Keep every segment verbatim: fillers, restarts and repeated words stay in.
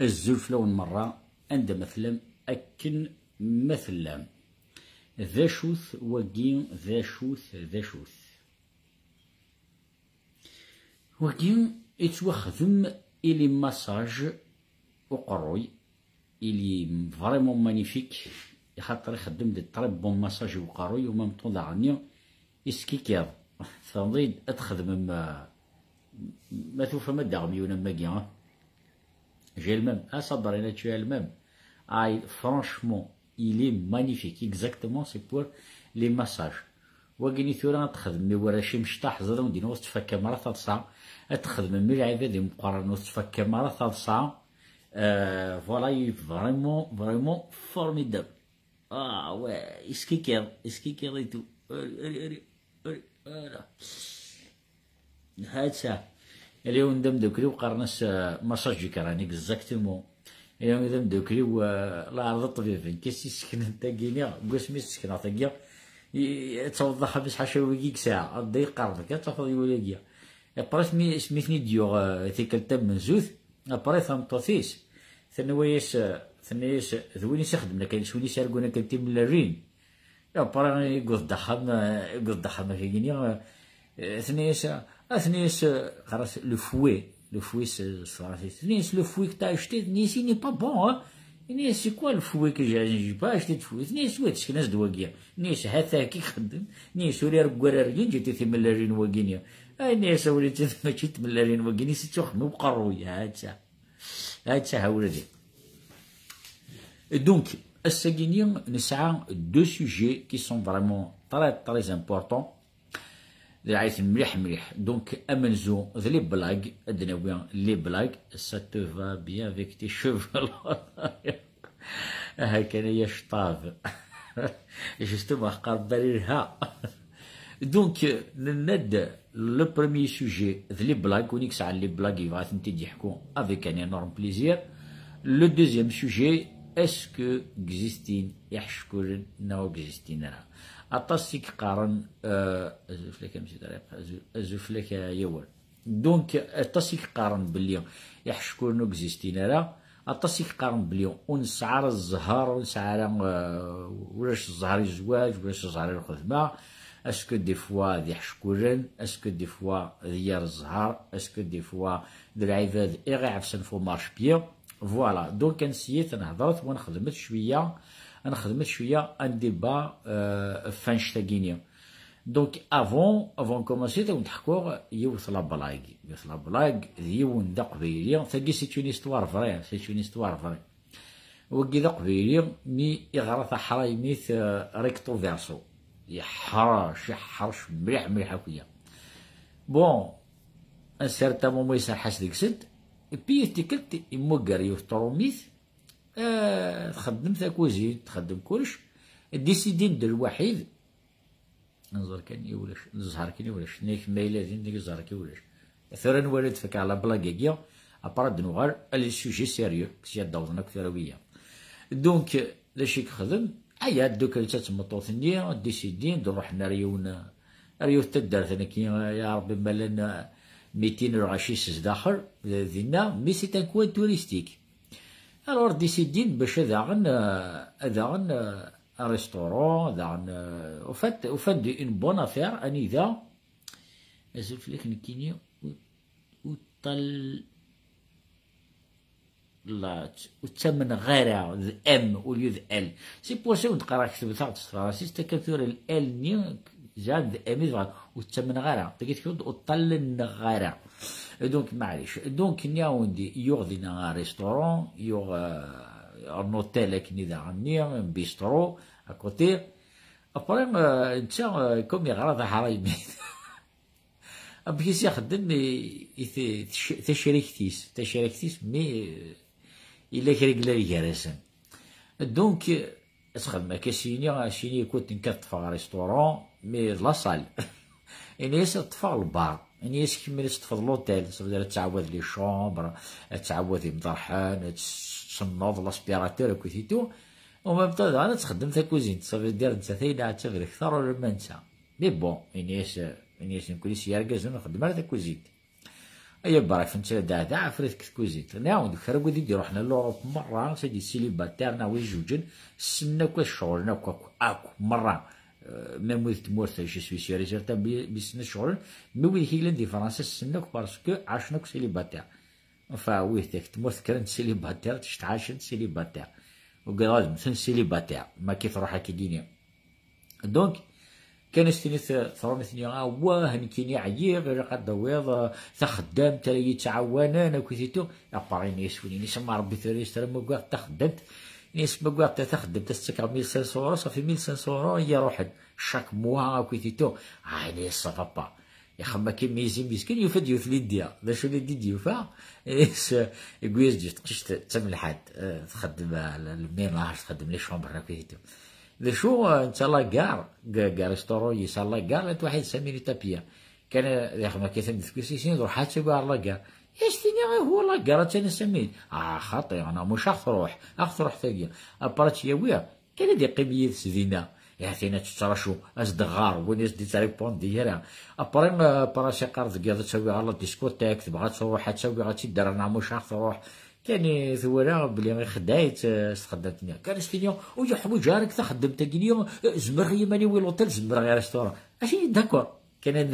Azul fell-awen merra, anda ma tellam, akken ma tellam. D acu-t wagi, d acu-t, d acu-t? Wagi yettwaxdem i les massages uqerruy, il est vraiment magnifique, xaṭer ixeddem de très bons massages i uqerruy, u même temps daɣen iskikiḍ. Tfehmeḍ-iyi-d, ad txedmem, euh, ma tufam ad d-taɣem yiwen am wagi, ah. J'ai le même. Ah, ça, Brina, tu as le même. Ah, il- franchement, il est magnifique. Exactement, c'est pour les massages. Wagini tura ad txedmem i warrac imecṭaḥ, ẓer wen-d-iniɣ ur tettfakkam ara taḍsa. Ad txedmem i lɛibad imeqqranen ur tettfakkam ara taḍsa. Euh, voilà, il est vraiment, vraiment formidable. Ah ouais, iskikiḍ, iskikiḍ et tout. Allez, allez, allez, allez, voilà. Ha-tt-a. Ala yiwen d amdakkel-iw qqaren-as, euh, massage du crâne, exactement. Ala yiwen d amdakkel-iw, euh, la ɛerḍ ṭṭbib, nekk i s-iseknen tagi-nni, deg wasmi i s-sekneɣ tagi, i, ad taweḍ d axxam-is ḥaca wigi i yesɛa, ad d-iqerreb, ad tafeḍ yiwen-agi. Après, mi, mi ten-id-yuɣ, euh, tikkelt tamenzut, après tameṭṭut-is, tenwa-yas, euh, tenna-yas, d win i s-ixedmen akken, s win i s-irgun akken timellalin. Après, yewweḍ-d axxam, yewweḍ-d axxam akagini, eh, tenna-yas, ah, tenna-yas, eh, ɣer-as le fouet, le fouet s, s tefransist. Tenna-yas, le fouet que t'as acheté, tenna-yas, il n'est pas bon, hein. Tenna-yas, c'est quoi le fouet que j'ai, j'ai pas acheté de fouet. Tenna-yas, wa tesken-as-d wagi. Tenna-yas, ha-t-a akka i ixeddem. Tenna-yas, ur ireggu ara rgin, ǧǧet-it timellalin wagini. Ah, tenna-yas, a wlidi, mačči timellalin wagini, si ttuxem uqerruy, ha-tt-a. Ha-tt-a, ha wlidi. Donc, ass-agi-nni nesɛa deux sujets qui sont vraiment très, très importants. D lɛayt mliḥ, mliḥ. Donc, amenzu d les blagues, ad d-nawi les blagues. Ça te va bien avec tes cheveux. Aha kan ay acṭab. Justement, qqar Bari lha. Donc, euh, nenna-d le premier sujet d les blagues, win i yesɛan les blagues yebɣa ad tent-id-yeḥku avec un énorme plaisir. Le deuxième sujet, est-ce que existin iḥeckulen neɣ ur existin ara? Aṭas i yeqqaren, euh, azul fell-ak a Msidi Ribḥa, azul, azul fell-ak a Yawal. Donc, aṭas i yeqqaren belli iḥeckulen ur existin ara, aṭas i yeqqaren belli ur nesɛi ara zzher, ur nesɛi ara, euh, ulac zzher i zzwaǧ, ulac zzher i lxedma. Est-ce que des fois d iḥeckulen, est-ce que des fois d yir zzher, est-ce que des fois d lɛibad i ɣ-iɛefsen f umarcpied? Voilà, donc ad nessiyet ad nehḍret, wa nexdem-t cwiya, ad nexdem-t cwiya un débat, euh, f annect-agi-nni. Donc, avant, avant de commencer, ad wen-d-ḥkuɣ yiwet la blague. Yiwet la blague, d yiwen d aqbayli. Tagi, c'est une histoire vraie, c'est une histoire vraie. Wagi d aqbayli, mi iɣra taḥraymit, euh, recto verso. Yeḥrec, yeḥrec mliḥ, mliḥ akya. Bon, un certain moment, iserreḥ-as deg-sent, et puis, yiwet tikkelt, yemmuger yiwet trumit, euh, txeddem takuzint, txeddem kullec, décidin-d lwaḥid, Nẓer kan i ulac, nẓer kan i ulac. Nek ma yella din, nek ẓer kan i ulac. Tura nwala-d fek la blague-agi, après ad nuɣal à les sujets sérieux, sya d-awḍen akk tura wiyaḍ. Donc, d acu i yexdem? Aya, ddukkel d tmeṭṭut-nni, décidin-d, ruḥen ar yiwen, ar yiwet taddart, nekki, ya Rebbi, ma llan mitin lɣaci s zdaxel, dinna, mais c'est un coin touristique. Alors, décidin-d bac ad aɣen, euh, ad aɣen, euh, un restaurant, daɣen, euh, au fait, au fait, une bonne affaire, anida, azul fell-ak nekkini, u-, uṭṭal, la, ur ttamneɣ ara, d M au lieu de L. C'est pour ça ur d-qqareɣ ketbet-aɣ-d s tefransist, akka tura l L-nni, zɛan d M i tebɣa, ur ttamneɣ ara. Tagi tektuḍ uṭṭal-nneɣ ara. Donc, maɛlic. Donc, nniɣ-awen-d, yuɣ dinna un restaurant, yuɣ, euh, un hôtel akken i daɣen-nni, un bistrot, à côté. Après, euh, netta, euh, comme yeɣra d aḥraymi. Amek i s-ixeddem i, i t-, tc-, tacrikt-is, tacrikt-is, mi, euh, yella kra i yellan gar-asen. Donc, ad txedem akka s yini, s yini, écoute, nekk ad ṭṭfeɣ restaurant, mais d la salle. Ini-as ad ṭṭfeɣ lbar. Ini-as kemmel ad teṭṭfeḍ l'hôtel, ça veut dire ad tɛawad les chambres, ad tɛawad imḍerḥen, ad tessenneḍ l'aspirateur, akkit et tout. En même temps, daɣen ad txeddem takuzint, ça veut dire nettat ay d-ɛettaben kter ula ma netta. Mais bon, ini-as, ini-as nekkni s yergazen ur nxeddem ara takuzint. Aya bref, netta d aɛdaɛ afrit deg tkuzint. Nɛawed, kra n wid i d-iruḥen ar l'Europe merra, c'est des célibataires, neɣ wid ijuǧen, ssnen akk ad ceɣlen akk, akk, akk, merra. Euh, même wid tmurt, je suis sûr et certain, bi, bi ssnen ad ceɣlen, mais wid yellan di Fransa, ssnen akk parce que ɛacen akk célibataires. Enfin, wid deg tmurt kkren célibataires, ttɛacen célibataires. Ugadeɣ ad mmten célibataires, ma ki truḥ akka dini. Donc, kan as-tini t-, tṛumit-nni, "Awah, nekkini ɛyiɣ, ilaq ad d-tawiḍ, eh, taxeddamt ara yi-ttɛawanen, akkit et tout." Après, ini-as win, ini-as, "Ma Ṛebbi tura yesser ma wwiɣ taxeddamt." Ini-as, "Ma wwiɣ ta-, taxeddamt, ad s-ttakeɣ mille cinq cents euros, ça fait mille cinq cents euros i yi-iṛuḥen. Chaque mois, akkit et tout." Ah, ini-as, "Ça va pas." Ixemmem akken mi yezzi meskin, yufa-d yiwet Lydia. D acu Lydia d-yufa? Is, yewwi-as-d yiwet teqcict d tamelḥant, eh, txeddem, eh, le, le ménage, txeddem les chambres, akkit et tout. D acu, eh, netta la gare, g-, g-, restaurant-is ar la gare, llant waḥid cinq minutes à pied. Kan, eh, ixemmem akka tameddit-is, sin, ruḥ ad tawi ar la gare. As-tini, "Ihu, la gare attan cinq minutes." Ah, xaṭi, ana muc aɣ-truḥ, aɣ-truḥ tagi. Après ad tt-yawi, kan ad iqqim yid-s dinna. Ihi tinna tettracu, as-d-ɣɣar, win as-d-ittripondi ara. Après, eh, après as-iqqar deg yiḍ ad tt-awiɣ ɣer la discothèque, tebɣa ad truḥ, ad tt-awiɣ, ad tt-id-rreɣ, neɣ muc aɣ-truḥ. Kan i twala belli ixeddeɛ-itt, eh, s txeddamt-nni. Kan as-tini, "Ur yeḥwaǧ ara deg taxeddamt-agi-nni, eh, zemreɣ i yiman-iw i l'hôtel, zemreɣ i restaurant." As-tini, "D'accord." Kan ad,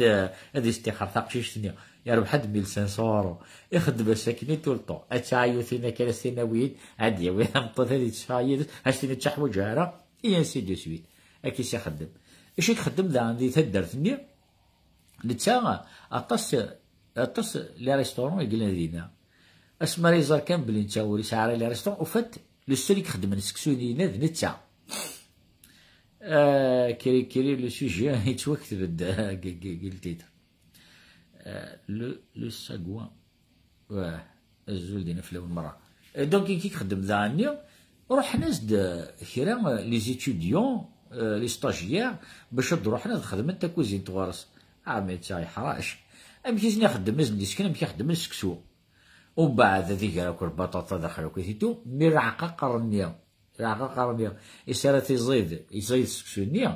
ad istixer taqcict-nni. Yerbeḥ-d mille cinq cents euros. Ixeddem ass-akkenni tout le temps. Ad tɛeyyu tinna kan as-tini awi-yi-d, ad d-yawi tameṭṭut ad yetteffeɣ yid-s, as-tini ur tt-ḥwaǧeɣ ara, et ainsi de suite. Akka i s-ixeddem. Acu i ixeddem daɣen di taddart-nni? Netta aṭas, aṭas les restaurants i yellan dinna. Asmi ara iẓer kan belli netta ur yesɛi ara les restaurants, au fait, le seul i ixeddmen seksu dinna d netta. Euh, kiri, kiri, le sujet yettwakteb-d, euh, deg, deg, deg le titre. Euh, le, le sagouin. Wah, azul dinna fell-awen merra. Et donc, i k-ixeddem daɣenni, ruḥen-as-d, euh, kra, euh, les étudiants, euh, les stagiaires, bac ad d-ruḥen ad xedmen takuzint ɣur-s. Ah, mais netta yeḥrac. Amek i sen-ixeddem, ad sen-d-isken amek i xeddmen seksu. Umbeɛd ad iger akk lbaṭaṭa daxel akk ititu, mi leɛqaqer-nni, leɛqaqer-nni, is ara tiẓid, iẓid seksu-nni,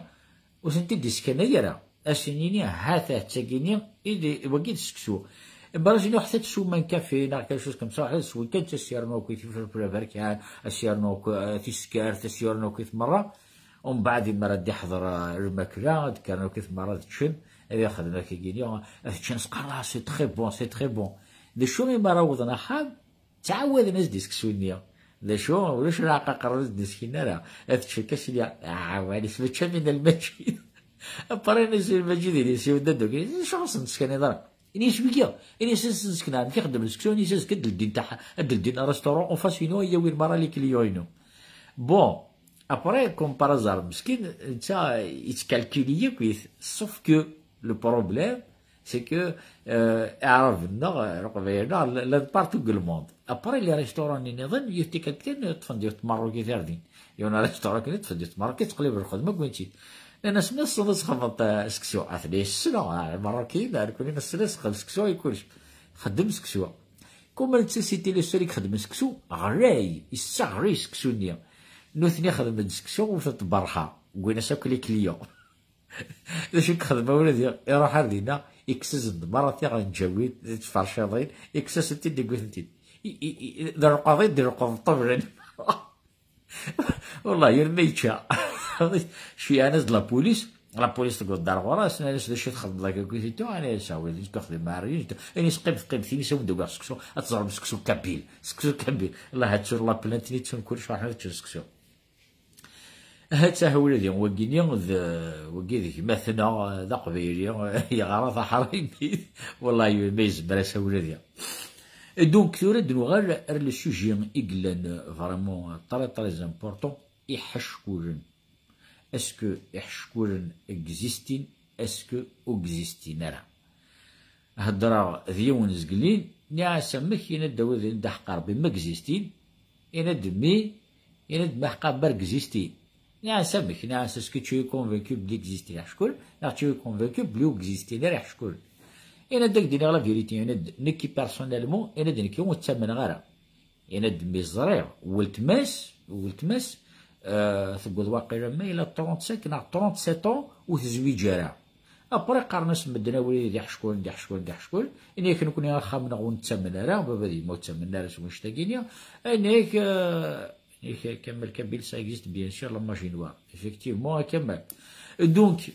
ur tent-id-iskanay ara. Ad s-nini, ha-t-a, d tagi-nni, i d, wagi d seksu. Imbeɛd ad s-nini, ruḥet ad teswem un café, neɣ quelque chose comme ça, ruḥet ad teswem kan, ad s-yernu akk i tiferfla berkan, ad s-yernu akk, eh, tiskert, ad s-yernu akk i tmerra. Umbeɛd, imar ad d-iḥḍer, eh, lmakla, ad d-kkren akk i tmerra ad ččen, ad ixdem akka-gini, ad ččen s qqar, "Ah, c'est très bon, c'est très bon." D acu, imar awḍen axxam, ttɛawaden-as-d i seksu-nni. D acu, ulac leɛqaqer ur d-neskin ara. Ad teččen akka sili, "Ah, wali s mačči min lmaǧid." Après, nnes lmaǧid, ini-as i wadda dagi, "D acu ɣas neskan iḍar?" Ini-as, "Wigi, ini-as ad nesken, amek i xeddmen seksu, ini-as azekka ad d-ldin taḥ-, ad d-ldin restaurant en face inu, ad yawin mara les clients inu." Bon, après, comme par hasard, meskin, netta yettkalkili yakk-it, sauf que le problème, c'est que, euh, Iɛraben-nneɣ, Leqbayel-nneɣ, llan partout deg le monde. Après, les restaurants-nni nniḍen, yiwet tikkelt kan, ṭṭfen-d yiwet Tmeṛṛukit ar din. Yiwen restaurant kan, ṭṭfen-d yiwet Tmeṛṛukit, teqlib lxedma, wwin-tt-id. Nnan-as, "Ma tessneḍ ad txedmeḍ, eh, seksu?" "Ah, tella yessen, ah, Imeṛṛukiyen, ah, nekkni nessen ad nexdem seksu i kullec." Xeddem seksu. Comme netta c'était le seul i ixeddmen seksu, ɣlay, yessaɣlay seksu-nni. Nutni xedmen-d seksu, wten-t berxa, wwin-as akk les clients. D acu i yexdem a wladi? Iruḥ ar dinna, ikkes-asen-d merra tiɣenǧawin d tferciḍin, ikkes-asen-t-id, yewwi-tent-id. I, i, i, d lqaḍi d lqeḍ ṭṭablan. Wallah, yal ma yečča. Ceyɛen-as-d la police, la police tewweḍ-d ar ɣur-s, nnan-as, "D acu i txedmeḍ akka?" Yewwi-t-id, "Ani yesɛa wladi, nekk xedmeɣ ɛerri." Ini-as, "Qqim, qqim, tini-as ad wen-d-awiɣ seksu, ad teẓrem seksu kabyle, seksu kabyle." Allah, ad ttur la plainte-nni, ttun kullec, ruḥen ad ččen seksu. Ahat aha wladi, wagini d, wagi d gma-tneɣ, d aqbayli, yeɣra taḥraymi, wallahi ma yezmer-as a wladi. Et donc, tura ad nuɣal ar le sujet i yellan vraiment très, très important, iḥeckulen. Est-ce que iḥeckulen existin? Est-ce que ur existin ara? Heddreɣ d yiwen zgelin, nniɣ-as, "Amek?" Yenna-d, "Awed, d aḥeqqar, bi ma existin." Yenna-d, "Mi?" Yenna-d, "Ma ḥeqqar bar existin." Nniɣ-as, "Amek?" Nniɣ-as, "Est-ce que tu es convaincu belli existin iḥeckul, neɣ tu es convaincu belli ur existin ara iḥeckul?" Yenna-d, "Ad k-d-iniɣ la vérité." Yenna-d, "Nekki personnellement," yenna-d, "nekki ur ttamneɣ ara." Yenna-d, "Mi ẓriɣ weltma-s, weltma-s, euh, tewweḍ waqila ma yella trente-cinq neɣ trente-sept ans ur tezwiǧ ara." Après, qqaren-as medden awal d iḥeckulen, d iḥeckulen, d iḥeckulen. Ini-ak nekkni axxam-nneɣ ur nettamen ara, baba d yemma ur ttamen ara s wanect-agi-nni. Ini-ak, euh, ini-ak Kamel Kabyle, ça existe, bien sûr, la magie noire. Effectivement, a Kamel. Donc,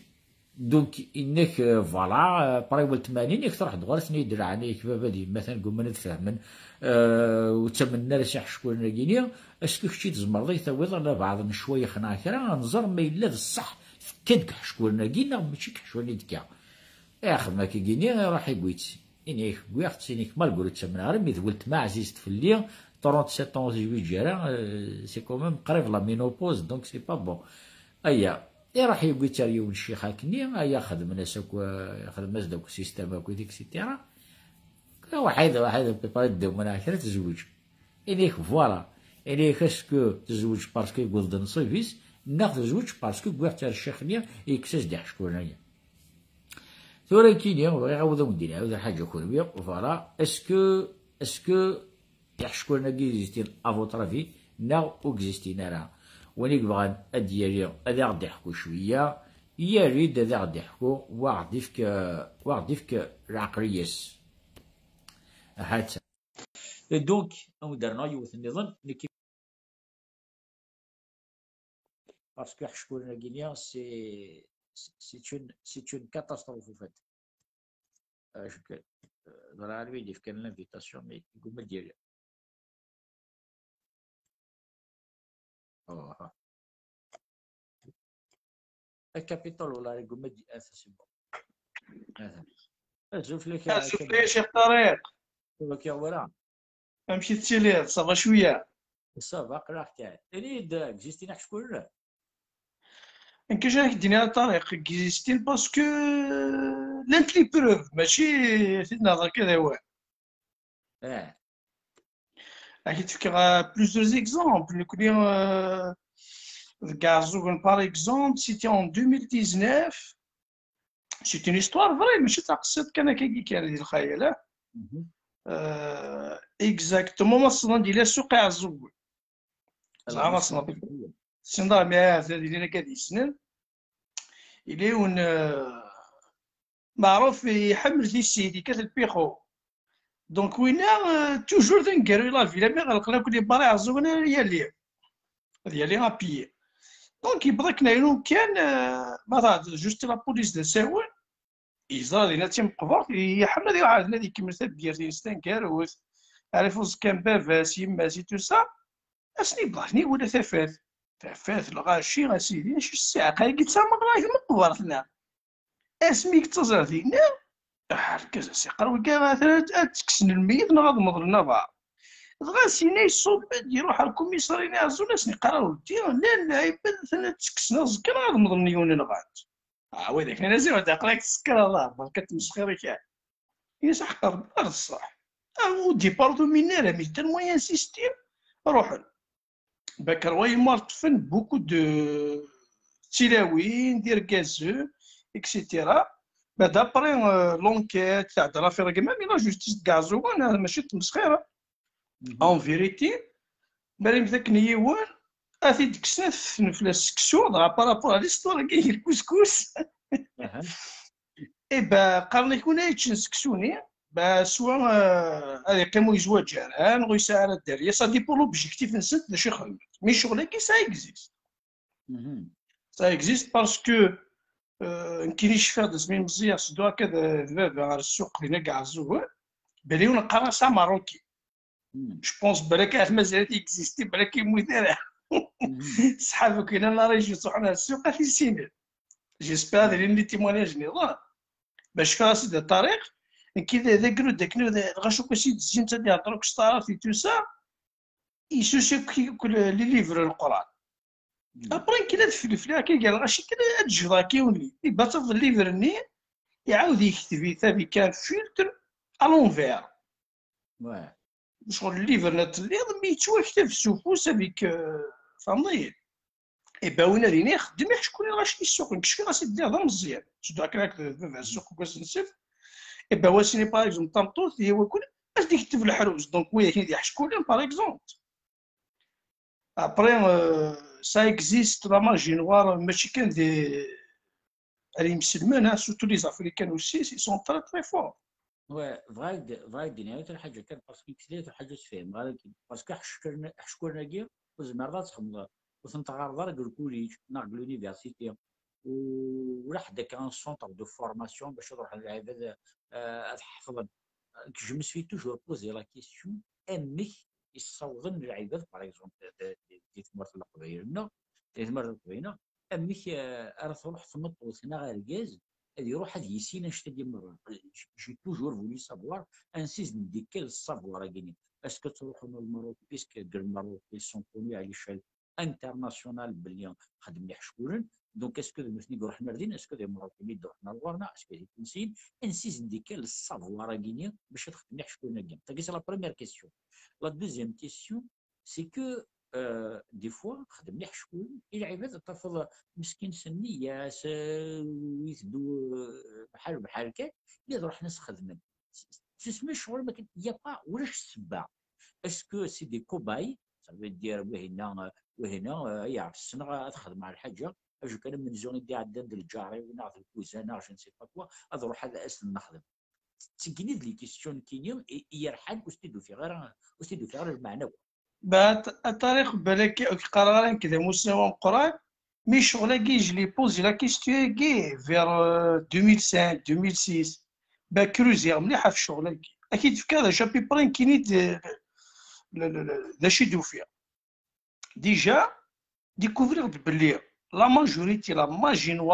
donc, ini-ak, euh, voilà, euh, qrib tmanin, yak truḥ-d ɣur-sen, i d-lɛan, yak baba d yemma atan gguman ad fehmen, euh, ur ttamen ara s iḥeckulen-agi-nni. Est-ce que kečči tzemreḍ ad yi-tawiḍ la baɛḍ n ccwayex neɣ kra, ad nẓer ma yella d ṣṣeḥ tekka-d deg iḥeckulen-agi neɣ mačči deg iḥeckulen i d-tekka? Ixdem akka-gini, iruḥ iwwi-tt. Ini-ak wwiɣ-tt, ini-ak malgré ur ttamneɣ ara, mi d weltma ɛzizt fell-i, trente-sept ans ur tezwiǧ ara, euh, c'est quand même qrib la ménopause, donc c'est pas bon. Aya, iruḥ iwwi-tt ar yiwen ccix akkenni, aya xedmen-as akk, euh, xedmen-as-d akk système akk, et cetera. Waḥid, waḥid, à peu près deux mois neɣ kra tezweǧ. Ini-ak, voilà. Ini-ak, est-ce que tezweǧ parce que yewweḍ-d nnṣib-is, neɣ tezweǧ parce que wwiɣ-tt ar ccix-nni, yekkes-as-d iḥeckulen-agi? Tura nekkini, bɣiɣ ad awen-d-iniɣ, d lḥaǧa kunwi, voilà. Est-ce que, est-ce que iḥeckulen-agi existin, à votre avis, neɣ ur existin ara? Win i yebɣan ad d-yali, ad aɣ-d-iḥku cwiya, yali-d ad aɣ-d-iḥku, wa aɣ-d-ifk, wa aɣ-d-ifk lɛeqliya-s. Ahat. Et donc, ad wen-d-rnuɣ yiwet nniḍen, nekk, parce que iḥeckulen-agi-nni, c'est, c'est une, c'est une catastrophe, en fait. Euh, je, euh, ẓriɣ anwa i d-ifkan l'invitation, mais yegguma ad d-yali. Oh, ah. Le Capitole, wala yegguma ad d-, ah, c'est bon. Ah, azul fell-ak, ah, Azul fell-ak, Ṭariq. Ur k-wala. Amek i tettiliḍ? Ça va cwiya? Ça va, aql-aɣ kan. Ini-d, existin iḥeckulen? Nekk, acu ara k-d-iniɣ a Ṭariq, existin parce que llant les preuves, mačči tin nehḍer kan d awal. Eh. Ad k-d-fkeɣ, euh, plusieurs exemples. Nekkni, euh, deg Iɛeẓẓugen, par exemple, c'était en deux mille dix-neuf. C'est une histoire vraie, mačči d taqsiṭ kan akkagi kan di lxayal, ah. Mhm. Euh, exactement, ma tessneḍ anda yella ssuq Iɛeẓẓugen. Ẓriɣ ma tessneḍ. Tessneḍ, ah, mais ah, d din akka d yessnen. Yella yiwen, euh, meɛruf iḥemmel tissit, yekkat lpixu. Donc, winna, euh, toujours d aneggaru i la ville, mi ɣelqen akk les bars Iɛeẓẓugen, ad yali. Ad yali à pied. Donc, yewweḍ akken ayen kan, euh, ma tɛeddeḍ juste la police d asawen, yeẓra dinna d timeqbert, iḥemmel ad iruḥ ar dinna ad ikemmel tabyirt-ines taneggarut, ar ifuẓ kan baba-s, yemma-s, et tout ça. Ass-nni yewweḍ akken iwala tafat. Tafat, lɣaci, a sidi, acu ssiɛqa-agi d tameɣra i tmeqbert-nneɣ? Asmi yettaẓ ar dinna, ah, argaz, as-iqqar, wigi, ad, ad ttekksen lmeyyet neɣ ad meḍlen aḍar. Dɣa syin-a iṣubb-d, iruḥ ar kumiṣari n Iɛeẓẓugen, as-iqqar, a weddi, llan lɛibad atan ad ttekksen aẓekka neɣ ad meḍlen yiwen nɣan-t. Ah, widak nnan-as, ihi aql-ak tsekkeṛ, Allah, berka tmesxir kan. Ini-as, aḥeqq Rebbi, d ṣṣeḥ. Ah, au départ ur tuminen ara, mais tellement i insistin, ruḥen. Bakker wa yemmar ṭṭfen beaucoup de tilawin, d irgazen, et cetera. Mais d'après, euh, l'enquête, tɛedda l'affaire-agi, même la justice deg Iɛeẓẓugen, ah, mačči d tmesxir. Mhm. En vérité, mi ara yemmet akken yiwen, ad t-id-kksen, ad t-ffren fell-as seksu, dɣa par rapport à l'histoire-agi n lkuskus. Aha. Eh ben, qqaren-ak win ara yeččen seksu-nni, ben, soit, euh, ad yeqqim ur yezwaǧ ara, neɣ ur yesɛi ara dderya, ça dépend l'objectif-nsent, d acu i xedment. Mais ccɣel-agi, ça existe. Mhm. Ça existe parce que, euh, nekkini cfiɣ-d asmi meẓẓiyeɣ, sedduɣ akka d, d baba ɣer ssuq dinna deg Iɛeẓẓugen, bala yiwen qqaren-as Ameṛṛuki. Hmm. Je pense balak ahat mazal-it existi, balak yemmut ara. Mhm. Ṣṣḥab akk yellan la région ttruḥun ar ssuq ad t-issinen. J'espère ad ilin les témoignages nniḍen. Bac fkiɣ-as-d a Ṭariq, nekki d, d agrud akken d, lɣaci akk as d-zzin-tt ad ihder akk s taɛrabt et tout ça. Isusi akk, akk les livres n Leqran. Hmm. Après, nekki la d-flefliɣ akka gar lɣaci kan ad d-jebdeɣ akka yiwen livre. Iba tafeḍ livre-nni, iɛawed yekteb-it avec un filtre à l'envers. Ouais. Ccɣel livre-nni telliḍ, mi yettwaktab s ufus avec, euh, tfehmeḍ-iyi? Eh ben, win ad yini ixeddem iḥeckulen lɣaci i ssuq. Nekk cfiɣ-as-id d ameẓyan. Teddu akken akked baba ssuq deg wass n ssebt. Eh ben, wass-nni, par exemple, tameṭṭut, ihi wakul, ad d-iketteb leḥruz. Donc, widak d iḥeckulen, par exemple. Après, euh, ça existe, la magie noire, mačči kan di, les musulmans, hein, surtout les Africains aussi, ils sont très, très forts. Ouais, vrai, vrai, parce que c'est des gens qui parce que parce que ur tezmireḍ ad txedmeḍ, ur ten-teɣɣareḍ ara deg lkuliǧ neɣ deg l'université, ulac ḥedd akka un centre de formation bac ad ruḥen lɛibad ad ḥefḍen. Je me suis toujours posé la question, amek i ssawḍen lɛibad, par exemple, di tmurt n Leqbayel-nneɣ, di tmurt n Leqbayel-nneɣ, amek ara truḥ tmeṭṭut neɣ argaz ad iruḥ ad yissin annect-agi merra. J'ai toujours voulu savoir ansi i s-d-ikka le savoir-agi-nni. Est-ce que ttruḥun ɣer Lmerruk, puisque deg Lmerruk ils sont connus à l'échelle internationale belli xeddmen iḥeckulen? Donc est-ce que d nutni i iruḥen ar din, est-ce que d Imerrukiyen i d-iruḥen ar ɣur-neɣ, est-ce que d Itunsiyen? Ansi i s-d-ikka le savoir-agi-nni bac ad xedmen iḥeckulen-agi? Tagi c'est la première question. La deuxième question, c'est que des fois xeddmen iḥeckulen i lɛibad, tafeḍ meskin s nneyya-s, iteddu bḥal bḥal kan, mi ad ruḥen ad s-xedmen. Tesmi ccɣel, ma il y a pas, ulac ssebba. Est-ce que c'est des cobayes? Ça veut dire wihina, wihina, ay iɛefsen ad xedmeɣ lḥaǧa, aju kan amenzu i d-iɛeddan d lǧar-iw neɣ d lkuza neɣ je ne sais pas quoi, ad ruḥ ad as-ten-nexdem. Tteggin-id les questions nekkini i yerḥan, ur s-t-id-ufiɣ ara, ur s-t-id-ufiɣ ara lmeɛna akk. Bah, a Ṭariq, balak ur k-qqareɣ ara nekk d amusnaw ameqqran, mi ccɣel-agi, je l'ai posé la question-agi vers deux mille cinq, deux mille six. Bah, cruziɣ mliḥ ɣef ccɣel-agi. Ad k-id-fkeɣ d acu à peu près nekkini d acu i d-ufiɣ. Déjà, découvrir-d belli la majorité, la majorité,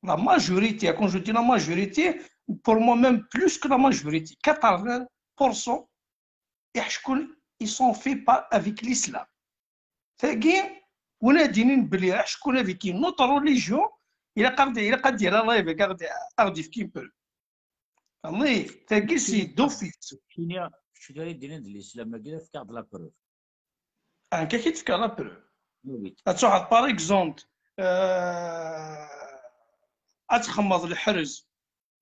la majorité, quand je dis la majorité, pour moi même plus que la majorité, quatre-vingts pour cent, iḥeckulen, ils sont faits pas avec l'islam. Tagi, win ad d-inin belli iḥeckulen avec une autre religion, ilaq ad d-, ilaq ad d-yerr live, ad d-, ad d-yefk une preuve. Tagi, c'est d'office. Keččini, keččini ara d-inin d l'islam-agi, fkeɣ-d la preuve. Akka i k-id-fkeɣ la preuve. Ad truḥeḍ, par exemple, ad txemmeḍ leḥrez,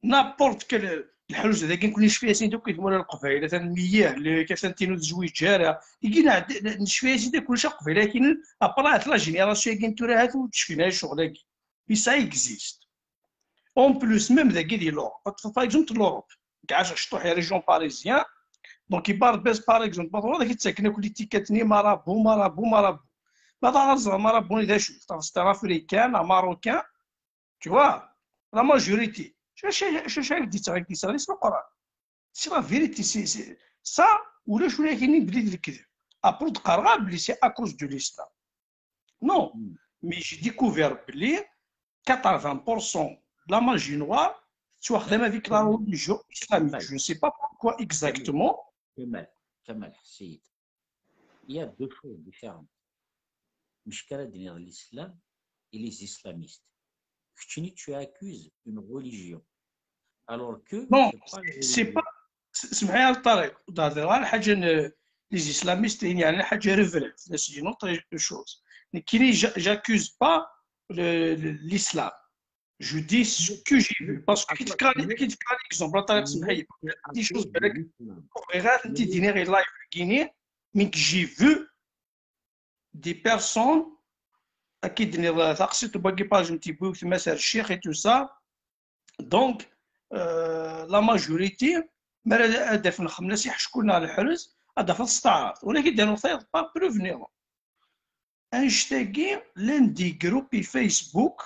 n'importe quel leḥrez, dagi nekni necfa-yasen-d akk i tmura n Leqbayel, atan meyyah, atan tinu tezwiǧ ara, igi necfa-yasen-d akk ulac Aqbayli akinin, après ahat la génération-agi n tura ahat ur d-cfin ara ccɣel-agi. Mais ça existe. En plus, même dagi di l'Europe, par exemple, l'Europe, kɛac cṭuḥ i région parisien, donc ibar bes, par exemple, ma tebɣiḍ ad k-id-ttaken akk l'étiquette-nni marabout, marabout, marabout. Ma tɣerzeḍ marabout d acu? C'est un africain, un marocain, tu vois, la majorité. Acu, acu, acu i d-yettɣi, yettɣi s Leqran? C'est la vérité, c'est, c'est, ça, ulac ula kini belli d lekdeb. Après, ur d-qqareɣ ara belli c'est à cause de l'islam. Non, mais j'ai découvert belli quatre-vingts pour cent de la magie noire tettwaxdam avec la religion islamique. Je ne sais pas pourquoi exactement. Kamal, Kamal, ḥess-iyi-d. Il y a deux choses différentes. Mec ara d-tiniḍ l'islam et les islamistes. Keččini, tu accuses une religion. Alors que non, c'est pas, سمح لي يا طارق، تهضر على حاجه، les islamistes يعني حاجه ريفري، c'est une autre chose. Nekkini, j'accuse pas l'islam. Je dis ce que j'ai vu. Parce que كي تكرا l'exemple, طارق، سمح لي, des choses بالك بغيغ انت ديني غير لايف كيني، mais que j'ai vu des personnes اكيد ني تقصيت باقي باج نتي بوي تماس الشيخ et tout ça. Donc, euh, la majorité, مالا هدف نخمنا سي حشكونا على الحرز، هدف استعراض، ولكن دانو ثيض با بروف نيرو. انشتاقي لين دي جروبي فيسبوك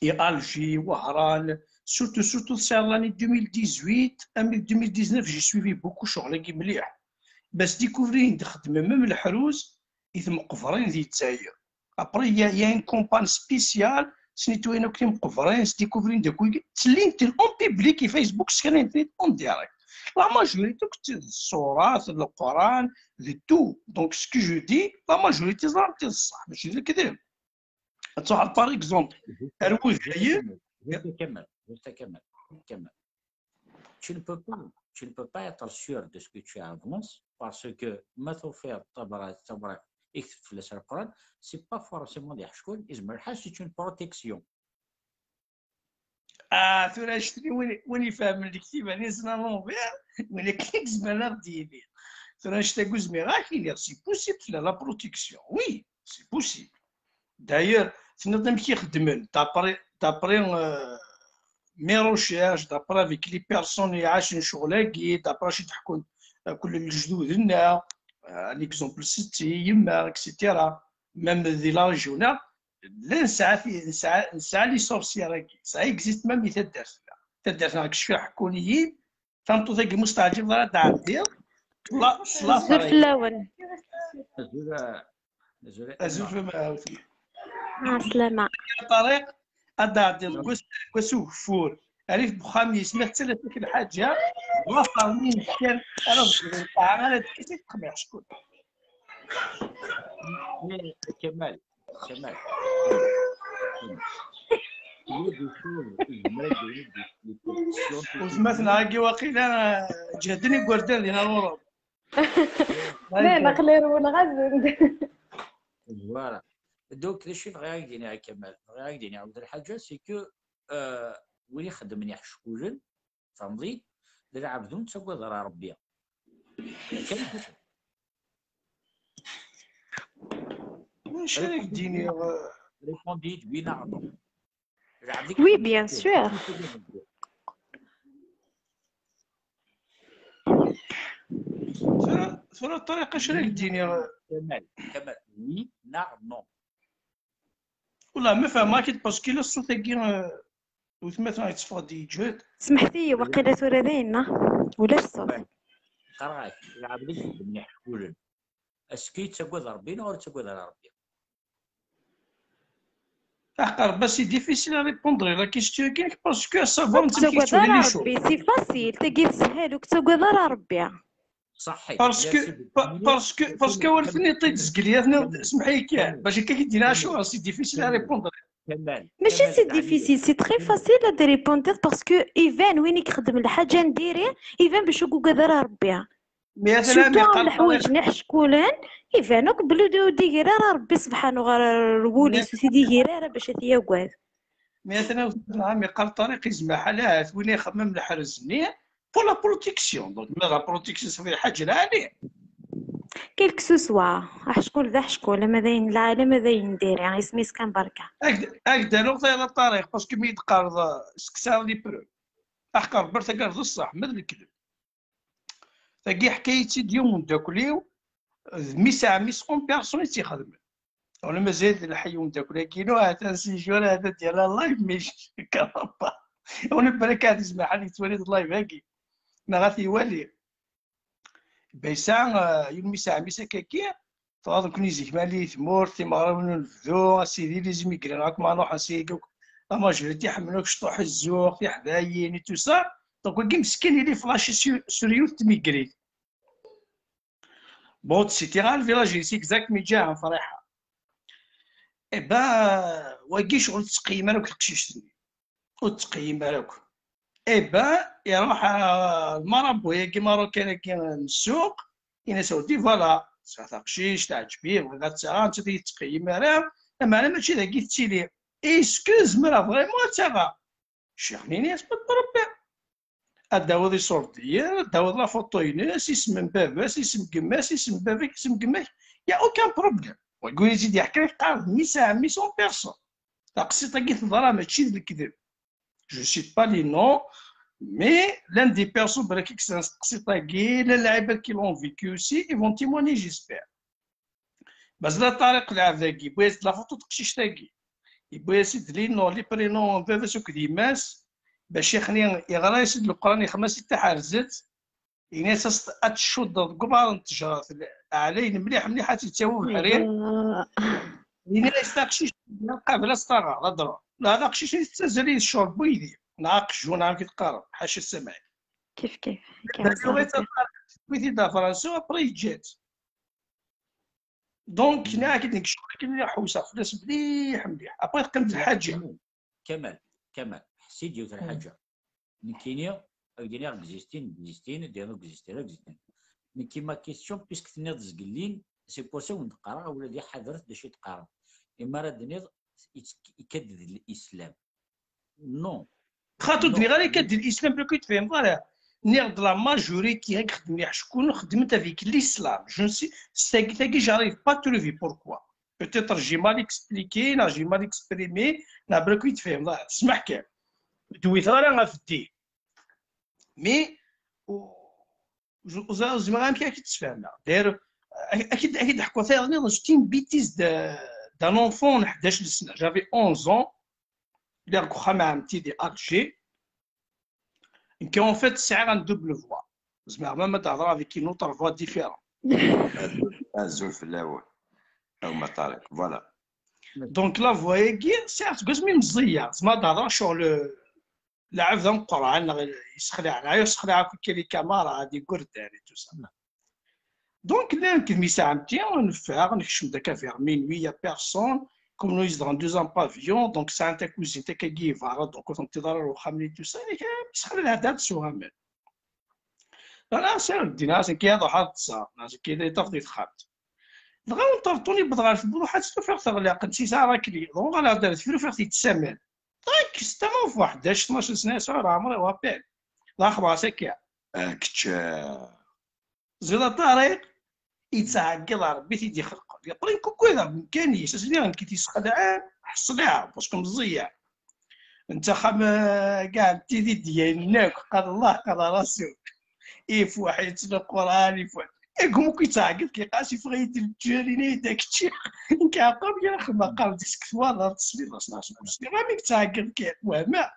اي الجي وهران، surtout surtout سير l'année deux mille dix-huit, deux mille dix-neuf, j'ai suivi beaucoup شغل مليح. بس découvrir نخدم même الحروز يتمقفرين دي الجزائر. Après, il y a, il y a une campagne spéciale, سنيتوين كي مقفرين، découvrir de كوي تلين تل en public et Facebook سكرين تل en direct. La majorité كنت الصورات، القران، de tout. Donc ce que je dis, la majorité زرت الصح، ماشي الكذب. تروح par exemple، روز هي. كمل، كمل، كمل. Tu ne peux pas, tu ne peux pas être sûr de ce que tu avances parce que ma tufiḍ tabrat, tabrat ikteb fell-as Leqran, c'est pas forcément d iḥeckulen, izmer lḥal c'est une protection. Ah, tura actri win ifehmen lektiba-nni s l'envers, win akken i yezmer ad ɣ-d-yini. Tura anect-agi ur zmireɣ ad k-iniɣ, c'est possible, tella la protection, oui, c'est possible. D'ailleurs, Tenniḍ amek i xeddmen, d'après, d'après, euh, mes recherches, d'après avec les personnes i iɛacen ccɣel-agi, d'après acu d-ḥkun, euh, kul lejdud-nneɣ, euh, l'exemple setti, yemma, et cetera. Même di la région-a, la nesɛa ti-, nesɛa, nesɛa les sorcières-agi. Ça existe même di taddart-nneɣ. Taddart-nneɣ deg cfiɣ ḥekkun-iyi, tameṭṭut-agi musteɛǧib ara d-ɛeddiḍ. Ṣla-, ṣla. Azul fell-awen. Azul, azul, azul fell-awen. Ɛeslama. Ṭariq, ad d-ɛeddiḍ deg wass, deg wass ugeffur. Rif deg uxxam-is, ma tettalasak lḥaǧa, d later-nni n ccan, ara tezgreḍ lqaɛa, ara d-tekkes i teqmiɛ ckun. Kamal, Kamal. Wetmaten-agi waqila ǧehden igerdan di Naluṛup. Aql-i rewleɣ-asen-d. Voilà. Donc, d acu i bɣiɣ ad k-d-iniɣ a Kamal? Bɣiɣ ad k-d-iniɣ yiwet n lḥaǧa, c'est que, euh, win ixeddmen iḥeckulen, tfehmeḍ-iyi, d lɛebd ur nettagad ara Ṛebbi. Kan. Acu ara k-d-iniɣ? Répondez-y, oui, neɣ non. Oui, bien sûr. Tura, tura Ṭariq, acu ara k-d-iniɣ? Kamal, Kamal, oui, neɣ non. Wallah, ma fehmeɣ-ak-id, parce que la ṣṣut-agi, euh, wetmaten yetteffeɣ-d yeǧhed. Smeḥt-iyi, waqila tura dayen, neɣ? Ulac ṣṣut. Qqareɣ-ak, lɛebd i ixeddmen iḥeckulen. Est-ce que yettagad Ṛebbi neɣ ur yettagad ara Ṛebbi? Aḥeqq Ṛebbi, c'est difficile à répondre à la question-agi, parce que savoir ur nettagad ara Ṛebbi, c'est facile, tagi teshel, ur yettagad ara Ṛebbi. Ṣaḥḥit. Parce que, pa-, parce que, parce que awal tenniḍ-t-id zgelli, tenniḍ, semmeḥ-iyi kan, bac akka k-id-iniɣ acuɣer, c'est difficile à répondre. Mačči c'est difficile, c'est très facile ad d-répondre parce que iban win i ixeddmen lḥaǧa n diri, iban bac ur yugad ara Ṛebbi. Surtout leḥwayeǧ-nni iḥeckulen, iban akk belli ur d-igir ara Ṛebbi subḥanu ɣer wul-is, ur t-id-igir ara bac ad t-yagad. Mi atan a wetma, mi qqar Ṭariq izmer ḥala ahat win ixemmem leḥrez-nni pour la protection. Donc, ma la protection, ça veut dire lḥaǧa lɛali. Quel que ce soit, aḥeckul d aḥeckul, ama d ayen n lɛali, ama d ayen n diri, isem-is kan berka. Ad k-d-, ad k-d-aruɣ tayeḍ a Ṭariq, parce que mi d-qqareḍ, euh, seksaɣ les preuves. Aḥeqq Ṛebbi, taggara d ṣṣeḥ, ma d lekdeb. Tagi ḥkayet-id yiwen umeddakel-iw, d mmi-s ɛemmi-s en personne i tt-ixedmen. Ula mazal d lḥey umeddakel-agi-inu, atan si jour, atan d-yerra live, mais je ne comprends pas. Ula balak ahat yezmer ḥal yettwali-d live-agi. Neɣ ad t-iwali. Ba yesɛa, euh, yiwen mmi-s ɛemmi-s akkaki, tɣaḍ nekkni zik mali tmurt, timeɣriwin n unebdu, a sidi, les immigrés, akk ma ruḥen sigi akk, la majorité ḥemmlen akk cṭuḥ zzux, tiḥdayin, et tout ça. Donc, wagi meskin, il est flashé sur, sur yiwet tmigrit. Bon, c'était ɣer le village, c'est exact, mi ǧaɛen Friḥa. Eh ben, wagi ccɣel ur tettqeyyim ara akk teqcict-nni. Ur tettqeyyim ara akk. Eh ben, iruḥ, euh, lmarabu-agi marokan-agi n ssuq, in-as a weddi, voilà, tesɛa taqcict, teɛǧeb-iyi, bɣiɣ ad tt-aɣeɣ, nettat ur yi-tettqeyyim ara, lameɛna mačči dagi tettili. Est-ce que zemreɣ vraiment ad tt-aɣeɣ? Ccix, nini-as, pas de problème. Ad d-tawiḍ iṣurdiyen, ad d-tawiḍ la photo-ines, isem n baba-s, isem n gma-s, isem n baba-k, isem n gma-k, y a aucun problème. Wagi i tt-id-yeḥkan, yeqqar d mmi-s a ɛemmi-s en personne. Taqsiṭ-agi teḍra, mačči d lekdeb. Je cite pas les noms, mais l'un des persos, balak i yeslan s taqsiṭ-agi, llan lɛibad qui l'ont vécu aussi, ils vont témoigner, j'espère. Mazal a Ṭariq lɛebd-agi, yewwi-as-d la photo n teqcict-agi. Yewwi-as-d les noms, les prénoms n baba-s akked yemma-s, bac ixni iɣra-as-d Leqran, ixma-s-id taḥerzet, ini-as ad tcuddeḍ deg ubar n ttejra, ɛlayen mliḥ mliḥ ad tt-yettawi ubeḥri. Ini-as taqcict qabel ad s-taɣeḍ, ad d-truḥ. Neɣ d aqcic i tettazal i tecreḍ n uydi, neɣ aqjun, neɣ amek i teqqareḍ, ḥaca ssamaḥ. Kif kif. Yuɣ-itt, wwi-t-id ɣer Fransa, après yeǧǧa-tt. Donc, nniɣ-ak-id nekk ccɣel akken i ḥewseɣ fell-as mliḥ, mliḥ. Après, teqqim-d lḥaǧa. Kamal, Kamal, ḥess-iyi-d yiwet n lḥaǧa. Nekkini, ad k-d-iniɣ, existin, existin, ad d-iniɣ, existin, existin. Nekki, ma question, puisque tenniḍ zgellin, c'est pour ça wen-d-qqareɣ, ula d iḥadret d acu i d-qqareɣ. Imi ara d-tiniḍ, ikad-d lislam. Non. Xaṭi, ur d-nniɣ ara ikad-d lislam, parce que ur tfehmeḍ ara. Nniɣ-d la majorité i ixeddmen iḥeckulen, xeddment avec l'islam. Je ne sais, tagi, tagi, j'arrive pas à trouver pourquoi. Peut-être j'ai mal expliqué, neɣ j'ai mal exprimé, neɣ balak ur yi-d-tefhimeḍ ara. Smaḥ kan. Ur d-wwiteɣ ara ɣef ddin. Mais, ur ẓriɣ amek ad k-id-sfehmeɣ. D'ailleurs, ad k-id-ḥkuɣ tayeḍ nniḍen, c'est une bêtise d'un enfant n ḥdac n sna. J'avais onze ans, lliɣ deg uxxam ɛemti di Alger. Nekk, en fait, sɛiɣ un double voix. Zemreɣ même ad d-hedreɣ avec une autre voix différente. Azul fell-awen, a gma Ṭariq. Voilà. Donc, la voix-agi, sɛiɣ seg wasmi meẓẓiyeɣ. Zemreɣ ad d-hedreɣ ccɣel lɛebd ameqqran, neɣ yessexlaɛ, neɣ yessexlaɛ akk kan les camarades, igerdan et tout ça. Donc, llan nekk d Miss Ɛemti, neffeɣ, nekcem-d akka vers minuit, il y a personne. Comme nous, zedɣen deuxième pavillon, donc sɛan takuzint akkagi i berra, donc ur tent-iḍar ara uxxam-nni, tout ça, et puis, sexlaɛeɣ-d s uɣamen. Dɣa sɛiɣ ddin, ɣas nekk ad ruḥeɣ ad ṭṭseɣ, ɣas nekk ad ṭṭafeɣ di texxamt. Dɣa un ṭerṭun yewweḍ ɣer tewwurt, ḥatt tufiɣ teɣleq, netta yesɛa arakli. Dɣa uɣaleɣ-d ar deffir, ufiɣ-t yettsam-d. Dɣa kkes tama ɣef ḥdac, tnac sna yesɛa leɛmer-iw à peine. Dɣa xebreɣ-as akka. Ah, kečč, ah, Ziḍ a Ṭariq, yettɛeggiḍ Ṛebbi i t-id-ixelqen. Yeqqel-in kukuy d amkan-is, as-iniɣ nekk i t-yesxelɛen, ḥeṣleɣ, parce que meẓẓiyeɣ. Netta axxam, eh, kɛan tidi d-yenna akk, qal Allah, qal Rasul. Ifuḥ-itt Leqran, ifuḥ. Agum akk yettɛeggiḍ, kay qas yeffeɣ-iyi-d lǧal, yenna-yi-d, "Kečči, nekk ɛeqqab gar axemma, qqaren-d seg twalaḍ, tesliḍ-as, neɣ seg ur sliɣ, amek yettɛeggiḍ kan, wehmeɣ."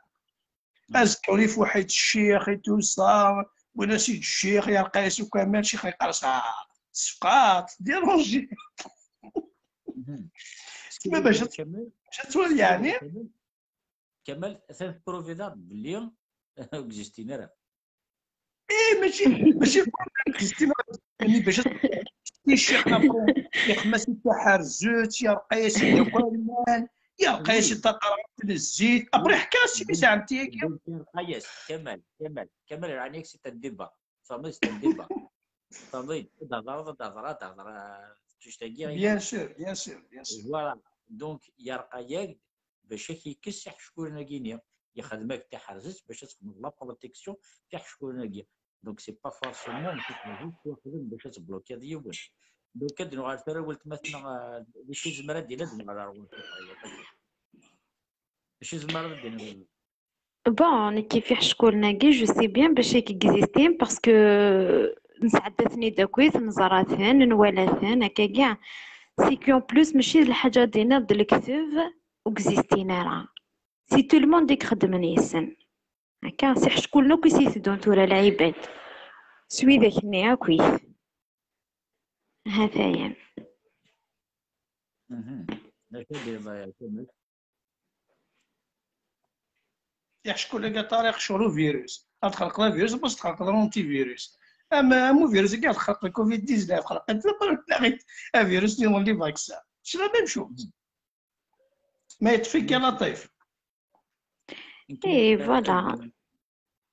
Azekka ur ifuḥ-itt ccix i tusa, win-as-id ccix, yerqa-yas akk aman, ccix yeqqar-as, "Ah, sefqat, déranger." Ma bac ad, bac ad twali, yeɛni? Kamal, atan tpruviḍ-aɣ-d belli ur existin ara. Eh, mačči, mačči ur existin ara, bac ad, ccix, yeḥma-s i taḥerzut, yerqa-yas-id akk aman, yerqa-yas-id taṭerɣant n zzit. Après, ḥka-as i Miss Ɛemti-agi. Yerqa-yas, Kamal, Kamal, Kamal, yeɛni-k c'est un débat. Tfehmeḍ, c'est un débat. Tfehmeḍ, ad d-thedreḍ, ad d-thedreḍ, ad d-thedreḍ, teǧǧiǧt-agi. Bien sûr, bien sûr, bien sûr. Voilà. Donc, yerqa-yak-d bac ad k-yekkes iḥeckulen-agi-nni. Yexdem-ak taḥerzet bac ad txedmeḍ la protection tiḥeckulen-agi. Donc, c'est pas forcément une taḥerzet twexdem bac ad tblokiḍ yiwen. Donc, ad d-nuɣal tura weltma-tneɣ, euh, d acu i tezmer ad d-tini, ad d-nuɣal ar ɣur-s. Acu i tezmer ad d-tini? Bon, nekk ɣef iḥeckulen-agi, je sais bien bac ad k-existin, parce que nesɛedda-ten-id akkit, neẓra-ten, nwala-ten, akkagi. C'est que en plus, mačči d lḥaǧa ad d-tiniḍ d lekdeb ur existin ara. C'est tout le monde i ixeddmen yes-sen. Akka, s iḥeckulen akk i s-iteddun tura lɛibad. S widak-nni akkit. Hatayan. Mhm. D acu i d-yeḍra, Kamal? Iḥeckulen-agi a Ṭariq, ccɣel uvirus. Ad txelqeḍ avirus, bas txelqeḍ l'antivirus. Am, am uvirus-agi ad txelqeḍ covid dix-neuf, xelqen-t, avirus niḍen, les vaccins. C'est la même chose. Ma yeṭṭef-ik a Laṭif. Eh, voilà.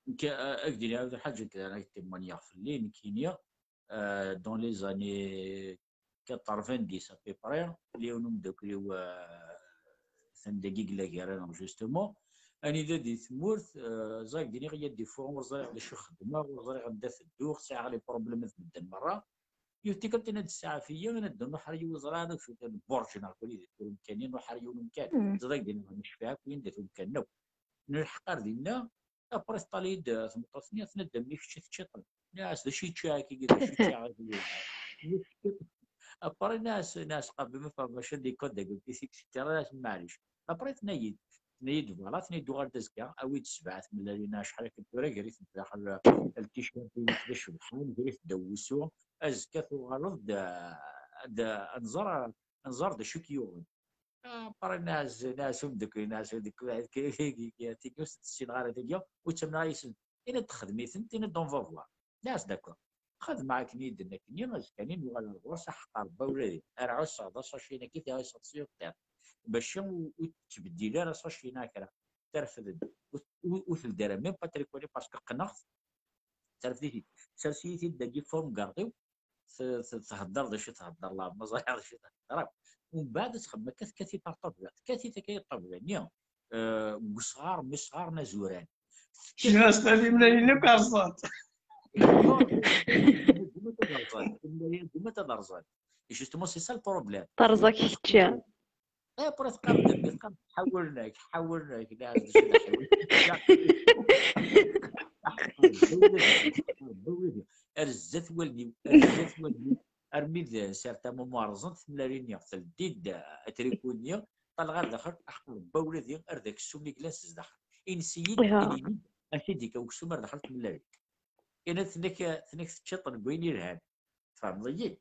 Nekk, euh, ad k-d-iniɣ lḥaǧa kan ara k-témoigner fell-i, nekkini, euh, dans les années quatre-vingt-dix à peu près, yiwen umeddakel-iw, euh, atan dagi deg la Garenne, justement, anida di tmurt, euh, ẓriɣ d-iniɣ, il y a des fois ur ẓriɣ d acu xeddmeɣ, ur ẓriɣ anda tedduɣ, sɛiɣ les problèmes d medden merra. Yiwet tikkelt, tenna-d ssaɛa fell-i, ad d-nruḥ ar yiwen, ẓriɣ ad nburǧ neɣ kuli di tura umkan-nni, nruḥ ar yiwen umkan. Ẓriɣ d-iniɣ, necfiɣ akk, win d umkan akk. Nlḥeq ar dinna, après teṭṭal-iyi-d tmeṭṭut-nni, tenna-d, "Mmi, kečč teččiḍ-ten." Nniɣ-as, "D acu yečča akkagi, d acu yečča akkagi?" Après nniɣ-as, nniɣ-as, "Qbel ma fermacen di code d'agriculture, et cetera" Nniɣ-as, "Maɛlic." Après tenna-yi-d, tenna-yi-d, "Voilà", tenna-yi-d, "Uɣal-d azekka, awi-d sebɛa tmellalin, acḥal akken tura, ger-iten daxel l-t-shirt-inek d acebḥan, ger-it ddaw wusu, azekka tuɣaleḍ-d, ad, ad nẓer, ad nẓer d acu i k-yuɣen." Après nniɣ-as, nniɣ-as i umeddakel, nniɣ-as i umeddakel, "Tigi ur tt-ssineɣ ara tagi, ur ttamneɣ ara yes-sen." Ini-d, "Xdem-itent", ini-d, "On va voir." Nniɣ-as, "D'accord." Xedmeɣ akken i yi-d-tenna akkenni, azekka-nni nuɣal ar ɣur-s, aḥeqqar n wawlad-iw. Ar ɛusseɣ d asaci-nni-agi, ti ɛusseɣ s yiṭṭiḍ. Bac ur, ur tettbeddil ara asaci-nni kra. Terfed-d. Ur, ur, ur teldi ara, même pas tricoli, parce que qqneɣ-t. Terfed-it-id. Sers-iyi-t-id dagi f umgerḍ-iw. T-, t-, thedder d acu thedder, la, ma ẓriɣ d acu thedder akk. Umbeɛd ad txemmem akka, tekkat-it ar ṭṭabla. Tekkat-it akka i ṭṭabla-nni. Eh, deg usɣar, mi sɣaren azuran. Ǧǧiɣ-as tadimla-nni akk rẓant. Dima ad rẓant. Dima ad rẓant. Justement, c'est ça le problème. Terẓa-k kečči. Eh, après, teqqar-d, teqqar-d, ḥawlen-ak, ḥawlen-ak, la, ar zdat wallen-iw, ar zdat wallen-iw, armi d certains moments rẓent tmellalin-nni, teldi-d atriku-nni, ṭṭal ɣer daxel, aḥeqq rebba ula di ar d aksum i yellan s zdaxel. Insi-yi-d, ini-yi-d, amek i d-ikka uksum ar daxel tmellalin. Ini-d, tenna-k, tenna-k teččiḍ n wayen yelhan. Tfehmeḍ-iyi?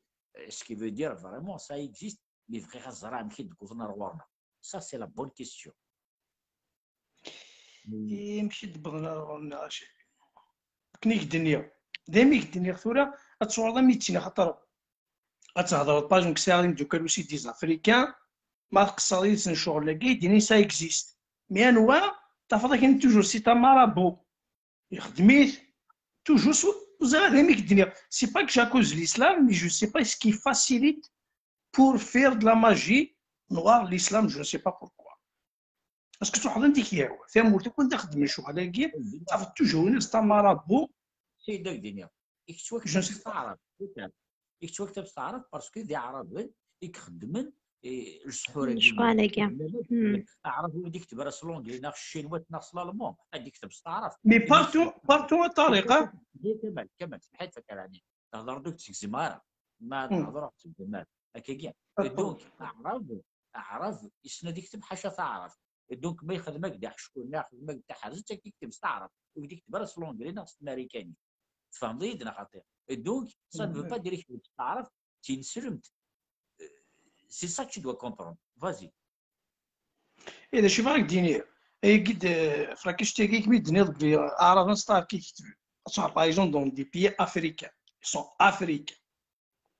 Ce qui veut dire vraiment, ça existe, mais bɣiɣ ad ẓreɣ amek i d-wwḍen ar ɣur-neɣ. Ça, c'est la bonne question. Amek i d-wwḍen ar ɣur-neɣ? Akken i k-d-nniɣ, daymi i k-d-nniɣ tura, ad tṣureḍ am i ttini, xaṭer ad thedreḍ, par exemple, sɛiɣ imeddukal aussi des Africains, ma tqeṣṣreḍ yid-sen ccɣel-agi, i d-inin ça existe. Mais anwa? Tafeḍ akken toujours c'est un marabout. Ixdem-it toujours. Ur ẓriɣ d amek i k-d-nniɣ. C'est pas que j'accuse l'islam, mais je sais pas ce qui facilite pour faire de la magie noire l'islam, je ne sais pas pourquoi. Parce que tṛuḥeḍ anda i k-yehwa, tamurt akk anda xeddmen ccɣel-agi, tafeḍ toujours une marabout. C'est dingue, dingue. Je ne sais pas. I yettwaktab s taɛrabt parce que d iɛraben i ixeddmen lsḥur-agi. Aɛrab ur d-ikteb ara s l'anglais neɣ s ccinwat neɣ s l'allemand, ad d-ikteb s taɛrabt. Mais partout, partout a Ṭariq. Kamal, Kamal, semḥ-it, fakk ara ɛni. Tehder-d ur tt-tegzim ara. Ma tehder ur tt-tegzim ara. Akkagi. Donc, aɛrab, aɛrab, yessen ad ikteb ḥaca taɛrabt. Et donc, ma yexdem-ak-d aḥeckul, neɣ yexdem-ak-d taḥerzet, ad k-ikteb s taɛrabt. Ur k-d-ikteb ara s l'anglais neɣ s tmarikanit. Tfehmeḍ-iyi-d neɣ xaṭi? Et donc, ça ne veut pas dire que tu as tineslemt. C'est ça que tu dois comprendre. Vas-y. Et d acu i bɣiɣ ad k-d-iniɣ? Ayagi d frakic tagi, kmi d-tenniḍ belli aɛraben s taɛrabt i ketben. Par exemple, dans des pays africains, ils sont africains.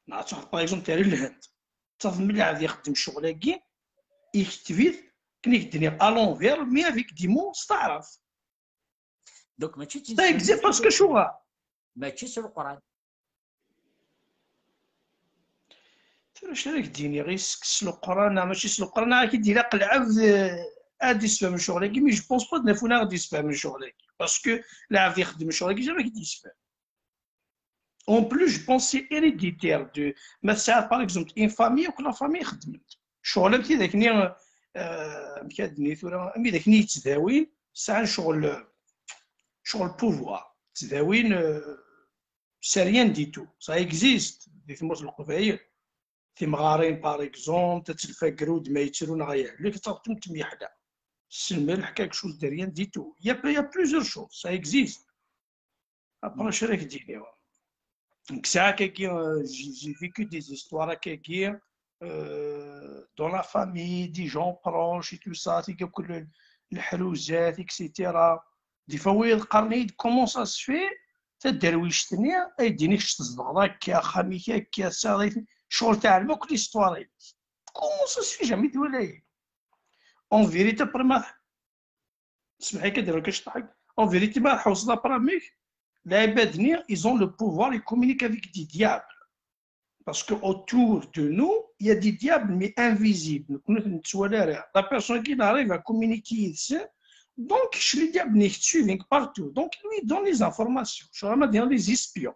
Neɣ ad tṛuḥeḍ, par exemple, ar Lhend, tafeḍ mi lɛebd ixeddem ccɣel-agi, ikteb-it, akken i k-d-nniɣ, à l'envers, mais avec des mots s taɛrabt. Donc, mačči d Ça existe parce que acuɣer? Mačči s Leqran. Tura acu ara k-d-iniɣ, is-, s Leqran, neɣ mačči s Leqran, neɣ ad k-id-ilaq lɛebd, eh, ad d-isfehm ccɣel-agi, mais je pense pas d nafuna ad d-isfehm ccɣel-agi. Parce que lɛebd ixeddem ccɣel-agi, jamais ad k-d-isfehm. En plus, je pense c'est héréditaire de, ma tesɛiḍ, par exemple, une famille, ou que la famille xeddment. Ccɣel am tidak-nni, eh, amek ad d-nini tura, am tidak-nni yettdawin, sɛan ccɣel, ccɣel pouvoir. Ttdawin, eh, c'est rien du tout. Ça existe, di tmurt n Leqbayel. Timɣarin, par exemple, ad telfa grud ma yettru neɣ yehlek, ad taɣeḍ temyeḥla. Sselmer, quelque chose de rien du tout. Il y a, il y a plusieurs choses, ça existe. Après, acu ara k-d-iniɣ? Nekk sɛiɣ akkagi, euh, j'ai, j'ai vécu des histoires akkagi, euh, dans la famille, des gens proches et tout ça, tigi akk l-, leḥruzat, et cetera. Des fois, wiyaḍ qqaren-iyi-d, comment ça se fait, taderwict-nni, ay d-ini kečč tzedɣeḍ akka, axxam-ik akka, tesɛiḍ ccɣel, teɛlem akk l'histoire-ik. Comment ça se fait, jamais twala-yi? En vérité, après ma, semmeḥ-ik ad d-rreɣ kečč ṭaḥik. En vérité, ma tḥewṣeḍ après amek, lɛibad-nni, ils ont le pouvoir, ils communiquent avec des diables. Parce que autour de nous, il y a des diables, mais invisibles. Donc, nous, nettwali ara. La personne qui arrive à communiquer ici, donc, les diables nous suivent partout. Donc, ils lui donnent les informations. Je vais dire les espions.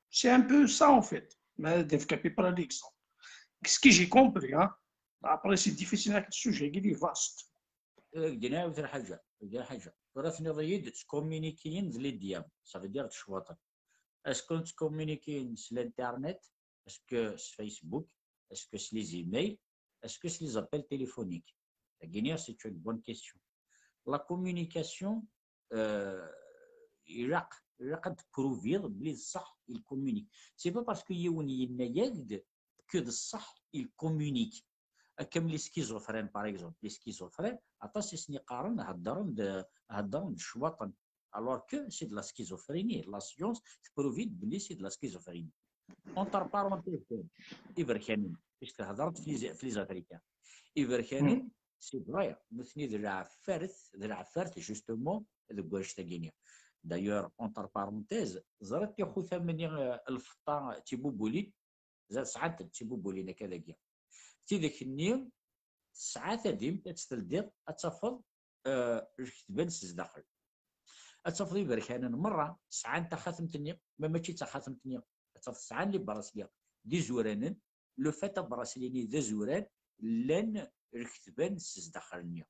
C'est un peu ça, en fait. Mais je vais pas l'exemple. Ce que j'ai compris, hein. Après, c'est difficile avec le sujet, il est vaste. Dina, ḥaǧa, dina, ḥaǧa. Tura tenniḍ-iyi-d ttkommunikiyen d les diables. Ça veut dire ccwaṭen. Est-ce que ttkommunikiyen s l'internet? Est-ce que s Facebook? Est-ce que s les emails? Est-ce que s les appels téléphoniques? Tagini, c'est une bonne question. La communication, euh, ilaq, ilaq ad prouviḍ belli d ṣṣeḥ, il communique. C'est pas parce que yiwen yenna-yak-d que d ṣṣeḥ, il communique. Comme les schizophrènes, par exemple. Les schizophrènes, aṭas i sen-iqqaren, heddren d, heddren d ccwaṭen. Alors que c'est de la schizophrénie. La science tprouve-it belli c'est de la schizophrénie. Entre parenthèses, iberkanen, puisque hedrent f les, f les Africains. Iberkanen, c'est vrai, nutni d lɛeffaret, d lɛeffaret, justement, deg wannect-agi-nni. D'ailleurs, entre parenthèses, ẓriɣ tixutam-nni, euh, lfeṭṭa d tibubulin, zad sɛant d tibubulin akka dagi. Tidak-nni tesɛa tadimt ad tt-teldiḍ, ad tafeḍ, euh, leketban s zdaxel. Ad tafeḍ iberkanen merra sɛan taxatemt-nni, ma mačči d taxatemt-nni, ad tafeḍ sɛan les bracelets d izuranen, Le fait abracelet-nni d azuran, llan rekben s zdaxel-nni.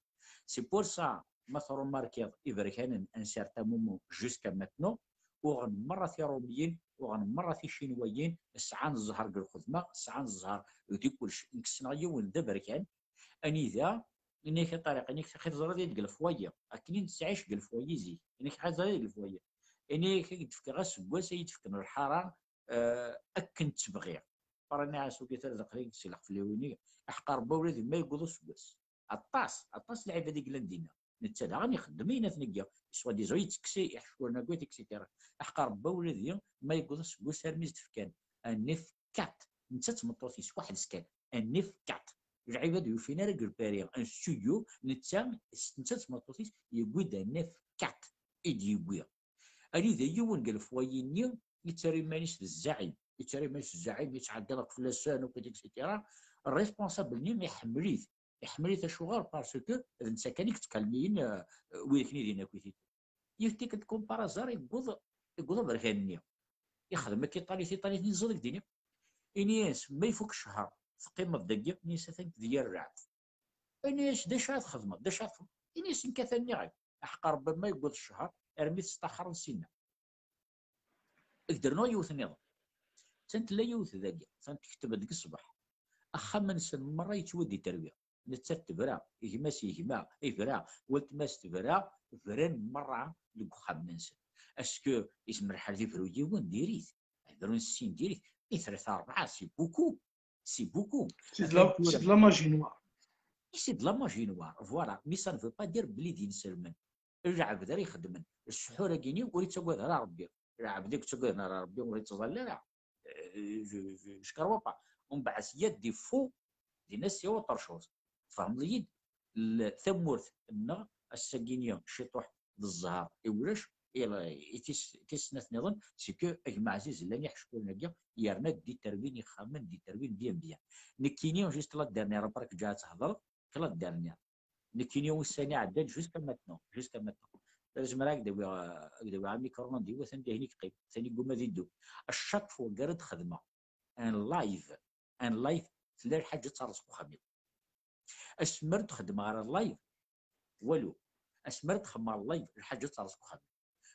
C'est pour ça, ma trumarkiḍ iberkanen, un certain moment jusqu'à maintenant, uɣen merra tiṛumiyin, uɣen merra ticinwayin, sɛan zzher deg lxedma, sɛan zzher di kullec. Nekk ssneɣ yiwen d aberkan, anida, ini-ak a Ṭariq, ini-ak axi teẓriḍ-iyi deg lefwayi, akken i nettɛic deg lefwayi zik, ini-ak axi teẓriḍ-iyi deg lefwayi, ini-ak ad d-fkeɣ aseggas ay d-fken lḥara, eh, akken ttebɣiɣ. Qqaren-as ugiṭar d aqli si leqfel-iw-ini, aḥeqq Rebbi ula d ma yewweḍ useggas. Aṭas, aṭas n lɛibad i yellan dinna. Netta daɣen ixeddem ayen aten-agi, soi-disant yettekkes iḥeckuren akk, et cetera. Aḥeqq Rebbi ula d ma yewweḍ useggas armi s d-fkan un F quatre. Netta d tmeṭṭut-is weḥd-s kan, un F quatre. Lɛibad ur yufin ara deg lpari, un studio, netta, netta d tmeṭṭut-is yewwi-d un F quatre i d-yewwi. Anida yiwen deg lefwayi-nni yettarra iman-is d zzaɛim, yettarra iman-is d zzaɛim, yettɛeddi akk fell-asen, akk, et cetera. Responsable-nni iḥemmel-it, iḥemmel-it acuɣer? Parce que d netta kan i yettkalmiyen, eh, wid akken i din akk-it. Yiwet tikkelt comme par hasard yewweḍ, yewweḍ aberkan-nni. Yexdem akk iṭali tiṭali-nni ẓid deg dini. Ini-as, ma ifuk ccher, teqqimeḍ dagi? Ini-as, atan d yir rreɛd. Ini-as, d acu ara txedmeḍ? D acu ara txedmeḍ? Ini-as, nekk atan nniɣ-ak, aḥeqq Rebbi ma yewweḍ ccher, armi testaxreḍ sinna. Ad k-d-rnuɣ yiwet nniḍen. Atan tella yiwet dagi, atan tekteb-d deg ṣṣbeḥ. Axxam-nsen merra yettwadi terwi. Nettat tebra, gma-s yegma, yebra, weltma-s tebra, bran merra deg uxxam-nsen. Est-ce que yezmer lḥal ad yebru yiwen? Diri-t. Ad brun sin, diri-t. I tlata, rebɛa, c'est beaucoup. C'est beaucoup. C'est de la, c'est de la magie noire. C'est de la magie noire. Voilà. Mais ça ne veut pas dire belli d inselmen. Lɛebd ara ixedmen ssuḥur-agi-ni ur yettagad ara Rebbi. Lɛebd ur yettagad ara Rebbi, ur yettẓalla ara. Euh, je, je, je crois pas. Umbeɛd, il y a des faux, des nnas c'est autre chose. Tfehmeḍ-iyi-d? L-, tamurt-nneɣ ass-agi-ni ciṭuḥ d zzher i ulac, i, i tis-, tis snat nniḍen, c'est que a gma Ɛziz llan iḥeckulen-agi, yerna d-iterwin ixxamen, d-iterwin bien bien. Nekkini, juste la dernière, après que ǧaɛet thedreḍ, que la dernière. Nekkini ussan iɛeddan jusqu'à maintenant, jusqu'à maintenant. Zemreɣ ad k-d-awiɣ, ad k-d-awiɣ amikru, anda i atan dihin i yeqqim, atan yegguma ad iddu. À chaque fois, gar ad xedmeɣ un live, un live, tella lḥaǧa ad terreẓ deg uxxam-iw. Asmi ara d-xedmeɣ ara live, walu. Asmi ara d-xedmeɣ live, lḥaǧa ad terreẓ deg uxxam-iw.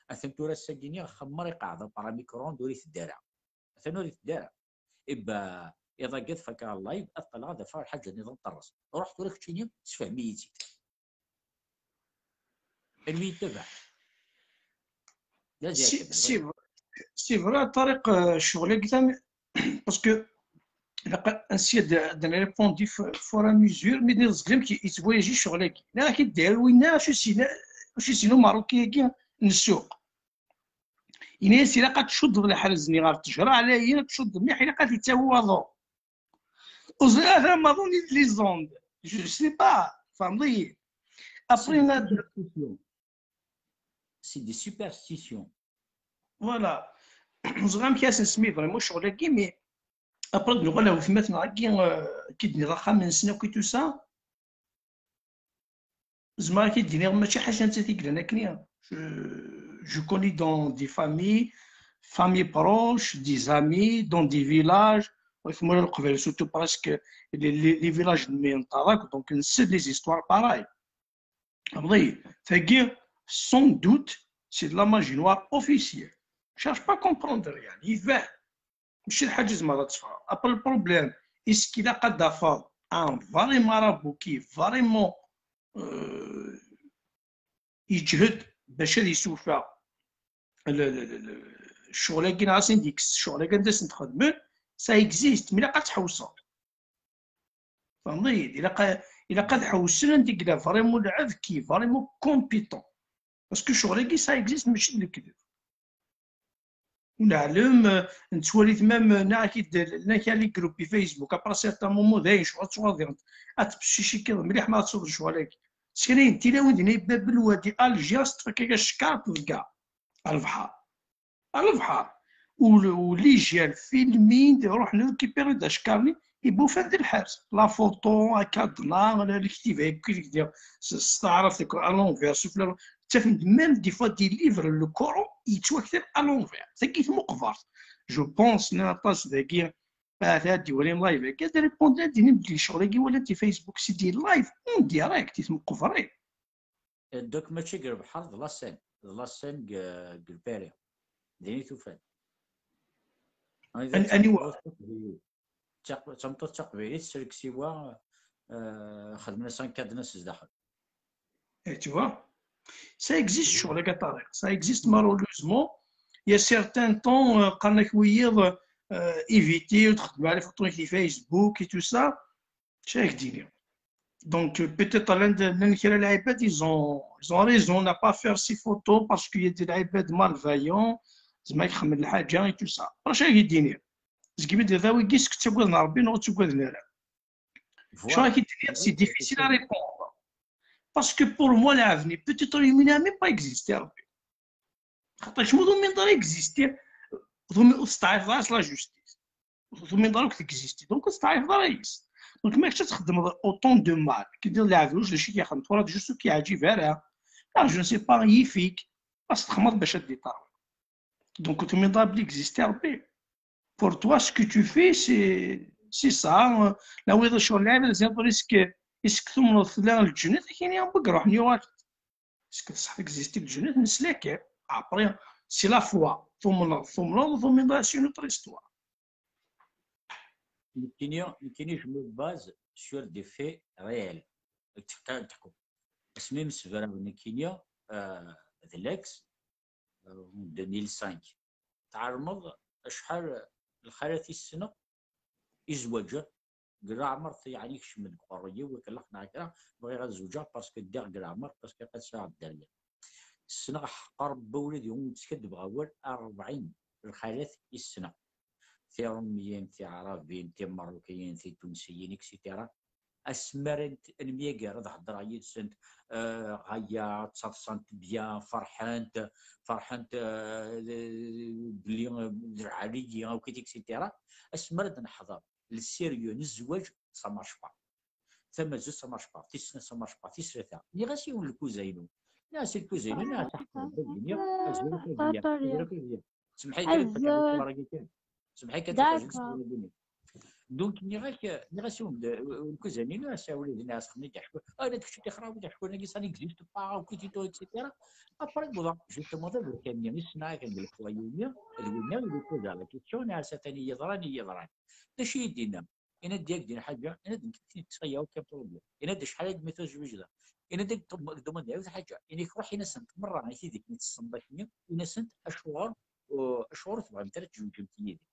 Atan tura ass-agi-ni axxam merra iqeɛɛed, apara amikru ur iteddu ara. Atan ur iteddu ara. Iba, iḍ-agi ad fakeɣ live, ad ṭṭaleɣ ad afeɣ lḥaǧa nniḍen terreẓ. Ruḥ tura keččini, sefhem-iyi-tt-id. Anwi yettabaɛ? D aziɛi. C'est vrai, Tariq, euh, ccɣel-agi tam-, parce que ilaq ad nsiya d, d nrépondi f-, fur et à mesure, mi d-nniḍ zglam ki yettvoyaji ccɣel-agi. Nniɣ-ak-id d winna, acu sin, acu sin umeṛṛuki-agi n ssuq. Ini-as ilaq ad tcuddeḍ lḥerz-nni ɣer ttejra, ɛlayen ad tcuddeḍ mliḥ, ilaq ad t-ittawi waḍu. Ur ẓriɣ ara ma ḍun les ondes. Je sais pas. Tfehmeḍ-iyi? Après, c'est des superstitions. C'est des superstitions. Voilà. Ur ẓriɣ amek ara s-nsemmi vraiment ccɣel-agi, mais après, ad nuɣal ar wetma-tneɣ-agi, euh, ki d-nniḍ axxam-nsen akk et tout ça. Zemreɣ ad k-id-iniɣ mačči ḥaca nettat i yellan akken. Je, je connais dans des familles, familles proches, des amis, dans des villages, ɣef tmura n Leqbayel, surtout presque les, les, les villages de Myenṭaḍ, donc, c'est des histoires pareilles. Tagi, sans doute, c'est de la magie noire officielle. Cherche pas à comprendre rien. Yebɛed. Mačči d lḥaǧa tzemreḍ ad teffɣeḍ. Après, le problème, est-ce qu'il ilaq ad d-tafeḍ un vrai marabout qui est vraiment, euh, yeǧhed bac ad yessuffeɣ le, le, le, le, ccɣel-agi neɣ ad sen-d-yekkes ccɣel-agi anda sen-t-xedmen? Ça existe, mais ilaq ad tḥewṣeḍ. Tfehmeḍ-iyi-d? Ilaq, ilaq ad ḥewsen anda i yella vraiment lɛebd qui est vraiment compétent. Parce que ccɣel-agi, ça existe, mačči d lekdeb. Ur neɛlem, euh, nettwali-t même, euh, neɣ akid, neɣ les groupes Facebook, après certain moment, dayen ccɣel ttwaḍiɣent. Ad tbeccic-ikiḍ mliḥ ma ad tsuḍ ccɣel-agi. Skrayen tilawin dinna i Bab Lwadi, Alger, s tfakka cckarṭ deg a lebḥer. A lebḥer. U, u les jeunes filmin-d, ruḥen récupérer-d acekkaṛ-nni, i bufan di lḥebs. La photo, akadna, la, lektiba, yakk i d-gdiɣ s, s taɛrabt, à l'envers, sufella. Ttafen-d même des fois des livres, le Coran, yettwaktab à l'envers. Tagi tmuqbert. Je pense, nnan aṭas dagi, Ahat ad d-iwali live akka, ad répondre, ad d-ini belli ccɣel-agi walan-t i Facebook, c'est des live en direct, i tmeqbrin. Donc mačči deg lebḥer, d la Seine, d la Seine deg deg Lpari. Din i t-ufan. An- aniwa? D tameṭṭut taqbaylit, sreg siwa, eh, xedmen-as un cadenas sdaxel. Eh, tu vois, ça existe ccɣel-agi a Ṭariq, ça existe malheureusement. Il y a certains temps, euh, qqaren-ak wiyiḍ, euh, éviter ur txeddem ara les photos-ik di Facebook et tout ça. Acu ara k-d-iniɣ? Donc, euh, peut-être llan d- llan kra n lɛibad, ils ont, ils ont raison, on n'a pas à faire ces photos parce qu'il y a des lɛibad malveillants, zeɛma ad xedmen lḥaǧa et tout ça. Acu ara k-d-iniɣ? Zegmi d-iḍa wigi, est-ce que ttagaden Rebbi neɣ ur ttagaden ara? Acu ara k-d-iniɣ, c'est difficile à répondre. Parce que pour moi, l'avenir, peut-être il n'a même pas existé, Rebbi. Xaṭer kemm ur tumineḍ ara exister, ur testeɛṛifeḍ ara s la justice. Ur tumineḍ ara akk texister, donc ur testeɛṛifeḍ ara yes. Donc ma kečč ad txeddmeḍ autant de mal, ki d leɛbruj d acu i k-ixdem tura, d juste ur k-yeɛǧib ara, neɣ je ne sais pas, yif-ik, ad s-texmaḍ bac ad d-iṭerwi. Donc ur tumineḍ ara belli existe Rebbi. Pour toi, ce que tu fais, c'est c'est ça. Lawiḍ acu n lɛibad, ziḍ est-ce que est-ce que tumneḍ tella lǧennet? Ad k-iniɣ, wagi ruḥen yuɣal. Est-ce que ça existe, lǧennet? Nesla kan. Après, c'est la foi. Tumneḍ, tumneḍ, ur tumineḍ, c'est une autre histoire. Nekkini, nekkini, je me base sur des faits réels. Ad teḥka-, ad teḥku. Asmi msebra nekkini, euh, d l'ex, euh, en deux mille cinq. Tɛelmeḍ acḥal lxalat i ssneɣ, izwaǧen, deg leɛmer, yeɛni kecmen deg uqerruy-iw, akellex neɣ kra, bɣiɣ ad zewǧeɣ parce que ddiɣ deg leɛmer, parce que ad sɛuɣ dderya. Ssneɣ ḥeqq Rebbi ula d yiwen ur d-skaddbeɣ awal, rebɛin lxalat i ssneɣ. Tiṛumyiyin, tiɛrabin, timeṛṛukiyin, titunsiyin, et cetera. Asmi ara nemyager ad heddreɣ yid-sent, euh, ɣaya, ttaḍsant bien, ferḥent, ferḥent, euh, belli, euh, d lɛali-yi, akk, et cetera. Asmi ara d-neḥḍer le sérieux n zzwaǧ, ça marche pas. Tamazut, ça marche pas. Tis snat, ça marche pas. Tis tlata. Nniɣ-as i yiwen n lkuza-inu. Nniɣ-as i lkuza-inu, nniɣ-as aḥeqq Rebbi, nniɣ-azul a Fabiya, azul a Fabiya. Semḥ-iyi kan, semḥ-iyi kan, ttɛawazeɣ. Donc nniɣ-ak, nniɣ-as i yiwen n lkuza-inu, as awlid-nni, as xedmen-d aḥku, ah, la d-kečč tixraw-d aḥku-agi, ça n'existe pas, akk, et cetera. Après wwḍeɣ justement d aberkan-nni i ssneɣ akken deg leqwayi-nni, d winna i d-poser la question, nniɣ-as atan i yeḍran, i yeḍran. D acu i yi-d-yenna? Yenna-d yak din ḥaǧa, yenna-d nekk ttayya, aucun problème. Yenna-d acḥal ay d-meta zwiǧ da? Yenna-d ddumand yiwet ḥaǧa. Yenna-k ruḥ in-asent merra i tidak i tessneḍ akkenni, in-asent acuɣer, uh, acuɣer ur tebɣimt ara ad tzewǧemt yid-i?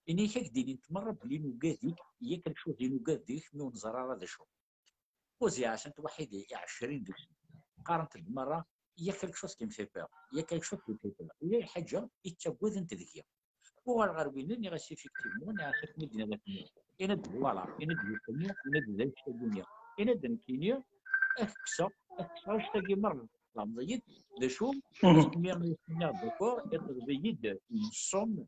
Yenna-k ad k-d-inint merra belli nugad-ik, il y a quelque chose i nugad deg-k, mi ur neẓri ara d acu. Poser-asent waḥid i ɛecrin deg-sen. Qqarent-d merra, il y a quelque chose qui me fait peur, il y a quelque chose qui me fait peur. Yella lḥaǧa i ttaggadent deg-i. Uɣaleɣ ɣer winna, nniɣ-as effectivement, nniɣ-as akken i d-nniɣ akken. Yenna-d voilà, yenna-d justement, yenna-d d anect-agi-nni. Yenna-d nekkini, ad k-kkseɣ, ad k-kkseɣ anect-agi merra. Tfehmeḍ-iyi-d? D acu? Asmi i s-nniɣ d'accord, iṭleb-iyi-d une somme,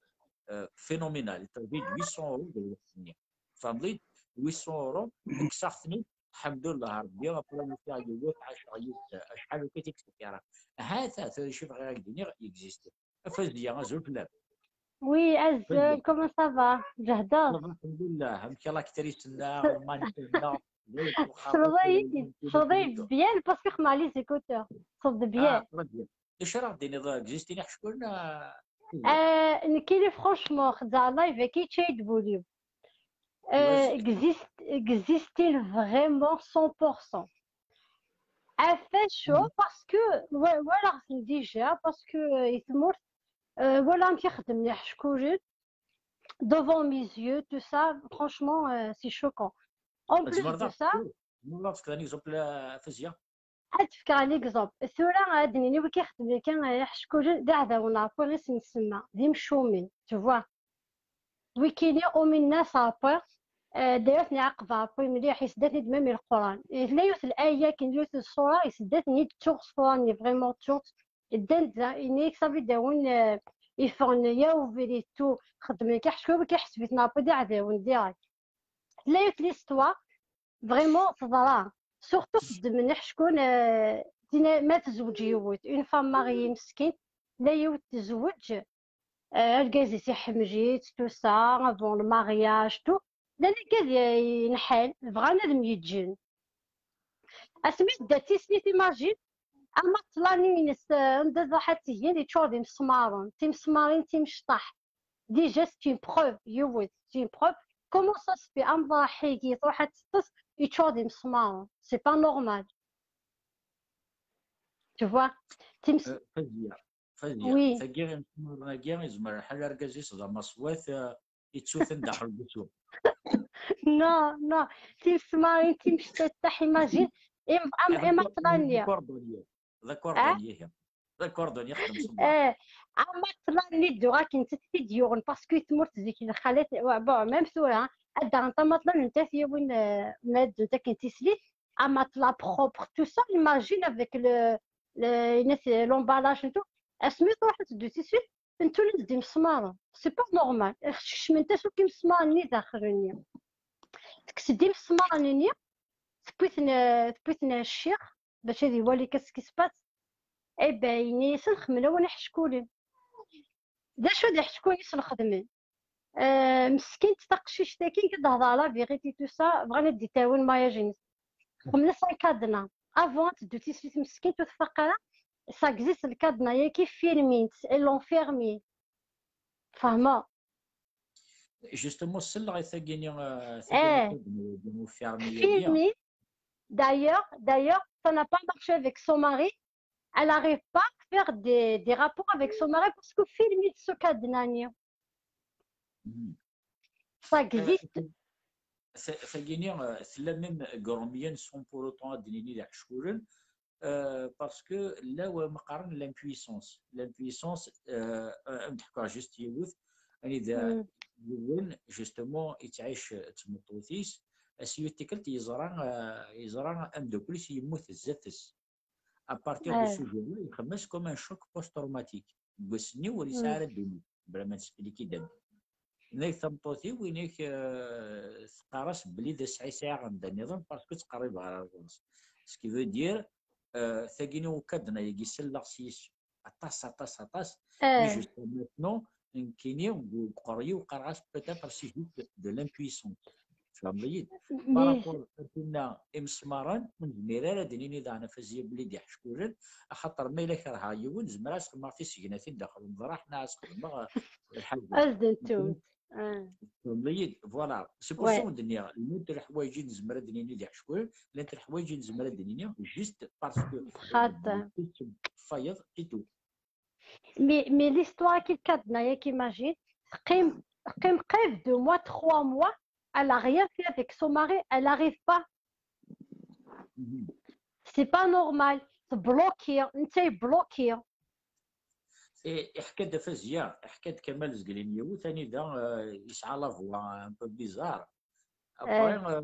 euh, phénoménale. Iṭleb-iyi-d huit cents euros deg lweqt-nni. Tfehmeḍ-iyi-d? Huit cents euros, kkseɣ-ten-id, lḥemdullah Rebbi, après ufiɣ yiwet, ɛaceɣ yid-s acḥal akka, et cetera. Ha-t-a, tura acu bɣiɣ ad k-d-iniɣ, existe. A Faziya, azul fell-am. Oui, azul, comment ça va? Tjehdeḍ? Alḥemdullah, amek a l'actrice-nneɣ, mannequin-nneɣ? Tessneḍ-iyi-d, tessneḍ-iyi-d bien parce que xedmeɣ les écouteurs. Tessneḍ bien. D acu ara ɣ-d-tiniḍ, existe-n iḥeckulen? Nekkini franchement xedɛeɣ live-agi, ččay-d wul-iw. Existe-n vraiment cent pour cent. Ɣef acu? Parce que walaɣ-ten déjà, parce que i tmurt, walaɣ amek i xeddmen iḥeckulen devant mes yeux, tout ça, franchement, c'est choquant. En plus de ça, tzemreḍ ad tefkeḍ un exemple, a Faziya? Ad d-fkeɣ l'exemple. Tura ad d-nini wi k-ixedmen kan iḥeckulen d iɛdawen n Ṛebbi, i sen-nsemma d imcumin, tu vois. Wikini umin-as Ṛebbi, d'ailleurs ten-iɛaqeb Ṛebbi mliḥ, isedda-ten-id même i Leqran. Tella yiwet l'aya akken, yiwet ṣṣura, isedda-ten-id, tuɣ ṣṣura-nni vraiment tuɣ-tt, ddan-d da, ini-k ça veut dire win iffɣen ya ubrid tu, xeddmen kan ḥeckulen, wi k-iḥseb-iten Ṛebbi d iɛdawen direct. Tella yiwet l'histoire vraiment teḍra, surtout xeddmen iḥeckun, tin ma tezweǧ yiwet, une femme mariée meskint, tella yiwet tezweǧ, euh, argaz-is iḥemmel-itt, tout ça, avant le mariage, tout. Llan argaz i-, yenḥan, bɣan ad myeǧǧen. Asmi tedda d tislit, imagine, amaṭṭlan-ines, euh, anda tṛuḥ ad tgen, yeččur d imesmaren, timesmarin timecṭaḥ. Déjà, c'est une preuve, yiwet, c'est une preuve. Comment ça se fait? Amḍaḥ-agi, tṛuḥ ad teṭṭes, yeččur d imesmaren. C'est pas normal. Tu vois? Times- Euh, Fazia, Fazia, Oui. Tagi imesmaren-agi, yezmer lḥal argaz-is d amaṣwat, euh, yettu-ten daxel n usu. Non, non. Timesmarin timecṭaḥ, imagine. Im-, am-, D'accord, amaṭṭlan-nni. D'accord, Daniel. D'accord, Daniel. D'accord, Daniel, xdem ṣṣber. Eh, amaṭṭlan-nni d-uɣal akken t-id-yuɣen, parce que tmurt zik lxalat, wa-, bon, même tura, hein, ad d-aɣent amaṭṭlan n tafyiwin, euh, ma ddunt akken tislit, amaṭṭlan propre, tout ça, imagine avec le, le, l'emballage et tout. Asmi tṛuḥ ad teddu tislit, ntulent-d imesmaren. C'est pas normal. Kecment-as akk imesmaren-nni daxel-nni. Tekkes-d imesmaren-nni, tewwi-ten, tewwi-ten ccix, bac ad iwali qu'est-ce qui se passe. Eh ben, yenna-yasen xemlawen iḥeckulen. D acu d iḥeckulen i sen-xedmen? Euh, meskint taqcict-agi, i d-hḍer la vérité, tout ça, bɣan ad d-ittawin mariage-ines. Xemlen-as un cadenas. Avant ad teddu tislit, meskint ur tfaq ara, ça existe, le cadenas-agi, fermé, ils l'ont fermé. Fehmeḍ? Justement, selleɣ i tagi-nni, euh, Eh. Fermé. Fermé. D'ailleurs, d'ailleurs, ça n'a pas marché avec son mari. Elle n'arrive pas à faire des, des rapports avec son mari parce que fermé de ce cadenas-nni. Mhm. Ça existe. Tagi-nni, euh, tella même deg Irumyen, sans pour autant ad d-nini d iḥeckulen, euh, parce que là, wa ma qqaren l'impuissance. L'impuissance, euh, euh, ad d-ḥkuɣ juste yiwet, anida Mm. yiwen, justement, yettɛic d tmeṭṭut-is, ass yiwet tikkelt yeẓra, euh, yeẓra ameddakel-is yemmut zdat-s. À partir de Ouais. ce jour-là, yexdem-as comme un choc post-traumatique. Deg wass-nni ur yesɛi Mm. ara ddunit, vraiment, nespliki-d-am. Inek tameṭṭut-iw, inek, euh, teqqar-as belli d asɛi sɛiɣ anda nniḍen parce que ttqerribeɣ ɣer ɣur-s. Ce qui veut dire, euh, tagi-nni ukadna-agi selleɣ s-yes aṭas, aṭas, aṭas. Mais Eh, jusqu'à maintenant, nekkini, deg uqerri-w, qqareɣ-as peut-être c'est juste de l'impuissance. Tfehmeḍ-iyi-d? Par mais rapport à tinna imesmaren, ur nezmir ara ad d-nini daɣen a Fazia belli d iḥeckulen, axaṭer ma yella kerheɣ yiwen, zemreɣ ad s-xedmeɣ tisegnatin daxel umeḍraḥ, neɣ ad s-xedmeɣ, eh, lḥaǧa. As-d-ntu. Ah. Tfehmeḍ-iyi-d? Voilà. C'est pour ça Ouais. ur d-nniɣ, llant leḥwayeǧ i nezmer ad d-nini d iḥeckulen, llant leḥwayeǧ i nezmer ad d-nini juste parce que Xaṭer. Fayeḍ et tout. Mais, mais l'histoire-agi, le cadenas-agi, imagine, teqqim, teqqim qrib deux mois, trois mois, elle a rien fait avec son mari, elle n'arrive pas. Mhm. C'est pas normal. Tebloki, netta yebloki. Et iḥka-d a Fazia, iḥka-d Kamal Zgelin yiwet anida, euh, yesɛa la voix un peu bizarre. Après, Eh. euh,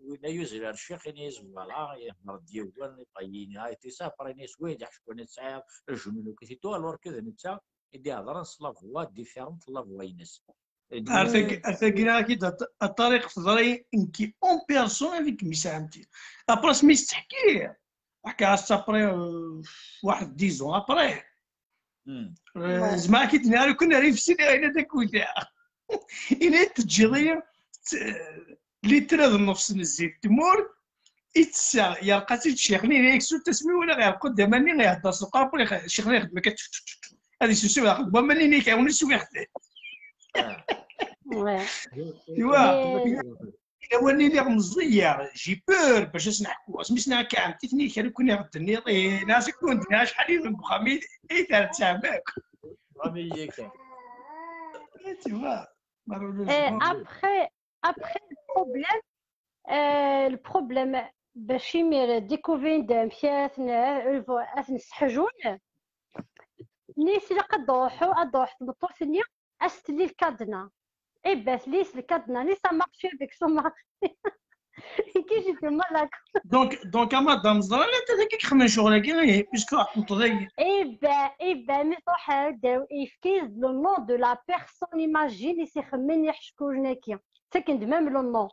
winna yuzzel ar ccix, ini-as, voilà, ihder-d yiwen, iṭayini, et tout ça. Après, ini-as, oui, d aḥecku-nni tesɛiḍ, lejnun akk et tout, alors que d netta i d-iheḍren s la voix différente, la voix-ines. Et Ar donc, tagi, ar tagi, ad k-id-, a Ṭariq, teḍra-yi nekki en personne avec Miss Ɛemti. Après, asmi s-teḥki, ḥkiɣ-as après, euh, واحد dix ans après. hmm. Euh, zeɛma ad k-id-nniɣ, lukan ara yefsi, ayen ad ak-wteɣ. Ini teǧǧiḍ-iyi, t-, litre d nnefs n zzit n tmurt, i tesseɣ, yerqa-tt-id ccix-nni, yenna-yak sut asmi walaɣ iɛeqqa-d aman-nni, ihedder s lqerb, ccix-nni ixeddem akka, tf, tf, tf, tf. Ad yessusem, iɛeqqa-d waman-nni, yak, awen-isubiɣ-t. Ouais. Tu vois, Mais lawan-nni lliɣ meẓẓiyeɣ, j'ai peur bac ad s-neḥku. Asmi s-nɛekka ɛemti-tni, kra kun iɣedden-nni, eh, nɛas kun, nɛas acḥal i deg uxxam i, i terttam akk. Vraiment, il y est, quoi. Eh, tu vois, Eh, après, après, le problème, euh, le problème, bac imir découvrir-d amek ad ten-, ad ten-sseḥjun, nis ilaq ad d-ruḥu, ad d-ruḥ tmeṭṭut-nni, ad s-telli lkadna. Eh ben, telli-s lkadna, nis ça marche avec son mari. Qui j'ai fait mal à Donc, donc, a madame Zara, la tête qui crame sur la gueule, puisque à contre. Eh ben, eh ben, mi tṛuḥ ar ddaw, yefka-yas le nom de la personne, imagine, i s-ixemmen iḥeckulen-agi. Ttaken-d même le nom.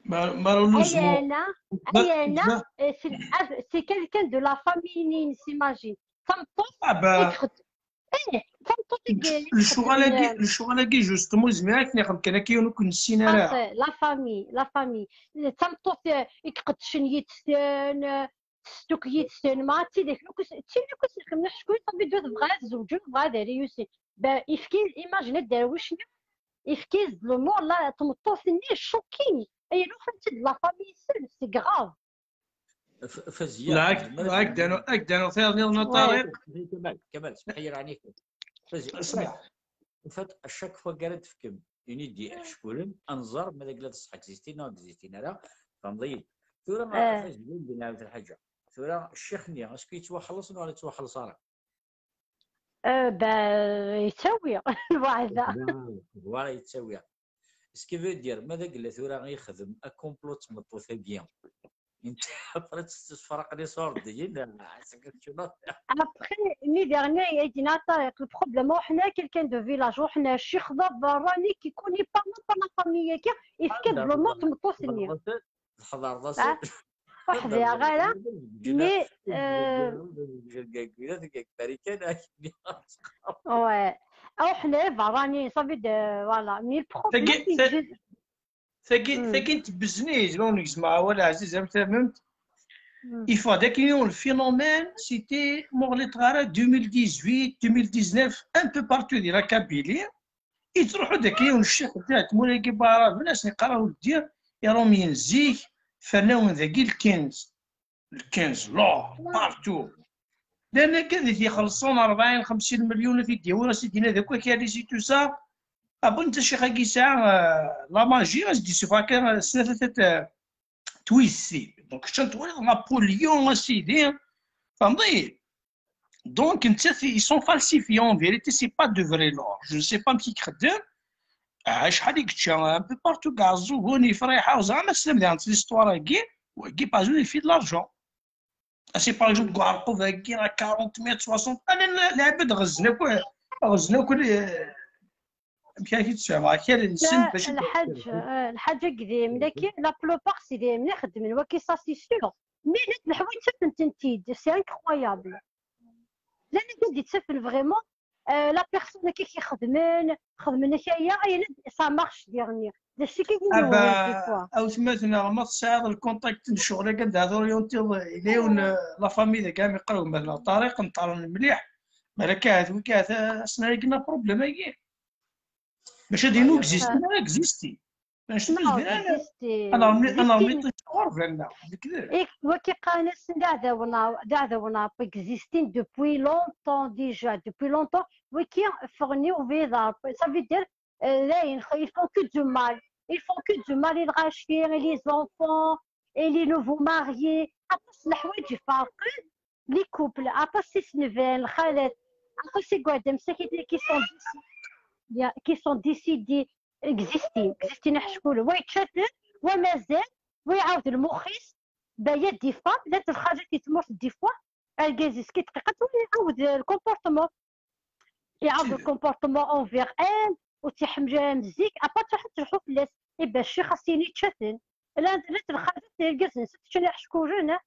Malheureusement. Ayana, Ayana, eh, c'est, ah, c'est quelqu'un de la famille-nni, imagine. Tameṭṭut, Ah ben, i txed-, Eh, tameṭṭut-agi lecɣal-agi, lecɣal-agi, justement, yezmer ad k-nixdem kan akka, yiwen ur k-nessin ara. La famille, la famille. D tameṭṭut, eh, i iqeddcen yid-sen, eh, tesduk yid-sen, ma d tidak, d tin akk i s-ixedmen aḥeckul, tabidu tebɣa ad zewǧen, tebɣa ad réussi. Ba, ifki, imagine aderwic-nni, ifki-s-d l'humour, la, tmeṭṭut-nni, shocking. Ay, lufan-tt-id la famille-sen, c'est grave. Fazya, la, ak-, ak-d-anu, ak-d-anu tayeḍ niḍen a Ṭariq. Kamal, Kamal, smeḥ-iyi, ɛni. Fazya, en fait, à chaque fois ara d-tefkem une idée iḥeckulen, ad nẓer ma d agla d ṣṣeḥ existin neɣ existin ara, tfehmeḍ-iyi. Tura, Fazya, ad d-nɛawed lḥaǧa. Tura, ccix-nni, est-ce que yettwaxelleṣ neɣ ur yettwaxelleṣ ara? Eh, ben, yettawi, lweɛda. Voilà, yettawi. Ce qui veut dire, ma d agla tura yexdem akomplu d tmeṭṭut-agi. Après, tesfraqen iṣurdiyen, c'est quelque chose. Après, mi dernier, ay d-yenna Ṭariq, le problème, ur ḥna quelqu'un de village, ur ḥna ccix d aberrani qui connaît pas même pas la famille-agi, ifka-d l'humour tmeṭṭut-nni. Tḥeḍreḍ-as-d. Ur ḥdiɣ ara, mais, euh, ouais. Ur ḥna iberraniyen, ça veut dire, voilà. Mais le problème, c'est que tagi, tagi n tbezniz, ma ur negzem awal, Ɛziz, am tafemt. Yeffeɣ-d akken yiwen le phénomène, c'était, ma ur ɣliṭeɣ ara, deux mille dix-huit, deux mille dix-neuf, un peu partout di la Kabylie. Yettruḥu-d akka yiwen ccix da, tmura-agi n Waɛraben, asen-iqqar a weddi, Iṛumyen zik, fernawen dagi lkenz. Lkenz, l'or, partout. Llan akka di t-ixelṣen rebɛin, xemsin milyun, ad t-id-yawi, ad s-id-yini d akk akal-is et tout ça. Abun netta ccix-agi yesɛa, euh, la magie, ad s-d-yessufeɣ akka, euh, snat, euh, twiztin. Donc, kečč ad twaliḍ Napoléon, a sidi. Tfehmeḍ-iyi? Donc, nettat, ils sont falsifiés. En vérité, c'est pas de vrai l'or. Je ne sais pas amek i ixeddem. Acḥal i yečča, un peu partout, deg Ɛeẓẓugen, Ifriḥa, ẓran aslam daɣen l'histoire-agi, wagi, par exemple, il fait de l'argent. C'est par exemple, deg uɛerqub-agi, à quarante mètres, soixante, ala, lɛibad ɣezzen akk, ɣezzen akk, eh, amek ara k-id-sfehmeɣ, akal-nsen bac lḥaǧ, eh, lḥaǧ-agi d ayen, la plupart c'est d ayen i xeddmen waki, ça c'est sûr. Mais llant leḥwayeǧ ttafen-tent-id, c'est incroyable. Llan wid i d-yettafen vraiment, euh, la personne akka i k-ixedmen, xedmen ak aya, ayen ça marche diɣenni. D acu akka i newwi des fois. A wetma-tneɣ, ma tesɛiḍ le contact n ccɣel-agi anda ad orientiḍ, yella yiwen, euh, la famille dagi am iqreb ma d Ṭariq, nṭerren mliḥ, balak ahat wigi ahat asen-a yegna problème-agi. Bac ad inu existi, ma existi. Bac ad existi. Waki qqaren-asen d aɛdawen, d aɛdawen existin depuis longtemps déjà, depuis longtemps. Waki ffɣen i ubrid, ça veut dire, euh, dayen, ils font que du mal. Ils font que du mal i lɣaci, et les enfants, et les nouveaux mariés. Aṭas n leḥwayeǧ iferqen les couples, aṭas isenban, lxalat, aṭas igerdan msakit qui sont décédés, qui sont décédés, existin, existin aḥeckul, wa yečča-ten, wa mazal, wa iɛawed lmux-is, baya des femmes, llant lxalat di tmurt des fois, argaz-is ki dqiqa, wa iɛawed le comportement. Iɛawed le comportement envers elle, ur tt-iḥemmel ara am zik, après truḥ ad telḥu fell-as. Iba ccix a s-yini yečča-ten. Llant, llant lxalat irgazen-nsen ččan iḥeckulen, eh?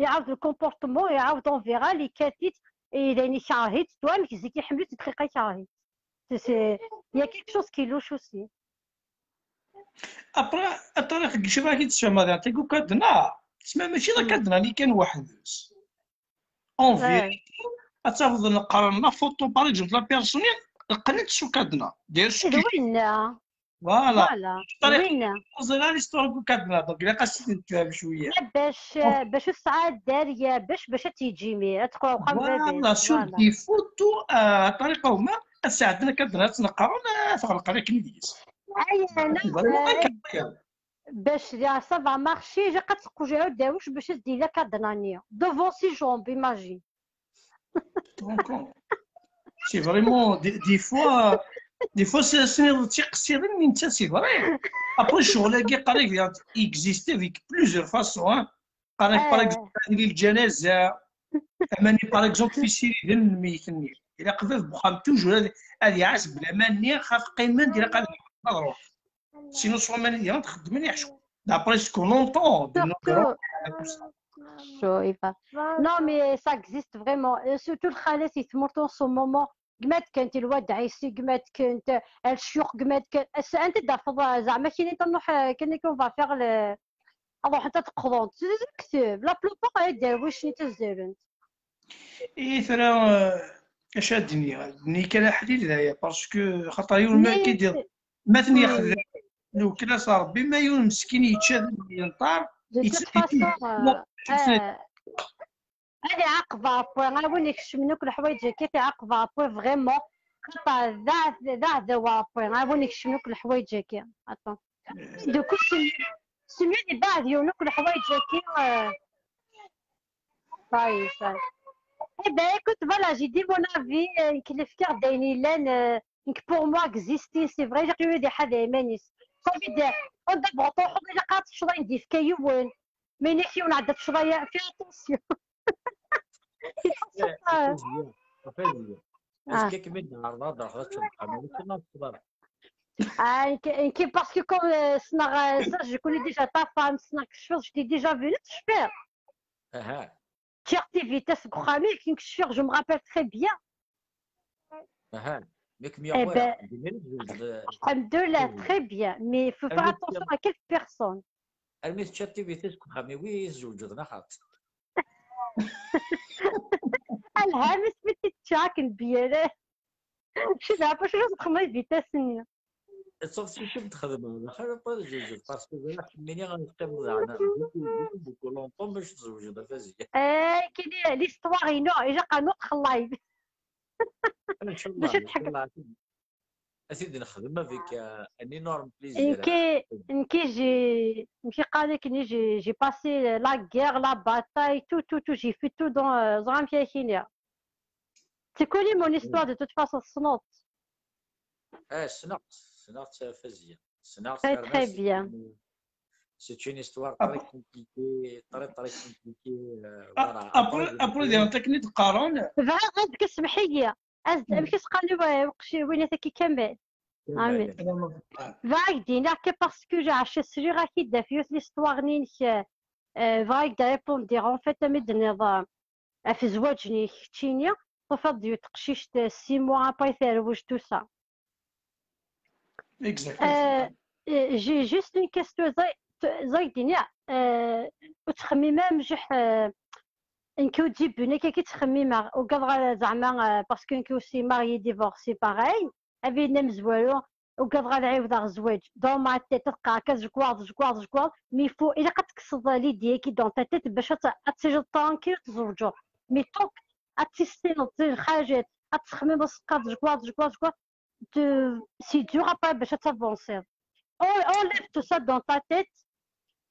Iɛawed le comportement, iɛawed envers elle, yekkat-itt, i d ayen ikerh-itt, d amek zik iḥemmel-itt, dqiqa ikerh-itt. C'est, c'est, il y a quelque chose qui louche aussi. Après, a Ṭariq, deg ccbaḥ i d-tesfehmeḍ, tagi ukadna, tesma mačči d akadna-nni kan weḥd-s. En vérité, ad tafeḍ neqqaren la photo, par exemple, la personne, qqnen-tt s ukadna. D'ailleurs, d winna. Voilà. Voilà. Ur ẓriɣ ara l'histoire n ukadna, donc ilaq ad s-tent-tefhem cwiya. Bac, bac ur tesɛa dderya, bac, bac ad tt-yeǧǧ imir, ad teqqel uxxam baba-s. Voilà, sur des photos, euh, ṭariqa uma, ad sɛedden akadna, ad tt-neqqaren, ad tɣelqen akken deg-s. Bac, ça va marcher, ilaq ad teqqel Ǧahud Darwic bac ad s-d-yili akadna-nni. Devant ses jambes, imagine. Donc, c'est vraiment, des, des fois, des fois, c'est, c'est, c'est vrai. Après, ccɣel-agi, qal-ak, il existe avec plusieurs façons, hein. Qal-ak, par exemple, di lǧanaza, aman-nni, par exemple, tisiriden n lmeyyet-nni. Ilaq bab n uxxam toujours ad, ad iɛas bla aman-nni, xaf qqimen, ilaq ad, ad ruḥ. Sinon, s waman-nni, ad xeddmen iḥecku. D'après ce qu'on entend de nos grands. Non, mais ça existe vraiment. Et surtout, lxalat di tmurt en ce moment, gma-tkent, lwad Ɛisi gma-tkent, lecyux gma-tkent. Ass-a, anta d-tafeḍ, eh, zeɛma kini ad nruḥ, eh, kini qu'on va faire le, ad ruḥent ad qḍunt. C'est des acteurs. La plupart, eh, derwicen i ttazzalen. I tura, eh, acu ad d-nniɣ? Ad d-nniɣ kan aḥlil d aya, parce que xaṭer yiwen ma akka d-, ma ten-yexdem lewkla s Ṛebbi, ma yiwen meskin yečča d yenṭer, de toute façon, eh, ad iɛaqeb Ṛebbi, a win ikecmen akk leḥwayeǧ-agi, ad iɛaqeb Ṛebbi vraiment. Xaṭer d aɛ-, d aɛdaw Ṛebbi, a win ikecmen akk leḥwayeǧ-agi. Attends. Du coup, c'est mieux, c'est mieux di beɛd yiwen akk leḥwayeǧ-agi, euh. Ça y est, ça y est. Eh ben, écoute, voilà, j'ai dit mon avis, euh, nekk lefkiɣ-d ayen yellan, euh, nekk pour moi exister, c'est vrai, ilaq yiwen ad iḥader iman-is. Ça veut dire, anda bɣa truḥeḍ, ilaq ad teččeḍ ayen d-yefka yiwen. Mais nekk yiwen ɛedda tecḍa, fais attention. Parce que comme, euh, ça, je connais déjà ta femme, je t'ai déjà vu, tu sais. Tu as activités, je me rappelle très bien. Eh ben, alhamdoulilah, très bien. Mais il faut faire attention à quelle personne. Almi tečča tivit-is deg uxxam-iw i tezewǧeḍ neɣ xaṭ? Alham isem-is tečča akken biyere. Cedha, bac ad txedmeḍ ivitasen-nni. Ad tafeḍ s acu texdem, xir ad tezewǧeḍ, parce que ẓriɣ kemmini ad teqqimeḍ daɣen beaucoup, beaucoup, beaucoup longtemps bac tzewǧeḍ a Faziya. Eh, kini l'histoire-inu, ilaq ad nuṭex live. Inchallah, bac ad tḥekmeḍ. Inchallah. Ad t-id-nexdem avec, euh, un énorme plaisir. Nekki, nekki, j'ai, nekki qqaren-ak, j'ai, j'ai passé la guerre, la bataille, tout, tout, tout, j'ai fait tout dans, euh, ẓer amek ara k-iniɣ. Tu connais mon histoire de toute façon, tessneḍ-tt. Ah, ssneɣ-tt, ssneɣ-tt a Faziya. Ssneɣ-tt. Très, très bien. C'est une histoire très compliquée, très, très compliquée, euh, voilà. Après, après, d ayen akken i d-qqaren. Bɣiɣ ad k-, semmeḥ-iyi. Amek i s-qqaren i uqcic win-a taki kamel? Amin. Bɣiɣ ad k-d-iniɣ que parce que j'ai acheté sliɣ-ak-id ɣef yiwet l'histoire-nni-inek, euh, bɣiɣ ad k-d-répondiɣ en fait, ami d-tenniḍ, euh, ɣef zzwaǧ-nni keččini, tufiḍ-d yiwet teqcict, euh, six mois après terwel tout ça. Exactement. Euh, euh, j'ai juste une question, ẓer-, ẓer-, d-iniɣ, euh, ur ttxemmim ara mliḥ, euh, nekk au début, nekk akka i ttxemmimeɣ, ugadeɣ ara zeɛma, euh, parce que nekk aussi marié divorcé pareil, abrid amezwaru, ugadeɣ ad ɛiwdeɣ zzwaǧ, dans ma tête, ad qqareɣ akka, tjegwaḍ, tjegwaḍ, tjegwaḍ, mais il faut, ilaq ad tekkseḍ l'idée-agi dans ta tête bac ad t-, ad tiliḍ tranquille, ad tzewǧeḍ. Mais tant que ad tissineḍ lxaǧat, ad txemmimeḍ s qqareḍ, tjegwaḍ, tjegwaḍ, tjegwaḍ, c'est dur après bac ad tavansiḍ. Enlève tout ça dans ta tête.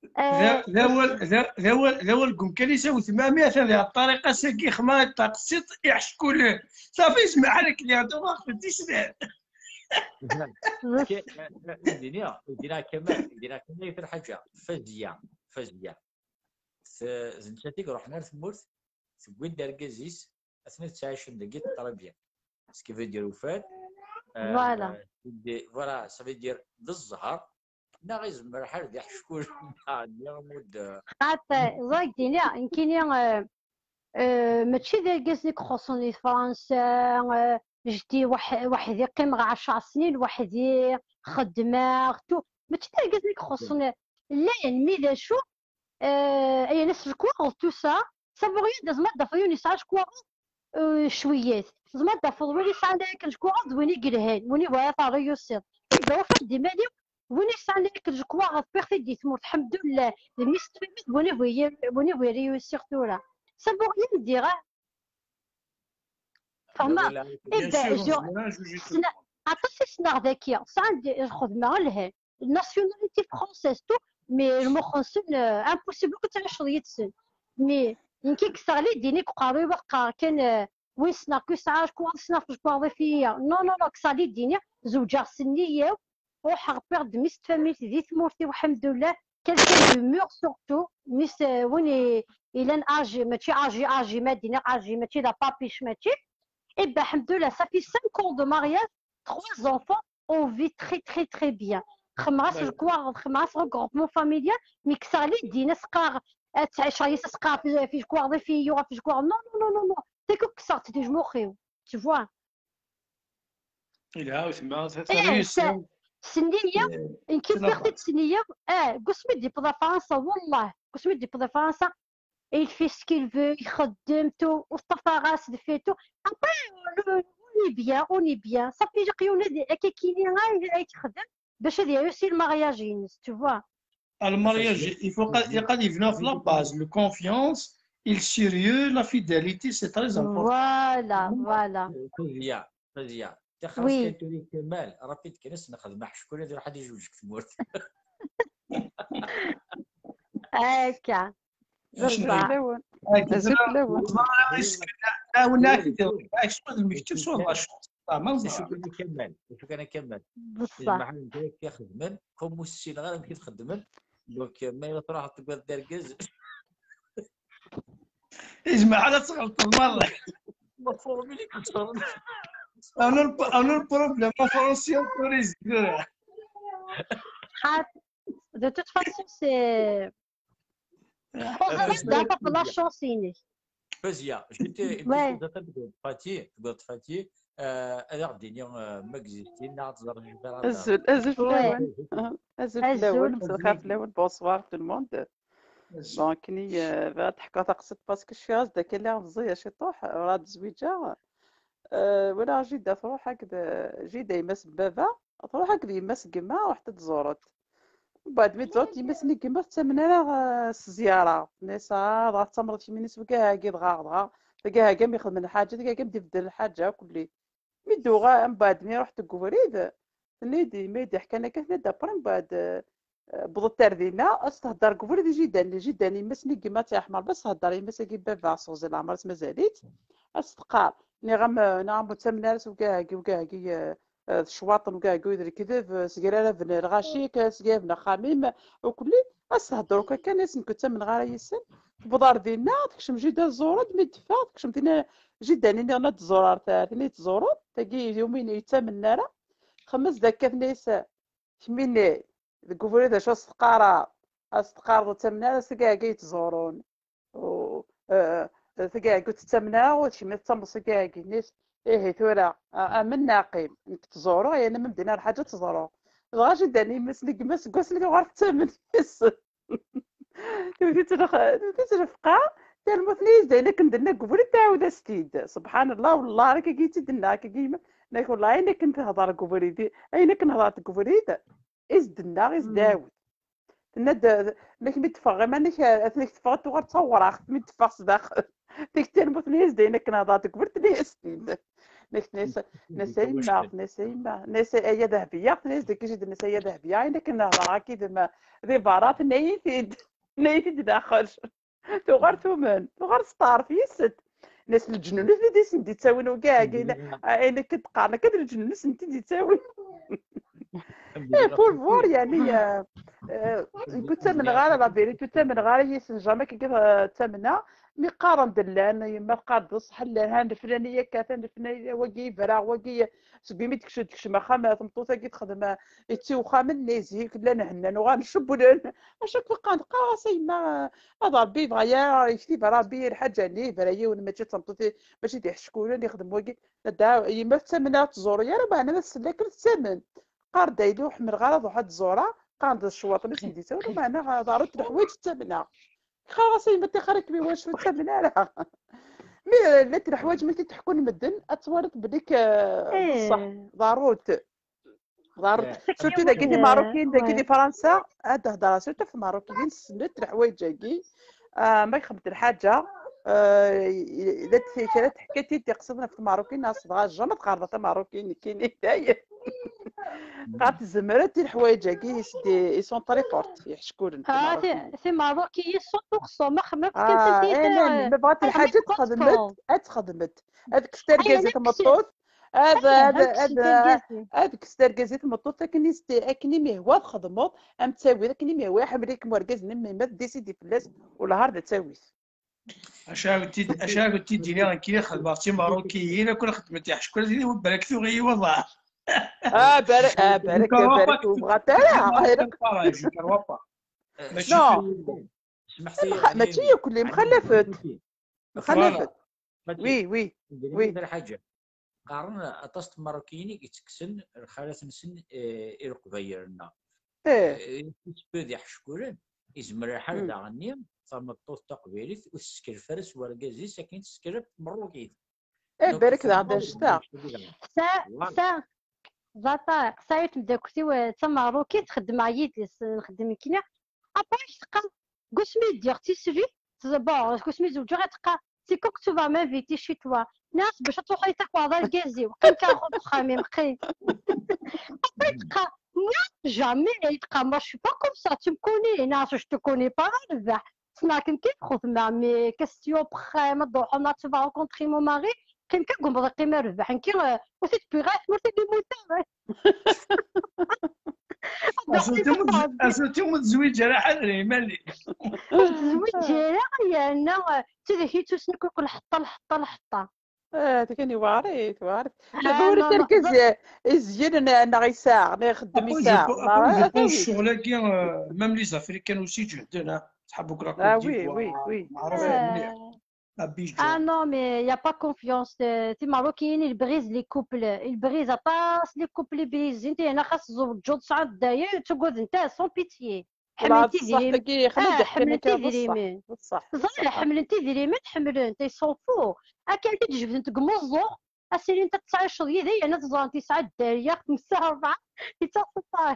D awal, d awal, d awal deg umkan-is a wetmami, atan di ṭṭariq ass-agi, xma ṭaqsit iḥeckulen. Safi, yezmer ḥal akken yehdu ɣef tislan. Dini, dini Kamal, dini Kamal, yif lḥaǧa. Faziya, Faziya. D nettat i iruḥen ar tmurt, tewwi-d argaz-is, atni ttɛicen dagi, très bien. Ce qui veut dire ufan. Voilà. Voilà, ça veut dire d zzher. Neɣ izmer ḥal d iḥeckul nni amud. Xaṭi, ẓer-ak d-iniɣ, nekkini, euh, euh, mačči d argaz i ixuṣṣen di Fransa, euh, jeddi weḥ-, weḥd-i, qqimeɣ ɛecṛ snin weḥd-i, xeddmeɣ, tout. Mačči d argaz i ixuṣṣen. Llan, mi d acu, euh, ayen as lekwaɣeḍ, tout ça, ça veut rien dire, tzemreḍ ad tafeḍ yiwen yesɛa lekwaɣeḍ, euh, cwiyat. Tzemreḍ ad tafeḍ win yesɛan akken lekwaɣeḍ d win i yelhan, win i bɣiɣ ad t-réussiḍ. Anda ufiɣ-d iman-iw, win yesɛan akken lekwaɣeḍ, wwiɣ-t-id di tmurt, ḥemdullah, d mmi-s n tfamilt, win i bɣiɣ, win i bɣiɣ réussiɣ tura. Ça veut rien dire, hein. Fehmeɣ. Eh ben, je, ssneɣ, aṭas i ssneɣ daki, sɛan lxedma lhan. Nationalité française, tout, mais lmux-nsen, euh, impossible akk ad tɛiceḍ yid-sen. Mais nekk i kkseɣ l'idée-nni deg uqerruy-iw, ad qqareɣ kan, euh, win ssneɣ akk yesɛa lekwaɣeḍ, ssneɣ lekwaɣeḍ, yif-iyi. Non, non, non, kkseɣ l'idée-nni, zewǧeɣ s nneyya-w, ruḥeɣ wwiɣ-d mmi-s n tfamilt di tmurt-iw, ḥemdullah, quelqu'un de mûr surtout, mmi-s, euh, win i, ilan âgé, mačči âgé, âgé, ma d-iniɣ âgé, mačči d apapiche, mačči. Eh ben, ḥemdullah, ça fait cinq ans de mariage, trois enfants, on vit très, très, très bien. Xemmeɣ-as lekwaɣeḍ, xemmeɣ-as regroupement familial, mi kkseɣ l'idée-nni, as-qqareɣ, ad ttɛiceɣ yis-s, as-qqareɣ fi, fi lekwaɣeḍ, fi yuɣa fi lekwaɣeḍ. Non, non, non, non, non. Tek akk kkseɣ-tt di jmux-iw. Tu vois? Yelha, wetma, ta-, eh, terra-yi s-, s-, Sniya, eh, nekk tella fkiɣ-t-id Sniya, eh, deg wasmi d-yewweḍ ɣer Fransa, wallah, deg wasmi d-yewweḍ ɣer Fransa, il fait ce qu'il veut, ixeddem, tout, ur ṭṭafar-as deffir, tout. Après, le, on est bien, on est bien. Safi, ilaq yiwen ad, akka kini ay, ay texdem, bac ad réussi le mariage-ines, tu vois. Le mariage, il faut qa-, ilaq ad yebnu ɣef la base, le confiance, il sérieux, la fidélité, c'est très important. Voilà, voilà. Fazia, Fazia. Tixer-as kan tura i Kamal, rapid kan, ad s-nexdem aḥeckul, ad iruḥ ad yejwej deg tmurt. Akka. Azul fell-awen. Azul fell-awen. Acu kan a Kamal, acu kan a Kamal. Bṣah. Ixedmen, comme ur ssineɣ ara amek i t-xedmen. Donc, ma yella truḥeḍ tewwiḍ-d argaz. Ijmeɛ ala tɣelṭeḍ merra. La formule i ixesren. Ano, ano le problème, en français, en tourisme. De toute façon, c'est, on a la chance, inek. Fazia, juste une petite chose, attends, تقول Fatih, تقول Fatih, euh, ad aɣ-d-tini, euh, ma existin, neɣ ad tẓer Jibir. Azul, azul fell-awen. Azul fell-awen, mselxir fell-awen, bonsoir tout le monde. Donc, ni, euh, bɣiɣ ad ḥkuɣ taqsiṭ parce que cfiɣ-as-d akka lliɣ meẓẓiya ciṭuḥ, ur ɛad zwiǧeɣ. Euh, walaɣ jida truḥ akked, euh, jida yemma-s n baba, truḥ akked yemma-s n gma, ruḥent ad ẓurent. Mbeɛd mi d-ẓurent yemma-s n gma, ur tettamen ara, euh, s zyara. Tenna-yas, ah, dɣa tettamreḍ kemmini s wgahagi, dɣa, dɣa, tagahagi mi xedmen lḥaǧa, tagahagi mi d-ibeddel lḥaǧa, kulli. Mi d-uɣal, mbeɛd mi ruḥent deg ubrid, tenna-yi-d, mi d-ḥkan akka, tenna-d, après, mbeɛd, eh, wwḍent ar dinna, ad s-tehder deg ubrid i jida-nni, jida-nni, yemma-s n gma, ad tt-yeḥmer, ad s-tehder yemma-s-agi n baba, s uɣzil leɛmer-is mazal-itt, ad s-teqqar, nniɣ-am, nniɣ-am ur ttamen ara s wgahagi, wgahagi, eh, eh, d ccwaṭen, wgahagi d lekdeb, eh, sgraraben lɣaci, sgraraben axxam-im, ukulli, ad s-tehder akk akka, nniɣ-as nekk ur ttamneɣ ara yis-sen, tewweḍ ar dinna, tekcem jida tẓur-d, mi d-teffeɣ, tekcem tinna, jida-nni nniɣ-am ad tẓur ar ta-, tinna i tẓureḍ, tagi d yumin ur yettamnen ara, xemmes d akka tenna-yas, kemmini deg ubrid acu as-teqqareḍ, as-teqqareḍ ur ttamen ara s wigagi yettẓurun. U, eh, tagi ur tettamen ara, u d kemm i tettamneḍ s wigagi. Tenna-yas, ihi tura, a-, amen neɣ qqim, nekk ttẓuruɣ, yerna ma m-d-yenna lḥaǧa ad tt-ẓruɣ. Dɣa jida-nni yemma-s n gma seg wasmi tuɣal tettamen yes. Tewwet-itt lx-, tewwet-itt lfeqqa, termut-nni-s d ayen akken d-tenna deg ubrid, tɛawed-as-t-id. Subḥan Allah, wellah, akkagi i tt-id-tenna, akkagi yemma. Tenna-ak, wellah, ayen akken tehder deg ubrid, ayen akken hedrent deg ubrid, i s-d-tenna, i s-d-tɛawed. Tenna-d, tenna-ak mi d-teffeɣ iman-ik, atan ak teffeɣ tuɣal d tawraɣt, mi d-teffeɣ s daxel. Tik termut-nni-s d ayen akken hedrent deg ubrid, tenna-as-t-id. Nekk tenna-as, tenna-as a yemma, tenna-as a yemma, tenna-as ay a Dehbiya, tenna-as deg jid, tenna-as ay a Dehbiya, ayen akken hedreɣ akid di berra, tenna-yi-t-id, tenna-yi-t-id daxel. Tuɣal tumen, tuɣal testeɛref yes-s. Tenna-as leǧnun i ten-id-yettawin wigagi, ayen akka d-qqaren akka d leǧnun i ten-id-yettawin. Eh, pour voir, yani, eh, eh, nekk ur ttamneɣ ara, la vérité, ur ttamneɣ ara yes-sen, jamais akka, eh, ttamneɣ. Mi qqaren-d llan, yemma teqqar-d d ṣṣeḥ llan, ha leflani akka, atan leflani, wagi yebra, wagi, seg wimi d-tekcem, tekcem axxam, tmeṭṭut-agi texdem, eh, ittiwxamen, nni zik llan hennan, uɣalen cewwlen. Acu akka qqaren, qqareɣ-as a yemma, eh, ad Rebbi yebɣa ya, yektib Rebbi lḥaǧa-nni, yebra yiwen, mačči d tameṭṭut, mačči d iḥeckulen, yexdem wagi. Dda, yemma tettamen ara tẓur, yara meɛna ma tsell akken tettamen. Qqar-d aydi ur ḥemmleɣ ara ad ruḥ ad ẓureɣ, qqaren-d d ccwaṭen i sen-d-yettawin, meɛna ḍerrunt leḥwayeǧ ttamneɣ. Qqareɣ-as a yemma ṭixer akken iwacu ur ttamen ara. Mi llant leḥwayeǧ mi t-id-ḥekkun medden, ad twaliḍ belli k-, d ṣṣeḥ, ḍerrunt. Ḍerrunt. Surtout dagi timeṛṛukin, dagi di Fransa, ad d-hedreɣ, surtout ɣef tmeṛṛukin, ssnent leḥwayeǧ-agi. Ah, ma ixebbet lḥaǧa, ah, la t-, kra teḥka-t-id iqsiḍen ɣef tmeṛṛukin, neɣ s dɣa jamais tqerrbeḍ tameṛṛukin, nekkini, dayen. Qa tezmer ad ti leḥwayeǧ-agi, ils sont très forts, iḥeckulen. Ah, ti-, timeṛṛukin, ils sont pour ça, ma xemmeɣ, ah, eh, ma bɣant lḥaǧa ad txedmet, ad txedmet. Ad kkes targaz i tmeṭṭut, ad, ad, ad, ad kkes targaz i tmeṭṭut akken i s-, akken i m-ihwa txedmeḍ, am ttawiḍ akken i m-ihwa, iḥemmel-ikem wergaz-nni, ma d-décidi fell-as, u lhar d ttawiḍ. Acu ara tent-id-, acu ara tent-id-iniɣ, nekkini xedmeɣ d timeṛṛukiyin, akk xedment iḥeckulat, ini, balak tuɣ-iyi waḍeɛ. Ah, balak, ah, balak, balak, ur bɣant ara. Mačči, mačči yakk, mxalafet. Mxalafet. Oui, oui, oui. qqaren aṭas n Tmeṛṛukiyin i yettekksen lxalat-nsen, eh, i Leqbayel-nneɣ. Eh, Eh, Isbud iḥeckulen, izmer lḥal daɣenni tameṭṭut taqbaylit ur tessekref ara s wergaz-is akken tessekref tmeṛṛukit. Eh, barek daɣ d ajda. Sa, sa, ẓata, sa yiwet tmeddakelt-iw, eh, d tameṛṛukit, xeddmeɣ yid-s, nxeddem nekkni. Après, teqqar, deg wasmi i ddiɣ tislit, bon, deg wasmi zewǧeɣ, i teqqar, c'est quand que tu vas m'inviter chez toi. Nniɣ-as bac ad truḥeḍ ad takeḍ argaz-iw. Qqim kan ɣur uxxam-im, qqim. Après, teqqar, moi, jamais, i teqqar, moi, je suis pas comme ça, tu me connais. Nniɣ-as, je te connais pas, a Rabaḥ. Ssneɣ-kem kan xeddmeɣ, mais question après, ma d-truḥeḍ, tu vas rencontrer mon mari, qqim kan deg umḍiq, qqim a Rabaḥ. Nekki, eh, ur t-id-wwiɣ ara tmurt i d-immut ara. Azuti ur tezwiǧ ara, ḥader iman-ik. Ur tezwiǧ ara, yerna, eh, d tidak yettusen akk lḥeṭṭa, lḥeṭṭa, lḥeṭṭa. Eh, tgan iweɛrit, iweɛrit. Laba ur argaz izyen neɣ yesɛa, neɣ ixeddem yesɛa. Ccɣel-agi, même les Africains aussi ǧehden, ttḥabuk la Côte d'Ivoire, meɛruf mliḥ. Ah non, mais il y a pas confiance. Timeṛṛukiyin, ils brisent les couples. Ils brisent aṭas les couples, ils brisent. Inti hna xas tzewǧeḍ, tesɛiḍ dderya, ttagaden-t sans pitié. Ḥemmlent idrimen. Ḥemmlent idrimen. Ẓriɣ, ḥemmlent idrimen, ḥemmlent, ils s'en foutent. Akken i d-jebdent deg umeẓẓuɣ, asilint ad tɛiceḍ yid-i, yerna teẓrant yesɛa dderya, xemsa, rebɛa, yettaseṭṭay.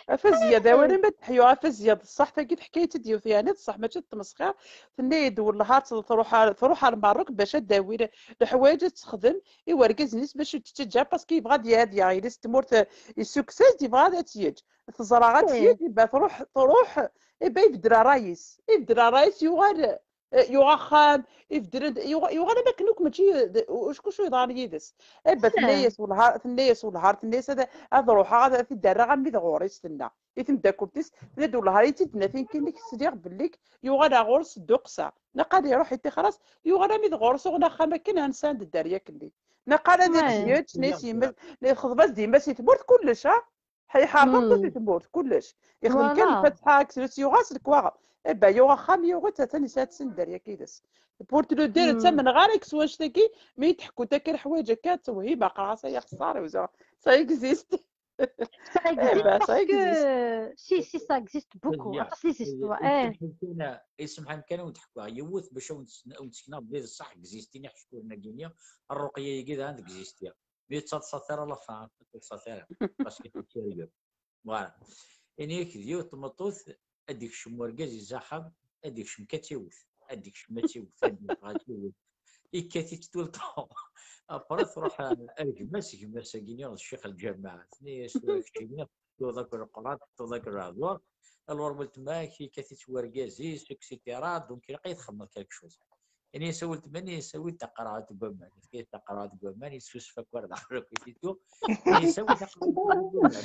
Afazya d awal ma d-ḥyu, afazya d ṣṣeḥ, tagi teḥka-yi-tt-id yiwet, yeɛni d ṣṣeḥ, mačči d tmesxir. Tenna-yi-d, wellah, ad truḥ ar, truḥ ar Merruk bac ad d-tawi leḥwayeǧ ad texdem i wergaz-nnes bac ur t-tettaǧǧa, parce que yebɣa ad yehdi, yili s tmurt, yessukkes-as-d, yebɣa ad tt-yeǧǧ. Teẓra ad tt-yeǧǧ, iba truḥ, truḥ, iba ibeddel ṛṛay-is. Ibeddel ṛṛay-is, yuɣal, eh, yuɣ axxam, ibeddel-d, yuɣ-, yuɣal am akken akk mačči d, u-, acku ur yeḍran yid-s. Iba tenna-yas wellah, tenna-yas wellah, tenna-yas ad, ad ruḥeɣ, ad, ad t-id-rreɣ armi d ɣur-i, s tenna i temdakelt-is, tenna-d wellah, i tt-id-nna tin kan sliɣ belli yuɣal ar ɣur-s dduqsa. Naqal iruḥ itixer-as, yuɣal armi d ɣur-s uɣen axxam akken, ha nesɛan-d dderya akken-nni. Naqal ad t-yeǧǧ, tenna-yas yemma-s, txeḍb-as-d yemma-s i tmurt kullec, ha? Ḥa-, iḥerr-d aṭas i tmurt, kullec. Ixdem kan lfatiḥa, aksrus yuɣ-as lekwaɣeḍ. Iba yuɣ axxam, yuɣ-itt, atan yesɛa-tt sin dderya-k yid-s. Pour te le dire, ur ttamneɣ ara deg-s wanect-agi, mi yi-d-ḥekkun akka leḥwayeǧ akka, ttewhimeɣ, qqareɣ-as ay axeṣṣar, ça existe. Ça existe parce que, si, si, ça existe beaucoup. Aṭas les histoires. Eh. Isemḥan kan ad wen-d-ḥkuɣ yiwet bac ad wen-d-sekneɣ belli d ṣṣeḥ, existin iḥeckulen-agi-nni, ṛṛuqya-agi daɣen d-existi. Mi ur ttaḍsat ara la fin, ur ttaḍsat ara, parce que c'est sérieux. Voilà. Ini-ak d yiwet tmeṭṭut, ad d-ikcem urgaz-is axxam, ad d-ikcem kan ad tt-iwet, ad d-ikcem ad tt-iwet, ad d-iffeɣ ad tt-iwet. Ikkat-itt tout le temps. Après tṛuḥ ar gma-s, gma-s-agi-nni d ccix lǧameɛ. Tenna-yas tura keččini tuḍ akk Leqran, tuḍ akk lehdur. Alors weltma-k ikkat-itt urgaz-is, et cetera. Donc ilaq ad txedmeḍ quelque chose. Ini-as a weltma, ini-as awi-d taqerɛet n waman. Yefka-yas taqerɛet n waman, yessusef akk ar daxel akk ititu. Ini-as awi taqerɛet n waman.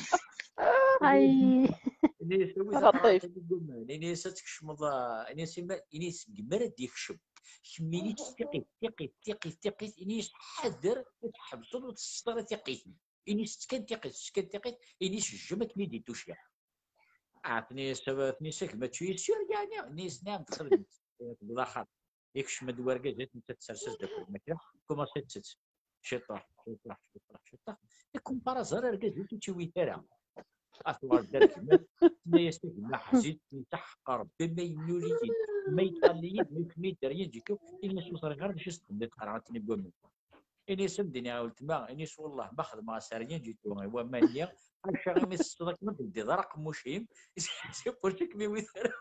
Ini-as awi taqerɛet n waman. Ini-as ad tkecmeḍ, ah, ini-as ima, ini-as deg mi ara d-yekcem. Kemmini-tt tiqit, tiqit, tiqit, tiqit. Ini-as ḥader ad tḥebseḍ ur tesseḍ ara tiqit. Ini-as ttekkan tiqit, ttekkan tiqit. Ini-as jjem akken i d-itucca. Ah, tenna-yas, tenna-yas a gma, tu es sûr, yeɛni? Ini-as naɛam, dxel tewweḍ axxam. Ikcem-d urgaz-is, netta tsers-as-d akk lmakla, tkumaṣi tettett. Ciṭuḥ, ciṭuḥ, ciṭuḥ, ciṭuḥ. Ikum par hasard argaz-is ur tt-iwit ara. Ah, tuɣal-d ar gma-s, tenna-yas a gma ḥzin, netta ḥeqq Rebbi, ma yennul-iyi-d, ma yeṭṭal-iyi-d, ma yefhem-iyi-d rien du tout, ini-as ur ẓriɣ ara d acu i s-txedmeḍ, qqareɣ-as-d-ini deg waman. Ini-as a m-d-iniɣ a weltma, ini-as wellah ma xedmeɣ-as rien du tout i waman-nni, ḥaca imi tsetteḍ akken ur d-teldiḍ ara aqemmuc-im, c'est pour ça kem-iwit ara.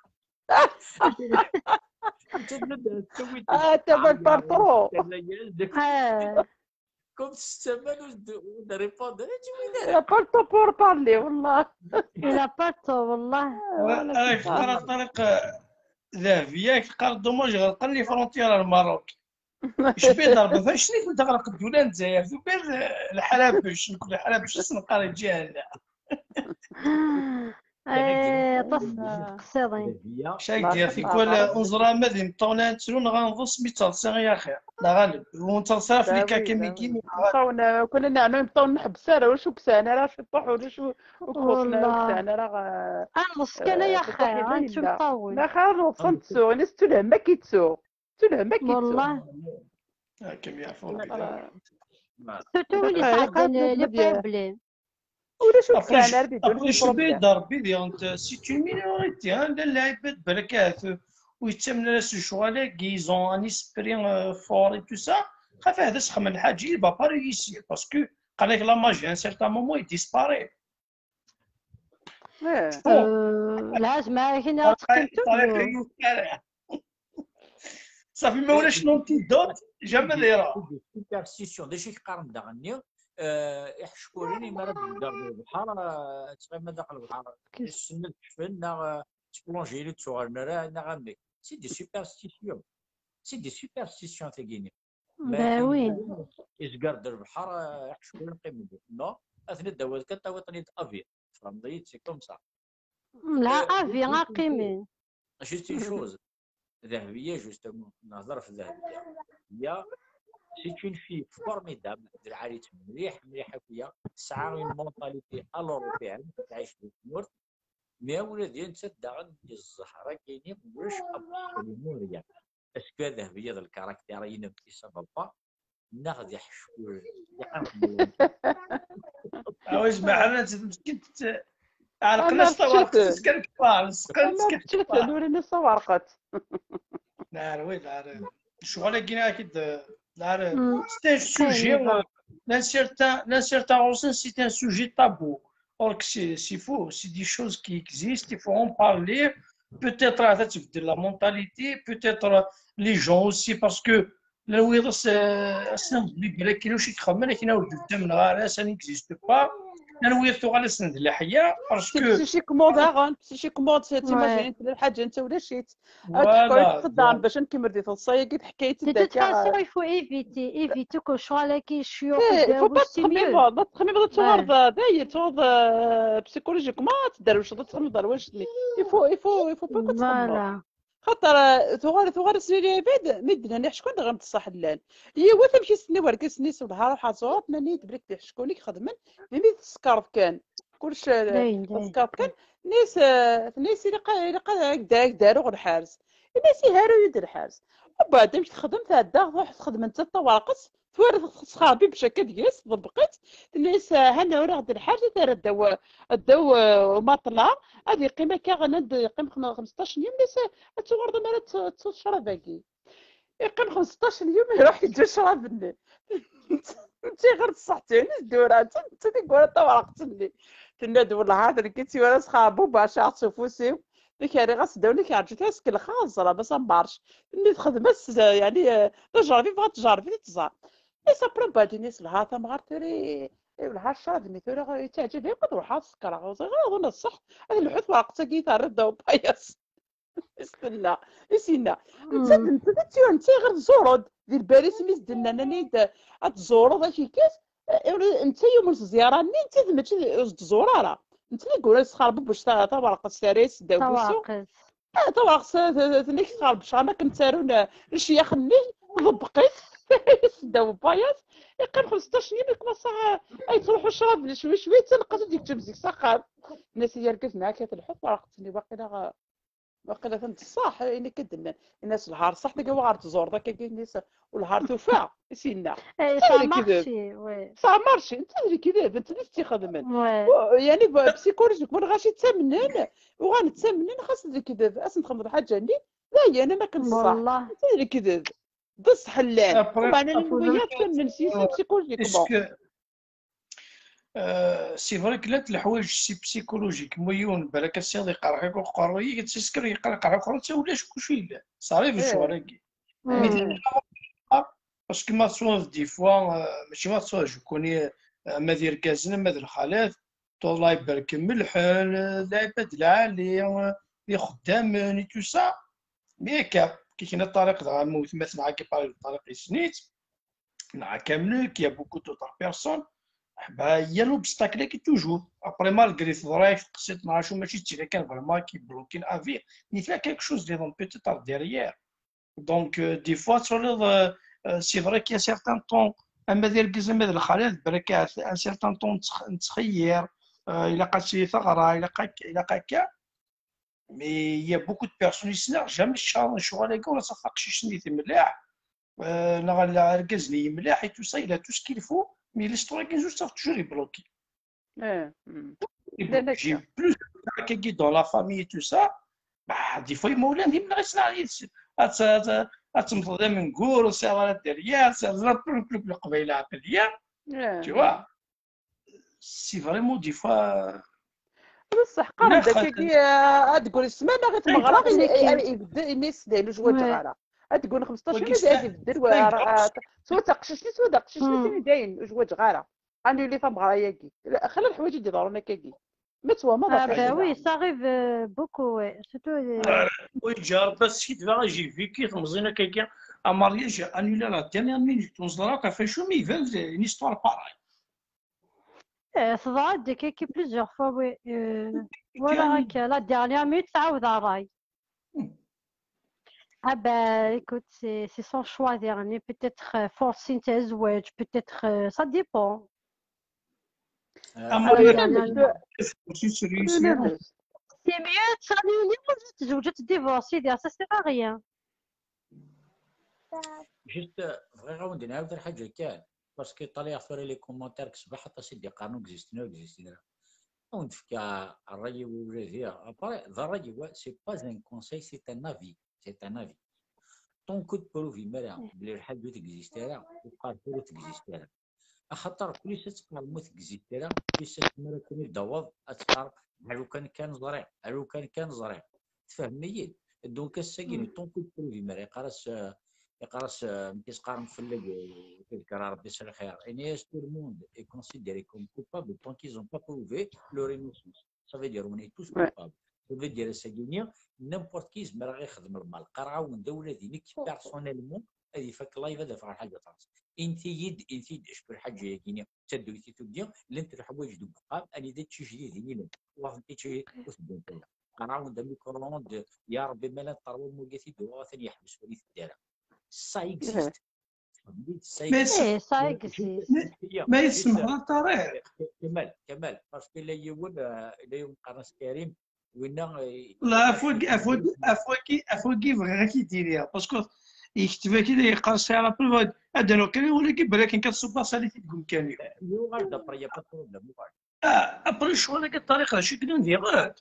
Ah, t'as mal parlé. Comme si ça m'a nous de répondre. Tu vois, il a pas le temps pour parler, والله. Il a pas le temps, والله. راك تقرا طريق ذهبيه، كتقرا دوماج غلقن لي فرونتيير الماروك. شبيه ضربة فاش ليك تغلق الدولة الجزائر، تبان الحرابش، نقول الحرابش، اسم قاري جهل. ايه، تصدق قصيرين. شايدير في كل انزرا ما دي مطونا نتسرو نغا نضو سميت تلصي يا اخي. لا غالب، ونتلصي في الكاكي ميكي. مطونا، كنا نعمل مطون نحبس، انا واش كسان، انا شي طوح ولا شو، وكوصنا كسان، انا غا. انا نص كان يا اخي، انت مطول. لا خير، نص نتسو، انا ستو لهم ما كيتسو. ستو لهم ما كيتسو. والله. هاكا يعرفوا ربي. Surtout win yesɛeddan les problèmes. Ulac ur tesɛan ara bidon. Après, c'est une minorité, hein, llan lɛibad balak ahat ur yettamen ara s lecɣal-agi, ils ont un esprit euh, fort et tout ça. Xaf ahat ad sxedmen lḥaǧa, il va pas réussir, parce que qqaren-ak la magie, à un certain moment, il disparaît. Lɛazma akin ad teqqim. Safi, ma ulac l'antidote, jamais ad iruḥ. Superstition, d acu i k-qqaren daɣen-nni? Iḥeckulen imi ara d-tedder di lebḥer, ttɣima daxel lebḥer, ssnen ad kecfen neɣ ttplonjin ur ttuɣalen ara neɣ amek. C'est des superstitions. C'est des superstitions tagini. Ben oui. Izger-d lebḥer, iḥeckulen qqimen din. Non, ad ten-id-tawiḍ kan, tawiḍ-ten-id avion. Tfehmeḍ-iyi-d, c'est comme ça. La avion a qqimen. Juste une chose. Dahbiya, justement, nehḍer ɣef Dahbiya. Dahbiya, c'est une fille formidable, d lɛali-tt mliḥ, mliḥ akya, tesɛa une mentalité à l'européenne, tettɛic di tmurt, mais ula d nettat daɣen di zzher-agi-nni, ulac absolument rien. Est-ce que Dahbiya d le caractère-inem i ça va pas? Neɣ d iḥeckulen, d iqanqlen. Awis, ma ḥrant meskint ɛerqen-as tawerqet, skerkfeɣ, nesqen, skerkfeɣ. Nurina tawerqet. Nɛer, oui, nɛer. Lecɣal-agi, nɛer-ak-id, nɛer. C'est un sujet, euh, l'un certain, l'un certain, c'est un sujet tabou. Or que c'est c'est faux, c'est des choses qui existent, il faut en parler. Peut-être ça va changer la mentalité, peut-être les gens aussi, parce que llan wiyaḍ ass-a, ass-a, d libra kra ur k-xemmen, akken ur d-ttamen ara, ça n'existe pas. Llan wiyaḍ tuɣal-asen d leḥya, parce que psychiquement daɣen, psychiquement, t'imagines, lḥaǧa netta ulac-itt. Ad teḥkuḍ txeddam bac ad nkemmel di teḍsa-agi, teḥka-yi-tt-id akka. Il faut éviter, éviter que lecɣal-agi ccuyuq. Il faut pas txemmimeḍ, ma txemmimeḍ ad tuɣaleḍ dayen, tuɣaleḍ psychologiquement ad tderwceḍ, ad txemmeḍ ar wanect-nni. Il faut, il faut, il faut pas txemmeḍ. Xaṭer tuɣal, tuɣal ass-nni lɛibad mi d-nnan iḥeckulen dɣa d ṣṣeḥ llan. Yiwet amek i s-tenna wergaz-nni s lebḥer ruḥ ad tẓureḍ, nnan-iyi-d belli d iḥeckulen i ixedmen, d imi tsekreḍ kan. Kullec tsekreḍ kan. Tenna-yas, tenna-yas ilaq, ilaq ad ak-d-aruɣ lḥerz. Yenna-yas ihi aru-yi-d lḥerz. Mbeɛd amek texdem, tɛedda truḥ texdem nettat tawerqet, twala tesxerbi bac akka deg-s, tḍebbeq-itt, tenna-yas ha-n-a uriɣ-d lḥerz, ad t-rreɣ ddaw, ddaw umaṭla, ad yeqqim akka, ad yeqqim xmesṭac n yum, ad tuɣaleḍ amar ad tettuḍ ccrab-agi. Yeqqim xmesṭac n yum, iruḥ yeǧǧa ccrab-nni. Netta ɣer tṣeḥtin i ddura, netta tiggura tawerqet-nni. Tenna-d wellah d nekk i tt-iwala sxerbuba, caɛet s ufus-iw. Nekk rriɣ-as ddaw, nekk ɛǧet-as kelxeɣ ẓra, bas am marc. Tenna-d xdem-as, yani, d ajerbi, bɣa tjerbi, ad tẓer. Is après mbeɛd-nni s lhar tamɣart tura, i lhar ccrab-nni tura yettaɛǧab-iyi, ad ruḥeɣ ad sekreɣ, ur ẓriɣ ara d ṣṣeḥ, ad lḥut werqet-agi terriḍ ddaw payas. Is tenna, is yenna. Netta d netta d tiwant, netta ɣer tẓureḍ, di lbal-is mi s-d-nnan, nnan-iyi-d ad tẓureḍ, ad k-ikkes. Netta yumen s ẓẓyara-nni, netta d mačči ur s-d-tẓur ara. Netta d iggura yesxerbubuc tawerqet, terra-yas ddaw wusu. Ah, tawerqet, tenna-k txerbec, am akken ttarun lecyax-nni, tḍebbeq-it, ddaw payas, iqqim xmesṭac n yim, yettwaṣṣa, ay yettruḥu ccrab-nni cwi cwi, d taneqqas i d-yekcem zik s axxam. Tenna-s i yargaz-nni akka telḥu twerqet-nni, waqila, waqila atan d ṣṣeḥ, ayen akka d-nnan. Yenna-s lhar ṣṣeḥ, dagi wa ɣer tẓureḍ akka, yenna-s, u lhar tufa, i s-yenna. Ça a marché, oui. Ça a marché, netta d lekdeb, netta d tt-ixedmen. Yani, psychologique, ma lɣaci ttamnen, uɣalen ttamnen, xas d lekdeb, ad sen-txedmeḍ lḥaǧa-nni, d ayen, am akken ṣṣeḥ. Netta d lekdeb. D ṣṣeḥ llan. Meɛna lwiya ttamnen s yis-sen psychologiquement. C'est vrai que llant leḥwayeǧ c'est psychologique, ma yiwen balak ass-iḍ iqerḥ-ik uqerruy-ik, ad tisker iqerḥ uqerruy, ulac kucu yellan. Ça arrive lecɣal-agi. Parce que ma tettwaḍ des fois, mačči ma tettwaḍ jukuni, ama d irgazen ama d lxalat, tuḍ la iberkem lḥel, d lɛibad lɛali, d ixeddamen et tout ça. Mais akka, kikna Ṭariq dɣa, ma wetma-tneɣ akka, pareil, Ṭariq yessen-itt. Neɣ akamlek, il y a beaucoup d'autres personnes. Bah, il y a l'obstacle qui est toujours. Après, malgré teḍra-yak teqsiṭ neɣ acu, mačči d tili kan vraiment qui bloquine à vie. Il y a quelque chose dedans, peut-être derrière. Donc, euh, des fois, c'est vrai qu'il y a certains temps, ama d irgazen ama d lxalat, balak un certain temps nettxeyyir, euh, ilaq ad tili teɣra, ilaq akka. Mais il y a beaucoup de personnes ici, jamais lecɣal-agi ur as-afeɣ aqcic-nni mliḥ. euh, neɣ ala argaz-nni yemliḥ et tout ça, il a tout ce qu'il faut, mais l'histoire-agi, juste, toujours, il est bloqué. Eh, hmm. Et Llan bon, j'ai akka. Plus de cas dans la famille et tout ça. Bah, des fois, imawlan d imneɣ isnaɣ yid-s. Ad t- ad t- ad temmteḍ d amengur, ur sɛiḍ ara dderya, ur sɛiḍ ara plum plum leqbayel aqliya. Eh, Tu vois. C'est vraiment des fois. Bessah, qqaren-d Nniɣ-, akkagi, ah, ad d-grin ssmana ɣer tmeɣra, Nniɣ-, ini- ay- ay- ibeddel, ini s dayen ur zwaǧeɣ Ouais. ara. Ad d-grin xmesṭac Wagi sena, sɛan- ad ibeddel, sɛan- wa- ah, swa d aqcic-nni, swa d aqcic-nni, Hmm. sini dayen ur zwaǧeɣ ara. Ad nuli tameɣra-agi. Xla leḥwayeǧ i d-iḍerrun akkagi. Ma twehmeḍ Ah ɣef ben waya. Oui, ça arrive euh, beaucoup, ouais. Surtout les... Oui, j'ai repassé devant, j'ai vécu, j'ai un mariage annulé à la dernière minute. On se dira qu'à fait chaud, mais il y a une histoire pareille. Eh, teḍra-d akka plusieurs fois, oui. Euh, Et voilà, quand- هكا la dernière minute, تعاود ṛṛay. Hmm. Ah ben, écoute, c'est c'est son choix dernier. Peut-être euh, forcé الزواج, peut-être, euh, ça dépend. Ah, Ah, mariage non, mais Dernière je- aussi celui-ci, non, hein. mais- C'est mieux de s'annuler ou de تزوج, de divorcer, ça sert à rien. Juste, euh, bɣiɣ ad wen-d-nɛawed lḥaǧa kan, parce que ṭaliɣ tura les commentaires deg ṣṣbeḥ aṭas i d-iqqaren ur existin ara, ur existin ara. Ad wen-d-fkeɣ ṛṛay-iw ula diɣ. Après, d ṛṛay-iw, c'est pas un conseil, c'est un avis. C'est un avis. Tant que ur d-prouvi ara belli lḥaǧa ur teɣzist ara, ur qqaret ara ur teɣzist ara. Axaṭer plus ad teqqarem ur teɣzist ara, plus asmi ara ken-id-taweḍ ad teqqarem alukan kan ẓriɣ, alukan kan ẓriɣ. Tfehmem-iyi-d? Donc ass-agi, tant que ur d-prouvi ara, yeqqar-as, yeqqar-as, euh, amek i s-qqaren fell-ak, euh, tedker Rebbi s lxir. Ini-as tout le monde est considéré comme coupable tant qu'ils ont pas prouvé leur innocence. Ça veut dire on est tous Ouais. Coupables. Ça veut dire ass-agi-nni n'importe qui yezmer ad ɣ-ixdem lmal. Qqareɣ-awen-d ula d nekk personnellement ad ifak live ad afeɣ lḥaǧa aṭas. Inti-yi-d, inti-yi-d acku lḥaǧa-agi-nni d tadduyt i tugdi, llant leḥwayeǧ deg uxxam anida d tijdidin i llant. Waḍent i ur teddant ara. Qqareɣ-awen-d amikru-onde, ya Rebbi, ma llant terwa n wagati d-uɣeɣ atan yeḥbes ur iteddu ara. Ça existe. Ça Mais existe. Eh, ça Mais- existe. Mais- Hiya, Mais juste, yessemɣer ṭariq. Kamal, Kamal, parce que la yiwen, euh, la yiwen qqaren-as Karim, winna, euh, La, afwagi, afwagi, afwagi, afwagi bɣiɣ ad k-id-iniɣ, parce que yekteb-ak-id yeqqar c'est à la preuve, ad d-rnuɣ kan i wulagi, balak nekk ad ṣubbeɣ sali-t-id deg umkan-iw. Yuɣal d'après, y a pas de problème, uɣal. Ah, après ccɣel-agi ṭariq d acu i yellan diɣen?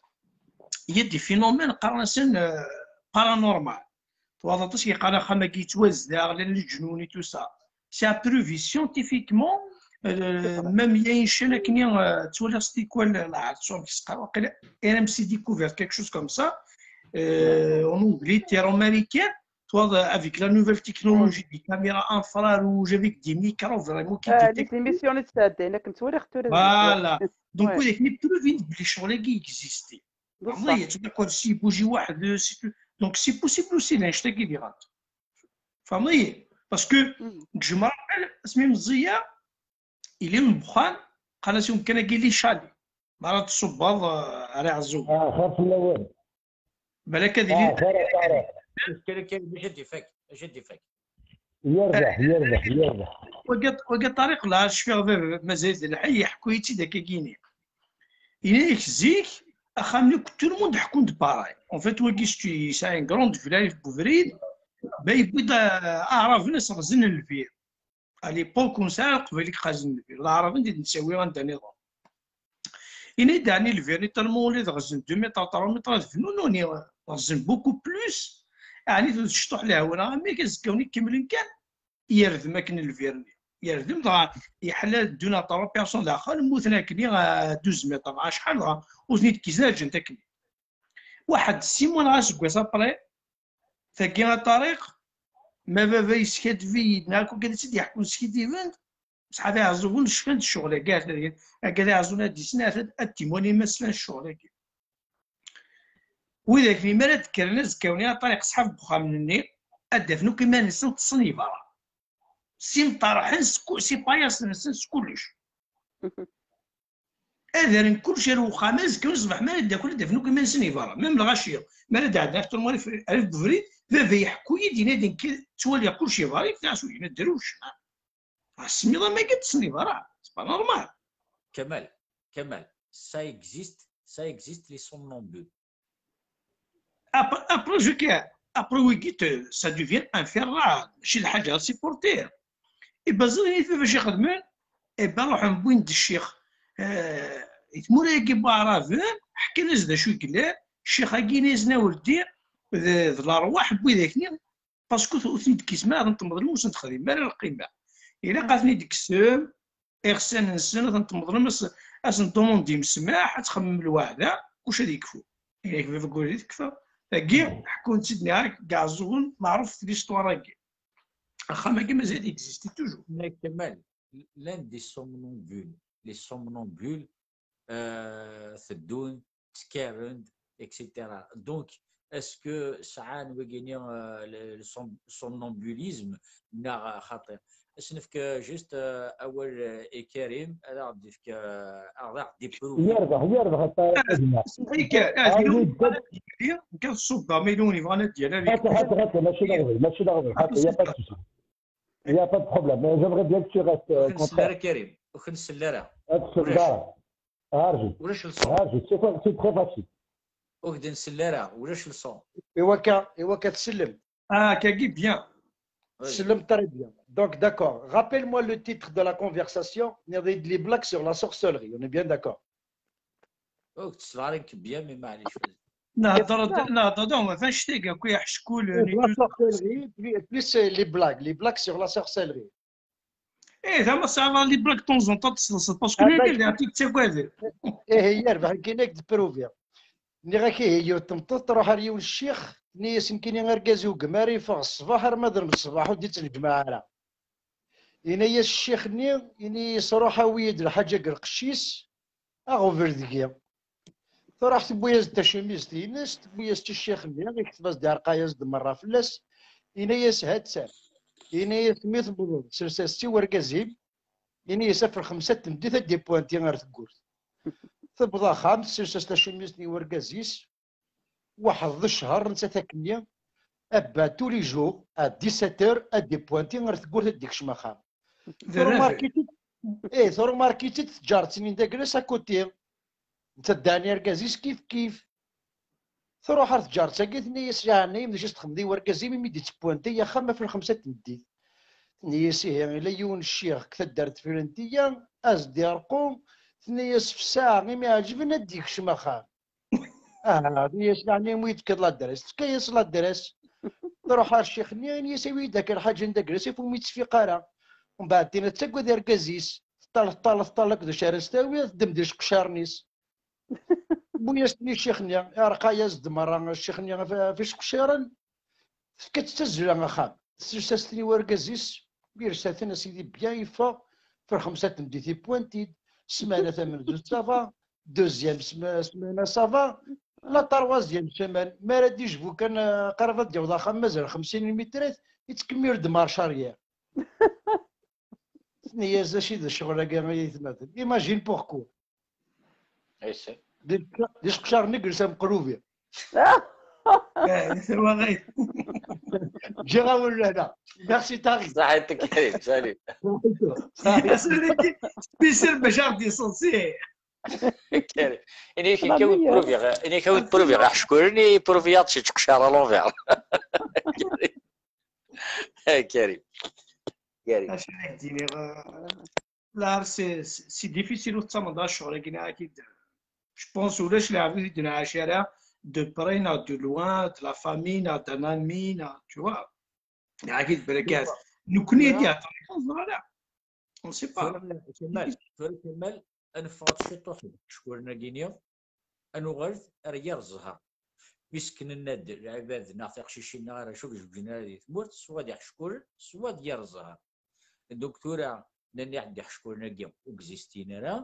Il y a des phénomènes qqaren-asen, euh, paranormal. Twaḍ aṭas yeqqar axxam-agi yettwazdeɣ, llan leǧnun et tout ça. C'est approuvé scientifiquement, euh, même il y a une chaîne akken, euh, ttwaliɣ s tikwal, la, sur, waqila R M C Découverte, quelque chose comme ça, euh, en anglais, terre américaine, twaḍ, avec la nouvelle technologie des caméras infrarouges, avec des micros vraiment qui Ah, détectent. Les émissions n tsaddain akken ttwaliɣ tura. Voilà. Donc, Ouais. Oui, avec les preuves, il y a des choses qui existent. Bessah. Vraiment, il y a tout d'accord, si bougie واحد, si tu- donc c'est possible aussi, là, je t'ai dit, فهمتي؟ Parce que Mm. je me rappelle, اسمي مزية, il est en بخان, قال لي كان قال لي شالي. ما راه تصبر، آه، على عزوز. اه، خاف الاول. بالك هذه اه، اللي خير، خير. Karim, Karim, اش دي فيك؟ اش دي فيك؟ يربح، يربح، يربح. وقت وقت طريق لا شفيغ مازال الحي يحكوا يتي داك كيني. إليك زيك أخام لك tout le monde يحكون دباراي. En fait, وقيس تي c'est une grande villa في بوفريد. باي بيضا أعراب ناس غزن الفير. À l'époque, ونسى قبيلك خازن الفير. العرب ندي نسوي غنداني ضو. إني داني الفير، ني تالمون ولي غزن deux mètres, trois mètres, هاد فنون وني غزن beaucoup plus. يعني تشطح لها ولا مي كزكوني كاملين كان. يردم أكن الفيرني. يردم دغا يحلى deux à trois personnes داخل، موتنا أكني، آه، douze mètres، مع شحال دغا، وزني تكيزنا جنت أكني. واحد six mois غا سكواس أبري، تاكي طريق، ما بابا يسكت في يدنا، كون كان تسيدي يحكون سكيت يفند، بصح هذا يعزوون شفند الشغل، كاع هذا، هذا يعزوون هاد السنة، هاد التيموني ما سفان الشغل، كاع. وإذا كني ما راه تكرنا زكاوني، طريق صحاب بخام مني، أدفنو كما نسن تصني برا. سي مطرحن سكو-، سي باياس نسن سكلش. أذرن كلش الوخامة زكاو صباح ما يدخل دفنو كما نسن يبرا. ميم الغاشية، ما راه دعنا في المغرب، في ألف بفريد، بابا يحكو يدينا دين كي توالي كلش يبرا، يفتح سوينا دروش. السميضة ما قد تصني برا، c'est pas normal. Kamal, Kamal, ça existe, ça existe les somnambules. Après, après, je care. Après wigi, ça devient infernal, mačči d lḥaǧa ad supporter. Et ben ẓriɣ i baba acu xedmen, et ben ruḥen wwin-d ccix, euh, i tmura-agi n waɛraben, ḥkan-as d acu i yellan, ccix-agi ini-asen a weldi, d, d lerwaḥ n widak-nni, parce que ur ten-id-kkisem ara, ad ten-tmeḍlem, ur sen-texdim ara lqima. Ilaq ad ten-id-kkisem, iɣsan-nsen, ad ten-tmeḍlem, ad s-, ad sen-tḍumundim ssmaḥ, ad txemmem lweɛda, kullec ad yekfu. Yak baba Guri tekfa. Tagi, ḥekkun-tt-id neɣ deg Iɛeẓẓugen, meɛruf di l'histoire-agi. Axxam-agi mazal existe toujours. Nna Kamal, llan des somnambules. Les somnambules, euh, teddun, ttkaren-d, et cetera. Donc, est-ce que sɛan wigini, euh, le, le som-, somnambulisme, neɣ xaṭi? Ad s-nefk juste, euh, awal, euh, i Karim, ad aɣ-d-yefk, euh, ad aɣ-d-iprouvi. Yerbeḥ, yerbeḥ, a Karim. Nekk ad ṣubbeɣ ma yella win yebɣan ad d-yerr. Ata, ata, ata, mačči d aɣbel, mačči d aɣbel, ata, y a pas de souci. Il n'y a pas de problème. Mais j'aimerais bien que tu restes, euh, au contraire. Ur k-nsell ara, Karim. Ur k-nsell ara. Ulac. Arju. Ulac le son. Arju. C'est fa-, c'est très facile. Ur k-d-nsell ara. Ulac le son. Iwaka, iwaka tsellem. Ah, kagi bien. Vas-y. Tsellem très bien. Donc, d'accord. Rappelle-moi le titre de la conversation. Nniɣ-d les blagues sur la sorcellerie. On est bien d'accord. Ur k-ttesleɣ ara nekk bien, mais maɛlic. Nehder, nehder d anwa, d anect-agi akk, aḥeckul, la sorcellerie, plus, plus, euh, les blagues, les blagues sur la sorcellerie. Eh, d ama tesɛiḍ les blagues de temps en temps ad teslaseḍ, parce que nnan-d d acu tettagadeḍ. Eh, yerbeḥ, nekkin ad k-d-pruviɣ. Nniɣ-ak ihi, yiwet tmeṭṭut truḥ ar yiwen ccix, tenna-yas nekkini argaz-iw deg umar yeffeɣ ṣṣbeḥ arma d lmeṣbaḥ ur d-ittnejmaɛ ara. Ini-as ccix-nni, ini-as ruḥ awi-yi-d lḥaǧa deg lqecc-is, aɣbel deg-i. Truḥ tewwi-as-d tacimizt-ines, tewwi-as-tt i ccix-nni, ikteb-as-d iɛreq-as-d merra fell-as, ini-as ha-tt-an. Ini-as mi tewweḍ, sers-as-tt i wergaz-im, ini-as af lxemsa n tmeddit ad d-ipwanti ar tewwurt. Tewweḍ axxam, tessers-as tacimizt-nni i wergaz-is, waḥed d ccher, nettat akkenni, eh ben, tous les jours, à dix-sept heures, ad d-ipwanti ar tewwurt ad d-ikcem axxam. Trumarki-tt-id, eh, trumarki-tt-id tǧaret-nni n daglas à côté. Nettat d ɛni argaz-is kif kif. Truḥ ar tǧaret-agi, tenna-yas, yeɛni, d acu i txedmeḍ i wergaz-im imi d-ittpwanti axxam af lxemsa n tmeddit? Tenna-yas, ihi, ila yiwen ccix deg taddart deffir n tiya, as-d-irqu, tenna-yas, f ssaɛa, imi ɛeǧben ad d-ikcem axxam. Ah, tenna-yas, yeɛni, imi i d-tefkiḍ l'adresse? Tefka-yas l'adresse. Truḥ ar ccix-nni, ini-as, awi-yi-d akka lḥaǧa n daglas, af umi ttfiq ara. Mbeɛd tina tettagad argaz-is. Teṭṭal, teṭṭal, teṭṭal, akked acu ara s-tawi, teddem-d iceqcaren-is. Tewwi-yas-ten i ccix-nni, iɛreq-as-d merra ccix-nni ɣef, ɣef iceqcaren, tefka-tt d tazzla axxam. Tessers-as-ten i wergaz-is, yersa-ten, a sidi, bien, yeffeɣ, f lxemsa n tmeddit, yewwi-t-id, ssmana tamenzut, ça va, deuxième sema-, semaine, ça va, la troisième semaine, mi ara d-ijbu kan, eh, qrib ad d-yaweḍ axxam, mazal xemsin lmitrat, yettkemmil-d marche arrière. Tenna-yas, d acu i d ccɣel-agi, ay aytmaten? Imagine pourquoi. Di, di iceqcaren i yelsa Meqlubi. Ǧǧiɣ-awen lehna. Merci, Tariq. Saḥit, Karim, salut. Salut. Spécial bac ad ɣ-d-iseḍsi. Karim. Ini-ak, ini-ak awi-d pruviɣ, ini-ak awi-d pruviɣ aḥeckuren, i pruviyaḍ s iceqcar à l'envers. Karim. Karim. Acu ara k-d-iniɣ, euh, là, c'est, c'est, c'est difficile ur tettamaḍ ara ccɣel-agi, nniɣ-ak-id. Je pense ulac lɛebd ur t-id-nɛac ara, de près neɣ de loin, de la famille neɣ d'un ami, neɣ, tu vois. Nniɣ-ak-id, belli nekkni ad d-ihedder, ur neẓri ara. On sait pas. Tura, Kamal, tura, Kamal, ad neffeɣ ciṭuḥ deg iceqcuren-agi-nni, ad nuɣal ar yir zzher. Puisque nenna-d lɛibad neɣ tiqcicin neɣ arrac ur zewǧen ara di tmurt, swa d iḥeckulen, swa d yir zzher. Donc tura, nnan-aɣ-d iḥeckulen-agi ur existin ara,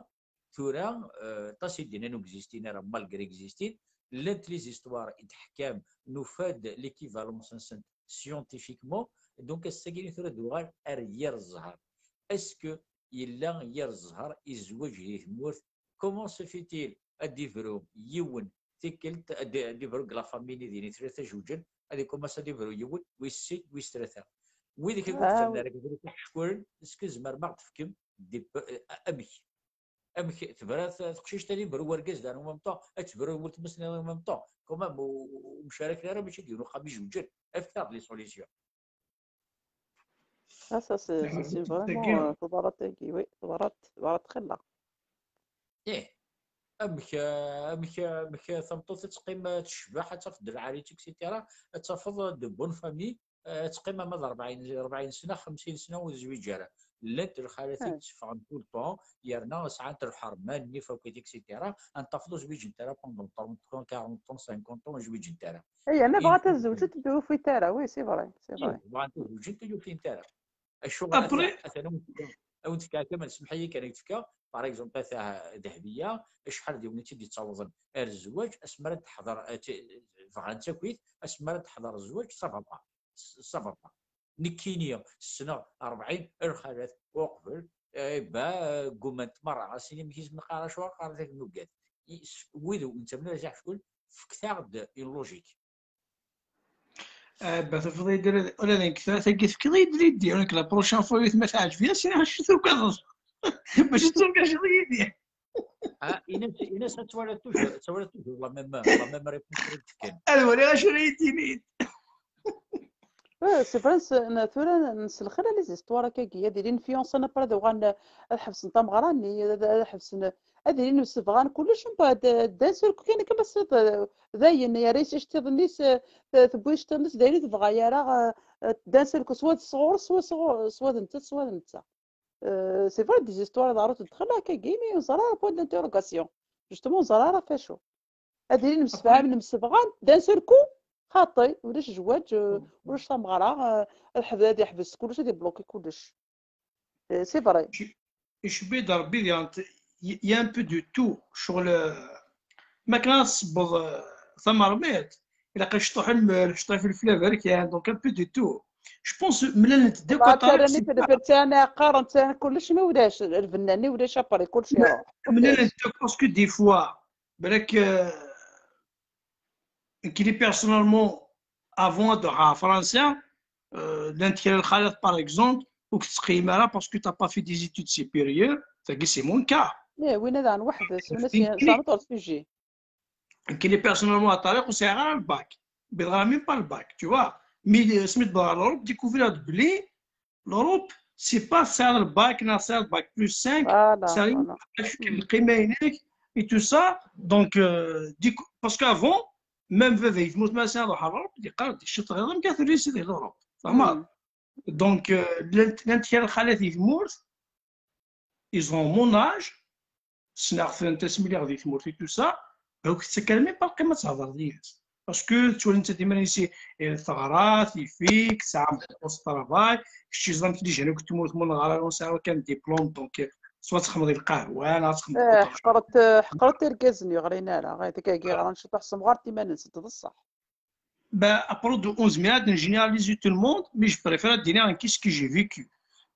tura, euh, aṭas i d-nnan ur existin ara, malgré existin, llant les histoires i d-teḥkam, nufa-d l'équivalence-nsent scientifiquement, donc ass-agi tura d-uɣal ar yir zzher. Est-ce que yella yir zzher i zzwaǧ di tmurt? Comment se fait-il ad d-ibru yiwen tikkelt, ad d-, ad d-ibru deg la famille-nni din i tlata zewǧen, ad ikumas ad d-ibru yiwen, wis sin, wis tlata? Wid i d-iffren ar akk iḥeckulen, est-ce que tzemrem ad ɣ-d-tefkem des p-, euh, amek? Amek tebra teqcict ad iberru wergaz dan en même temps, ad tebru weltma-s en même temps. Quand même, ur mcaraken ara, mačči d yiwen uxxam ijewǧen. Efk-aɣ-d les solutions. Ah, ça, c'est vraiment euh, teḍra tagi, oui, teḍra teḍra xilla. Ih, amek amek amek tameṭṭut ad teqqim tecbeḥ, ad tafeḍ d lɛali-tt, et cetera, ad tafeḍ de bonne famille, ad teqqim ama d rebɛin, rebɛin sna, xemsin sna ur tezwiǧ ara. Llant lxalat i tteffɣen tout le temps, yerna sɛant lḥerma, nnif akkit, et cetera, ad tafeḍ ur zwiǧent ara pendant trente ans, quarante ans, cinquante ans, ur zwiǧent ara. Ay, yerna bɣant ad zewǧent, ur ufint ara, oui, c'est vrai, c'est vrai. Bɣant ad zewǧent, ur ufint ara. Acuɣer? Atan ad wen-fkeɣ, ad wen-fkeɣ kamel, semḥ-iyi kan, ad k-fkeɣ, par exemple, ata Dehbiya, acḥal d yiwen i tt-id-yettawḍen ar zzwaǧ, asmi ara d-teḥḍer, bɣan-tt akkit, asmi ara d-teḥḍer zzwaǧ, ça va pas, ça va pas. Nekkini ssneɣ rebɛin lxalat uqbel, eh, ba, ggumant merra, ad s-nini amek isem qqar, acuɣer qqaren tak nugad. Wid ur nettamnen ara s aḥcul, fket-aɣ-d une logique. Ba tafeḍ-iyi-d ula d nekk tura tagi tefkiḍ-iyi-d l'idée, nekk la prochaine fois yutma teɛǧeb-iyi, as-iniɣ acu tugadeḍ. Mačči d turgaceḍ yid-i. Ines, Ines ad twaliḍ toujours, ad twaliḍ toujours la même, la même réponse i d-fkan. Ad waliɣ acu ara yi-d-tiniḍ. C'est vrai, tura nselxir les histoires akkagi, ad ilin fiancés après ad uɣalen ad ḥebsen tameɣra-nni, ad ḥebsen, ad ilin msebɣan kullec, mbeɛd d'un seul coup kan akka bas dayen yerra-yas iceṭṭiḍen-is, tewwi iceṭṭiḍen-is, d ayen ur tebɣa ara, d'un seul coup, soit d sɣur-s, soit d nettat, soit d netta. C'est vrai, des histoires iḍerru-d dexxel akkagi, mais ur neẓri ara point d'interrogation. Justement, ur neẓri ara ɣef acu. Ad ilin msefhamen, msebɣan, d'un seul coup, xaṭi, ulac zzwaǧ, ulac tameɣra, ad yeḥbes kullec, ad yebloki kullec. C'est vrai. Icebbi-d Rebbi diɣen, il y a un peu de tout. Ccɣel, ma kan ad tsebbeḍ tamermiṭ, ilaq acṭuḥ n lmelḥ, acṭuḥ n ifelfel aberkan, donc un peu de tout. Je pense mlalent-d akk aṭas. Qqaren-tt kullec, ma ulac lbenna-nni, ulac après kullec iruḥ. Mlalent-d akk parce que des fois, balak nekk personnellement, avant ad ruḥeɣ ɣer Fransa, llant kra n lxalat, par exemple, ur k-ttqeyyim ara parce que t'as pas fait des études supérieures, tagi c'est mon cas. Ih, winna daɣen weḥd-s, winna c'est un autre sujet. Nekk personnellement a Ṭariq ur sɛiɣ ara le bac. Wwiḍeɣ même pas le bac, tu vois. Mi asmi d-wwḍeɣ ɣer l'Europe, découvriɣ-d belli l'Europe, c'est pas tesɛiḍ le bac, neɣ tesɛiḍ bac plus cinq, tesɛiḍ lqima-inek et tout ça. Donc, parce qu'avant, même baba-k, ma yemmut, ma ad ruḥeɣ ɣer l'Europe, yeqqar-d, ciṭ ɣiḍ, amek ara tili sidi l'Europe. Tfehmeḍ? Donc, llant kra n lxalat di tmurt, ils ont mon âge, ssneɣ-tent asmi lliɣ di tmurt et tout ça, donc tettak-as même pas lqima ad tehder yid-s. Parce que tettwali nettat iman-is teɣra, tif-ik, tesɛa un poste de travail, kečč teẓriḍ les jeunes akk n tmurt, ma ur neɣri ara, ur nesɛi ara kan diplôme, donc soit txedmeḍ lqahwa, neɣ txedmeḍ. Ḥeqret, ḥeqret irgazen ur yeɣrin ara, dagi yeɣran ciṭuḥ ssemɣaren iman-nsent, d ṣṣeḥ. Bah, après, on se met à généraliser tout le monde, mais je préfère dire un qu'est-ce que j'ai vécu.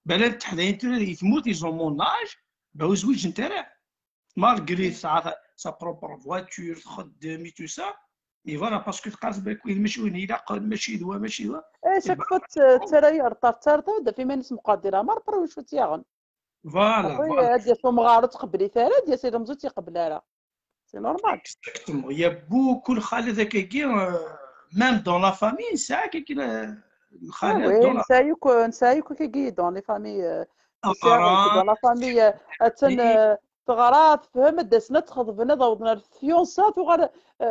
Bah, là, les gens qui ont mon âge, bah, ils ont une intérêt. Malgré sa, sa propre voiture, et tout ça, mais voilà, parce que tu as besoin de machine, il a machine, ouais, machine. Eh, chaque fois, tu as retard, tu as retard, في ما نسمع قادرة، ما ربنا وش تيغن. Voilà. Après, ad yas umɣar ur tqebbel ara, ad yas ilemẓi ur tt-iqebbel ara. C'est normal. Exactement. Il y a beaucoup de lxalat akkagi, même dans la famille, c'est ça. Ah oui, nesɛa akk, nesɛa akk akkagi dans les familles. Dans la famille, attan teɣra, tefhem, ad d-asen ad t-xeḍben, ad awḍen ɣer fiança, tuɣal,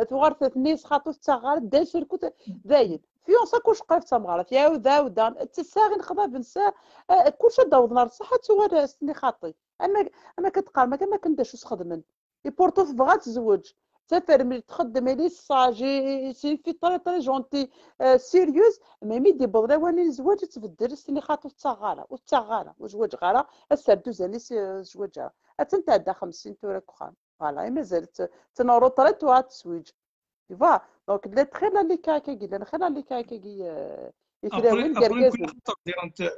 tuɣal tatnis xaṭi ur tettaɣ ara, d'un seul coup, dayen. Fiança kullec qrib d tameɣra, tɛawed, ɛawdan, d tasa i nexḍa bensa, kullec ad d-awḍen ɣer ṣṣeḥ, ad tuɣal s-nni xaṭi. Ama, ama akka d-qqaren, ama akken d acu sxedmen. Et pourtant tebɣa ad tezweǧ. Tafermit, txeddem, elle est sage, c'est une fille très, très gentille, sérieuse, mais mi d-yewweḍ lawan n zzwaǧ, ad tbeddel, s-nni xaṭi ur tettaɣ ara, ur tettaɣ ara, ur zwaǧeɣ ara, ad terr dduzan-is, ur zwaǧeɣ ara. Attan tɛedda xemsin tura deg uxxam. Voilà, et mazal-tt en retard, tuɣal ad tezweǧ. Tu vois, donc llan xir la les cas-agi, llan xir la les cas-agi, i tlawin d yergazen.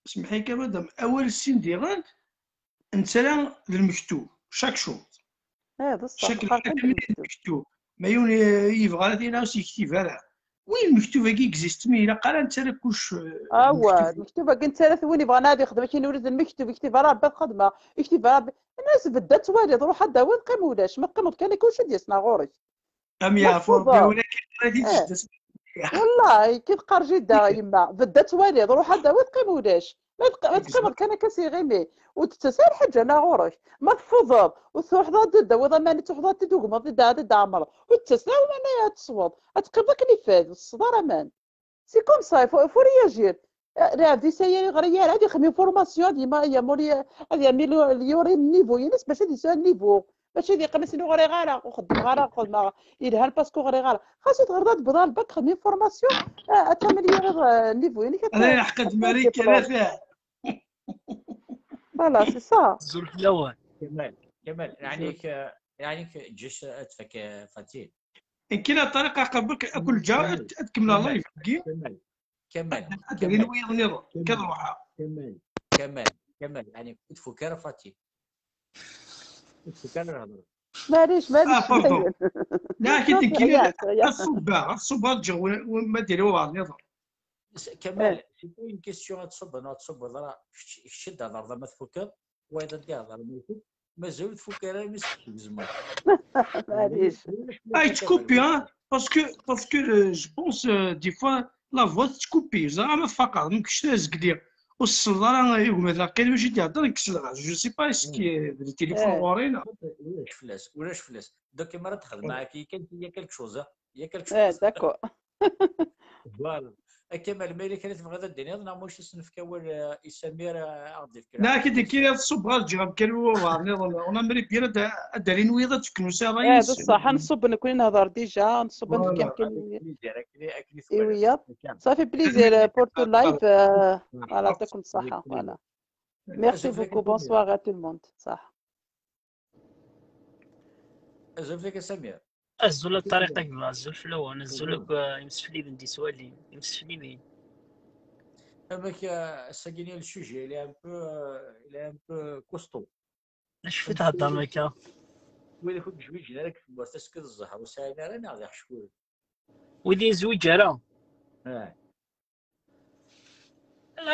Semḥ-iyi kan, madame, awal sin diɣen, nettarra d lmektub, chaque chose. Chaque chose d lmektub. Ma yiwen yebɣa ad yini ur s-yektib ara. Oui, lmektub-agi existe, mi ilaq ara nettarra kullec, euh, awa lmektub-agi nettarra-t, win yebɣan ad ixdem akken ur d lmektub, iktib ara Rebbi ad xedmeɣ, iktib ara Rebbi. Ini-as bedda ad twaliḍ, ruḥ ad d-tawiḍ, qqim ulac, ma teqqimeḍ kan akka ulac ad d-yas neɣ ɣur-k. Am yeɛfu Rebbi, walakin ad t-id-teddes. Wallahi, ki teqqar jidda yemma, bedda ad twaliḍ, ruḥ ad d-tawiḍ, qqim ulac. Ma teqqimeḍ kan akka s iɣimi, ur d-tettas ara lḥaǧa neɣ ɣur-k. Ma tfudeḍ, ur truḥeḍ ad d-tawiḍ aman, ad truḥeḍ ad d-tugmeḍ, ad d-tɛemreḍ, ur d-tettas ara aman ad tesweḍ. Ad teqqimeḍ akken ifad, ur tesseḍ ara aman. C'est comme ça, il faut, il faut réagir. Lɛebd-is aya ur yeɣri ara, ad yexdem formation, ad yama yamuri, ad yamelyuri niveau-ines bac ad yesɛu niveau. Mačči ad yeqqim ass-nni ur ɣriɣ ara, ur xeddmeɣ ara, xedmeɣ yelhan parce que ur ɣriɣ ara. Xas ur teɣriḍ, ad tebḍa lbak, xdem formation, ad tamelyuriḍ niveau-inek. Ala yeḥqed Marikan. Voilà, c'est ça. Azul fell-awen. Kamal, Kamal, yeɛni-k, yeɛni-k ǧǧet ad tfak Fatin. Nekkini a Ṭariq, aqabek akk lǧar ad kemmleɣ live-agi. Kamal, ad d-rin wiyaḍ nniḍen kan ruḥeɣ. Kamal, Kamal, Kamal, yeɛni ur tfuk ara Fatin. Ur tfuk ara lhedra. Maɛlic, maɛlic. Nekkini ad ṣubbeɣ, ad ṣubbeɣ ad ǧǧeɣ ma d-iri uḍar nniḍen. Kamal, c'est pas une question ad tṣubbeḍ neɣ ad tṣubbeḍ ara, kečč ad d-thedreḍ ama tfukeḍ, wayeḍ ad d-ihder ama ifuk, mazal ur tfuk ara imi s-tgezmeḍ. Maɛlic. Ah, yettkupi, hein, parce que, parce que euh, je pense euh, des fois la voix tettkupi, ẓriɣ ma tfaqeḍ, ma kečč d azegli ur tselleḍ ara i gma-tneɣ kan wacu i d-ihedder, kkes lɣaz. Je sais pas est-ce que d le téléphone ɣur-i neɣ. Ulac fell-as, ulac fell-as. Donc, ma ara d-xedmeɣ, il y a quelque chose, hein. Il y a quelque chose. D'accord. Voilà. Kamal, ma yella kra tebɣiḍ ad d-tiniḍ, neɣ ma ulac ad s-nefk awal i Samir ad aɣ-d-yefk kra. Nekkini ad ṣubbeɣ ad ǧǧeɣ amkan n wuḍar nniḍen. On aimerait bien ad d-rin wiyaḍ ad d-fken usaɣay. D ṣṣeḥ, ad nṣubb nekkni nehder déjà, ad nṣubb ad nefk amkan. I wiyaḍ. Ça fait plaisir pour tout live. Voilà, يعطيكم الصحة. Voilà. Merci beaucoup. Bonsoir à tout le monde. صح. Azul fell-ak a Samir. Azul a Ṭariq a gma, azul fell-awen, azul akk imsefliden d-yettwalin, imsefliden. Amek, ass-agi-nni le sujet il est un peu, il est un peu costaud. Acu i theddrem akka? Wid akk ur d-zwiǧen ara deg tmurt, est-ce que d zzher ur sɛin ara neɣ d iḥeckulen? Wid yezwiǧ ara?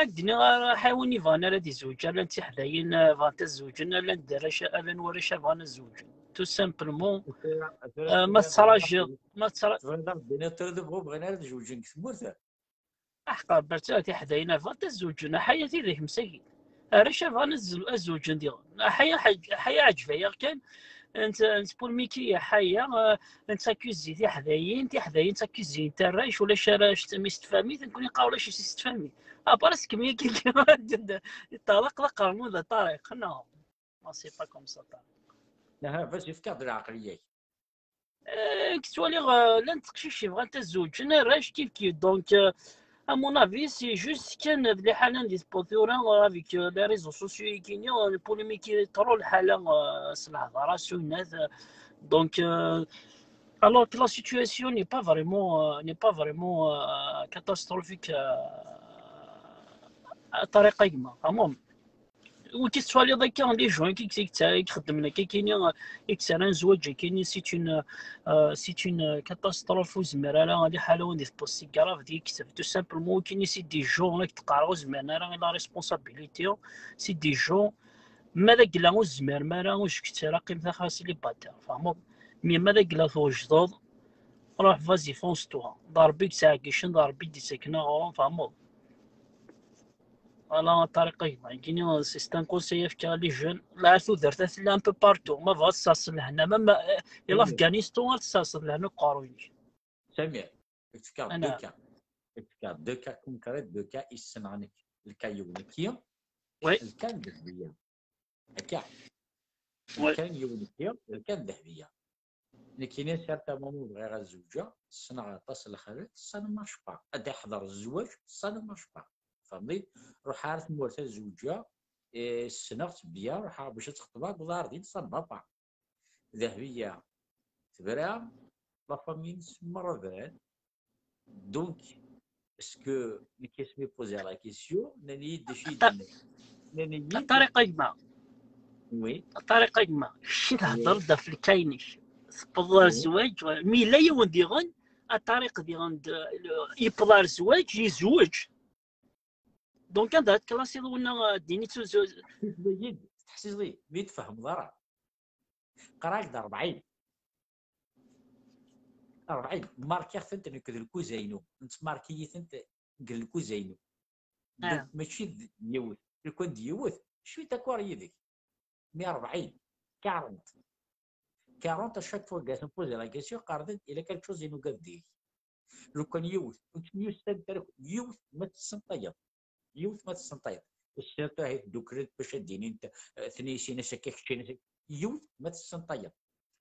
Ad d-iniɣ, ḥayi win yebɣan ara ad izweǧ, llan d tiḥdayin bɣant ad zewǧen, llan d arrac, llan warrac bɣan ad zewǧen. Tout simplement, ma tettrajiḍ, ma tettra... Tebɣiḍ ad d-tiniḍ tura d bɣu bɣan ara ad zewǧen deg tmurt? Aḥeqqa, berka tiḥdayin bɣant ad zewǧen, ḥayi a tidak msagin. Arrac bɣan ad zewǧen diɣen. Ḥayi, ḥayi ɛǧeb-aɣ kan, nettpulmiki ḥayi, nettakuzi tiḥdayin, tiḥdayin ttakuzint arrac, ulac arrac s tfamit, nekkni neqqar ulac s tfamit. Après, s kemmel-agi, ṭṭalaq d aqermud a Ṭariq, non. Non, c'est pas comme ça, Ṭariq. Aha, vas-y, efk-aɣ-d lɛeqliya-k. Ttwaliɣ llant teqcicin bɣant ad zewǧen, arrac kif kif. Donc, à mon avis, c'est juste kan d liḥala n di tewweḍ tura, avec les réseaux sociaux-agi-nni, polémique trop lḥala s lehḍra s uyennat. Donc, alors que la situation n'est pas vraiment, n'est pas vraiment catastrophique, a Ṭariq a gma, quand même. Wiki tettwaliḍ akka, les gens i ixeddmen akka kini, i yettarran zzwaǧ akkini, c'est une, c'est une catastrophe, ur zmiren ara, liḥala win di tewweḍ si grave di yekteb, tout simplement, wikini c'est des gens, la k-d-qqareɣ, ur zmiren ara i la responsabilité, c'est des gens, ma d agla ur zmirem ara, ur cekket ara, qqimet axir célibataire, tfehmeḍ? Mais ma d agla twejdeḍ, ruḥ, vas-y, fonce-toi, d Rebbi i yettɛeggicen, d Rebbi i d-yettaken aɣrum, tfehmeḍ? Voilà, a Ṭariq a gma, c'est un conseil à faire les jeunes. La tudert tella un peu partout. Ma bɣa ad tesserseḍ lehna, même l'Afghanistan ad tesserseḍ lehna deg uqerruy-ik. Samir, efk-aɣ deux cas. Efk-aɣ deux cas concrets, deux cas i ssneɣ nekk. Lka yiwen nekki, lka n Dehbiya. Akka. Lka n yiwen nekki, lka n Dehbiya. Nekkini, à un certain moment, bɣiɣ ad zewǧeɣ, ssneɣ aṭas n lxalat, ça ne marche pas. Ad d-iḥḍer zzwaǧ, ça ne marche pas. Tfehmeḍ? Ruḥeɣ ar tmurt ad zewǧeɣ, ssneɣ-tt bien, ruḥeɣ bac ad tt-xeṭbeɣ, wwḍeɣ ar din, ça ne va pas. Dehbiya tebra, la famille-ines merra bran. Donc, est-ce que nekk asmi poser la question, nnan-iyi-d d acu i d-nnan? Nnan-iyi-d Ṭariq a gma. Oui. Ṭariq a gma, kečč i theddreḍ-d ɣef lka-inek. Tewweḍ ar zzwaǧ, mi yella yiwen diɣen, a Ṭariq diɣen d- le- yewweḍ ar zzwaǧ, yezweǧ. Donc anda ad tklasiḍ winna, euh, ddin ittuzu- Teḥsiḍ-iyi-d, teḥsiḍ-iyi, mi tfehmeḍ ara. Qrib d rebɛin. Rebɛin. Markiɣ-tent nekk d lkuza-inu. Nettmarki-yi-tent deg lkuza-inu. Donc, Ah. Mačči d yiwet. Lukan d yiwet, je suis d'accord yid-k. Mais rebɛin, quarante. Quarante, à chaque fois que je pose la question, qqaren-d, il y a quelque chose i nugad deg-k. Lukan yiwet, ur ttemyussan ara, yiwet ma tessenṭayeḍ. Yiwet ma tessenṭayeḍ. Surtout ahi tdukklent bac ad d-inint, eh, tnisin-as akka, keččin-as akka. Yiwet ma tessenṭayeḍ.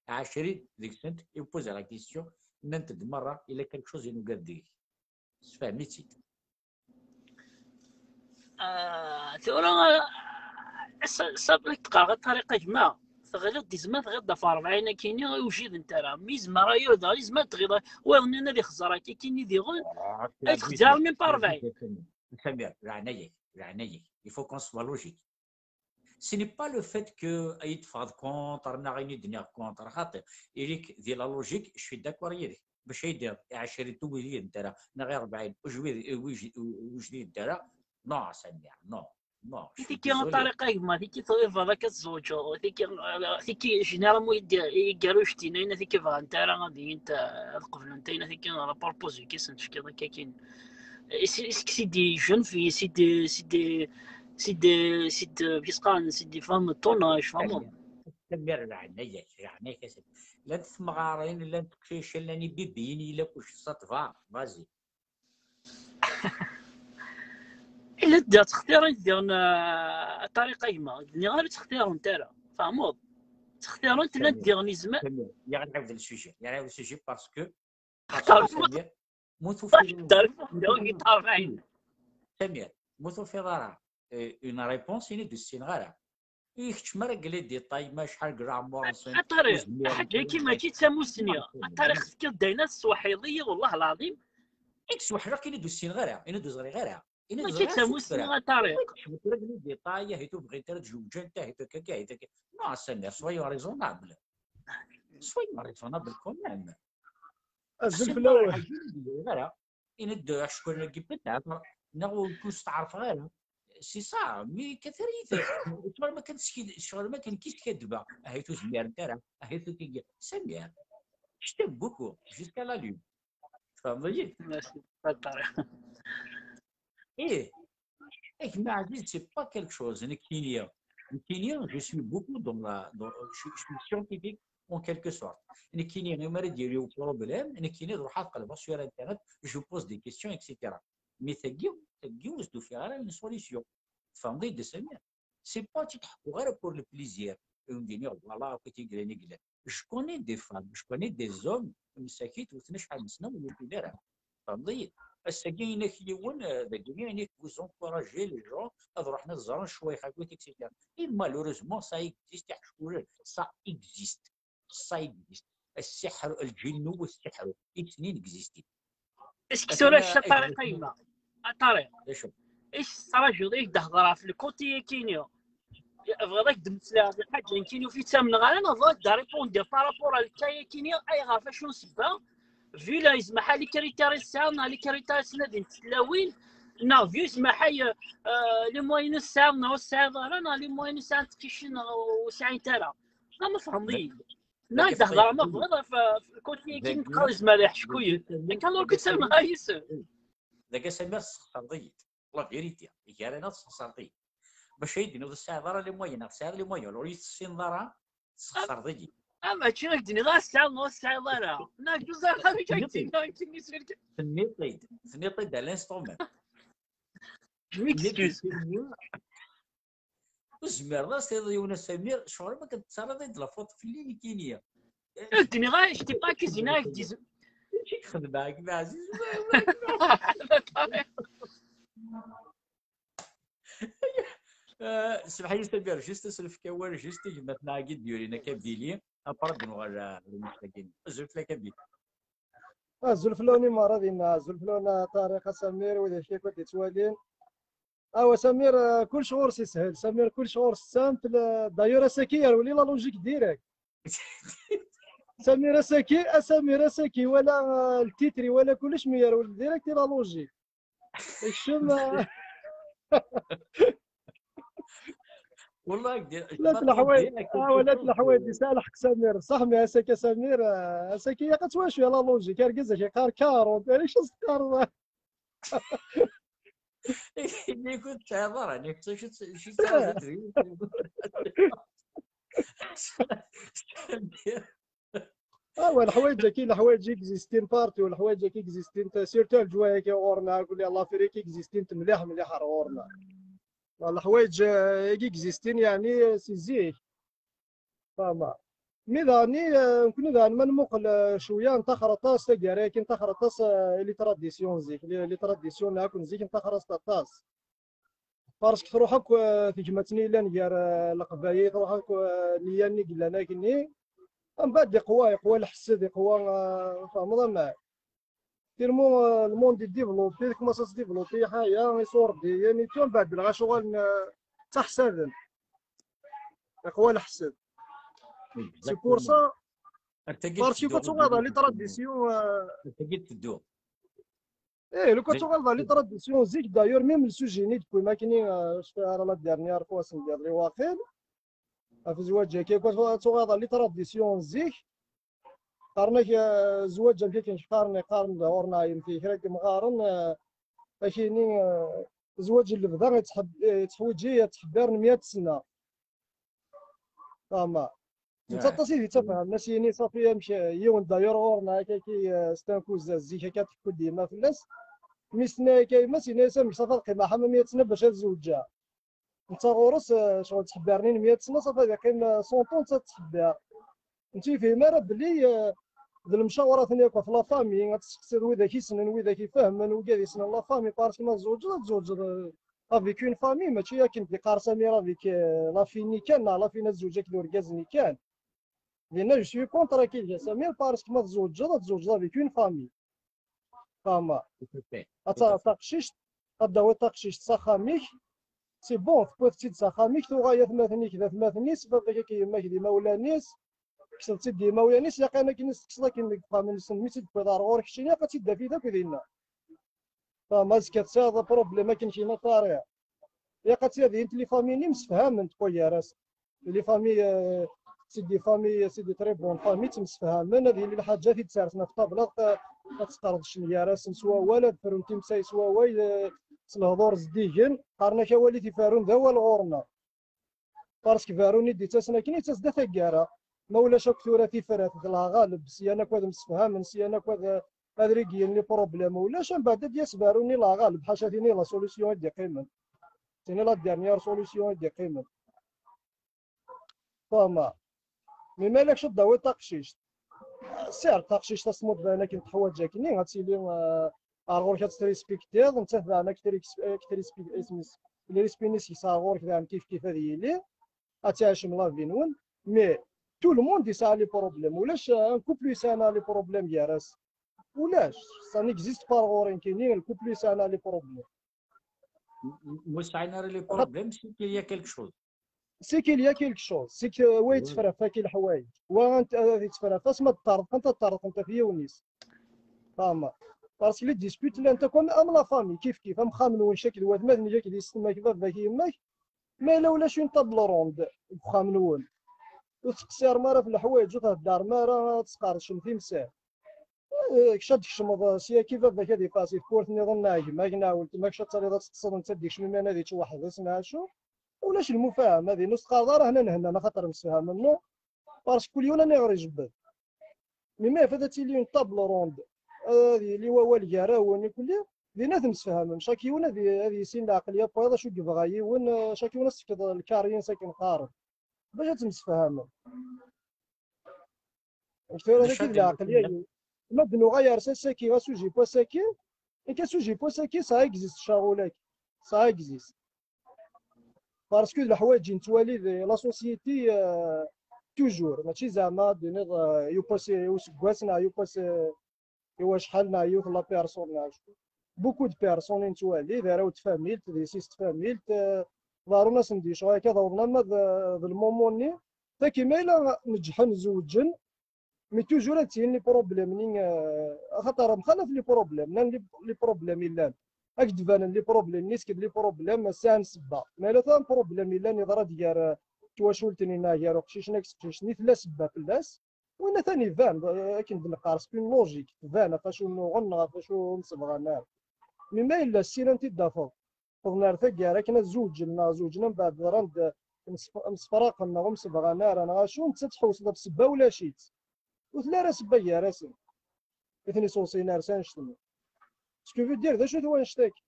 Ɛecrin deg-sent i pose la question, nnant-d merra, il y a quelque chose i nugad deg-k. Sfehmi-tt-id. Ah, tura, ah, sa- sabrik teqqar a Ṭariq a gma, teɣliḍ di zman tɣiḍ ɣef rebɛin akini ur wjident ara. Mi yezmer ayyur daɣen yezmer tɣiḍ wayeḍ nnan ad ixẓer akka kini diɣen. Ay txedzeɛ même pas rebɛin. Samir, leɛnaya-k, leɛnaya-k. Il faut qu'on soit logique. Ce n'est pas le fait que ay d-teffɣeḍ contre neɣ ini d-nniɣ contre, xaṭi. Ili-k di la logique, je suis d'accord yid-k. Bac ay d-iɛecrin ur wjident ara, neɣ i rebɛin ur wjident ara. Non, Samir, non. Non, je suis Tiki a désolé. Ṭariq a gma, tiki tebɣiḍ akka tzewǧeḍ, tiki, tiki généralement yeggar ujtin ayen tiki bɣant ara ad iyint ad qeblent ayen tiki la propose ki sen-tefkiḍ akka kin. Est-ce que c'est des jeunes filles, c'est des, c'est des, c'est des, c'est des, qu'est-ce qu'on, c'est des femmes de ton âge, vraiment. Samir, leɛnaya-k, leɛnaya-k a Samir. Llant temɣarin, llant teqcicin, llan ibibiyen, yella kullec, ça te va, vas-y. Illa d ttextirin diɣen a Ṭariq a gma, d-nniɣ ara ttextirent ara, tfehmeḍ? Ttextirent llant diɣen izmer. Yaɣ nɛawed le sujet, yaɣ nɛawed le sujet parce que Ṭariq, Samir, mu Ṭariq, tufiḍ Ṭariq, diɣen giṭarbayin. Samir, mu tufiḍ ara, eh, une réponse, ini d ussineɣ ara. I kečč mi ara gli détail, ma acḥal n leɛmer-nsen, A Ṭariq, ḥaǧa-agi mačči d tamussni. A Ṭariq, tefkiḍ-d ayen ad tesweḥleḍ-iyi, wellah lɛaḍim. I k-sweḥleɣ, ini d ussineɣ ara, ini d ur ẓriɣ ara. Ini d Mačči d ẓriɣ tamussni, a Ṭariq. Tecbeḍ ara gli détail, ahi tu bɣint ara ad zewǧent, ahi tu kaki, ahi tu kaki. Non, Samir, soyons raisonnables. Soyons raisonnables quand même. Azul fell-awen. Ara. Ini-d acku-agi peut-être, neɣ ur ken-steɛṛfeɣ ara. C'est ça, mi katarite. Tura ma kan skid, tura ma kan kis kadba, ahi tu zmiren ara, ahi tu tigi. Samir. Je t'aime beaucoup, jusqu'à la lune. Tfehmeḍ-iyi? Merci, a Ṭariq. Eh, eh, mais Aziz, c'est pas quelque chose. Nekkini, nekkini, je suis beaucoup dans la, dans, je, je suis scientifique en quelque sorte. Nekkini, imi ara d-yili problème, nekkini ad ruḥeɣ ad qelbeɣ sur internet, je pose des questions, et cetera. Mais tagi, tagi ur s-d-ufiɣ ara une solution. Tfehmeḍ-iyi-d, Samir? C'est pas, ur tt-id-ḥekkuɣ ara pour le plaisir. Imi voilà, akk i t-yeglan i yellan. Je connais des femmes, je connais des hommes, msakit, wten acḥal n sna ur yufin ara. Tfehmeḍ-iyi? Ass-agi, inak yiwen, eh, dagini, inak, vous encouragez les gens ad ruḥen ad ẓren ccwayxa-agi, et cetera. Et malheureusement, ça existe, iḥeckulen, ça existe. Ça existe. Assiḥru, lǧinnu u ssiḥru, i ttnin existin. Est-ce que tura a Ṭariq a gma? A Ṭariq. Est-ce que tettṛajuḍ i k-d-hedṛeɣ ɣef le côté-agi-ni? Bɣiɣ ad k-d-mmeslayeɣ di lḥaǧa nekkini ur t-ttamneɣ ara, neɣ bɣiɣ ad d-répondre par rapport à le cas-agi-ni, ayɣef, acu n ssebba? Vu la yezmer ḥal les critères i tesɛiḍ, neɣ les critères i ttnadint tlawin, neɣ vu yezmer ḥal, euh, les moyens i tesɛiḍ, neɣ ur tesɛiḍ ara, neɣ les moyens i sɛant teqcicin, neɣ ur sɛint ara. Neɣ ma tfehmeḍ-iyi-d? Neɣ ad d-hedṛeɣ ma bɣiḍ ɣef, ɣef le côté-agi n tqarizma d iḥeckuyen. Akka ur k-ttamneɣ ara yis-sen. Dagi a Samir, tesxeṣreḍ-iyi-d. La vérité, gar-aneɣ tesxeṣreḍ-iyi-d. Bac ay d-tiniḍ ur tesɛiḍ ara les moyens, neɣ tesɛiḍ les moyens, ur yi-tessineḍ ara, tesxeṣreḍ-iyi-d. Ah, mačči ad k-d-iniɣ ara tesɛiḍ neɣ ur tesɛiḍ ara. Neɣ ǧuz ara xarik ad k-d-iniɣ akken i s-, Tenniḍ-t-id, tenniḍ-t-id à l'instant même. Je m'excuse. Ur tezmireḍ ara s-tiniḍ yiwen a Samir, ccɣel ma k-d-tettarraḍ-id la faute fell-i nekkini. Ad d-iniɣ ara, je t'ai pas cuisiné avec des... Acu i k-xedmeɣ, a gma Ɛziz? Euh, semḥ-iyi Samir, juste ad s-nefk awal, juste i gma-tneɣ-agi d-yurin a Kabili, après ad d-nuɣal, euh, ar umeksa-agi. Azul fell-ak a Kabili. Azul fell-awen i merra dinna, azul fell-awen a Ṭariq, a Samir, wid akk i d-yettwalin. Awa Samir, euh, kullec ɣur-s yeshel, Samir kullec ɣur-s simple, euh, d'ailleurs ass-agi yerwel-iyi la logique direct. Samir Asaki, a Samir Asaki, wala, euh, le titre, wala kullec, mi yerwel direct i la logique. Ikcem, euh, والله دي- لا، ما الحوايج، تقول لي اه، ولا الحوايج، يسال حق سمير، صح، mais Asaki Samir, euh, Asaki يا قد شويه la logique، كان قزك يقار كارون، انا شو صقر. اللي كنت تعبر عليك، شو شو شو تعاود تزيد؟ اه، والحوايج كاين، الحوايج اكزيستين بارتو، الحوايج اكزيستين، surtout الجوايه كي غورنا، قول لي الله فيري، كي اكزيستين مليح مليح غورنا. الحوايج، آه، كي اكزيستين يعني سي زيك. فما مي داني، آه، نكون داني ما نموقل، آه، شويه نتاخر اطاس تاكاري، كي نتاخر اطاس، آه، لي تراديسيون زيك، لي لي تراديسيون ناكل زيك نتاخر اطاس. باسكو تروح هاك، آه، تجمع تنيلان غير، آه، القبايل، تروح هاك، آه، نيان نيك لنا كني. من بعد يقوى، يقوى الحسد، يقوى، آه، فاهم ضمع. تيرمو، آه، الموند ديفلوبي، كما ساس ديفلوبي، حاجه يصور دي، يعني تو من بعد الغا شغل، آه، تحسدن. يقوى الحسد. سي بور سا. باسكو كنت تغيض لي تراديسيون، آه، تقيت تدو. ايه، لو كنت تغيض لي تراديسيون زيك، دايور ميم السوجي ني دوكوي ماكني، آه، شفت على لا ديرنيير فوا سندير لي واقيل. في زواج كي كنت تغيض لي تراديسيون زيك. قارنك، آه، زواج كي كنشقارن، قارن دهورنا يمكن كرا كي مغارن، آه، اكيني، آه، زواج اللي بدا يتحب، يتحوجي، يتحبر مية سنه. فما انت تصيدي تفهم ناس، يعني صافي يمشي يون دايور غورنا هكا كي، آه، ستان كوزا زيك هكا تحكو ديما فلاس. مي سنا كاين ما سينا يسمى صافي القيمه حما مية سنه باش تزوجها. انت غورس، آه، شغل تحبرني مية سنه، صافي هذه قيمه سون طون انت تحبها. انت فهم راه بلي، آه، ذ المشاورات نيكو في لا فامي غتسقسي ويدا كيسنن، ويدا كيفهمن، وكاد يسنن لا فامي، باسكو ما تزوجش، لا تزوج، آه، افيك اون فامي، ماشي ياك انت قار سمير افيك، آه، لا فيني كان، لا فينا تزوجك دور كازني كان. لان جو سوي كونتر كي ديال سمير، باسكو ما تزوجش، لا تزوج افيك اون فامي. فما اتا تقشيشت، غدا هو تقشيشت ساخاميك. سي بون، تكوث تيد ساخاميك، توغا يا ثماثنيك ذا ثماثنيس، باباك كي يماك دي مولانيس. كسبتي دي مولانيس، يا قانا كي نستكسلا كي نقطع من السن، مي تيد بيضا رغور كشيني، قا تيد في ذاك ذينا. فما زكا تساعد بروبليم، ما كاين شي نطاريا. يا قا تيد انت لي فامي ني مسفهمن تقول يا راس. لي فامي، آه، سي دي فامي، سي دي تري بون فامي، تمسفهمن، هذه اللي الحاجات اللي تسارسنا في الطابلة، آه، ما تستعرضش يا راس سوا ولا فرون تمساي سوا وي، آه، الهضور زديجن، قارنا كوالي تيفارون ذا والغورنا. باسكو فاروني دي تاسنا كني تاس دا ثقارة. ما ولاش اكثر في فرات ذا الغالب، سي انا كواد مسفهمن، سي انا كواد ادريكيين لي بروبليم، ولاش من بعد دياس فاروني لا غالب، حاشا ثيني لا سوليسيون دي قيمن. ثيني لا ديرنيير سوليسيون دي قيمن. فما مي مالكش تداوي تقشيشت. سير تقشيشت تصمد بانك انت حوايج كني غتسيلي، آه، ارغور كتريسبكتيض، انت ثانك تريسبكت اسميس. لي ريسبينيس يسعى غورك ثاني كيف كيف هذه يلي. غتعيش من لا في نون. مي تو لو موند يسعى لي بروبليم، ولاش ان كوبل يسعى لي بروبليم يا راس؟ ولاش؟ سا نيكزيست با غورين كاينين الكوبل يسعى لي بروبليم. واش عينا لي بروبليم سي كي هي كيلك شوز. سي كي ليا كيلك شوز، سي كي وي تفرافا كي الحوايج. وانت هذه تفرافا اسمها تطرق انت، تطرق انت في يونس. فاهمة؟ باسكو لي ديسبوت اللي انت كون ام لا فامي كيف كيف، ام خامن وين شكل واد ماذن جاك دي ستما كيف باك يماك. ما الا ولا شي طابل روند بخامن وين. وتقصير مارا في الحوايج وتهدر مارا تسقارش في مسار. إيه، كشا تكشمض سيا كيف باك هذه فاسي كورت نظن ناجم، ما كنا ولت ما كشا تريض تقصد انت ديك شمي ما نادي توحد اسمها شو. ولاش المفاهمة هذه نص قرضة راه هنا نهنا، أنا خاطر نسفهم منه. باسكو كل يوم أنا غير يجبد. مي ما فاتت لي اون طابل روند. هذه اللي هو والكراون كل دينا تمسفهمن. شاك يون هذه، هذه سين العقلية بويضة شو يبغى يون، شاك يون سكت الكاريين ساكن قارب. باش تمسفهمن. دكتور، هذا كيف العقلية. ما دنو غير ساكي، غا سوجي بو ساكي. انت سوجي بو ساكي، سا اكزيست شاغولك. سا اكزيست. باسكو الحوايج نتوالي لا سوسيتي، آه، توجور. ماشي زعما دينيغ، آه، يو باسي، يو سكواسنا، يو باسي، ايوا شحال نعيو في لا بيرسون نعيو. بوكو دو بيرسون نتوالي، داراو تفاميلت، دي سيس تفاميلت، آه، ضارو ناس نديشو، هكا ضربنا ما ذ-، ذ الموموني. تا كيما إلا نجحن زوجن، Mais toujours ad ttinin les problèmes-nni, euh, axaṭer mxalaf les problèmes, llan les, les problèmes yellan. Ad k-d-banen les problèmes-nni, seg les problèmes sɛan ssebba. Ma yella tura problème yellan yeḍra-d gar, euh, twacult-nni neɣ gar uqcic-nni akked teqcict-nni, tella ssebba fell-as. Winna atan iban, euh, akken d-neqqar, c'est une logique, tban ɣef acu nnuɣen neɣ ɣef acu ur msebɣan ara. Mi ma yella ssin ad t-id-tafeḍ, ffɣen ar taggara akken ad zewǧen neɣ zewǧen, mbeɛd ḍran-d msef-, msefraqen neɣ ur msebɣan ara neɣ acu, netta tḥewseḍ ɣef ssebba ulac-itt. Ur telli ara ssebba gar-asen i ten-isuṣin ar s annect-nni. Ce que veut dire, d acu-t wannect-agi?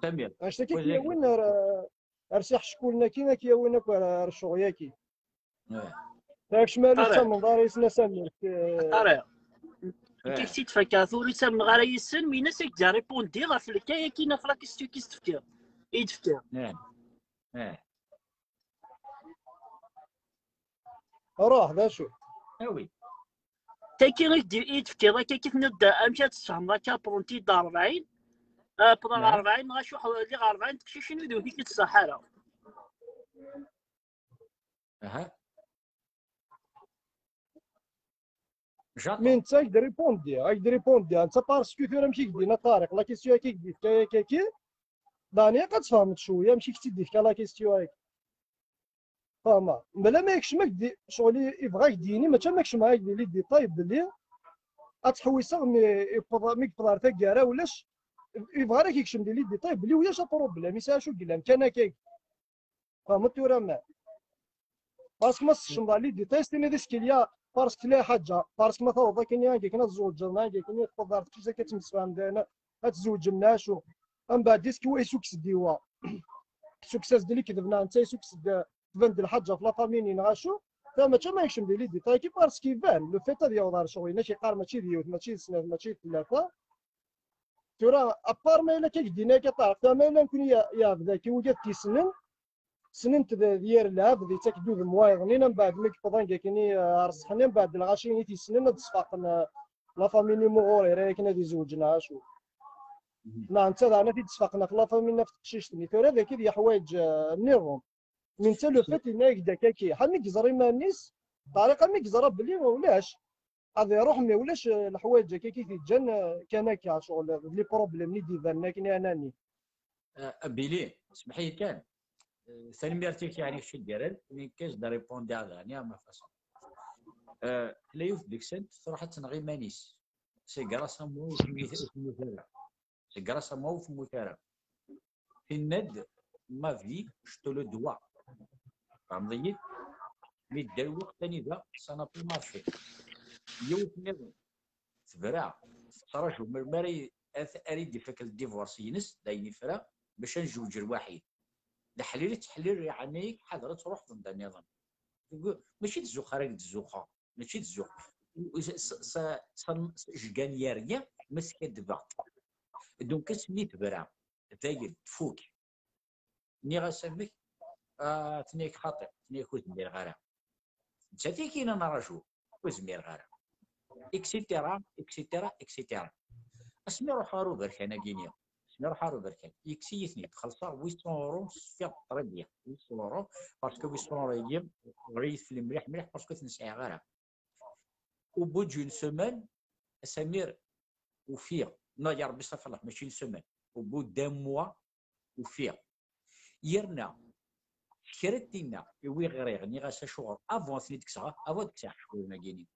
Samir, Annect-agi ad k-yawin ar, ar s iḥeckulen-agi, ad k-yawin akk ar, ar ccɣel-agi. eh, Yak cmal ur Ṭareq. tettamneḍ ara yes-s a Samir. Ṭareq, eh, kif si tfakka tura ur ttamneɣ ara yes-sen, mi nnas ak-d-ripundi ɣef lkay-agi neɣ ɣef la question-agi s-tefkiḍ. I d-tefkiḍ. eh, eh. Ruḥ, d acu? Ah oui. Tagi i d-, i d-tefkiḍ akka, kif tenniḍ-d amek ad tessefhmeḍ akka apprenti d rebɛin, ah, pran Naɛam. rebɛin, neɣ acu, lliɣ rebɛin teqcicin wid ur k-id-ṣaḥ ara. Aha. Mi netta ad k-d-ripundi, ad k-d-ripundi, netta parce que tura amek i k-d-yenna Ṭariq, la question-agi i k-d-yefka yakaki, dani ad tfehmeḍ cwiya amek i k-tt-id-yefka la question-agi. Fehmeɣ. Mela ma yekcem ak-d, ccɣel i, ibɣa ak-d-yini, mačči ma kecmeɣ ak-d les détails belli ad tḥewwiseɣ mi yewweḍ, mi yewweḍ ar taggara ulac, ibɣa ara k-yekcem di les détails belli ulac aproblème, yesɛa acu yellan kan akka. Fehmeḍ tura ma? Parce que ma tsekcmeḍ ɣer les détails, s-tiniḍ est-ce qu'il y a, parce que tella lḥaǧa, parce que ma tawḍeḍ akken i anga akken ad tzewǧeḍ, neɣ anga akken i tewweḍ ɣer teqcict akka ad temsefham dayen, ad tzewǧem neɣ acu. Mbeɛd est-ce que wa yessukkes-d i wa? Yessukkes-as-d lekdeb neɣ netta yessukkes-d, tban-d lḥaǧa ɣef la famille-nni neɣ acu? Ta mačči ma yekcem di les détails-agi parce que iban, le fait ad yaweḍ ɣer ccɣel-inek yeqqar mačči d yiwet, mačči d snat, mačči d tlata. Tura, à part ma yella akka k-d-yenna akka Ṭariq, ta ma yella nekkni ya-, yeɛbed-agi wigad t-yessnen, ssnen-t d, d yir lɛebd, yettak-d udem wayeḍnin, mbeɛd mi yewweḍ anga akken i, eh, ar ṣṣeḥ-nni, mbeɛd lɣaci i t-yessnen ad d-sfaqen, eh, la famille-nni muɣur ira akken ad izewǧ neɣ acu. Neɣ netta daɣen ad t-id-sfaqen ɣef la famille n teqcict-nni. Tura dagi d yeḥwayeǧ, eh, nniḍen. Mi netta le fait yenna-ak-d akka-ki, ḥa mi yeẓra iman-is, Ṭariq, mi yeẓra belli ulac, ad iruḥ, mi ulac, eh, leḥwayeǧ akka-ki t-yeǧǧan, eh, kan akka, ccɣel, d les problèmes i d-ibanen akken i anani. Ah, Billy, smeḥ-iyi kan. Eh, tanemmirt-ik, yeɛni, kečč i d-yerran, mi kkac d-ripondiɣ daɣen, ya ma faṣel. Eh, tella yiwet deg-sent, truḥ ad tenɣ iman-is. C'est grâce à moi ur temmut, ur temmut ara. C'est grâce à moi ur temmut ara. Tenna-d, ma vie, je te le dois. Tfehmeḍ-iyi? Mi dda lweqt anida, ça n'a plus marché. Yiwet nniḍen, tebra, tettraǧu melmi ara y-, ara, ara d-ifak le divorce-ines, d ayen ifra, bac ad nezweǧ lwaḥid. D aḥlil i tettḥellil, yeɛni-k, ḥader ad truḥeḍ anda nniḍen. Mačči d zzux ara k-d-zzuxxeɣ, mačči d zzux. S-, s-, s-, s-, jgan yerni, ma skaddbeɣ. Donc, asmi tebra, dayen, tfuk. Nniɣ-as amek? Ah, tenna-yak xaṭi, tenna-yak ur zmireɣ ara. Nettat i k-yennan raju, ur zmireɣ ara. Et cetera, et cetera, et cetera. Asmi ruḥeɣ ɣer uberkan-agi-nni, asmi ruḥeɣ ɣer uberkan, yekkes-iyi-ten-id, xellṣeɣ huit cents euros, sfiɣ très bien, huit cents euros, parce que huit cents euros-agi ɣlayit fell-i mliḥ, mliḥ, parce que ur ten-sɛiɣ ara. Au bout d'une semaine, a Samir, ufiɣ, neɣ ya Rebbi, astafirlah, mačči une semaine, au bout d'un mois, ufiɣ. Yerna, kra n tinna, i wi ɣriɣ, nniɣ-as acuɣer, avant ad ten-id-kkseɣ, avant ad kkseɣ ḥeckulen-agi-nni.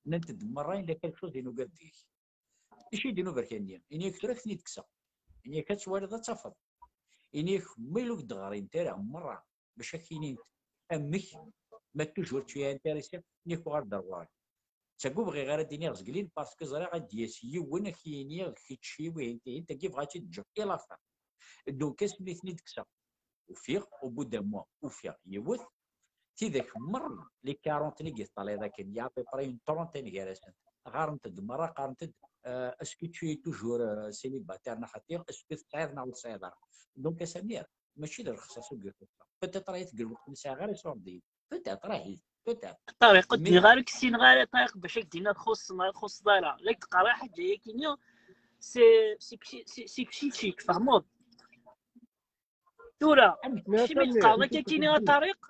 Nnant-d merra, yella quelque chose i nugar deg-k. Acu i d-nuber kan-nni? Ini-ak tura ad ten-id-kkseɣ. Ini-ak ad twaliḍ, ad tafeḍ. Ini-ak, ma ur k-d-ɣrint ara merra, bac ad k-inint amek, ma toujours tu es intéressé, ini-ak uɣal-d ar ɣur-i. D tagi ur bɣiɣ ara d-iniɣ zgelin, parce que ẓriɣ ad d-yas yiwen ad k-yini kečči, wihin tihin, tagi bɣiɣ ad tt-id-ǧǧeɣ i la fin. Donc, asmi ten-id-kkseɣ, ufiɣ, au bout d'un mois, ufiɣ yiwet, tidak merra, les quarante-nni i teṭṭalayeḍ akken, il y a à peu près une trentaine gar-asent. Ɣarent-d merra, qqarent-d, euh, est-ce que tu es toujours, euh, célibataire, neɣ xaṭi, est-ce que tesɛiḍ neɣ ur tesɛiḍ ara? Donc, a Samir, mačči d lexṣaṣ i d-ixuṣṣeɣ. Peut-être ahat deg lweqt ur sɛiɣ ara iṣurdiyen. Peut-être, ahat, peut-être. Ṭariq, ur Mais d-nniɣ ara ur k-ssineɣ ara, Ṭariq, bac ad k-d-iniɣ txuṣṣeḍ neɣ ur txuṣṣeḍ ara. La k-d-qqareɣ ḥaǧa-yagi-nni, c'est, c'est psy-, c'est, c'est psychique, tfehmeḍ? Tura, amek? Mais kečč mi attends, d-teqqareḍ mais akka-kini a Ṭariq,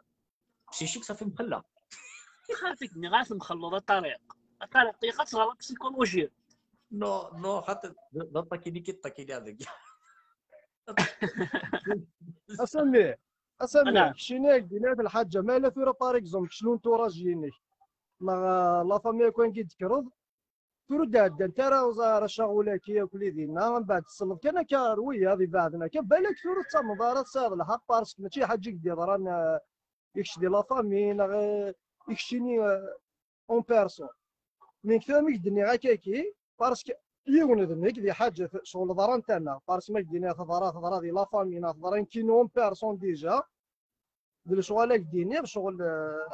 Psychique, ça fait mxella. Xaṭi, nniɣ-ak temxelleḍ a Ṭariq. A Ṭariq, ilaq ad teɣreḍ psychologie. Non, non, xaṭi, d aṭakini ki ṭakini avec. A Samir, a Samir, keččini ak-d-iniɣ lḥaǧa, ma yella tura par exemple kečč l'entourage-inek neɣ la famille akk angi d-tekkreḍ, tura ur d-ɛeddant ara uẓar acaɣul-agi akk li dinna, mbeɛd tselleḍ kan akka ar wiyaḍ ibeɛden akka, balak tura ur tettamneḍ ara tesɛiḍ lḥeqq, parce que mačči lḥaǧa i k-d-yeḍran i kečč di la famille neɣ i keččini en personne. Mi nekk tura mi k-d-nniɣ akkaki, parce que yiwen d nekk di ḥaǧa ccɣel ḍrant-aneɣ, parce que ma k-d-iniɣ teḍra, teḍra di la famille neɣ teḍra nekkini en personne déjà, d lecɣal ad k-d-iniɣ ccɣel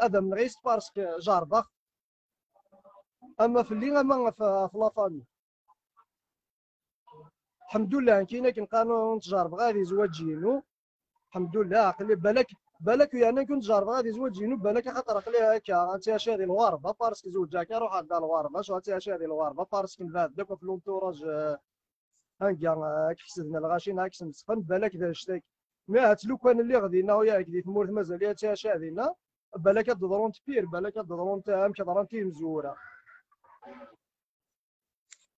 ad amneɣ-is parce que jerbeɣ ama fell-i ama ɣef la famille. Lḥemdullah, nekkini akken qqaren ur ttjerbeɣ ara di zzwaǧ-inu. Lḥemdullah, aql-i balak, balak yerna kent jerbeɣ ara di zzwaǧ-inu, balak axaṭer aql-i akka, ad ttɛiceɣ di lɣerba, parce que zewǧeɣ kan ruḥeɣ-d ar lɣerba, acu ad ttɛiceɣ di lɣerba, parce que mbeɛd akk ɣef l'entourage, anga ad k-ḥesden lɣaci neɣ ad k-smesxen, balak d annect-agi. Mi ahat lukan lliɣ dinna, yak di tmurt mazal-iyi ad ttɛiceɣ dinna, balak ad d-ḍrunt pire, balak ad d-ḍrunt amek ḍrant i yimezwura.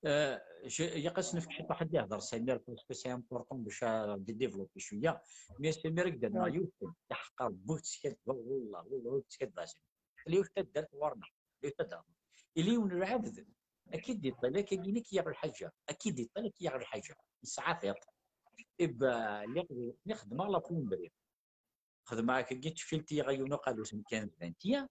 Ilaq ad s-nefk ciṭuḥ ad d-ihder Samir, parce que c'est important bac ad d-développer cwiya. Mais Samir, ad k-d-rnuɣ yiwet, aḥeqq Rebbi ur teskaddbeḍ, wallah, wallah ur teskaddbeḍ a Samir. Tella yiwet taddart ɣur-neɣ, tella yiwet taddart. Yella yiwen lɛebd, ad k-id-iṭṭal, ad k-yini ad k-yaɣ lḥaǧa, ad k-id-iṭṭal, ad k-yaɣ lḥaǧa, yesɛa tiṭ. Iba, lliɣ, lliɣ xeddmeɣ la plomberie. Xedmeɣ akkagi, ttfiltiyeɣ yiwen uqadus n quinze vingt et un.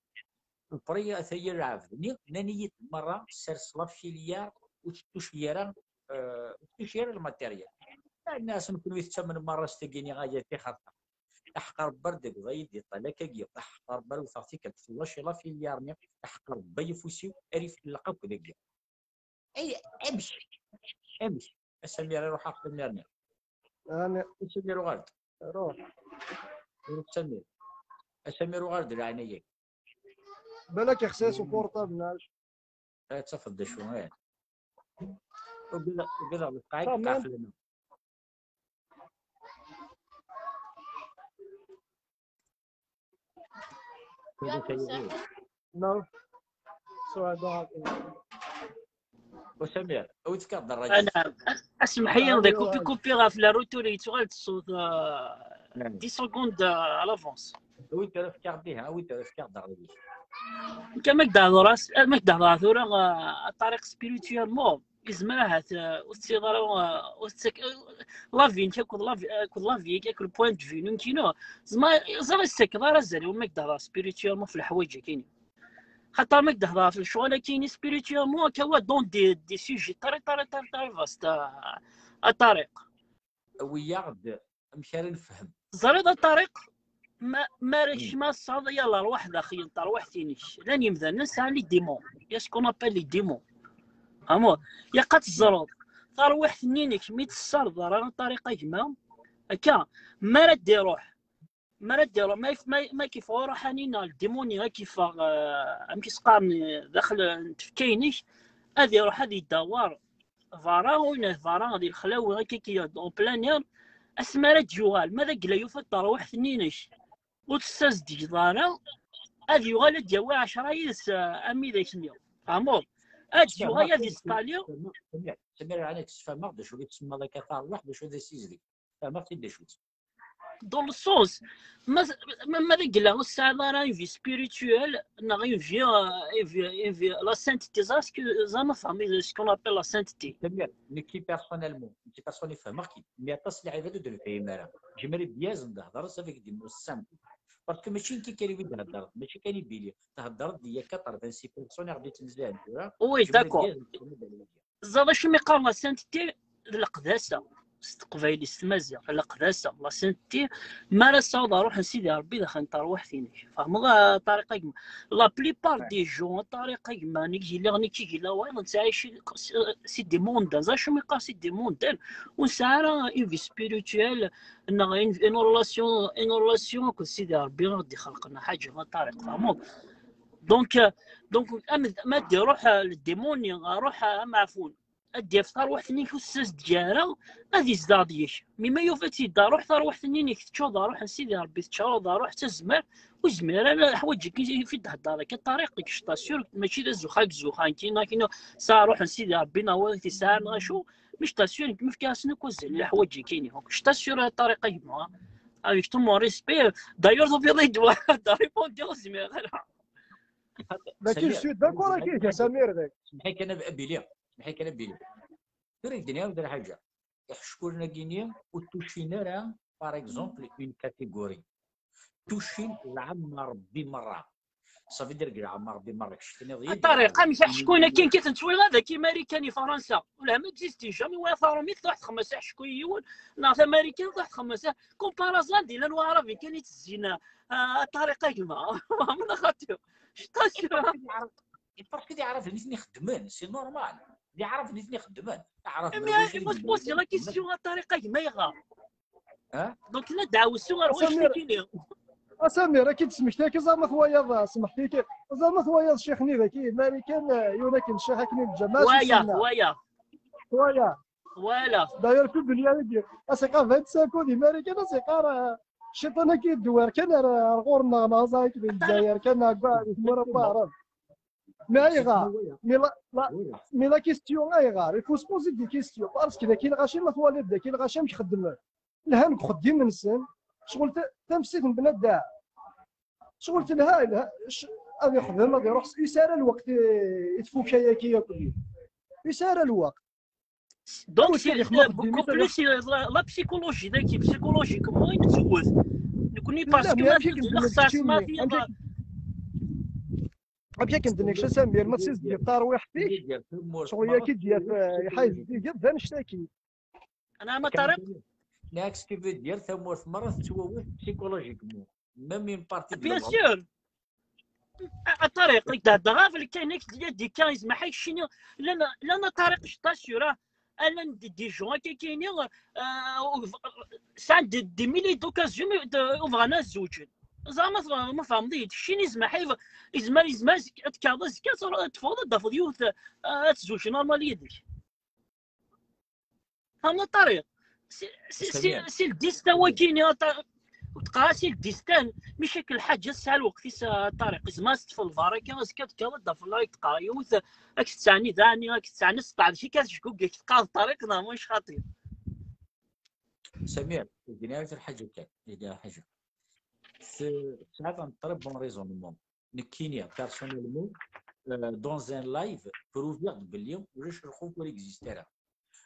Après, ata-ya lɛebd-nni, nnan-iyi-d merra sers la filière ur tettuci ara, euh, ur tettuci ara le matériel. Nnan-asen, kenwi tettamnem merra s tagi-nni, aya tixerta. Aḥeqq Rebbi ar d-agdeɣ yid-i ṭṭal akkagi, aḥeqq Rebbi ar wteɣ tikkelt twaci la filière-nni, aḥeqq Rebbi ay afus-iw ar ifelleq akk dagi. Ay, amek? Amek? A Samir, iruḥ ɣef Samir-nni. Ani. A Samir, uɣal-d. Ruḥ. Ruḥ Samir. A Samir, uɣal-d leɛnaya-k. Balak ixṣiṣ uportable-nni. Ad tafeḍ d acu, eh. Ugadeɣ, ugadeɣ lefqeɛ-ik teqɛef lana. No. So I don't have any. Usamir, awi-d kaɣ-d ṛṛay. Ana, asmeḥ-iyi, d kupi kupi ɣef la retour yettuɣal-d ṣṣut, euh, dix secondes, euh, à l'avance. Awi-d ara fkeɣ-d iha, awi-d ara fkeɣ-d ṛṛay. Nekk ma k-d-hḍeṛ as-, ma k-d-hḍeṛ tura, euh, a Ṭariq, spirituellement, izmer ahat, euh, ur tettiḍ ara, euh, ur tettak-, euh, la vie-nnek akked la vie, akked la vie-agi, akked le point de vue-nnek, you know. Zma, ẓer, ur tettakeḍ ara azal i win ma k-d-hḍeṛ spirituellement ɣef leḥwayeǧ-agi. Xaṭer ma k-d-hḍeṛ ɣef lecɣal-agi-ni spirituellement, akka wa dans des, des sujets très, très, très, très vastes, a, a Ṭariq. Awi-yaɣ-d amek ara nefhem. Ẓriḍ a Ṭariq, ma, ma ara kecmeɣ tesɛiḍ ya lerwaḥ daxel n terwiḥt-inek. Llan yemdanen sɛan les démons. Il y a ce qu'on appelle les démons. Amour, ilaq ad teẓreḍ. Tarwiḥt-nni-inek, mi tessardeḍ ara a Ṭariq a gma, akka, mi ara d-iruḥ, mi ara d-iruḥ, ma yef-, ma, ma k-iffeɣ uruḥani neɣ ldimuni ad k-iffeɣ, euh, amek i s-qqaren, euh, daxel n tfekka-inek, ad iruḥ ad idawar berra, win berra di lexlawi, akka, akka, en plein air, asmi ara d-yuɣal, ma d agla yufa-d tarwiḥt-nni-inek, ur tessazedgeḍ ara, ad yuɣal ad d-yawi ɛecra yid-s, euh, am widak-nni. Tfehmeḍ? Ad d-yuɣal ad isṭali. Samir, Samir, ɛni tessefhameɣ d acu i tsemmaḍ akka tarwiḥt, d acu d asizdeg? Fehmeɣ-t-id d acu-tt. Dans le sens, ma, ma, ma d agla ur tesɛiḍ ara une vie spirituelle, neɣ une vie, euh, une vie, une vie, la sainteté, ça, ce que, ça, ma fehmeḍ, ce qu'on appelle la sainteté. Samir, nekki personnellement, nekki personnellement, fehmeɣ-k-id, mais aṭas n lɛibad ur d-nefhim ara. Jimer ibyaz n dehder, ça veut dire simple. Parce que mačči nekki kan i d-theddreḍ, mačči kan i Billy, theddreḍ d ya quatre-vingt-six pour cent i ɣ-d-ittnezzahen tura. Oui, d'accord. Ẓer d acu mi qqaren la sainteté, d leqdasa. S teqbaylit, s tmaziɣt, leqdasa, la sainteté, mi ara tesɛuḍ ṛṛuḥ n Sidi Ṛebbi daxel n terwiḥt-inek. Tfehmeḍ, a Ṭariq a gma? La plupart des gens, a Ṭariq a gma, nekk yella, nekk yella wayeḍ, nettɛic si des mondains. Ẓer acu mi qqar si des mondains? Ur nesɛi ara une vie spirituelle, neɣ une, une relation, une relation akked Sidi Ṛebbi i ɣ-d-ixelqen, a Ḥaǧi, a Ṭariq, tfehmeḍ? Donc, euh, donc, am-, ma d-iruḥ, euh, le démon, iruḥ, euh, am ɛfun. ad d-yaf tarwiḥt-nni ur tessazedg ara, ad izdeɣ deg-k. Mi ma yufa-tt-id ṛuḥ, tarwiḥt-nni-inek teččuḍ ṛuḥ n Sidi Ṛebbi, teččuḍ ṛuḥ d tazmert, ur zmir ara ḥwaǧ-ik i fi d-hedder akka ṭariq deg cṭa sûr, mačči d azuxxa deg zuxxa nekki neɣ kino, sɛa ṛuḥ n Sidi Ṛebbi neɣ wara tisɛa neɣ acu, mi cṭa sûr nekk mi fkiɣ-asen akk azal i leḥwaǧ-ik-ini. Cṭa sûr a ṭariq a gma, avec tout mon respect, d'ailleurs tufiḍ-iyi-d waḥed, répondre ur zmireɣ ara. Mačči je suis d'accord avec Samir. Semḥ-ik kan a Billy, semḥ-ik kan a Billy. Tura i d-nniɣ d lḥaǧa. Iḥeckulen-agi-ni ur tucin ara, par exemple, une catégorie. Tucin lɛamma Rebbi merra. Ça veut dire que lɛamma Rebbi merra kečč tenniḍ-iyi. A Ṭariq, amek iḥeckun akken kif nettwali ad ak Imarikan i Fransa? Ula ma existi jamais wala tarumit truḥ txemmes iḥecku yiwen, neɣ Tamarikan truḥ txemmes. Comparaison di llan waɛraben kan i ttezzin, a Ṭariq a gma. Mna xatir. Cṭa kra. Parce que d iɛraben i ten-ixeddmen, c'est normal. D iɛraben i ten-ixeddmen. Aɛrab Mais il faut se poser la question a Ṭariq a gma ayɣer? Hein? Donc la dɛawessu ɣer wacu kini. A Samir, ad k-id-smektiɣ kan ẓer ma twayaḍ, smeḥ-iyi kan, ẓer ma twayaḍ ccix-nni daki, Marikan, yiwen akken ccix akken i lǧamaɛ. Waya, waya. Waya. Wala. D'ailleurs publia dagi, asiqa vingt-cinq ans di Marikan asiqa ar cciṭan-agi yeddewwir kan ar ɣur-neɣ neɣ ẓer-ik di Lezzayer kan neɣ di tmura n waɛrab. Mais ayɣer? Mais la, la, mais la question ayɣer? Il faut se poser des questions. Parce que daki lɣaci ma twaliḍ daki lɣaci amek xeddmen. Lhan deg uxeddim-nsen, ccɣel tamestit n bnadda. Ccɣel telha, ad ixdem, ad iruḥ, yesɛa lweqt i tfukka-yaki yakk. Yesɛa lweqt. Donc c'est beaucoup plus la psychologie daki, psychologiquement i nettewwet. Nekkni parce que ma txeṣṣas ma fi Amek akken d-nekk Samir, ma tessizedgeḍ tarwiḥt-ik, ccɣel-agi d-yaf iḥaz-igi d annect-agi. Ana ma Ṭariq. Neɣ ce qui veut dire tamurt merra tettwawet psychologiquement. Même une partie de Bien sûr. A Ṭariq, nekk d-heddreɣ ɣef lkan-ik d yadika izmaḥ-ik cini llan a Ṭariq je t'assure. Llan des gens akka kini sɛan des milliers d'occasions ur bɣan ad zewǧen. Ẓer ma tfehmeḍ-iyi-d, keččini izmaḥ-ik, izmer, izmer ad tekkeḍ azekka ad teffɣeḍ ad d-tafeḍ yiwet ad tezweǧ normal yid-k. Tfehmeḍ a Ṭariq? Si le destin wagini, ur teqqar si le destin, mi cak lḥaǧa tesɛa lweqt-is a Ṭariq, izmer ad teṭṭfeḍ lbaraka, azekka ad tekkeḍ ad d-tafeḍ la teqqar yiwet, ad k-tettɛni daɛni, ad k-tettɛni sṭeɛdek-ik ad tecgugek teqqareḍ Ṭariq neɣ mac xaṭi. Samir, d-nniɣ lḥaǧa kan, d-nniɣ lḥaǧa. Tesɛiḍ un très bon raisonnement. Nekkini, personnellement, dans un live, prouviɣ-d belli ulac lxuf ur existe ara.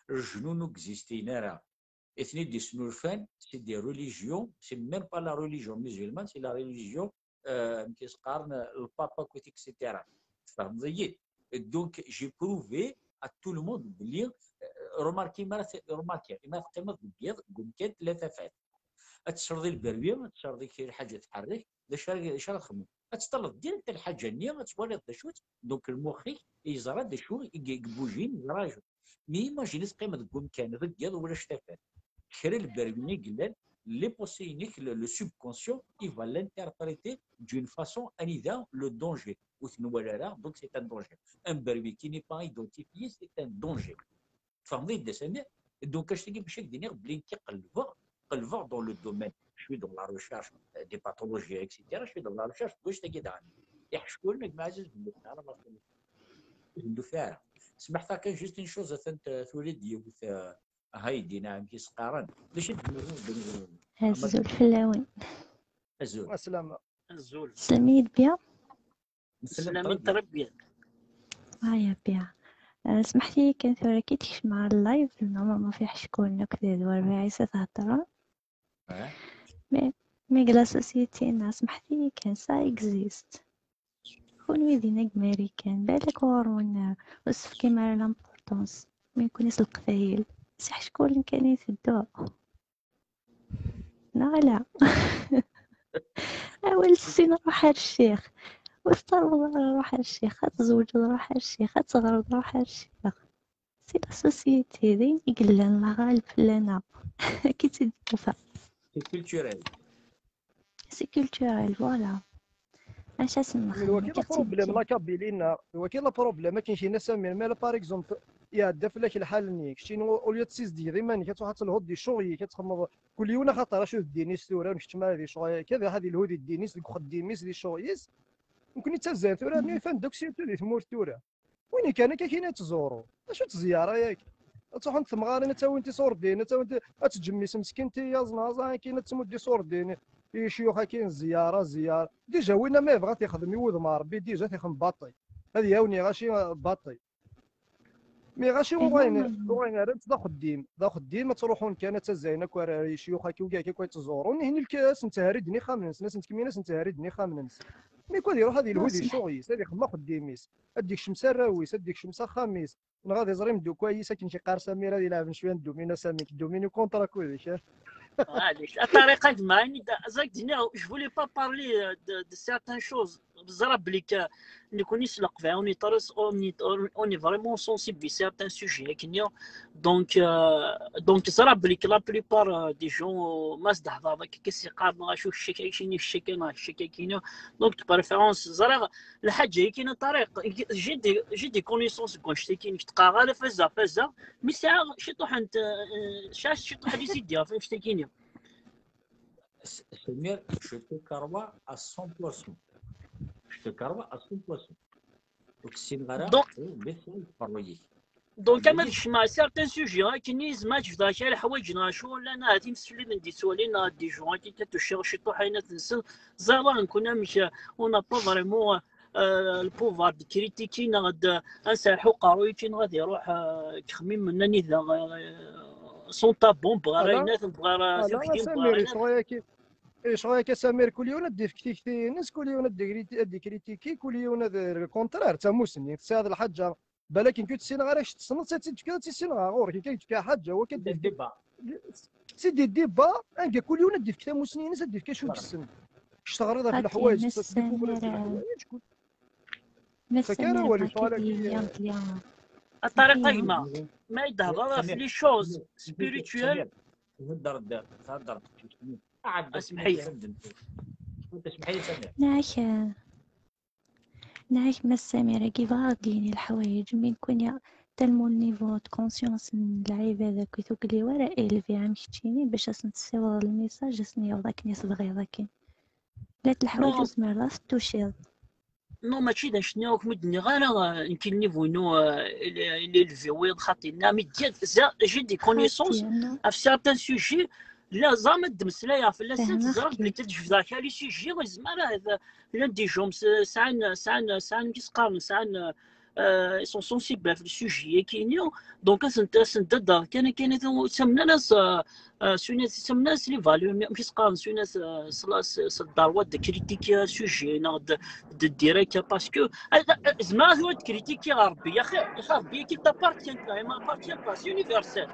Lejnun ur existin ara. I ten-id-isnulfan, c'est des religions, c'est même pas la religion musulmane, c'est la religion, amek i s-qqaren, lpapa, et cetera. Tfehmeḍ-iyi-d? Donc, j'ai prouvé à tout le monde belli, remarquez, ma remarquez, ma teqqimeḍ deg yiḍ, deg umkan, tella tafat. Ad tesreḍ i lberwi, ad tesreḍ i kra lḥaǧa tḥerrek, d acu ara txedmeḍ? Ad teṭṭaleḍ direct lḥaǧa-nni, ad twaliḍ d acu-tt, donc lmux-ik yeẓra d acu i yebujin, yeẓra acu. Mais imagine teqqimeḍ deg umkan, deg yiḍ, ulac tafat. Kra lberwi i yellan, les pensées-inek, le subconscient, il va l'interpréter d'une façon anida le danger. Ur t-nwala ara, donc c'est un danger. Un berwi qui n'est pas identifié, c'est un danger. Tfehmeḍ-iyi-d a Samir? Donc, annect-agi bac ad k-d-iniɣ belli nekki qellbeɣ, qellbeɣ dans le domaine. Je suis dans la recherche des pathologies, et cetera. Je suis dans la recherche de annect-agi daɣen. Iḥeckulen, a gma Ɛziz, ur ḥennufen ara. Smeḥ-aɣ kan juste une chose, atan tuli-d yiwet, hay dina, amek i s-qqaren. D acu i d-nniɣ? Azul fell-awen. Azul. Aslama. Azul. Teslam-iyi-d bien? Teslam-iyi très bien. Aya bien. Smeḥt-iyi kan tura ki tekcem ɣer live, normalement fi ḥeckulen akk d warbaɛ is-theddren. Mais, mais la société-nneɣ, smeḥt-iyi kan, ça existe. Kunwi din deg Marikan, balak ɣur-wen ur s-tefkim ara l'importance. Mais kunwi s Leqbayel, s iḥeckulen kan i teddu. Neɣ ala? Awal ssin ruḥ ar ccix. Ur tettṛebbaḍ ara ruḥ ar ccix. Ad tzewǧeḍ ruḥ ar ccix. Ad teɣreḍ ruḥ ar ccix. C'est la société, d ayen i yellan, la ɣaleb fell-aneɣ. Akka i tt-id-tufa. C'est culturel. C'est culturel, voilà. Acu ad s-nexdem? Waki la problème, la Kabylie-nneɣ. Waki la problème, akken kina Samir, mais là, par exemple, iɛedda fell-ak lḥal-nni. Keččini, au lieu ad tessizedgeḍ iman-ik, ad truḥ ad telhuḍ di ccɣel-ik, ad txedmeḍ kul yiwen axaṭer acu d ddin-is tura, ur nkeččem ara di ccɣel-ik, ad iruḥ ad ilhu di ddin-is, deg uxeddim-is, di ccɣel-is. Nekkni d tazzayt tura, nni ifan-d akk surtout di tmurt tura. Win kan akka kina yettẓuru. Acu d tẓeyara-yagi? Ad truḥent temɣarin ad tawint iṣurdiyen, ad tawint, ad teǧǧem meskint i yaẓnaẓ, akin ad tmudd iṣurdiyen i ccyux akin ẓeyara, ẓeyara. Déjà winna ma yebɣa ad t-ixdem i wudem n Ṛebbi, déjà ad t-ixdem baṭi. Ad iɛawen iɣaci baṭi. Mi ɣaci ur ɣayen, ur ɣayen ara d axeddim. D axeddim ad truḥun kan ad ttazzalen akk ar ccyux-agi, wigi akka yettẓurun. Ihin ad sen-ttherdin ixxamen-nsen, ad sen-tkemmilin ad sen-ttherdin ixxamen-nsen. Mi kan ad iruḥ ad ilhu di ccɣel-is, ad ixdem axeddim-is, ad d-ikcem s arraw-is, ad d-ikcem s axxam-is, neɣ ad iẓer imeddukal-is akken k-iqqar Samir ad ilɛeb cwiya n domino, Samir, domino contre akk-ik. Allez, à Tariq Agma, Anida, Zak Dini, je voulais pas parler euh, de, de certaines choses. Ẓriɣ belli nekkni s Leqbayel, on est très, on est, on est vraiment sensible à certains sujets. Donc, euh, donc, ẓriɣ belli la plupart euh, des gens, euh, ma s-d-hedreɣ d akka, ad s-qqaren acu kečč akka, keččini kečč akka, neɣ kečč akka, keččini. Donc, de préférence, ẓriɣ lḥaǧa-agi n Tariq, j'ai des, j'ai des connaissances deg wannect-agi, nekk qqareɣ ala fazeɣ, fazeɣ, mi sɛiɣ ciṭuḥ n, euh, sɛiɣ ciṭuḥ des idées ɣef wannect-agi. Samir, je te crois à cent pour cent. Je te crois à cent pour cent. Ur k-ssineɣ ara, Donc- mais c'est le parler. Donc, ama d kecmeɣ certains sujets, akken i yezmer ad jebdeɣ kra leḥwayeǧ neɣ acu, llan ahat imsefliden d-yettwalin neɣ d des gens akken kan tucciɣ ciṭuḥ ayen ad tensen, ẓriɣ nekkni amek, on n'a pas vraiment euh, le pouvoir de critiquer neɣ d, ad nserreḥ uqerruy-agi neɣ ad iruḥ euh, kexmim n anida euh, sont à bombe ɣer Ala. Ayen ad bɣar Ala, tabegin Samir, bɣar Ayen. Icɣa-yaki, icɣa-yaki a Samir, kul yiwen ad d-ifk tikti-ines, kul yiwen ad d-igri-, ad d-ikritiki, kul yiwen ad, le contraire, d tamusni, tesɛiḍ lḥaǧa. Balak nekk ur tt-ssineɣ ara, kečč tessneḍ-tt, ad tt-id-tefkiḍ, ad tt-ssineɣ ɣur-k, akka yetefka ḥaǧa, wakka ad d-ifk. Débat. C'est des débats, anga kul yiwen ad d-ifk tamusni-ines, ad d-ifk acu yessen. Kečč teɣriḍ ɣef Xaṭi, leḥwayeǧ, Mass tettdikkubriḍ Samir. Leḥwayeǧ, kul Mass Fakk ara Samir, wali barka ccɣel-agi. d-iyi, am-t-ya. A Tariq Mexi. Agma, ma i d-hedreḍ ɣef Samir, les choses Samir, spirituelles. Samir, thedder-d, thedder-d. Ɛad Asmeḥ-iyi. Tasmeḥ-iyi Samir. Nɛak, nɛak Mass Samir, agi bɣa ad d-yini leḥwayeǧ, mi nekkni tellement niveau de conscience n lɛibad akked tugli wara élevé am keččini, bac ad sen-tessiwḍeḍ le message, ad sen-yaweḍ akken i tebɣiḍ akken. Llant leḥwayeǧ Non. Ur tezmireḍ ad t-tuciḍ. Non, mačči d anect-nni akk mi d-nniɣ ara, euh, nekk le niveau-inu, euh, il est, il est élevé, wiyaḍ xaṭi. Nna, mi d-, j'ai des connaissances Xaṭi, non. Ɣef certains sujets, la ẓam ad d-mmeslayeɣ fell-asent, Fehmeɣ-k. Ẓriɣ belli ad jebdeɣ kra les sujets, yezmer ad, llan des gens, euh, sɛan, sɛan, sɛan, amek i s-qqaren, sɛan, euh, ils sont sensibles ɣef le sujet-agi-nni, donc ad sent-, ad sent-d-hedreɣ kan akken ad ttamnen-as, euh, euh, s win ad ttamnen-as les valeurs, amek i s-qqaren, s win ad, euh, s la, s, s le droit de critiquer un sujet, neɣ de, de dire que, parce que, euh, euh, zemreɣ tura ad critiquer Rebbi, yaxi, yaxi Rebbi-agi t'appartient pas, il m'appartient pas, c'est universel.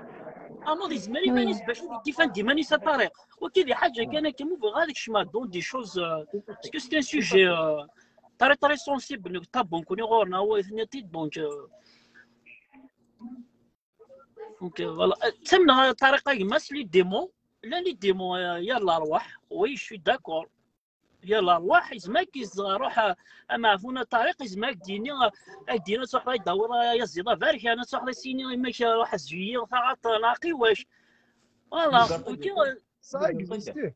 Ameɣ yezmer iman-is bac ad d-ifan d iman-is a Tariq. Wagi d lḥaǧa kan akka, ma bɣiɣ ad kecmeɣ dans des choses, euh, parce que c'est un sujet, euh, très, très sensible, donc tabun kuni ɣur-neɣ, wa itni-t-id, donc, euh, donc, euh, voilà. Euh, ttamneɣ, euh, Tariq a gma-s, les démons, llan les démons, euh, yal lerwaḥ, oui, je suis d'accord. Yal lerwaḥ, yezmer ad k-yezdeɣ, ruḥ, euh, ameɛfun a Tariq, yezmer ad k-d-yini, euh, ad k-d-yini, ad truḥeḍ ad d-tawiḍ, euh, ayaziḍ aberkan, ad truḥeḍ ad s-yini, imak, euh, ruḥ zwi-yi, taɣaṭ, neɣ qiwac. Voilà, Mugaṭi. Ok, euh, Ça existe.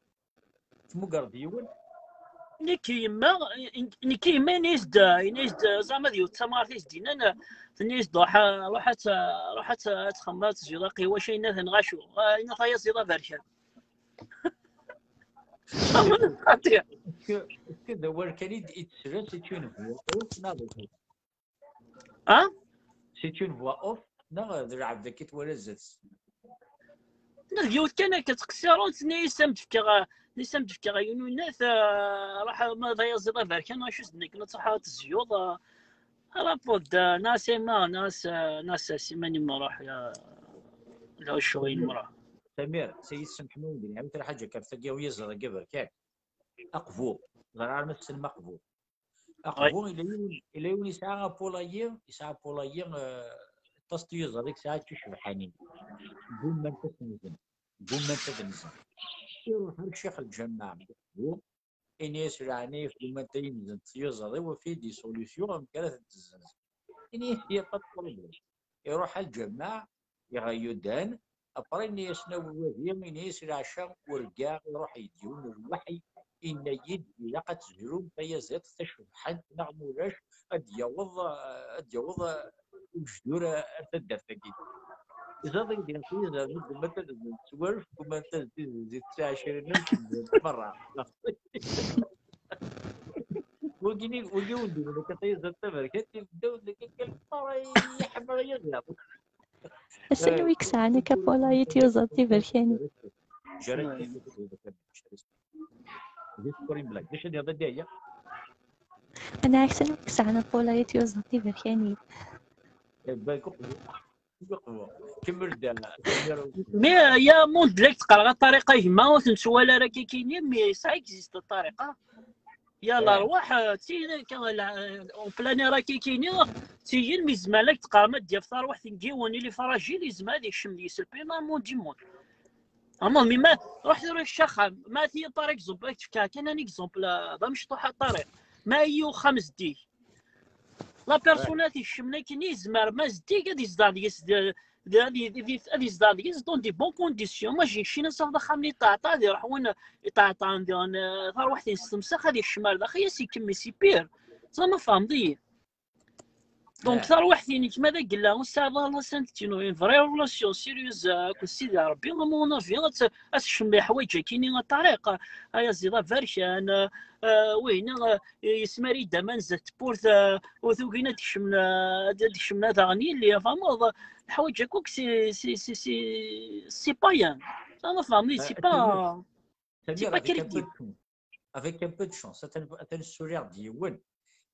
Tmugreḍ yiwen? Nekk yemma, nekk yemma, ini-as-d, ini-as-d, zama d yiwet tamɣart i s-d-yennan, tenna-as-d, ruḥ, ruḥ ad, ruḥ ad, ad txemmeḍ, ad tezwiḍ aqiwac, ayen ad nɣacu, ayen ad tayaziḍ aberkan. Xaṭi. Est-ce que, est-ce que d awal kan i d-, i d-tesla, c'est une voix off, neɣ d acu? Ah? C'est une voix off, neɣ d lɛebd akka i twala zdat-s? Nna d yiwet kan akka ttqeṣṣiren, tenna-as am d-fkeɣ, tenna-as am d-fkeɣ yiwen unat, ah, ruḥ ma d ayaziḍ aberkan, acu s-d-nekk, ad truḥeḍ ad tezwiḍ, ah, ala, pour d, nas ema, nas, nas iman-im ruḥ, ya, la ccɣel-im ruḥ. Samir, s yisem ḥmud, nɛawed lḥaǧa kan, tagi uyaziḍ-agi aberkan. Aqbu, ẓer arma tessnem aqbu. Aqbu, ila yiwen, ila yiwen yesɛa apulayi, yesɛa apulayi, euh, aṭas tiyuzaḍ i yesɛa d tucebḥanin. Ggumant ad ten-nzen, ggumant ad nzen. Iruḥ ar ccix lǧameɛ, aqbu, ini-as leɛnaya-k, ggumant ad yi-nzent tiyuzaḍ-iw, efk-iyi-d solution amek ara tent-zzenzen. Ini-as, y a pas de problème. iruḥ ar lǧameɛ, iɣ-, yudan, après, ini-yasen a wawadi, ini-as leɛca urgaɣ, iruḥ-iyi-d yiwen n lweḥy, inna-yi-d ilaq ad tezrum tayaziḍt tacebḥant, neɣ mulac ad d-yaweḍ, ad d-yaweḍ ugejdur ar taddart-agi. Iẓaḍ-agi di Lqyaz, rnu ggumant ad zzint s waref, ggumant ad zzint s ɛecrin, merra. Wagi, wagi ur d-iban akka tayaziḍt taberkant, yebda-d akka kan merra yeḥma yaziḍ. Ass-n wi yesɛan akka polayi tyuzaḍ tiberkanin. Jerry, d acu i d-iḍ a Dihya? Ana akken wi yesɛan polayi tyuzaḍ tiberkanin. Kemmel-d. Mi ya mund la teqqar ɣer ṭariqa gma ur ten-twala ara kikini, mi ça existe ṭariqa. Ya lerwaḥ, eh, d tin kan, eh, on planera kikini, d tiyin mi zemren ad k-d-qqaren ad d-yaf tarwiḥt n yiwen, il est fragile, yezmer ad yekcem deg-s le pire dans le monde du monde. Vraiment, mi ma ruḥ tura s axxam, ma ti par exemple, ad k-fkeɣ kan un exemple, eh, d amecṭuḥ a ṭariq. Ma i uxxam zeddig. La personne ad yekcmen akken yezmer, ma zeddig ad yezdeɣ deg-s d-, d-, ad y-, ad y-, ad yezdeɣ deg-s dans des bonnes conditions. Ma jin ccina saɣ d axxam-nni yeṭṭeɛṭeɛ, ad iruḥ win yeṭṭeɛṭɛen diɣen, eh, tarwiḥt-ines temsex, ad yekcem ar daxel, ad s-ikemmel si pire. Teẓram, tfehmeḍ-iyi? Donc, tarwiḥt-inek ma d agella, ur tesɛiḍ ara l'enceinte-inu, une vraie relation sérieuse, eh, akked Sidi Ṛebbi, à mon avis, ad t-, ad tekcem leḥwayeǧ-akini a ṭariq, ayaziḍ aberkan, eh, eh, wihina, eh, yesmar-iyi-d aman zdat tewwurt, eh, ur tugin ad d-kecmen, eh, ad d-kecmen ad aɣen yilli, tfehmeḍ? Leḥwayeǧ akk c'est, c'est, c'est, c'est, c'est païen. Tfehmeḍ, tfehmeḍ-iyi, c'est pas, c'est pas crédible. Avec un peu de chance, atan, atan ssuriɣ-d yiwen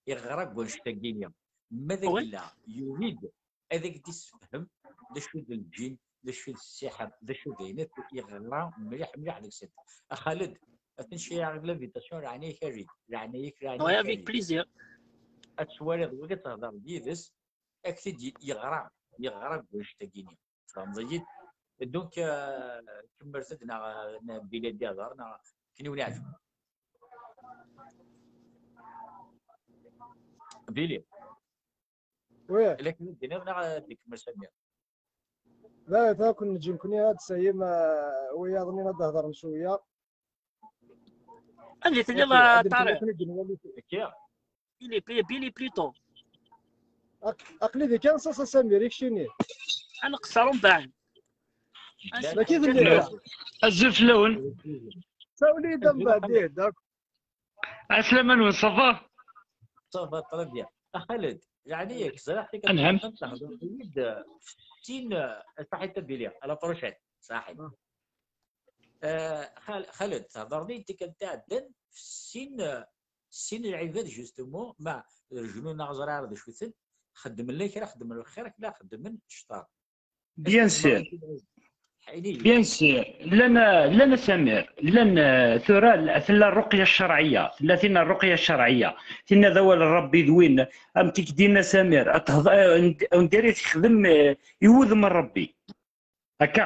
iɣra deg wannect-agi-nni. Ma d agella, yurid ad ak-d-issefhem d acu d lǧin, d acu d ssiḥer, d acu d ayen akk, iɣra mliḥ, mliḥ deg-sent. A Xaled, atan ceyɛeɣ-ak l'invitation, leɛnaya-k err-d, leɛnaya-k, leɛnaya-k. Oui, avec plaisir. Ad twaliḍ wagi ad tehdeṛ yid-s, ad k-t-id-yeɣra, yeɣra deg wannect-agi-nni. Tfehmeḍ-iyi-d? Donc, euh, kemmlet-d neɣ, neɣ Billy ad d-ihder, neɣ akken i wen-iɛǧeb. Billy. Oui. La k-id-iniɣ neɣ ad d-ikemmel Samir? La, ta kun neǧǧi nekkni ad d-sayim, euh, wiyaḍ-nni ad d-hedren cwiya. Anda telliḍ a Ṭariq? Billy, Billy, Billy plutôt. Aql-i di Kansas a Samir, i keččini? Ad nqeṣṣer umbeɛd. Mačči d lliɣ. Azul fell-awen. Sawel-iyi-d umbeɛd, ih, d'accord. Ɛeslama-nwen, ça va? Ça va, très bien. A Xaled, yeɛni-yak, ẓriɣ tikkelt tehdeṛ-iyi-d f sin, eh, saḥit a Billy, à la prochaine, saḥit. Eh, Xal-, Xaled, thedreḍ-iyi-d tikkelt iɛeddan f sin, eh, sin lɛibad, justement, ma rejnun neɣ ẓriɣ d acu-ten, xeddmen la kra, xeddmen lxir, la xeddmen cṭar. Bien sûr. Bien sûr. Llan, llan a Samir, llan, eh, tura tella rruqya ccerɛiyya, tella tin rruqya ccerɛiyya, tinna d awal n Ṛebbi d win, am tikdin a Samir, ad tehḍ-, eh, und-, und iri texdem, eh, i wudem n Ṛebbi. Akka.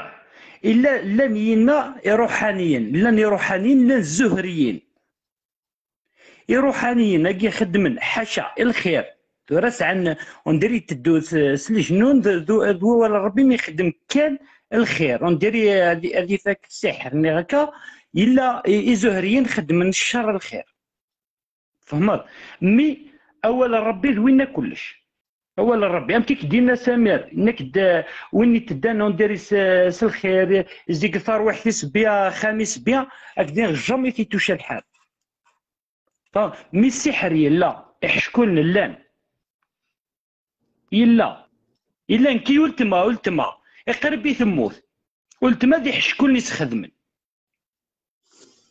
Illa, llan yinna iṛuḥaniyen, llan iṛuḥaniyen, llan zuhriyin. Iṛuḥaniyen-agi xeddmen ḥaca i lxir. Tura sɛan, on dirait iteddu s, s lejnun d, d, d wawal n Ṛebbi mi ixeddem kan lxir. On dirait ad, ad ifak ssiḥer-nni akka, yella i, izuhriyen xeddmen ccer lxir. Tfehmeḍ? Mi awal n Ṛebbi d winna kullec. Awal n Ṛebbi, am tikdin a Samir, nekk d win iteddan on dirait s, s lxir, zig tarwiḥt-is bya, axxam-is bya, ak din jamais i t-ituca lḥal. Mi ssiḥer yella, iḥeckulen llan. Yella. Yella nekk i ultma, ultma, iqrib i temmut. Ultma d iḥeckulen i s-xedmen.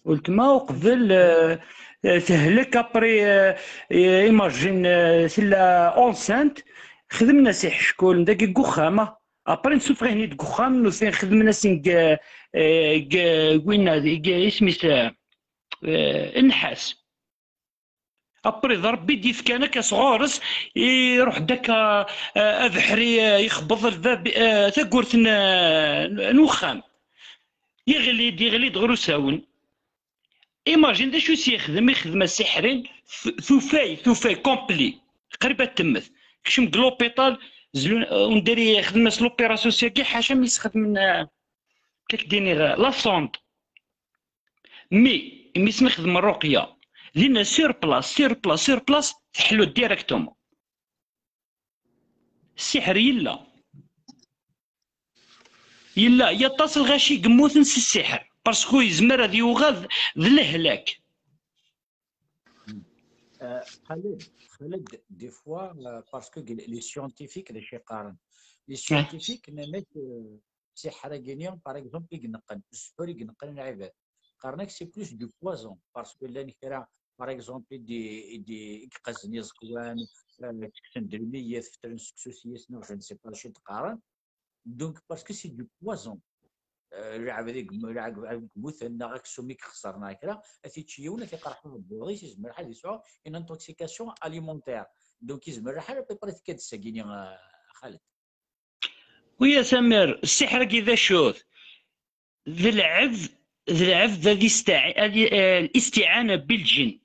Ultma uqbel, eh, eh, tehlek, après, eh, eh, imagine, eh, tella enceinte, xedmen-as iḥeckulen dagi deg uxxam, ah. Après nsuffeɣ-iten-id deg uxxam, nuti xedmen-as deg, eh, deg, winna, deg, isem-is, eh, eh, nnḥas. Après d Ṛebbi i d-yefkan akka sɣur-s, iṛuḥ-d akka, eh, abeḥri, eh, ixebbeḍ lbab, eh, tawwurt n, eh, n uxxam. Yeɣli-d, yeɣli-d ɣer usawen. Imagine d acu i s-yexdem, ixdem-as siḥrin, tu-, tufay, tufay, complet. Qrib ad temmet. Kcem deg l'hôpital, Zlun, undari xedmen l'opération syagi, ḥaca mi s-xedmen, euh, kak dini, euh, la sonde. Mi, mi s-nexdem rruqya, dinna sur place, sur place, sur place, teḥlu directement. Ssiḥer yella. Yella, yaṭas lɣaci yemmuten s ssiḥer, parce que yezmer ad yuɣal d lehlak. Euh, Khaled, Khaled, des fois, euh, parce que les scientifiques, les chiqaren, les scientifiques, nnan-ak, euh, ssiḥer-agi-ni, par exemple, i ineqqen, ssḥur i ineqqen lɛibad. Qqaren-ak, c'est plus du poison, parce que llan kra, par exemple, i d-, i d-, i iqazen iẓekwan, euh, tekksen-d lmeyyet, fetren seksu s yissen, je ne sais pas acu d-qqaren. Donc, parce que c'est du poison. Euh, lɛebd i yem-, lɛebd i yemmuten, neɣ aksum i ixeṣren, neɣ kra, ad t-yečč yiwen, ad t-iqerḥ uɛebbuḍ-is, yezmer ḥal ad yesɛu une intoxication alimentaire. Donc, yezmer lḥal à peu près tekka-d ssagini, euh, Khaled. Wi a Samir, ssiḥer-agi d acu-t? D lɛebd, d lɛebd ad isteɛ-, ad i-, eh, listiɛana bilǧin.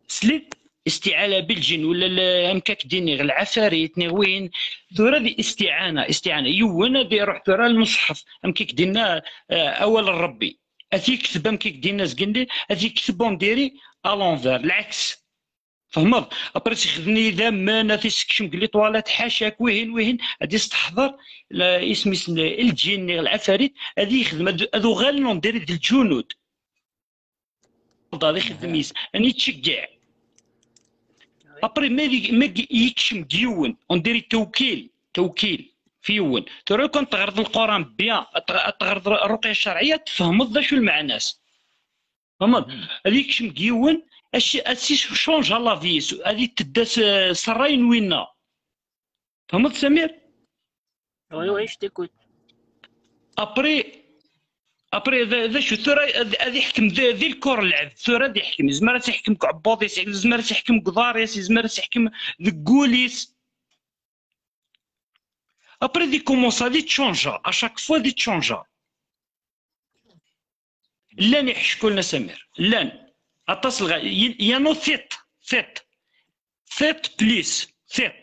Sliḍ? Istiɛana bilǧin, wala l-, amek ad k-d-iniɣ, lɛafarit, niɣ win. Tura d istiɛana, istiɛana. Yiwen ad iruḥ tura lmeṣḥef, amek i k-d-inna, eh, awal n Ṛebbi. Ad t-yekteb amek i k-d-inna zgelli, ad t-yekteb on dirait à l'envers, lɛeks. Tfehmeḍ? Après, ad t-ixdem idammen, ad t-isekcem deg les toilettes, ḥaca-k, wihin, wihin, ad isteḥḍer, la, isem-is, l-, lǧin, niɣ lɛafarit, ad yexdem, ad, ad uɣalen on dirait d lǧunud. Ad ixdem-is, ad yettceggiɛ. Après, ma di-, ma g-, yekcem deg yiwen, on dirait tawkil, tawkil, fi yiwen. Tura, kan teɣreḍ Lquran bien, ad tɣ-, ad teɣreḍ rruqya ccerɛiyya, ad tfehmeḍ d acu lmeɛna-s. Tfehmeḍ? Ad yekcem deg yiwen, ad s-, ad s-change la vie-s, ad itedda s, s ṛṛay n winna. Tfehmeḍ, Samir? Oui, oui, je t'écoute. Après, après, d, d acu tura, ad, ad iḥkem di, di lkor lɛebd, tura ad iḥkem, yezmer ad iḥkem deg uɛebbuḍ-is, yezmer ad iḥkem deg uḍar-is, yezmer ad iḥkem deg wul-is. Après, ad ikumunṣa ad ittcanja, à chaque fois ad ittcanja. Llan iḥeckulen, a Samir, llan. Aṭas lɣa-, y-, y en a tiṭ, tiṭ. Tiṭ plus, tiṭ.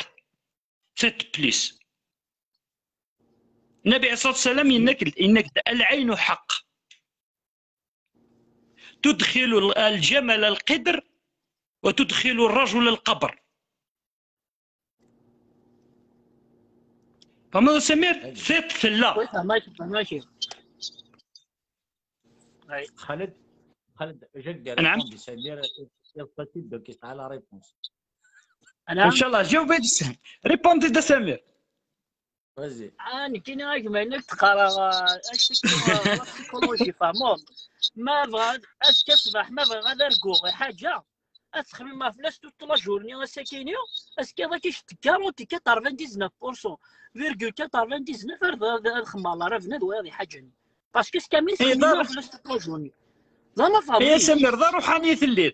Tiṭ plus. Nabi alayhi ṣṣalatu wassalam yenna-k-, yenna-k-d: العين حق. تدخل الجمل القدر وتدخل الرجل القبر. Tfehmeḍ a Samir? Tiṭ tella. Oui, fehmeɣ-ak, fehmeɣ-ak. Khaled, Khaled, je vais نعم. répondre à Samir, il est possible donc il a la réponse. أنا؟ إن شاء الله جاوب هاد السهم. Répondez a Samir. Vas-y. Ah, nekkini a gma, nekk qqareɣ, ah, acu la psychologie, tfehmeḍ? Ma bɣiɣ, azekka ṣṣbeḥ, ma bɣiɣ ad arguɣ i ḥaǧa, ad xemmemeɣ fell-as toute la journée, ass-akini, azekka ad k-icettek quarante-quatre-vingt-dix-neuf pour cent, virgule quatre-vingt-dix-neuf, ar ad, ad xemmemeɣ la revenu d wayeḍ iḥaǧen. Parce que s kamil Eh, xemmemeɣ ضرب. Fell-as toute la journée. D amafaḍ. Eh, a Samir, d aṛuḥani i telliḍ.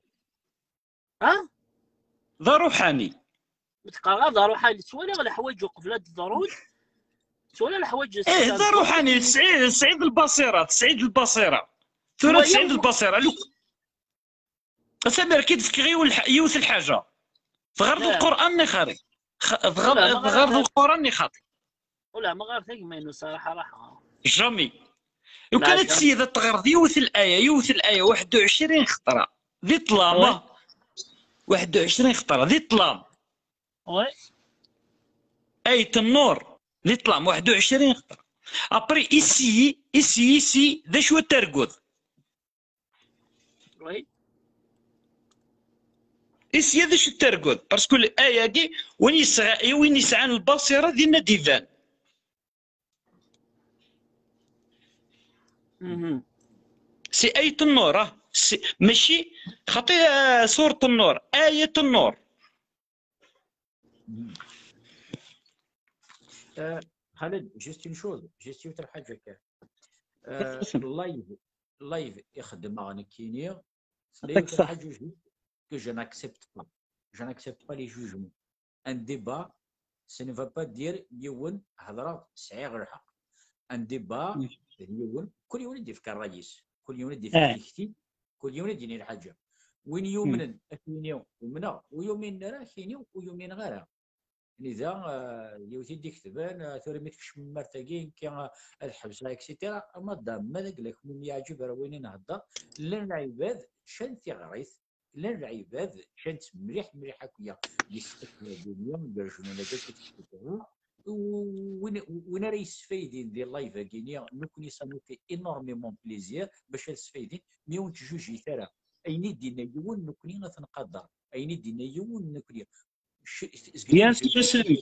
Ha? D aṛuḥani. Teqqareḍ d aṛuḥani, ttwaliɣ leḥwayeǧ uqbel ad d-ḍrun. Ttwaliɣ leḥwayeǧ. Eh, d aṛuḥani, tesɛiḍ, tesɛiḍ lbaṣira, tesɛiḍ lbaṣira. Tura tesɛiḍ lbaṣira. Lu-, a Samir, ki d-fkiɣ yiwen lḥ-, yiwet lḥaǧa. Tɣerḍ Lquran ni xaṭi. Tɣerḍ Lquran ni xaṭi. Ula ma ɣer tagma-inu ṣaraḥa raḥa. Jamais. Lukan ad tessiyed ad teɣreḍ yiwet laya, yiwet laya, waḥed u ɛecrin xeṭra. Di ṭṭlam, ah. Waḥed u ɛecrin xeṭra, di ṭṭlam. Oui. Ayet Nnur, di ṭṭlam, waḥed u ɛecrin xeṭra. Après, ici, ici, ici, d acu ad targuḍ? Oui. Ici, d acu ad targuḍ? Parce que ayagi, win yesɛa, win yesɛan lbaṣira, dinna d-iban. C'est Ayet Nnur, ah. C'est, mačči, xaṭi, ah, Surat Nnur, Ayet Nnur. Euh, Khaled, juste une chose, juste une حاجة كان. Euh, live, live يخدم nekkini. C'est une حاجة juste que je n'accepte pas. Je n'accepte pas les jugements. Un débat, ça ne veut pas dire yiwen hedreɣ sɛiɣ lḥeqq. Un débat, yiwen, kul yiwen ad d-yefk ṛṛay-is, kul yiwen ad d-yefk tikti, kul yiwen ad d-yini lḥaǧa. Win yumnen, ad k-yini umneɣ, ur yuminen ara, ad k-yini ur yumineɣ ara. Nida, eh, yiwet i d-iketben, eh, tura mi tkecmem ar tagi, nekki, eh, ad ḥebseɣ, et cetera. A madam, ma d agla-k mi yeɛǧib ara wayen i nhedder, llan lɛibad ččan tiɣrit, llan lɛibad ččan-tt mliḥ, mliḥ akk ya. Di tsekla dunya, deg rejnun-agi, et cetera. U-, win, win ara yesfaydin di live-agi-ni, nekkni ça nous fait énormément plaisir bac ad sfaydin, mi ur nettjujit ara. Ayen i d-yenna yiwen, nekkni ad t-nqader. Ayen i d-yenna yiwen, nekkni. Je, je, Bien sûr, Samir.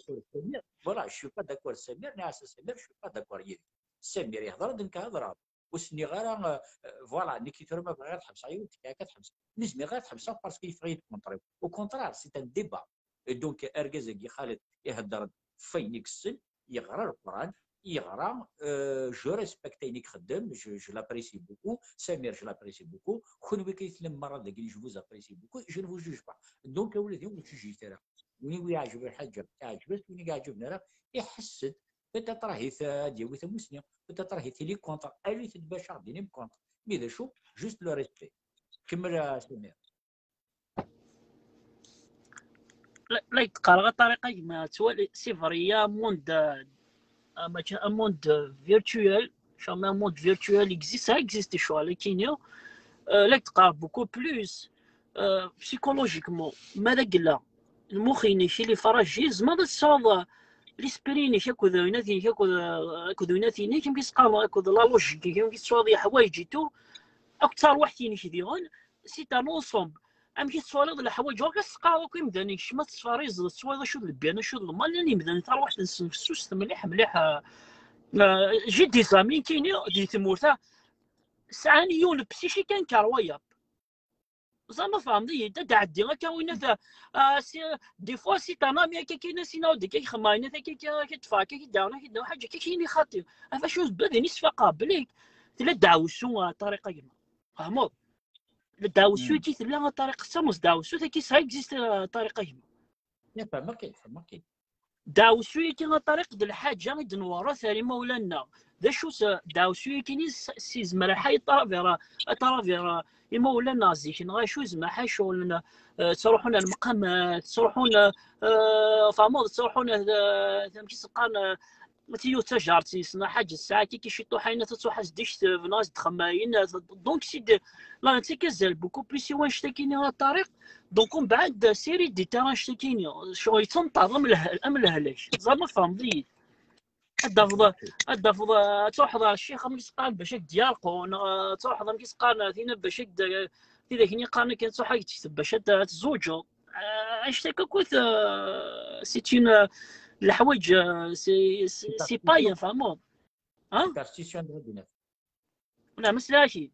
Voilà, je suis pas d'accord Samir, neɣ Samir, je suis pas d'accord yid-k. Samir yehder-d, nekk hedreɣ. Ur s-nniɣ ara, euh, voilà, nekk tura ma bɣiɣ ad ḥebseɣ yiwet, nekk ad ḥebseɣ. Mi zmireɣ ad ḥebseɣ parce que yeffeɣ-iyi-d contre. Au contraire, c'est un débat. Et donc, argaz-agi Xaled ihedder-d f wayen i yessen, yeɣra Leqran, yeɣra, euh, je respecte ayen i ixeddem, je, je l'apprécie beaucoup, Samir, je l'apprécie beaucoup, kenwi kan i tellam merra dagi, je vous apprécie beaucoup, je ne vous juge pas. Donc, a wladi, ur ttjujit ara. Win i yeɛǧeb lḥaǧa, iɛǧeb-as, win i yeɛǧiben ara, iḥess-d, peut-être ahi-t ad yawi tamusni, peut-être ahi-t ili contre, alit-d bac ad ɣ-d-inim contre. Mi d acu, juste le respect. Kemmel, a Samir. La, la yeqqar a Ṭariq, a gma, ttwali, c'est vrai, il y a un monde, euh, un monde, euh, virtuel, genre un monde virtuel existe, ça existe, je crois, les Kenya. Euh, la yeqqar beaucoup plus, euh, psychologiquement, ma d agla, lmux-inek, il est fragile, tzemreḍ ad tesɛuḍ, euh, l'esprit-inek, akked winat-inek, akked, euh, akked winat-inek, amek i s-qqaren, akked la logique-ik, amek i tesɛuḍ leḥwayeǧ et tout, akked tarwiḥt-inek diɣen, c'est un ensemble. Amek i tettwaliḍ leḥwayeǧ? Ɣur-k ad s-teqqareḍ akk imdanen, kecma tettfariẓeḍ, tettwaliḍ acu d lebyan, acu d lmal, llan imdanen tarwiḥt-nsen fessuset mliḥ, mliḥ, euh, euh, j'ai des amis kini di tmurt-a, sɛan yiwen psychique incroyable. Ẓer ma tfehmeḍ-iyi-d, ad d-ɛeddi akka win ad, ah, si, des fois, c'est un ami akka kini, sin awd akka ixemma, yenna-t akka, akka, akka ṭṭfeɣ, akka, akka daɣen, akka daɣen, ḥaǧa, akka kini xaṭi. Af acu d badin isfaqeɣ belli tella ddeɛwessu, ah, Ṭariq a gma. Tfehmeḍ? Ddeɛwessu-agi tella, a Ṭariq, tessamez ddeɛwessu, taki ça existe, a Ṭariq a gma. Ya, fehmeɣ-k-id, fehmeɣ-k-id. Ddeɛwessu-agi, a Ṭariq, d lḥaǧa i d-nwerret ar imawlan-nneɣ. D acu-t ddeɛwessu-agi-ni? S-, s-, yezmer ḥay ṭṭarabiṛ, ṭṭarabiṛ imawlan-nneɣ zik, neɣ acu yezmer ḥay ccɣel n, eh, ttruḥun ar lmeqamat, ttruḥun, eh, tfehmeḍ, ttruḥun, eh, amek i s-qqaren, eh, Tiyo d tajart-is, neɣ ḥaǧa ssaɛa kiki ciṭuḥ ayen ad tuḥas d ikteb, neɣ ad d-xemmayen, donc si d la nettak azal beaucoup plus i wanect-akini a Ṭariq, donc umbeɛd série d'état anect-akini, ccɣel yettenṭaḍ am leh-, am lehlak, ẓer ma tfehmeḍ-iyi. Ad d-tafeḍ, ad d-tafeḍ, ad truḥeḍ ɣer ccix amek i s-qqaren bac ad k-d-yarqu, neɣ ad truḥeḍ amek i s-qqaren tina bac ad k-d-, tidak-nni qqaren akken ad truḥ ad k-d-tekteb bac ad, ad tezzuǧeḍ. Ah, anect-akka akk, ah, c'est une, ah, leḥwayeǧ, ah, c'est, c'est, c'est pas, tfehmeḍ? Hein? Superstition, d akken. Ula ma sliɣ-ak-id.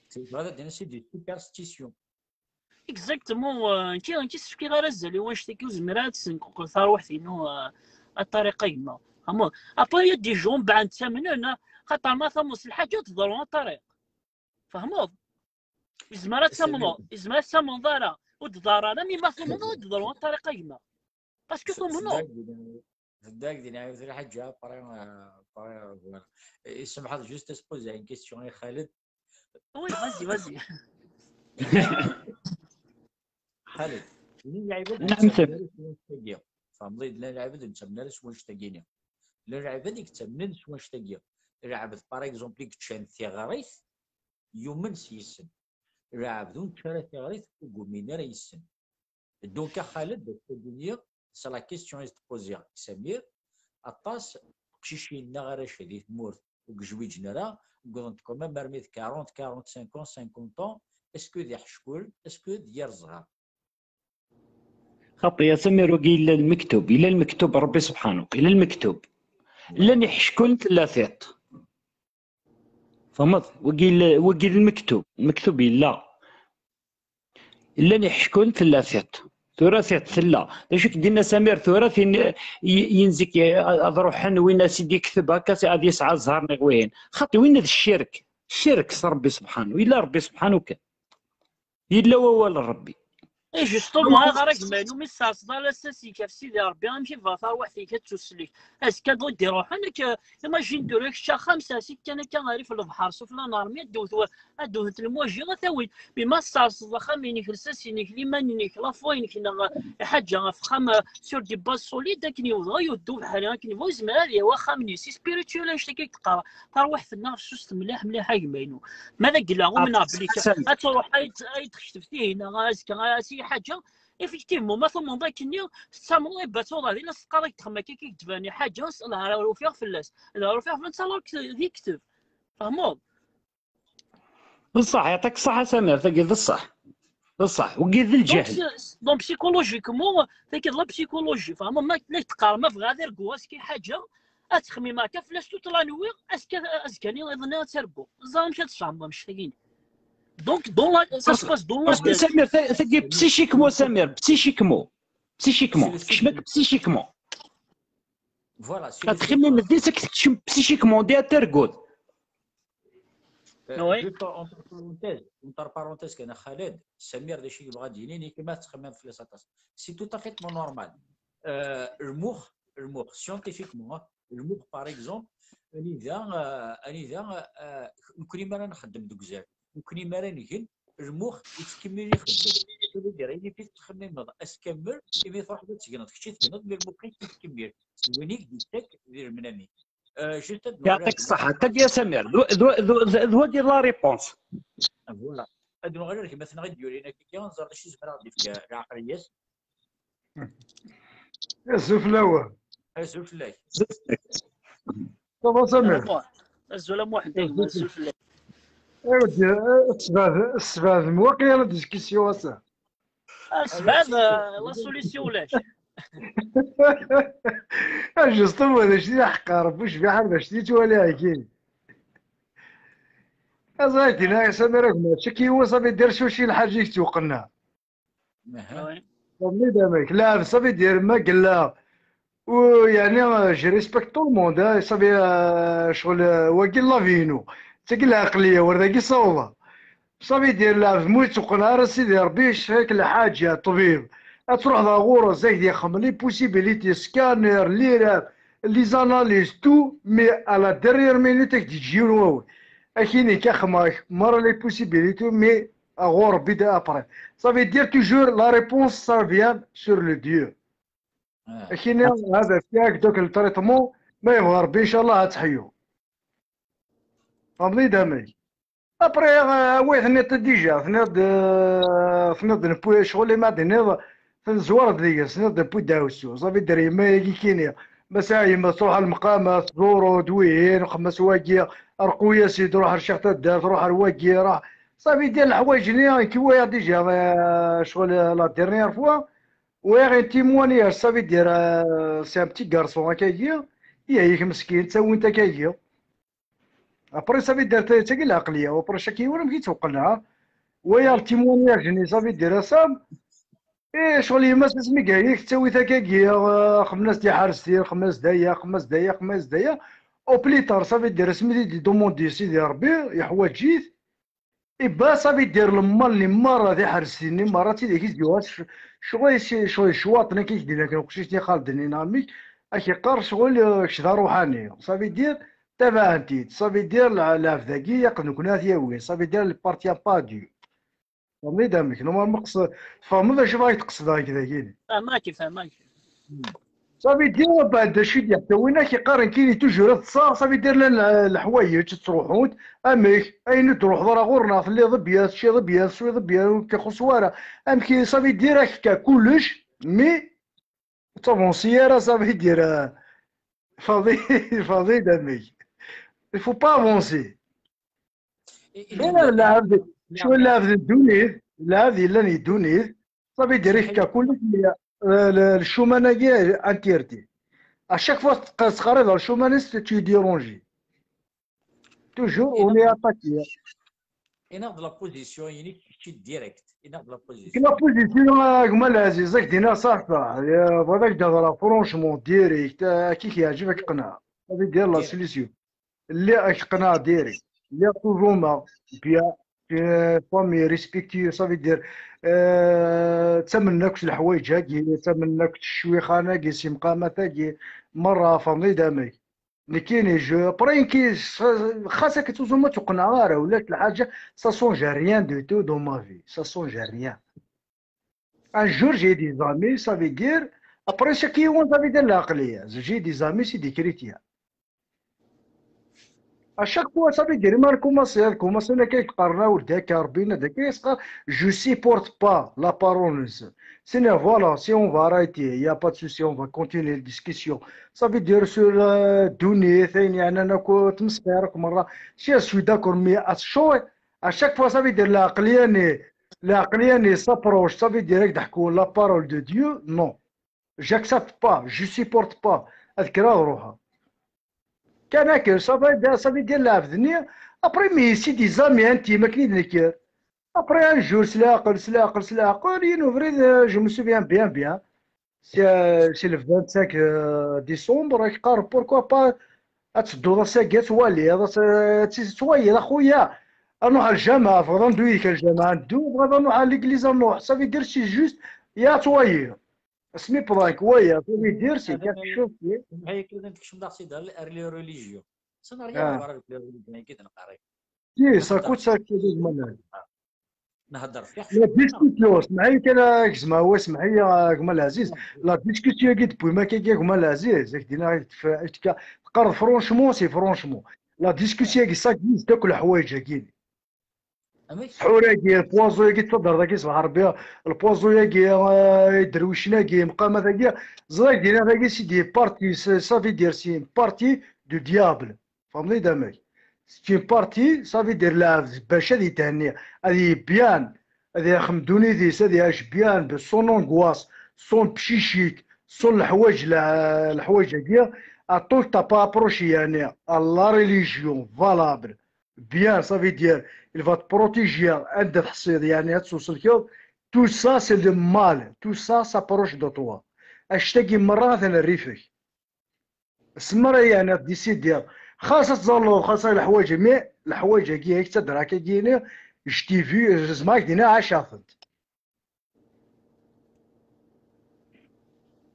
C'est vrai, c'est des superstitions. Exactement, ah, nekki, nekki ur s-fkiɣ ara azal i wanect-agi, ur zmireɣ ad senqeɣ tarwiḥt-inu, ah, a Ṭariq a gma. Tfehmeḍ? Après, il y a des gens, ben, ttamnen, ah, xaṭer ma tfehmeḍ s lḥaǧa ad teḍru a Ṭariq. Tfehmeḍ? Yezmer ad tamneḍ, yezmer ad tamneḍ ara, ur d-ḍar ara, mi ma tumneḍ ad d-ḍru a Ṭariq a gma. Parce que tumneḍ. Tedda-k di lɛib lḥaǧa, après, euh, après, euh, voilà. Et ça me juste à se poser une question, eh, Khaled. Oui, vas-y, vas-y. Khaled, llan lɛibad ur ttamnen ara s wanect-agi. Tfehmeḍ-iyi-d, llan lɛibad ur ttamnen ara s wanect-agi-ni. Llan lɛibad i yettamnen s wanect-agi. Lɛebd, par exemple, i yeččan tiɣrit, yumen s yissen. Lɛebd ur nečči ara tiɣrit, ur yumin ara yissen. Donc, a Khaled, ass-agi-nni, c'est la question i s-d-poziɣ i Samir, aṭas n teqcicin neɣ arrac di tmurt ur yezwiǧen ara, wwḍen-d quand même armi d quarante, quarante-cinq ans, cinquante ans, est-ce que d iḥeckulen, est-ce que d yir zzher? Xaṭi, a Samir, wagi yella lmektub, yella lmektub, Rebbi subḥanu, yella lmektub. Llan iḥeckulen, tella tiṭ. Tfehmeḍ? Wagi yella, wagi d lmektub. Lmektub yella. Llan iḥeckulen, tella tiṭ. Tura tiṭ tella. D acu i k-d-yenna Samir tura? Tin, y-, yinzik, ad ruḥen win as-d-yekteb akka, ad yesɛa zzher neɣ wihin. Xaṭi, winna d ccirk. Ccirk s Rebbi subḥanu. Yella Rebbi subḥanu kan. Yella wawal n Rebbi. Et justement, aɣar agma-inu mi tesserseḍ alasas-ik ɣef Sidi Ṛebbi, amek i bɣa tarwiḥt-ik ad tusellek? Azekka d-, d-iruḥen, nekk, imagine tura kečč axxam, sers-ik kan akka rrif lebḥer, sufella n ṛṛmil, ad d-tewwet wa-, ad d-tewwet lmuaji, ad t-tawit. Mais ma tesserseḍ axxam-inek, lsas-inek, liman-inek, la foi-inek, neɣ lḥaǧa ɣef uxxam, euh, sur des bases solides, akken yebɣa yuddu ubeḥri, akken yebɣa yezmer ad yawi axxam-nni. C'est spirituel, annect-agi i d-teqqar tarwiḥt-nneɣ, fessuset mliḥ, mliḥ, a gma-inu. Ma d agella, umneɣ belli ka-, ad truḥ ad, ad d-tekteb tihin, neɣ azekka, a, si ḥaǧa, effectivement, ma tumneḍ akkenni, tettamneḍ i Batoḍa, din as-teqqar ad k-d-texdem akka, ad k-d-tban ḥaǧa, s-, lehra ur ufiɣ fell-as. Lehra ur ufiɣ fell-as, alors que d-yekteb. Tfehmeḍ? Beṣṣeḥ, yeɛṭik ṣṣeḥḥa a Samir, tagi d ṣṣeḥ. D ṣṣeḥ, wagi d Donc, lǧahl. c'est, donc, psychologiquement, tagi d la psychologie. Tfehmeḍ? Ma, ma teqqar, ma bɣiɣ ad arguɣ azekka ḥaǧa, ad ttxemmimeɣ akka fell-as toute la nuit, azekka, azekka-nni, iḍ-nni ad targu. Ẓer amek ad tfehmeḍ annect-agi. Donc, dans la, ça se passe dans la Parce que tête. Samir, ta-, tagi psychiquement, Samir, psychiquement. Psychiquement. C'est le Kecmek psychiquement. Voilà, c'est le Ad txemmim d-is ad k-tekcem psychiquement, di ad targuḍ. Euh, Oui. Juste entre parenthèses, entre parenthèses, كان خالد، سمير d acu i yebɣa ad d-yini, nekk ma tettxemmimeḍ fell-as aṭas. C'est tout à fait normal. Euh, lmux, lmux, scientifiquement, lmux, par exemple, anida, euh, anida, euh, nekni mi ara nxeddem deg uzal, nekni mi ara ngen, lmux yettkemmil ixeddem. Ça veut dire, il suffit tettxemmimeḍ ass kamel, imi truḥeḍ ad tegneḍ, kečč i tegneḍ, mais lmux-ik yettkemmil. D win i k-d-yettak di lemnam-ik. Euh, juste ad nuɣal Yeɛṭik ṣṣeḥḥa. Tagi a Samir, d, d, d, d, d wagi la réponse. Voilà. Ad nuɣal ar gma-tneɣ i d-yurin akka, ad nẓer d acu i zemreɣ ad d-ifk leɛqel-is. Azul fell-awen. Azul fell-ak. Ça va, Samir? Azul a Muḥend, azul fell-ak. Awi-d, eh, ssebɛed, ssebɛed mwaqiya la discussion ass-a. Ah, ssebɛed, eh, la solution ulac. Ah, justement, d acu i d aḥeqqar, Bucbiḥ, d acu i yettwali, akkin. Aẓay, dina, Samir, agma, tcekki yiwen, ça veut dire, suci lḥaǧa i yettwaqenna. Aha. Oui. Comme les mecs, là, ça veut dire, ma yella, u, yeɛni, euh, je respecte tout le monde, hein, ça veut, euh, ccɣel, euh, wagi la vie-inu. D tagi lɛeqliya, ur d agi ssawḍeɣ. Ça veut dire, lɛebd mu yettuqqen ara Sidi Ṛebbi, yecfa-k lḥaǧa, ṭṭbib. Ad truḥeḍ ɣer ɣur-s, ad ak-d-yexdem les possibilités, scanner, les rêves, les analyses, tout, mais à la dernière minute, ad k-d-yeǧǧ yiwen wawal. Ad k-yini, ad k-xedmeɣ merra les possibilités, mais ɣur Ṛebbi d après. Ça veut dire toujours la réponse, ça vient sur le Dieu. Ah. Akini, hada fkiɣ-ak donc le traitement, ma yebɣa Ṛebbi, inchallah, ad teḥyu. Tfehmeḍ-iyi-d amek? Après, euh, oui, tenniḍ-t déjà, tenniḍ-d, euh, tenniḍ-d nepwi, ccɣel i ma d-tenniḍ, tezwareḍ deg-s, tenniḍ-d nepwi ddaɛwessu. Ça veut dire, yemma-agi kini, ma sɛiɣ yemma tṛuḥ ar lmeqama, tẓuru-d wihin, xemmes wagi, rqu-yas-id, ruḥ ar ccix taddart, ruḥ ar wagi, ruḥ. Ça veut dire, leḥwayeǧ-nni, nekk wwiɣ déjà, euh, ccɣel, euh, la dernière fois, wwiɣ un témoignage, ça veut dire, euh, c'est un petit garçon, akkagi, ihi-k meskin, ttawin-t akkagi. Après, ça veut dire, tagi lɛeqliya, après, chaque yiwen amek i yettwaqqen, ha? Waya, le témoignage-nni, ça veut dire, ça, eh, ccɣel yemma-s asmi iga-yak, tettawi-t akkagi, eh, xemmen-as-d iḥersten, xemmen-as-d aya, xemmen-as-d aya, xemmen-as-d aya. Au plus tard, ça veut dire, asmi i d-idumandi Sidi Ṛebbi, yeḥwaǧ-it, iba, ça veut dire, lemmal-nni merra, tiḥersten-nni merra, d tidak i s-d-yuɣal, c-, ccɣel, ccɣel, ccwaṭen akka i k-d-yenna kan uqcic-nni Xaled-nni neɣ amek, ad k-yeqqar ccɣel, eh, kečč d aṛuḥani. Ça veut dire, tabaɛent-id. Ça veut dire, lɛ-, lɛebd-agi, aqen-, nekkni ad t-yawi. Ça veut dire, il appartient pas à Dieu. Tfehmeḍ-iyi-d amek? Normalement, qes-, tfehmeḍ acu i d-qesdeɣ deg dagi? Fehmeɣ-k, fehmeɣ-k. Ça veut dire, bah, d acu i d-yeḥtawin, ak-yeqqaren kini toujours ad ṭṭseɣ, ça veut dire, llan, eh, leḥwayeǧ ttruḥunt, amek, ayen ur d-truḥeḍ ara ɣur-neɣ, telliḍ bien, teččiḍ bien, teswiḍ bien, ur k-ixuṣṣ wara. Amek, ça veut dire, ak-yefka kullec, mais ur ttavansi ara, ça veut dire, euh, fadi, fadi d amek. Il faut pas avancer. I-, i-, Mais i-, lɛebd, i-, cwi lɛebd n ddunit, lɛebd yellan di ddunit, ça veut dire, yefka kullec, euh, le, le chemin-agi interdit. À chaque fois, tettqariḍ ɣer le chemin, tu es dérangé. Toujours, on est attaqué. Iniɣ-d la position-inek kečč direct. Iniɣ-d la position. La position, a gma Lɛaziz, ad k-d-iniɣ ṣaḥ ṣaḥ. Eh, bɣiɣ ad k-d-hedreɣ franchement, direct, eh, akka i k-yeɛǧeb ad k-qenɛeɣ. Ça veut dire la solution. Lliɣ ad k-qenɛeɣ direct. Lliɣ toujours bien. euh, famille respectueux, ça veut dire, euh, ttamen akk s leḥwayeǧ-agi, ttamen akk s ccwixan-agi, s imqamat-agi, merra, fehmeḍ-iyi-d amek. Nekkini, je, après, nekki, xas akka ttuzum ma tuqneɣ ara, ulac lḥaǧa, ça change rien du tout dans ma vie, ça change rien. Un jour, j'ai des amis, ça veut dire, après chaque yiwen, ça veut dire l'aqliya. J'ai des amis, c'est des chrétiens. À chaque fois, ça veut dire, ma commencer, commencer, la quelqu'un parle, ou des carbines, des qu'est-ce que je supporte pas la parole. C'est, voilà, si on va arrêter, il n'y a pas de souci, on va continuer la discussion. Ça veut dire sur la donnée, c'est, il y a un autre, si je suis d'accord, mais à chaque à chaque fois, ça veut dire, l'aqliya-nni, l'aqliya-nni s'approche, ça veut dire, la parole de Dieu, non. J'accepte pas, je supporte pas. Ad kkreɣ ad ruḥeɣ. Kan akka, ça veut dire, ça veut dire, lɛebd-nni, après, mais c'est des amis intimes, akken i d-nekker. Après, un jour, s leɛqel, s leɛqel, s leɛqel, yiwen ubrid, euh, je me souviens bien, bien. C'est, euh, c'est le vingt-cinq, euh, décembre, et je dis, pourquoi pas, ad tedduḍ ass-agi, ad twaliḍ, ad t-, ad t-, ad twaliḍ, a xuya. Ad nruḥ ɣer lǧameɛ, tebɣiḍ ad neddu yid-k ɣer lǧameɛ, ad neddu, tebɣiḍ ad nruḥ ɣer l'église, ad nruḥ. Ça veut dire, c'est juste, ya ad twaliḍ. Asmi prank, waya, ça veut dire, c'est quelque chose qui est... Mais que tu me dis, c'est dans les religions. Ça n'a rien à voir avec les religions, qui est dans le carré. Si, ça coûte ça, c'est des malades. نهضر في حق. La discussion, اسمحي كان، اسمع، هو اسمحي يا كمال العزيز. La discussion كي تبوي ما كي كمال العزيز، ياك دينا غير تف-، تك-، تقرض franchement، c'est franchement. La discussion كي ça existe، تاكل حوايج كي. سحور كي، البوازو كي تصدر ذاك صباح ربي، البوازو كي، آه، درويشنا كي، مقامة كي، زراك دينا كي c'est des parties، ça veut dire c'est une partie du diable. فهمتني دامك؟ C'est une partie، ça veut dire العبد باش هذه يتهني، هذه بيان، هذه يخمم دونيديس، هذه يعيش بيان ب son angoisse، son psychique، son الحوايج، الح-، الحوايج هذه، à tout t'as pas approché يعني، à la religion valable. Bien, ça veut dire, il va te protéger, عند تحصيل يعني، هاد السوسلكيو. Tout ça, c'est le mal. Tout ça, ça proche de toi. اشتاقي مرة ثانية الريفك. سمرة يعني ديسيدير. خاصة تظلوا، خاصة الحوايج، مي الحوايج هاكي هيك تدرا كيجيني، جتي في زعما كدينا عاشا فهمت.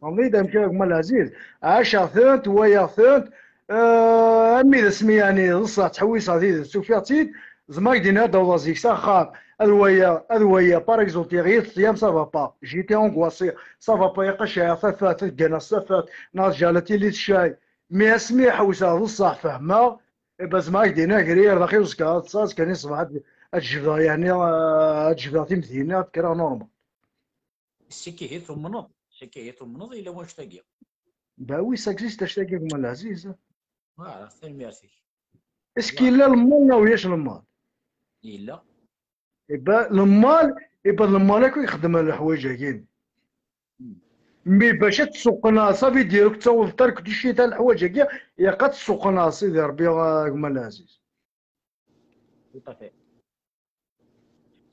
والله إذا مشى كما العزيز، عاشا فهمت، ويا فهمت. آه، أمي ذا سمي يعني، بصح تحويس هذه سوفياتيد، زعما كدينا هذا ولا زيك سا خاب. هذا ويا، هذا ويا، par exemple، غير صيام ça va pas. J'étais angoissé، ça va pas، يا قشا، يا فات، فات، كان سفات، ناس جالتي لي تشاي. مي اسمي حوسه بصح فهمه. إبا زعما هكدي هنا كرير داخل وزكا تصاص كان يصبح هاد، هاد الجبده يعني، آه، هاد الجبده تيمثيلنا كرا نورمال. سي كي هي تمنض، سي كي هي تمنض إلا واش تاقي. Bah oui, ça existe، اش تاقي كما العزيز. آه، ثاني ميرسي. اسكي لا المال لا وياش المال؟ إلا. إبا المال، إبا المال كي يخدم الحوايج هاكين. مي باش تسوقنا، صافي ديالك تصوف ترك دي شي تاع الحوايج هكا، يا قد تسوقنا سيدي ربي، آه، كما العزيز. Tout à fait.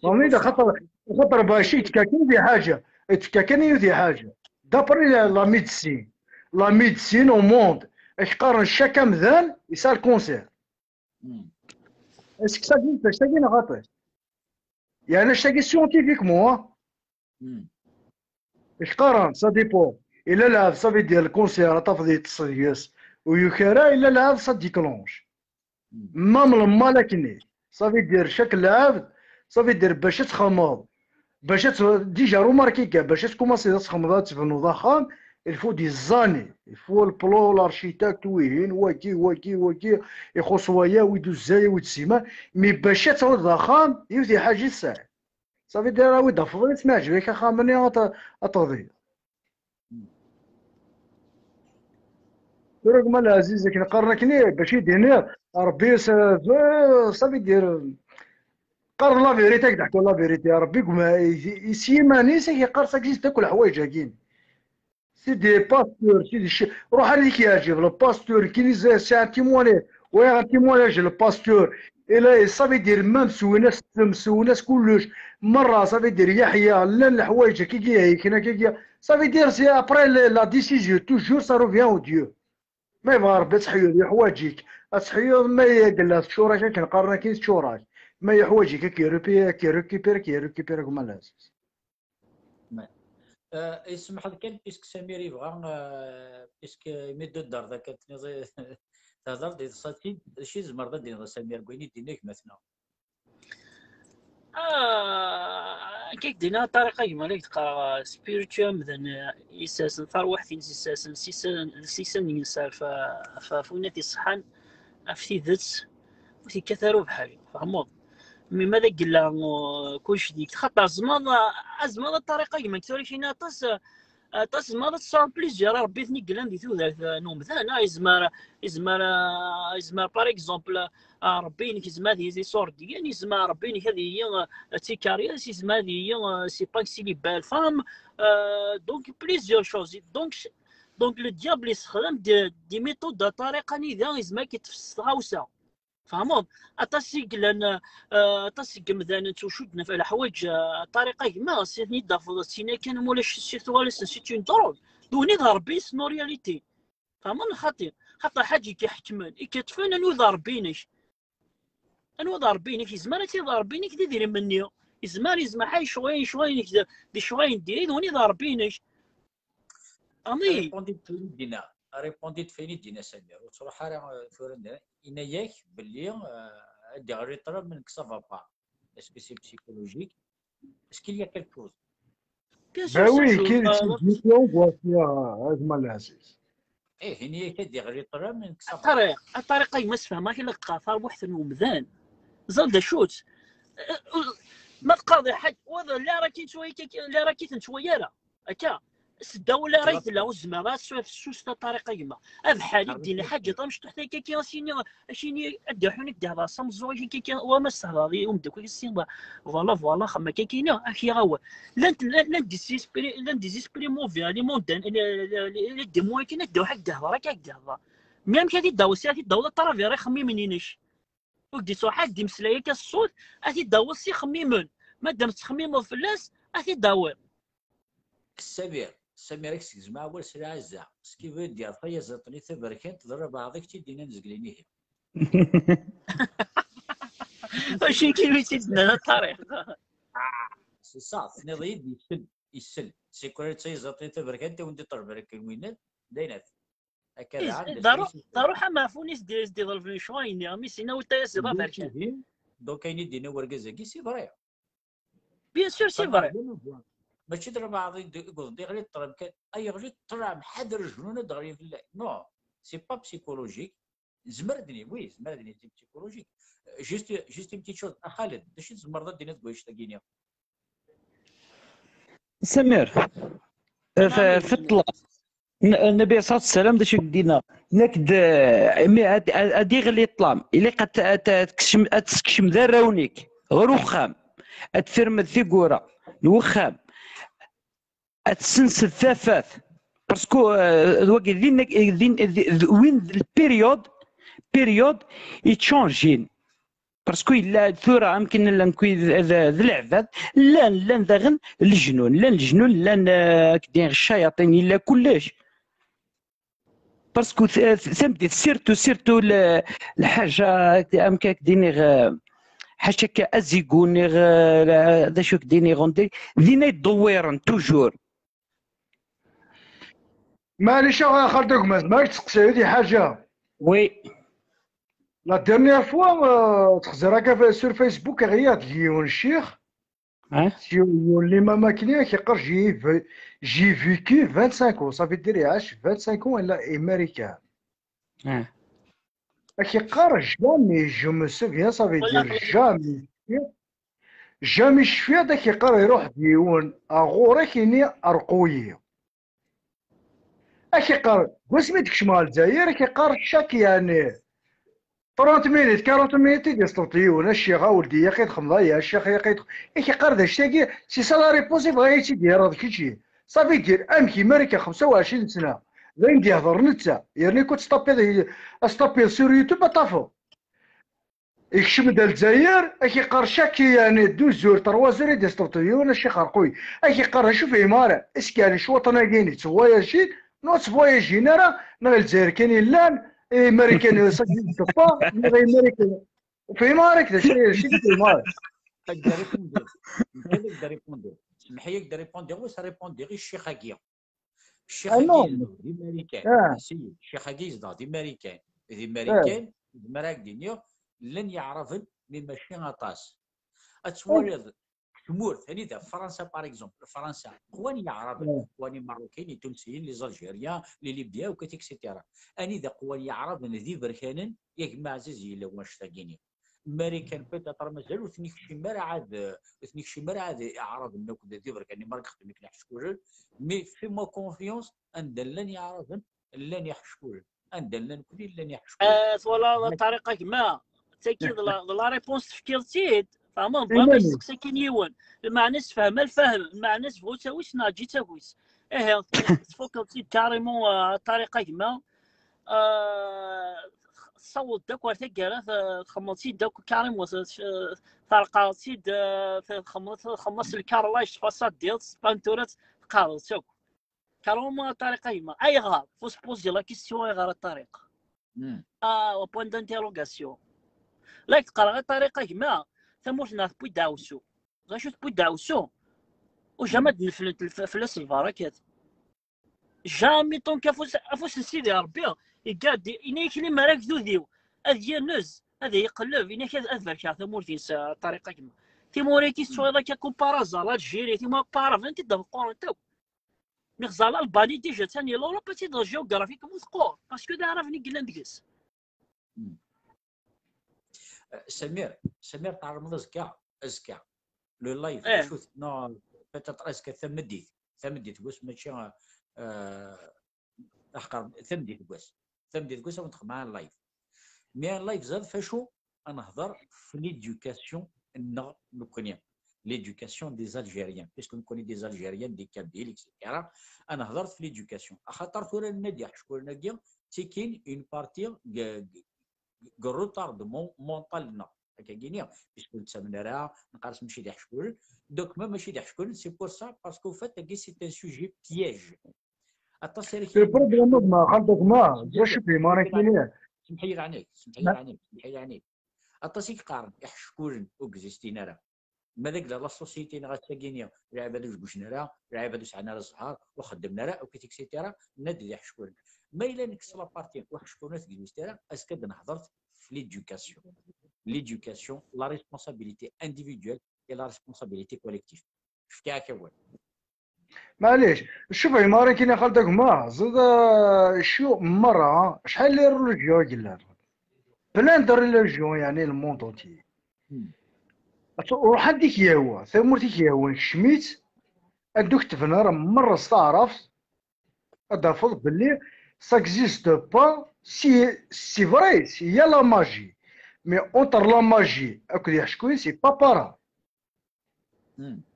فهمتني؟ خاطر، خاطر باش يتكاكن في حاجة، يتكاكن في حاجة. D'après la, la médecine، la médecine au monde، اش قارن chaque أمذان يسال الكونسير. Est-ce que ça existe؟ اش تاقي خاطر؟ يعني اش تاقي scientifiquement، ها؟ اش قارن؟ Ça dépend. إلا لعب، ça veut dire الكونسير، تفضي تصيص، ويكرا، إلا لعب، ça déclenche. Même المال كني. Ça veut dire chaque لعب، ça veut dire باش تخمض. باش ت-، déjà remarqué كاع، باش تكوماسي تخمض، تبنو ضخام، il faut des années. Il faut le plan، l'architecte، ويهين، واكي، واكي، واكي، يخص ويا، ويدوز زايا، ويد سيمان. مي باش تعود ضخام، يوثي حاجة ساعة. صافي دير راهو دافض، ما عجبك اخا مني أت-، اتغذي. ترك مال عزيز كي نقرنكني باش يديني ربي س-، ف-، صافي دير قرن لا فيريتي، كي تحكوا لا فيريتي ربي كما يسيماني سي يقرصك زيد تاكل حوايج هاكين. سي دي باستور، سي دي شي، روح هذيك يعجب لو باستور كي لي زي سي ان تيمواني، وي ان تيمواناج لو باستور. الا صافي دير مام سويناس، سويناس كلش مره، صافي دير يحيى لان الحوايج كي كي هيك هنا كي كي، صافي دير سي ابري لا ديسيزيون توجور سا روفيان او ديو. ما يبغى ربي تحيو لي حوايجك، تحيو ما يقلها تشوراك كنقرنا كي تشوراك. Ma yeḥwaǧ-ik, ad k-irupi-, ad k-irekipir, ad k-irekipir, gma Laziz. Yesmeḥ-d kan, puisque Samir yebɣa, puisque imi d-udder-d akka tenniḍ, thedreḍ di teṣatin, d acu i tzemreḍ ad d-tiniḍ a Samir deg wayen i d-yenna gma-tneɣ? Ah, akka i k-d-yenna Ṭariq a gma, la k-d-qqareɣ, spirituel amdan, isersen tarwiḥt-ines, isersen s isan-, s isan-nnes ɣef, ɣef, ɣef winat iṣeḥḥan, ɣef tidet, ur t-yekkat ara ubeḥri, tfehmeḍ? Mi ma d agella, uh, kullec deg-k, xaṭer tzemreḍ, uh, tzemreḍ a Ṭariq a gma, nekk tura kini aṭas, uh, aṭas tzemreḍ ad tesɛuḍ plusieurs Rebbi-ten i yellan di tudert, uh, n umdan, ah, yezmer, yezmer, uh, yezmer par exemple, uh, Rebbi-inek yezmer ad yili iṣurdiyen, yezmer Rebbi-inek ad yili, uh, d tikaryazt, yezmer ad yili, uh, c'est pas si les belles femmes, uh, donc plusieurs choses. Donc, donc le diable yessexdam des, des méthodes a Ṭariq anida yezmer ad k-yeṭṭef s tɣawsa. Tfehmeḍ? Aṭas i yellan, uh, aṭas n yemdanen ttwacudden ɣef leḥwaǧ, uh, a Ṭariq a gma, si ten-id-tafeḍ, d tin kan, ma ulac si tuɣal-asen c'est une drogue. D win i d Rebbi-nsen en réalité. Tfehmeḍ neɣ xaṭi? Xaṭer ḥaǧa i k-iḥekmen, i k-iṭṭfen, anwa i d Rebbi-inek? Anwa i d Rebbi-inek? Yezmer ad t-yid Rebbi-inek d idrimen-nni. Yezmer, yezmer ḥay ccɣel-, ccɣel-inek d, d ccɣel n diri, d win i d Rebbi-inek. Ami. Répondit-d f ayen i d-yenna, répondit-d f ayen i d-yenna Samir. Ur ttruḥ ara, euh, tura, yenna-yak belli, euh, ad d-iɣli ṭṭlam nekk ça va pas. Est-ce que c'est psychologique? Est-ce qu'il y a quelque chose? Bien Ben sûr, oui, c'est qu'il euh, existe l'angoisse, ya, a gma Laziz. Eh, yenna-yak ad d-iɣli ṭṭlam nekk ça va pas. Ṭariq, a Ṭariq, ay ma sfehmeɣ-ak la teqqar tarwiḥt n umdan. Ẓer d acu-tt. Ma teqqareḍ lḥaǧ, wa d la raki nettwali, la raki nettwali ara. Akka, seddaw la raki tella, ur zmireɣ ad sɛuɣ fessus a Ṭariq a gma. Ad ḥali din lḥaǧa tamecṭuḥt akka, akka, asini, asini, ad d-iḥun, ad d-ihḍer s ameẓẓuɣ-ik akka, wa ma s-tehḍer i umeddakel-ik, sin, voilà, voilà, xam akka, kina, ak yaɣ awal. Llant, llant, llant des esprits, llant des esprits mauvais, les mondains, les, les, les, les démons, akken ad d-iruḥ ad d-ihḍer, akka ad d-ihḍer. Mi amek ad t-id-tawiḍ, ad t-id-tawiḍ à travers ixemmimen-inek. Ur k-d-ittruḥ ad d-imeslay akka s ṣṣut, ad t-id-tawiḍ s ixemmimen. Ma dam tettxemmimeḍ fell-as, ad t-id-tawiḍ. Samir, Samir, ad k-segzmeɣ awal s lɛezza. Ce qui veut dire, tayaziḍt-nni taberkant, d rrbeɛ ad k-tt-id-inan zeglen ihi. Acu i k-id-nnan a Ṭariq? C'est ça, tenniḍ-iyi-d yessel, yessel. C'est quoi tayaziḍt-nni taberkant, i wen-d-iṭleb akken winna, d ayen at. Akka Is- daɛan, d aru-, d aruḥ am ɛfuni s-d-, s-d-iḍelben lecɣal-nni, mi s-inna ur tayaziḍ aberkan. Donc ayen i d-yenna urgaz-agi, c'est vrai. Bien sûr, c'est vrai. Mačči d rrbeɛ i d-, i yewwḍen d iɣli ṭṭlam kan. Ay iɣli ṭṭlam, ḥader jnun ad d-ɣli fell-ak. Non, c'est pas psychologique. Zemreɣ ad d-iniɣ, oui, zemreɣ ad d-iniɣ c'est psychologique. Juste, juste une petite chose. A Xaled, d acu i tzemreḍ ad d-tiniḍ deg wannect-agi-nni? Samir, f-, f ṭṭlam. N-, Nnbi ṣṣalatu wassalam, d acu i k-d-yenna? Nekk d, imi ad, ad, ad iɣli ṭṭlam, ilaq ad, ad, ad tekcem, ad teskecmeḍ arraw-nnek ɣer uxxam, ad termed tiwwura n uxxam, ad tessensed tafat, parce que, euh, d wagi, din, din, d, d, win d période, période yettcanjin. Parce que yella tura amkan llan kuy d, d, d leɛbad, llan, llan daɣen lejnun, llan lejnun, llan, euh, ak-d-iniɣ ccayaṭin, yella kullec. Parce que t-, t-, tameddit, surtout, surtout le, lḥaǧa, amkan ak-d-iniɣ, euh, ḥaca akka azigu, niɣ, euh, d acu ak-d-iniɣ, on dirait, din ay ddewwiren, toujours. Maɛlic, a Xaled Agmaz, ma k-tseqsayeḍ di ḥaǧa. Oui. La dernière fois, euh, txezer akka f-, sur Facebook, iɣli-yaɣ-d yiwen ccix, Hein? s yiwen, yiwen limam akkenni, ak-iqqar, j'ai v-, j'ai vécu vingt-cinq ans, ça veut dire iɛac vingt-cinq ans la Amérique. Hein. Ak-iqqar, jamais, je me souviens, ça veut Voilà. Dire jamais. Jamais cfiɣ-d, ak-iqqar, iruḥ-d yiwen ɣur-k, ini rqu-yi. Ak-iqqar, deg wasmi d-kecmeɣ ɣer Lezzayer, ak-iqqar, chaque année, trente minutes, quarante minutes i d-yesṭebṭeb yiwen, a ccix, a weldi, yaqi txemmeḍ aya, a ccix, yaqi tx-, ak-iqqar, d acu-tagi, c'est ça la réponse i bɣiɣ ad tt-id-yerreḍ kečči. Ça veut dire, amek imar akka xemsa u ɛecrin sna, d ayen d-yehder netta, yerna kul testapiḍ, astapiḍ sur YouTube, ad tafeḍ. Ikcem-d ar Lezzayer, ak-iqqar, chaque année, douze heures, trois heures, i d-yesṭebṭeb yiwen, a ccix, rqu-yi. Ak-iqqar, acu fhimeɣ ara, est-ce que yeɛni cwaṭen-agi-nni ttvoyajin, neɣ ur ttvoyajin ara, neɣ Lezzayer kan i llan, Imarikan, neɣ Imarikan. Fehmeɣ-ak d acu d acu i d-fehmeɣ. Ad d-répondre. Nekk ad d-répondre. Semmeḥ-iyi ad d-répondre, ur s-répondre i ccix-agi. Ccix-agi yezdeɣ di Marikan. Ccix-agi yezdeɣ di Marikan. Di Marikan, zemreɣ ad k-d-iniɣ, llan Yeɛraben, mais mačči aṭas. Ad twaliḍ deg tmurt, anida, Fransa, par exemple, Fransa, qwan Yeɛraben, qwan Imeṛṛukiyen, Itunsiyen, les Algériens, les Libyens, akk, et cetera. Anida qwan Yeɛraben d iberkanen, ya gma Ɛziz, yella wanect-agi-nni. Marikan, peut-être, mazal ur ten-ikcim ara ɛad, ur ten-ikcim ara ɛad Iɛraben akk d iberkanen, ma xedmen akken iḥeckulen, mais fais-moi confiance, anda llan Iɛraben, llan iḥeckulen. Anda llan nekkni, llan iḥeckulen. Ah, twalaḍ a Ṭariq a gma, tagi d la, d la réponse tefkiḍ-tt-id. Fehmeḍ, bɣiɣ ad k-steqsi kan yiwen. Lmeɛna sefhem a lfahem, lmeɛna sbu tawis neɣ ǧǧi tawis. Ihi, tfukeḍ-tt-id carrément, ah, a Ṭariq a gma. Ah, tessawḍeḍ-d akk ar taggara, t-, txemmeḍ-tt-id akk carrément, t-, terqeḍ-tt-id, ah, txemmeḍ, txemmeḍ s lkarlaj, tfaṣadiḍ, s peinturat, teqqareḍ-tt akk. Carrément a Ṭariq a gma. Ayɣer? Faut se poser la question, ayɣer a Ṭariq? Ah, au point d'interrogation. La k-qqareɣ a Ṭariq a gma, tamurt-nneɣ tewwi-d aɛewsu. D acu tewwi-d aɛewsu? Ur jamais d-neflent lf-, fell-as lbarakat. Jamais, donc, afus, afus n Sidi Ṛebbi, igad, ini-ak limer agdud-iw ad yanez, ad iqelleb, ini-ak ad, ad barkeɣ tamurt-is, a Ṭariq a gma. Timura-agi tettwaliḍ akka, comparaison, l'Algérie, timura comparaison, anta i d-meqqrent akk. Mi xẓer l'Albanie, déjà, attan l'Europe, attan géographiquement teqqur, parce que d Aɛraben i yellan deg-s. Samir, Samir, tɛelmeḍ azekka, azekka. Le live, eh. Acu, non, peut-être azekka tameddit, tameddit deg wass, mačči, euh, aḥqer, tameddit deg wass, tameddit deg wass, ad wen-d-xedmeɣ un live. Mais un live, ẓer f acu, ad nehḍer f l'éducation-nneɣ nekkni. L'éducation des Algériens, puisque nekkni des Algériens, des Kabyles, et cetera. Ad nehḍer f l'éducation. Axaṭer tura nenna-d iḥeckulen-agi, ttikin une partie g-, g-, g-, retard de mon-, mental-nneɣ. Akka gini, puisque ur ttamen ara, neqqar-as mačči d iḥeckulen. Donc, ma mačči d iḥeckulen, c'est pour ça, parce qu'au fait, agi, c'est un sujet piège. Aṭas ara k-, le problème, ma xalḍ gma, d acu fehmeɣ ara k-iniɣ. Semmeḥ-iyi leɛnaya-k, semmeḥ-iyi leɛnaya-k, semmeḥ-iyi leɛnaya-k. Aṭas i yeqqaren, iḥeckulen ur existin ara. Ma d agla la société neɣ ass-agi-nni, lɛibad ur jgucen ara, lɛibad ur sɛan ara zzher, ur xeddmen ara, akk, et cetera, nenna-d d iḥeckulen. Ma yella nekkes la partie ur ḥeckulen ur t-gzist ara, azekka ad nehḍer f l'éducation. L'éducation, la responsabilité individuelle et la responsabilité collective. Fkiɣ-ak awal. Maɛlic, شوف, ma ara k-iniɣ xalḍ gma, ẓid, euh, cciyuɛ merra, acḥal n religion i yellan? Plein de religions, yeɛni, le monde entier. Ruḥ anda i k-yehwa, tamurt i k-yehwan, kcem-itt, anda ur k-tebna ara merra s taɛrabt, ad d-tafeḍ belli ça existe pas, si, c'est vrai, il y a la magie, mais entre la magie akked iḥeckuyen, c'est pas pareil.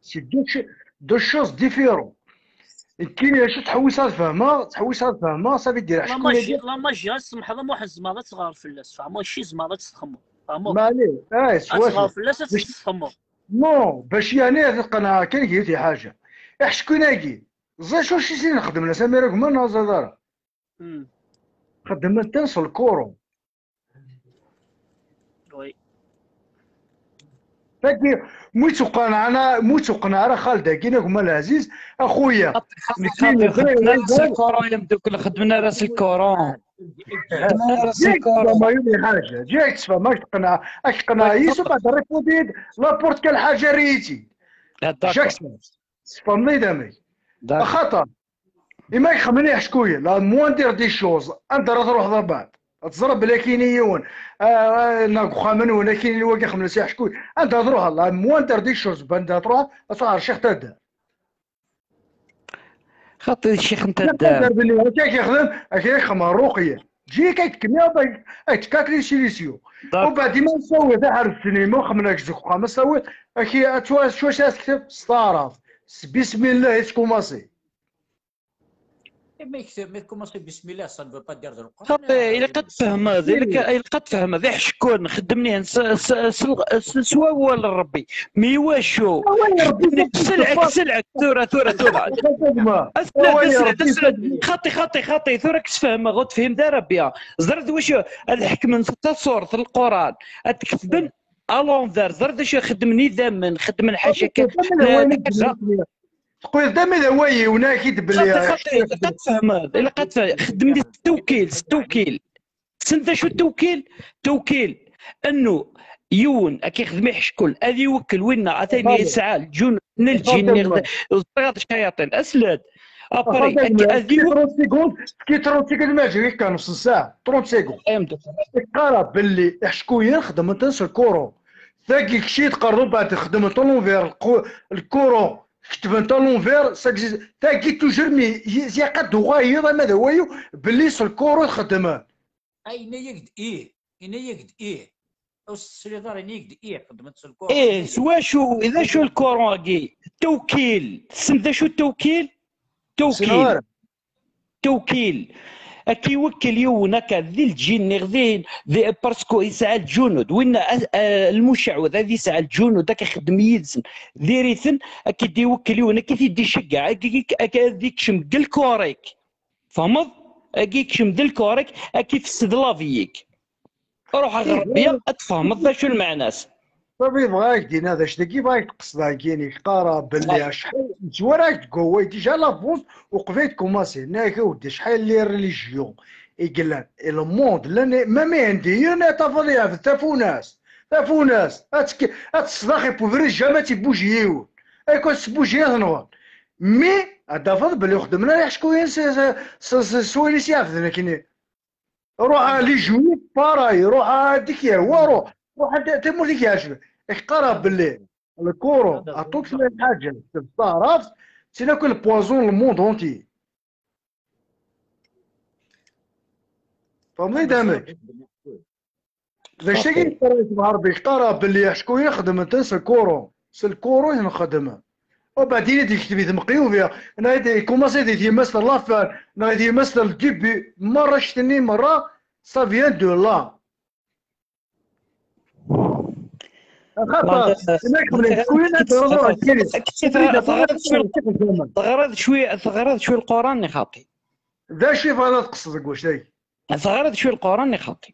C'est deux, ch-, deux choses différentes. Nekkini acu ttḥewwiseɣ ad fehmeɣ, ttḥewwiseɣ ad fehmeɣ, ça veut dire la magie, la magie, ad tsemḥeḍ a Muḥ, tzemreḍ ad tɣer fell-as, fehmeḍ, mačči tzemreḍ ad tt-txemmeḍ, fehmeḍ? Maɛlic, ah, ad tɣer fell-as, ad tt-txemmeḍ. Non, bac yeɛni ad tqenɛeɣ kan, gri-t i ḥaǧa. Iḥeckuyen-agi, ẓer acu i sen-xedmen a Samir a gma, neɣ ẓer ara? Xedmen-ten s lkuru. Oui. Tagi, mu ittuqneɛ ara, mu ittuqneɛ ara xalḍ-agi, a gma Laɛziz, a xuya. Xaṭi, xaṭi, xedmen ara s lkuru yemdukkel, xedmen ara s lkuru. Xedmen ara s lkuru. Ǧiɣ-k tesfehmeɣ, ǧiɣ-k tesfehmeɣ, ad k-teqneɛ, ad k-teqneɛ yis, u beɛd répondez-d n'importe quelle ḥaǧa, rriti. Jackson, tesfehmeḍ-iyi-d amek? Axaṭer, imi i xedmen iḥeckuyen, la moindre des choses, anda ara truḥeḍ a beɛd? Ad teẓreḍ belli akini yiwen, ah, ah, neɣ deg uxxam-nwen, akini wagi xedmen s iḥeckuyen. Anda ara truḥeḍ? La moindre des choses, anda ara truḥeḍ? Ad truḥeḍ ɣer Ccix Taddart. Xaṭi, Ccix n Taddart. Ccix n Taddart, belli akka i k-ixdem, akka i k-ixdem ṛṛuqya. Ǧǧi-k ad k-kniɣ, ad k-, ad k-tefk les solutions. U beɛd, ma tsawiḍ aḥerf-nni, ma xedmen-ak deg uxxam, ad tsawiḍ, ad k-, ad twa-, ad twac-, ad tekteb s taɛrabt. S bismillah i tettkumaṣi. Mais comment c'est bismillah, ça ne veut pas dire de le Coran. Xaṭi, ilaq ad tfehmeḍ, ilaq ad tfehmeḍ, iḥeckun xeddmen-ihen s wawal n Rebbi. Mi iwacu? Selɛek, selɛek, tura, tura, tura. Aslad, aslad, aslad. Xaṭi, xaṭi, xaṭi, tura ad k-sfehmeɣ, ur tefhimeḍ ara bien. Ẓriɣ d wacu ad ḥekmen s taṣurt, Lquran, ad t-ketben à l'envers. Ẓriɣ d acu xeddmen idammen, xeddmen ḥaca kan. Teqqiḍ d amadawayi, wnaki-d belli xaṭi, xaṭi, ilaq ad tfehmeḍ, ilaq ad tfehmeḍ. Xeddem di tewkil, s tewkil. Tessneḍ d acu tewkil? Tewkil, annu yiwen ad k-ixdem iḥeckul, ad iwekkel winna, atan yesɛa lǧun n lǧin, ẓriɣ d ccayaṭin. Aslad. Après, ad iwekkel. trente secondes, ki trente secondes, ma jri kan nus saaɛ, trente secondes. Iqqar belli iḥeckuyen xedmen-ten s lkuru. Tagi kečči tqerreb ad xedmen-ten l'envers, lkuru. Ketben-t à l'envers, ça existe. Tagi toujours, mais ziqa d uɣayeḍ ama d awayu, belli s lkuru xedmen. Ay, yenna-yak-d ih, yenna-yak-d ih. Ur s-tesliḍ ara, yenna-yak-d ih, xedmen-t s lkuru. Ih, s wacu, d acu lkuru-agi? Tewkil, tessneḍ d acu tewkil? Tewkil. Tewkil. Ad k-iwekkel yiwen akka, di lǧin, neɣ di, di, parce que yesɛa lǧunud. Winna, a, a, lmucawed, ad yesɛa lǧunud, ad k-ixeddem yid-sen. Diri-ten, ad k-id-iwekkel yiwen, ad k-id-iceggeɛ, ad k-, ad k-, ad k-ikcem deg lkurik. Tfehmeḍ? Ad k-ikcem deg lkurik, ad k-ifessed la vie-ik. Ruḥ ɣer Rebbi, ad tfehmeḍ d acu lmeɛna-s. Baba yebɣa ad ak-d-iniɣ d acu dagi, bɣa ad ak-d-qesdeɣ gini, yeqqar belli acḥal n ttwara ak-d goway, déjà l'avance uqbel ad tkumaṣi, nag awd acḥal les religions i yellan, et le monde, llan, même indiens, ad tafeḍ yeɛbed tafunast, tafunast, ad tk-, ad tesdax i ubrid, jamais ad tibbuj yiwen, akken ad tbbuj yiwen tenɣel. Mais ad tafeḍ belli xedmen ara iḥeckuyen s, s, s, s, s wayen i s-iɛebden akkenni. Ruḥ à les juifs, pareil, ruḥ à dik yehwa, ruḥ, ruḥ à tamurt i k-yeɛjben. Ak-qqareɣ belli lkuru, à toutes les ḥaǧa, s taɛrabt, d tin akk le poison le monde entier. Tfehmeḍ-iyi-d amek? D acu-agi yeqqar Ayt Mɛerbi? Yeqqar belli iḥeckuyen xedmen-ten s lkuru, s lkuru i ten-xedmen. Ubeɛdin i d-yekteb i tmeqyubi, neɣ i d-, ikumaṣi di tyemmat n l'affaire, neɣ di tyemmat n le début, merra ccet-nni merra, ça vient de là. Axaṭer, teɣriḍ cwi, teɣriḍ cwi Lquran-nni xaṭi. D acu i tebɣiḍ ad tqesdeḍ deg wacay? Teɣriḍ cwi Lquran-nni xaṭi.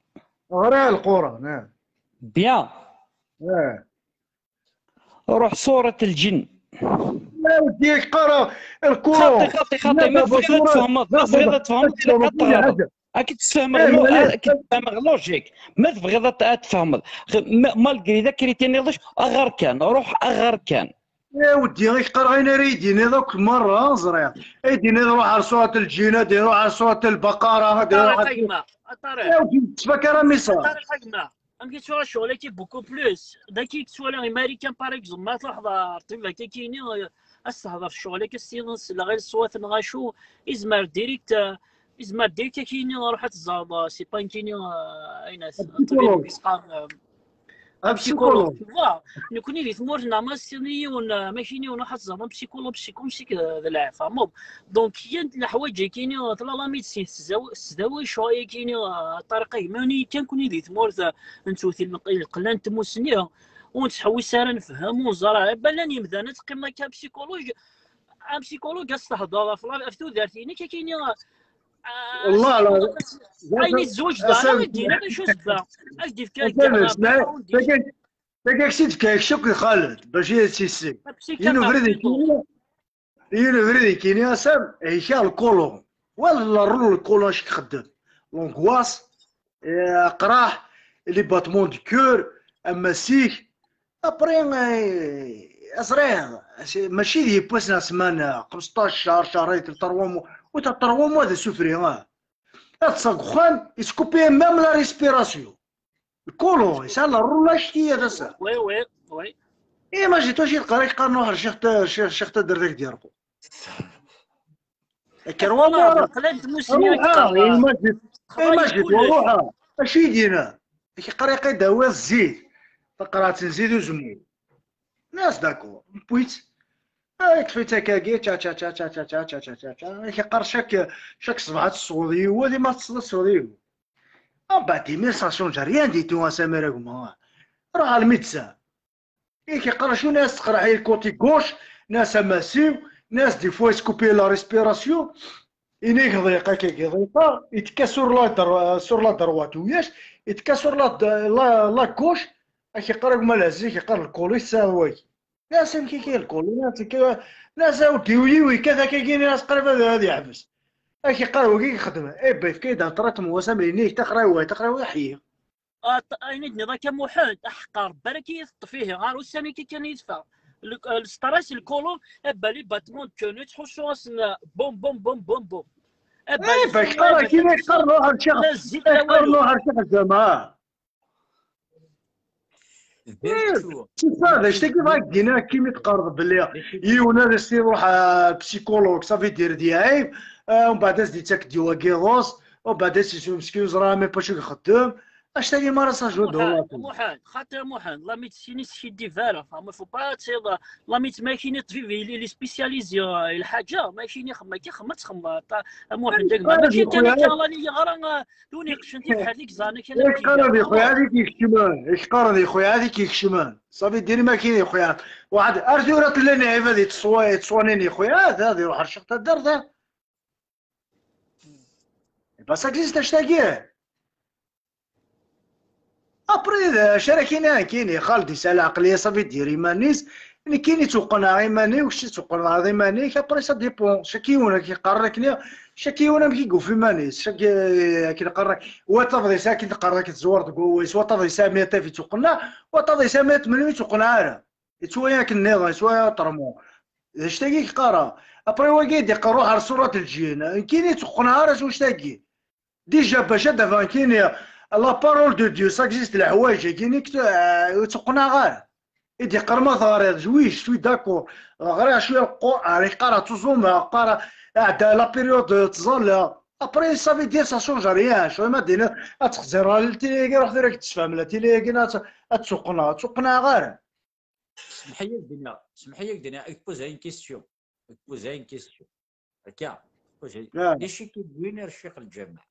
Ɣriɣ Lquran, ah. Bien. Ah. Ruḥ surat lǧin. Ma waddi, ak-qqareɣ lkuru. Xaṭi, xaṭi, xaṭi, ma tebɣiḍ ad tfehmeḍ, ma tebɣiḍ ad tfehmeḍ, ilaq ad teɣreḍ. Ad k-id-sfehmeɣ, eh, lo-, ad k-id-sfehmeɣ logique. Ma tebɣiḍ ad, ad tfehmeḍ, ma-, malgré d akritin iḍec, aɣer kan, ruḥ aɣer kan. Ya weddi, ak-qqareɣ ayen ara yi-d-tiniḍ akk merra, ẓriɣ. Ay d-tiniḍ ruḥ ar surat lǧin, ad d-ruḥ ar surat lbaqara, ad d-ruḥ ar... A Ṭariq, a gma, a Ṭariq. Ya weddi, tettfakar amiṣar. A Ṭariq, a gma. Amek i ttwara ccɣel-agi beaucoup plus? Dagi i yettwala Américain, par exemple, ma tṛuḥeḍ ar ṭṭbib akka-kini, eh, ad s-tehḍer ccɣel-agi, ad s-tiniḍ selleɣ i leṣwat neɣ acu, izmer direct, eh, izmer direct akini ruḥ ad tẓaḍ, eh, c'est pas nekkini, eh, ayen at-, ṭṭbib i s-qqaren, eh, psychologue. Tu vois, nekkni di tmurt neɣ ma s-tiniḍ yiwen, eh, ma kini yiwen ruḥ ad tẓaḍ un psychologue, psychologue, d lɛib, tfehmeḍ? Donc, yan leḥwayeǧ-akini, tella la médecine, tesdaw-, tesdawi ccɣel-akini, eh, ṭariqa gmani kan kuni di tmurt, eh, n tewt lqella n tmussni, ur nettḥewwis ara nefhem, ur neẓra ara. Balan yemdanen ad teqqimeḍ akka psychologue, am psychologue ad s-tehdeḍ ɣef la-, ɣef tudert-inek, akini, ah, والله لا. Ayen i tezweǧ d ara ad d-yini d acu sebba. Ad d-yefk akka. Tagi ak-tt-id-fkiɣ akk i Xaled, bac i as-yessi. Yiwen ubrid ikini, yiwen ubrid ikini, a Sam, ihi lkolo. Wala la rôle lkolo acu ixeddem. L'angoisse, eh, aqraḥ, les battements du cœur, amasik. Après, eh, ẓriɣ, mačči d yiwwas neɣ ssmana, xmesṭac ccher, ccher, trois mois, ou trois mois de souffrir, ah. Ad ṭṭseɣ deg uxxam, yeskupi même la respiration. Lkolo, yesɛa la rôle acetki d ass-a. Oui, oui, oui. Imagine-toi, acu yeqqar-ak, qqaren ruḥ ar Ccix Ta-, Ccix, Ccix Taddart ad k-d-yerqu. Kker wama. Ruḥ, imagine, imagine-toi, ruḥ. Acu i d-yenna? Yeqqar-ak ad d-tawiḍ zzit. Taqerɛet n zzit uzemmur. Nniɣ-as d'accord. Newwi-tt. Ay, kfit akkagi, tcha, tcha, tcha, tcha, tcha, tcha, tcha, tcha, tcha. Ak-iqqar chaque, chaque ṣṣbeḥ ad tesweḍ yiwet, dima ad tesweḍ yiwet. Ah, bah, dix mille, ça change rien du tout, hein, Samir Agma. Ruḥ ɣer lmidsa. Ak-iqqar acu, nnas teqreḥ-iyi le côté gauche, nnas amasiw, nnas des fois, il se coupe la respiration. Inig ḍiq, akkagi ḍiqa, itekka sur la dro-, sur la droite, wiyac, itekka sur la, la, la gauche, ak-iqqar Agma Lɛziz, ak-iqqar lkul, yesɛa wagi. Nnas amek akka lkul, nnas akka, nnas awdiw-iw yekkat akkagi, nnas qrib ad, ad yeḥbes. Ak-iqqar wagi yexdem, eh ben, yefka-yi-d un traitement, was am inig, taqrawa, taqrawa, ḥyi. Ah, t-, ayen i d-nniḍ akka Muḥend, aḥeqqar, barak i yi-teṭṭef ihi, ɣer ussan-agi kan i yeffeɣ. Le, euh, le stress, lkulu, eh ben, les battements de cœur, nettḥussu-asen, euh, bum, bum, bum, bum, bum. Eh ben, eh ben, ktar, kina ktar ruḥ ar cix, la zzit, la ktar walu. Ruḥ ar cix zama. C'est ça, d acu-tagi dɣa k-d-yenna, akken mi tqerḍ belli yiwen ad as-iruḥ, euh, psychologue, ça veut dire d lɛib, euh, umbeɛd ad as-d-yettak ddiwa n yiḍes, umbeɛd ad as-yessu meskin ur yeẓri même pas acu ixeddem. Acu-tagi mi ara s-ajuḍ Muḥend, Muḥend, xaṭi Muḥend, la médecine ur teskiddib ara, fehmeḍ, faut pas, la médecine, ma kini ṭṭbib, il, il est spécialisé, euh, i lḥaǧa, ma kini xemma, ki xemma, txemma, a Muḥend, ma kini kan la yeɣra, euh, d win iqeccen tibḥirt i yeẓran akken ad yeqqaren di xuya ad ik-ikecmen, ik-qqaren di xuya ad ik-ikecmen. Ṣafi, diri ma kini xuya. Waḥed, ar tura tella lɛibad yettṣwa-, yettṣwanin i xuya, ad, ad iruḥ ar cix taddart, ha. Iba ça existe acu-tagi. Après, d acu ara k-iniɣ nekkini, Xaled yesɛa lɛeqliya, ça veut dire iman-is, nekkini ttuqqneɣ iman-iw, kečč ttuqqneḍ iman-ik, après ça dépend, chaque yiwen amek iqqaren akken, chaque yiwen amek i yufa iman-is, chaque, akken qqaren, wa taḍ yesɛa akken teqqareḍ akken tezwareḍ deg wawal-is, wa taḍ yesɛa mya taf ittuqqneɣ, wa taḍ yesɛa mya tmenwi ittuqqneɣ ara. Yettwaya akken nniḍen, yettwaya ṭermu. D acu-tagi i k-qqareɣ. Après wagi i d-iqqar ruḥ ar surat lǧin. Nekkini ttuqqneɣ ara s wacu-tagi. Déjà bac ad d-afeɣ nekkini la parole de Dieu, ça existe, leḥwayeǧ-agi nekk, euh, ur ttuqqneɣ ara. I d-iqqar ma teɣriḍ, oui, je suis d'accord. Ɣriɣ cwiya Lqur'an, qqareɣ ttuẓumeɣ, qqareɣ, ɛedda la période ttẓallaɣ. Après, ça veut dire, ça change rien. Cwiya ma d-tiniḍ, ad texzireḍ la tili-agi, ruḥ tura ad k-d-sfehmeɣ la tili-agi, ad tt-, ad ttuqqneɣ, ur ttuqqneɣ ara. Semḥ-iyi ad k-d-iniɣ, semḥ-iyi ad k-d-iniɣ, ad k-poser une question. Ad k-poser une question. Akka, poser. Ah. D acu i k-yewwin ar ccix lǧameɛ?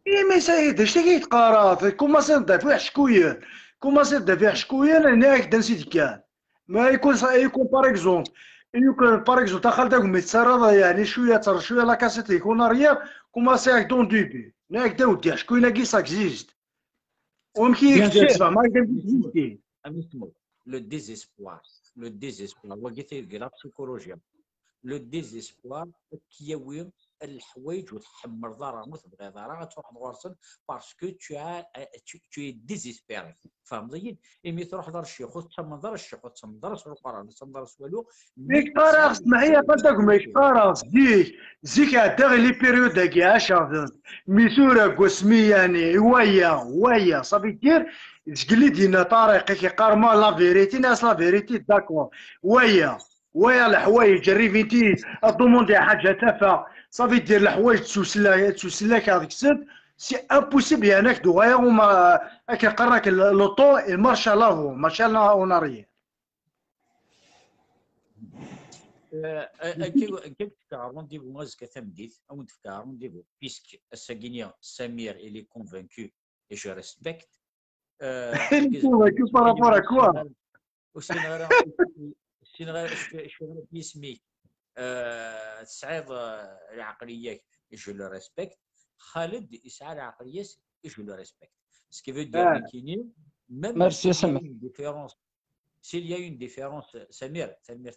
Imi ça y est, d acu i teqqareḍ? Commencer ad d-tafiḍ iḥeckuyen. Commencer ad d-tafiḍ iḥeckuyen, nniɣ-ak-d ansi d-kkan. Ma يكون ça, يكون par exemple, يكون par exemple, a Xaled Agma, mi tettarraḍ, yeɛni, cwiya, terreḍ cwiya la cassette-ik en arrière, commencer avec ton début. Nniɣ-ak-d a weddi, iḥeckuyen-agi, ça existe. Wamek i Bien sûr. Ak-d-tfehmeḍ, amek i Am ismu, le désespoir, le désespoir, wagi tirga la psychologie. Le désespoir, ad k-yawi leḥwayeǧ ur tḥemmleḍ ara, ur tebɣiḍ ara ad truḥeḍ ɣur-sen, parce que tu as, tu, tu es désespéré. Tfehmeḍ-iyi-d? Imi truḥeḍ ar ccix, ur tettamneḍ ara ccix, ur tettamneḍ ara s Lqur'an, ur tettamneḍ ara s walu. Mi qqareɣ, smeḥ-iyi, a Xaled Agma, qqareɣ zik, zik ɛeddaɣ i les périodes-agi, ɛaceɣ-tent. Mi tura deg wasmi, yeɛni, waya, waya, ça veut dire, zgelli d-yenna Ṭariq, i k-iqqar ma la vérité, nniɣ-as la vérité, d'accord. Waya, waya leḥwayeǧ, arrivent-iyi, ad ḍumund i ḥaǧa tafa, ça veut dire leḥwayeǧ ttusla-, ttuslakeɣ deg-sent, c'est impossible, yeɛni, ad k-d-uɣaleɣ uma, ad k-iqqar le, le temps, il marche à l'avant, mačči en arrière. Euh, euh, euh, que, que tu as rendez-vous, moi, jusqu'à samedi, ou tu as rendez-vous, puisque Saguignan, Samir, il est convaincu, et je respecte. Euh, il est convaincu par rapport à quoi? Je le respecte. Khaled, il a la, et je le respecte. Ce qui veut dire qu'il, même s'il y a une différence, s'il y a une différence, Samir, Samir,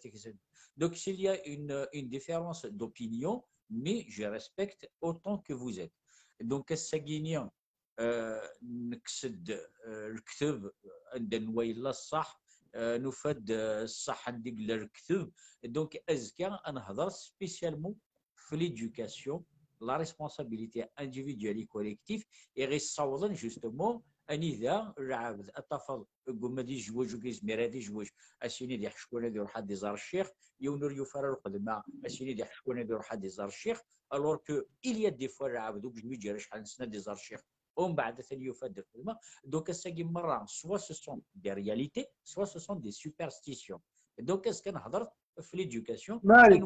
donc s'il y a une, une différence d'opinion, mais je respecte autant que vous êtes. Donc, Saguignan, euh, نكسد, euh, الكتب, anda n wayla الصح, euh, نفد, euh, الصح عندك الكتب. Donc, أزكى نهضر spécialement في l'éducation, la responsabilité individuelle et collective, i ɣ-yessawḍen justement anida lɛebd ad tafeḍ deg uma d izewweǧ ur yezmir ad izewweǧ, as-yini d iḥeckun ad iruḥ ad iẓer ccix, yiwen ur yufi ara lxedma, as-yini d iḥeckun ad iruḥ ad iẓer ccix, alors que il y a des fois lɛebd ur yezwiǧ ara acḥal n sna ad iẓer ccix, umbeɛd atan yufa-d lxedma. Donc ass-agi merra, soit ce sont des réalités, soit ce sont des superstitions. Donc, est-ce qu'on a fait l'éducation? Marie,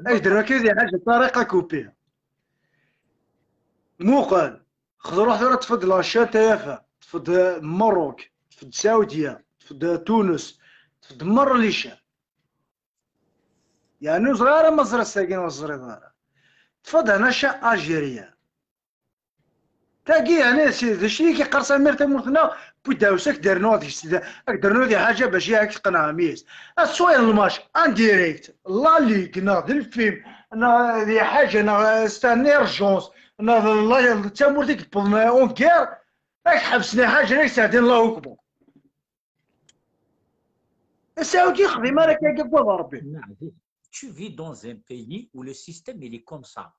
اش درنا كي دي حاجه طريقه كوبي؟ موقال خذ روح ثورة تفد لاشان تيافا، تفد مروك، تفد سعودية، تفد تونس، تفد مر ليشان. يعني زرارة ما زرا ساكن وزري زرارة. تفد هنا شا أجيريا. تاقي يعني سي ذا شي كي قرص أمير تموتنا. بو داوسك درنو هذيك السيدة. أك درنو هذه حاجة باش ياك تقنع ميس. السوير الماتش أن ديريكت. لا ليغ ناخذ الفيلم. أنا هذه حاجة أنا استنى رجونس. أنا الله تمور ديك بون أون كير. اش حبسني حاجه ليس هذه الله اكبر. السعودي يخدم انا كي قبل ربي. Tu vis dans un pays où le système il est comme ça.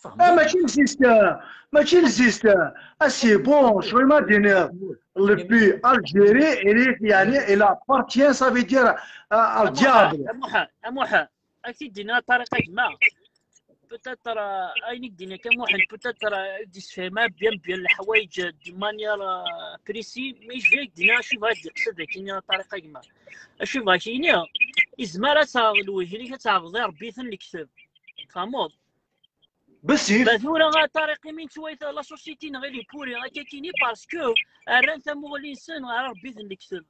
Ah, ماشي le système, ماشي le système. Ah, c'est bon, شغل ما دينير. Le pays Algérie, il est, يعني, il appartient, ça veut dire, à, à le diable. اموحه اموحه اكيد دينا طريقه جماعه. Peut-être اين دينا كموحد peut-être ديسفهمها bien bien الحوايج de manière précis. Mais je vais دينا شي بغا يقصد كينيا طريقه جماعه. شي بغا كينيا يزمر تعرض الوجه اللي كتعرض ربي في الكتاب. فهموض؟ بس بثورة غا طريقي من تويت لا سوسيتي نغي لي بوري غا كيكيني parce que اران تموغلي نسن غا ربي في الكتاب.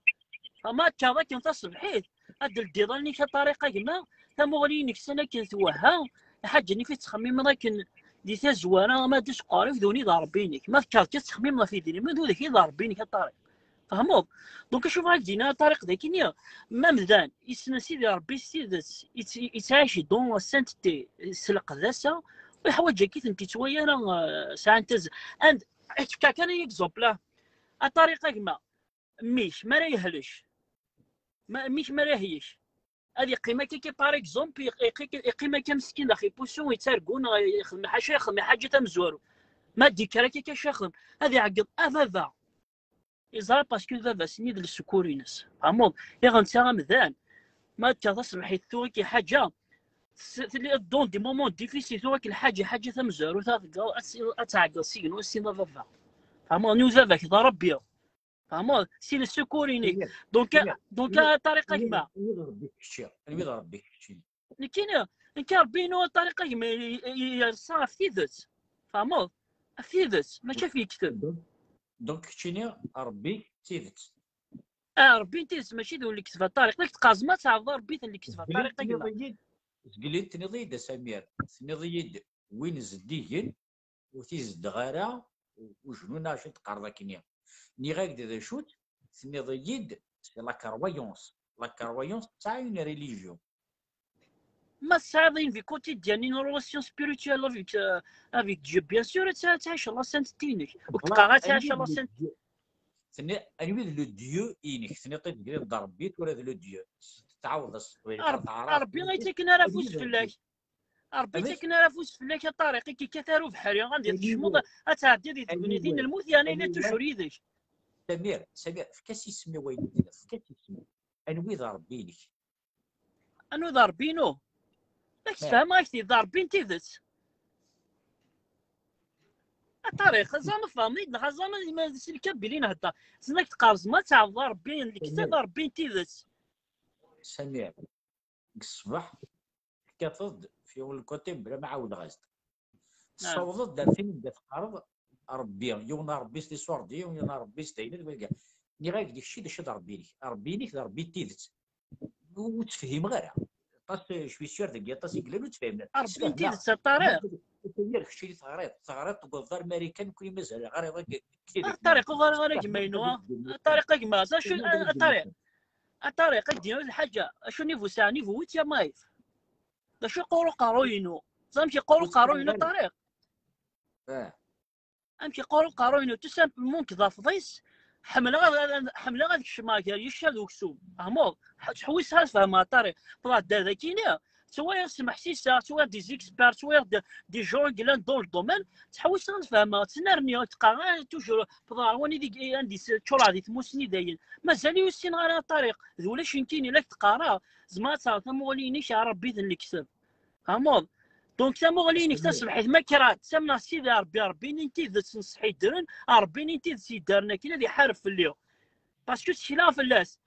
فما تشاضا كنت تصبحيت هاد الديضان اللي كطريقه كما تموغلي نكسن كنت وها حاجه اللي في تخميم لكن دي تزوانا ما ديش قارف دوني ضاربينك ما فكرت تخميم في ديني ما دو ذاك ضاربينك الطريق. فهموض؟ Donc شوف هاك دينا طريق ذاكينيا ما مدان يسنا سيدي ربي سيدس يتعايش دون سانتي سلقداسه ويحواج كي تنتي تويا راه ساعه نتز and اتفكا كان يكزوبلا الطريقه كما ميش ما راه يهلش ميش ما راه يهيش هذه قيمه كي كي par exemple يقيمه كمسكين داخل بوسيون يترقون يخدم حاجه يخدم حاجه تمزورو ما ديك راه كي كاش يخدم هذه عقد افافا يزرى parce que baba سنيد السكورينس عموض يغنسى غمدان ما تكا تصبحي ثورك حاجه دون دي مومون ديفيسيل ثورك الحاجه حاجه تمزورو تعقل سينو سينا بابا فهمو نيو بابا كذا ربي فهمو سي السكوريني donc donc طريقه كما نويض ربي كشي نويض ربي كشي لكن كان ربي نو طريقه كما يرسى في تيدت فهمو في تيدت ماشي في يكتب donc كشيني ربي تيدت اه ربي تيدت ماشي دو اللي كتبها الطريق لك تقازمه تعرض ربي اللي كتبها الطريقه كما زقلي تنيضيد سمير تنيضيد وين زديين وتيزدغ ara وجنون اش تقرض كنيا ني غاك دي شوت تنيضيد c'est la croyance la croyance تاع une religion ما تسعيض une vie quotidienne une relation spirituelle avec euh, avec Dieu bien sûr تعيش la sainteté نك وتقرا تعيش la sainteté تني انوي le Dieu انك تني طيب قريب ضربيت ولا le Dieu تعاود ربي غيتكن على فوز فلاك ربي تكن على فوس فلاك طريقي كي كثروا بحري غادي تشمض اتعدي دي تبنيتين الموت يعني لا توجور يدك سمير سمير فكاس يسمي وين فكاس يسمي انوي ذا ربي لك انو ذا ربي نو لك تفهم غاك تي ذا ربي انت ذات الطريق زعما فهمني دخل زعما ما سلكا بلي نهضر زناك تقارز ما تعرف ربي الكتاب ربي انت ذات سمير الصباح كتض في اول كوتي بلا ما عاود غازت تصوضت دار فين بدا تقارض ربي يوم ربي ستي سوردي يوم ربي ستينات ولا كاع ني غير ديك الشيء داك ربي ليك ربي ليك ربي تيدت وتفهم غير طاس شوي سير ديك طاس يقلب وتفهم ربي تيدت الطريق دير كشي تغريط تغريط تقول دار ماريكان كل مازال غير الطريق غير غير كما ينوى الطريق كما شو الطريق الطريق ديال الحاجه شو نيفو ساعه نيفو ويت يا مايف دا شو يقولوا قاروينو زعما كيقولوا قاروينو الطريق اه ام كيقولوا قاروينو تو سامبلومون كذا فضيس حمله غاد حمله غاد كشما كير يشاد وكسوم فهموا تحويس هاد فهمها الطريق فضا دا ذاكينيا سواء سمح سيسا سواء دي زيكسبير سواء دي جون كلان دون الدومين تحويس هاد فهمها تنرني تقرا توجور فضا واني ديك عندي تشور هذه تموسني داين مازال يوسين غير الطريق ذولا شنكيني لك تقرا زعما تعرف موليني شعر ربي الكتاب فهموض دونك تموغلينك تصبحيت ما كرات تمنا سيدي ربي ربي نين تيدت نصحي درن ربي نين تيدت يدارنا كي الذي حارب في اليوم باسكو تشيلا فلاس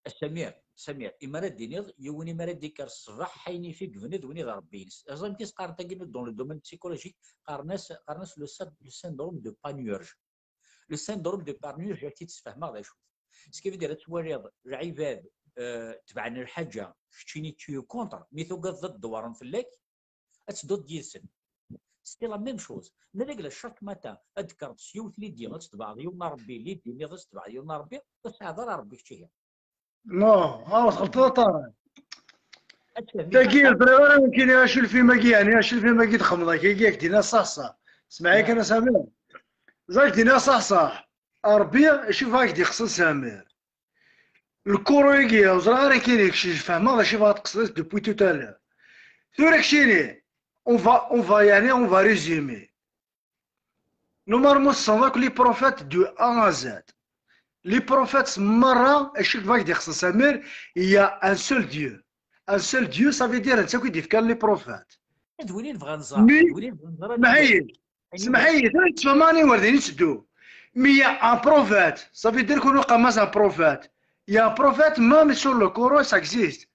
السمير Samir, imi ara d-tiniḍ yiwen imi ara d-ikker ṣṣbeḥ, ayen i t-id-bniḍ d win i d Rebbi-ines. Teẓriḍ amek i s-qqaren tagi dans le domaine psychologique, qqaren-as, qqaren-as le syn-, le syndrome de Panurge. Le syndrome de Panurge, ad k-id-sfehmeɣ d acu. Ce qui veut dire, ad twaliḍ lɛibad, euh, tebɛen lḥaǧa, keččini tu es contre, mi tugadeḍ ad d-dewren fell-ak, ad tedduḍ yid-sen. C'est la même chose. Ma d agla chaque matin ad d-tekkreḍ s yiwet l'idée, ad tebɛeḍ yiwen n Rebbi, l'idée nniḍen ad tebɛeḍ yiwen n Rebbi, ur tesɛiḍ ara Rebbi kečč ihi. Non, ah, tɣelṭeḍ a Ṭareq. Tagi, ẓriɣ ara nekkini acu lfim-agi, yeɛni acu lfim-agi txemmeḍ akka, yak dina ṣaḥṣaḥ. Smeɛ-iyi kan a Samir. Ẓer dina ṣaḥṣaḥ. Rebbi, acu bɣa k-d-ixṣen Samir. Lkuru-agi, ur ẓriɣ ara kini, kečč fehmeɣ d acu bɣa tqesdeḍ depuis tout à l'heure. Tura keččini, on va, on va, yeɛni, on va résumer. Normalement, tessneḍ akk les prophètes de A à Z. Les prophètes merra, acu bɣa k-d-ixṣen Samir, il y a un seul Dieu. Un seul Dieu, ça veut dire, netta akk i d-ifkan les prophètes. D win i nebɣa nẓer. Mais, d win i nebɣa nẓer. Smeḥ-iyi, smeḥ-iyi, tura yettfehmeɣ aniwer din i tteddu. Mais il y a un prophète, ça veut dire qu'on a un prophète. Il y a un prophète, même sur le Coran, ça existe.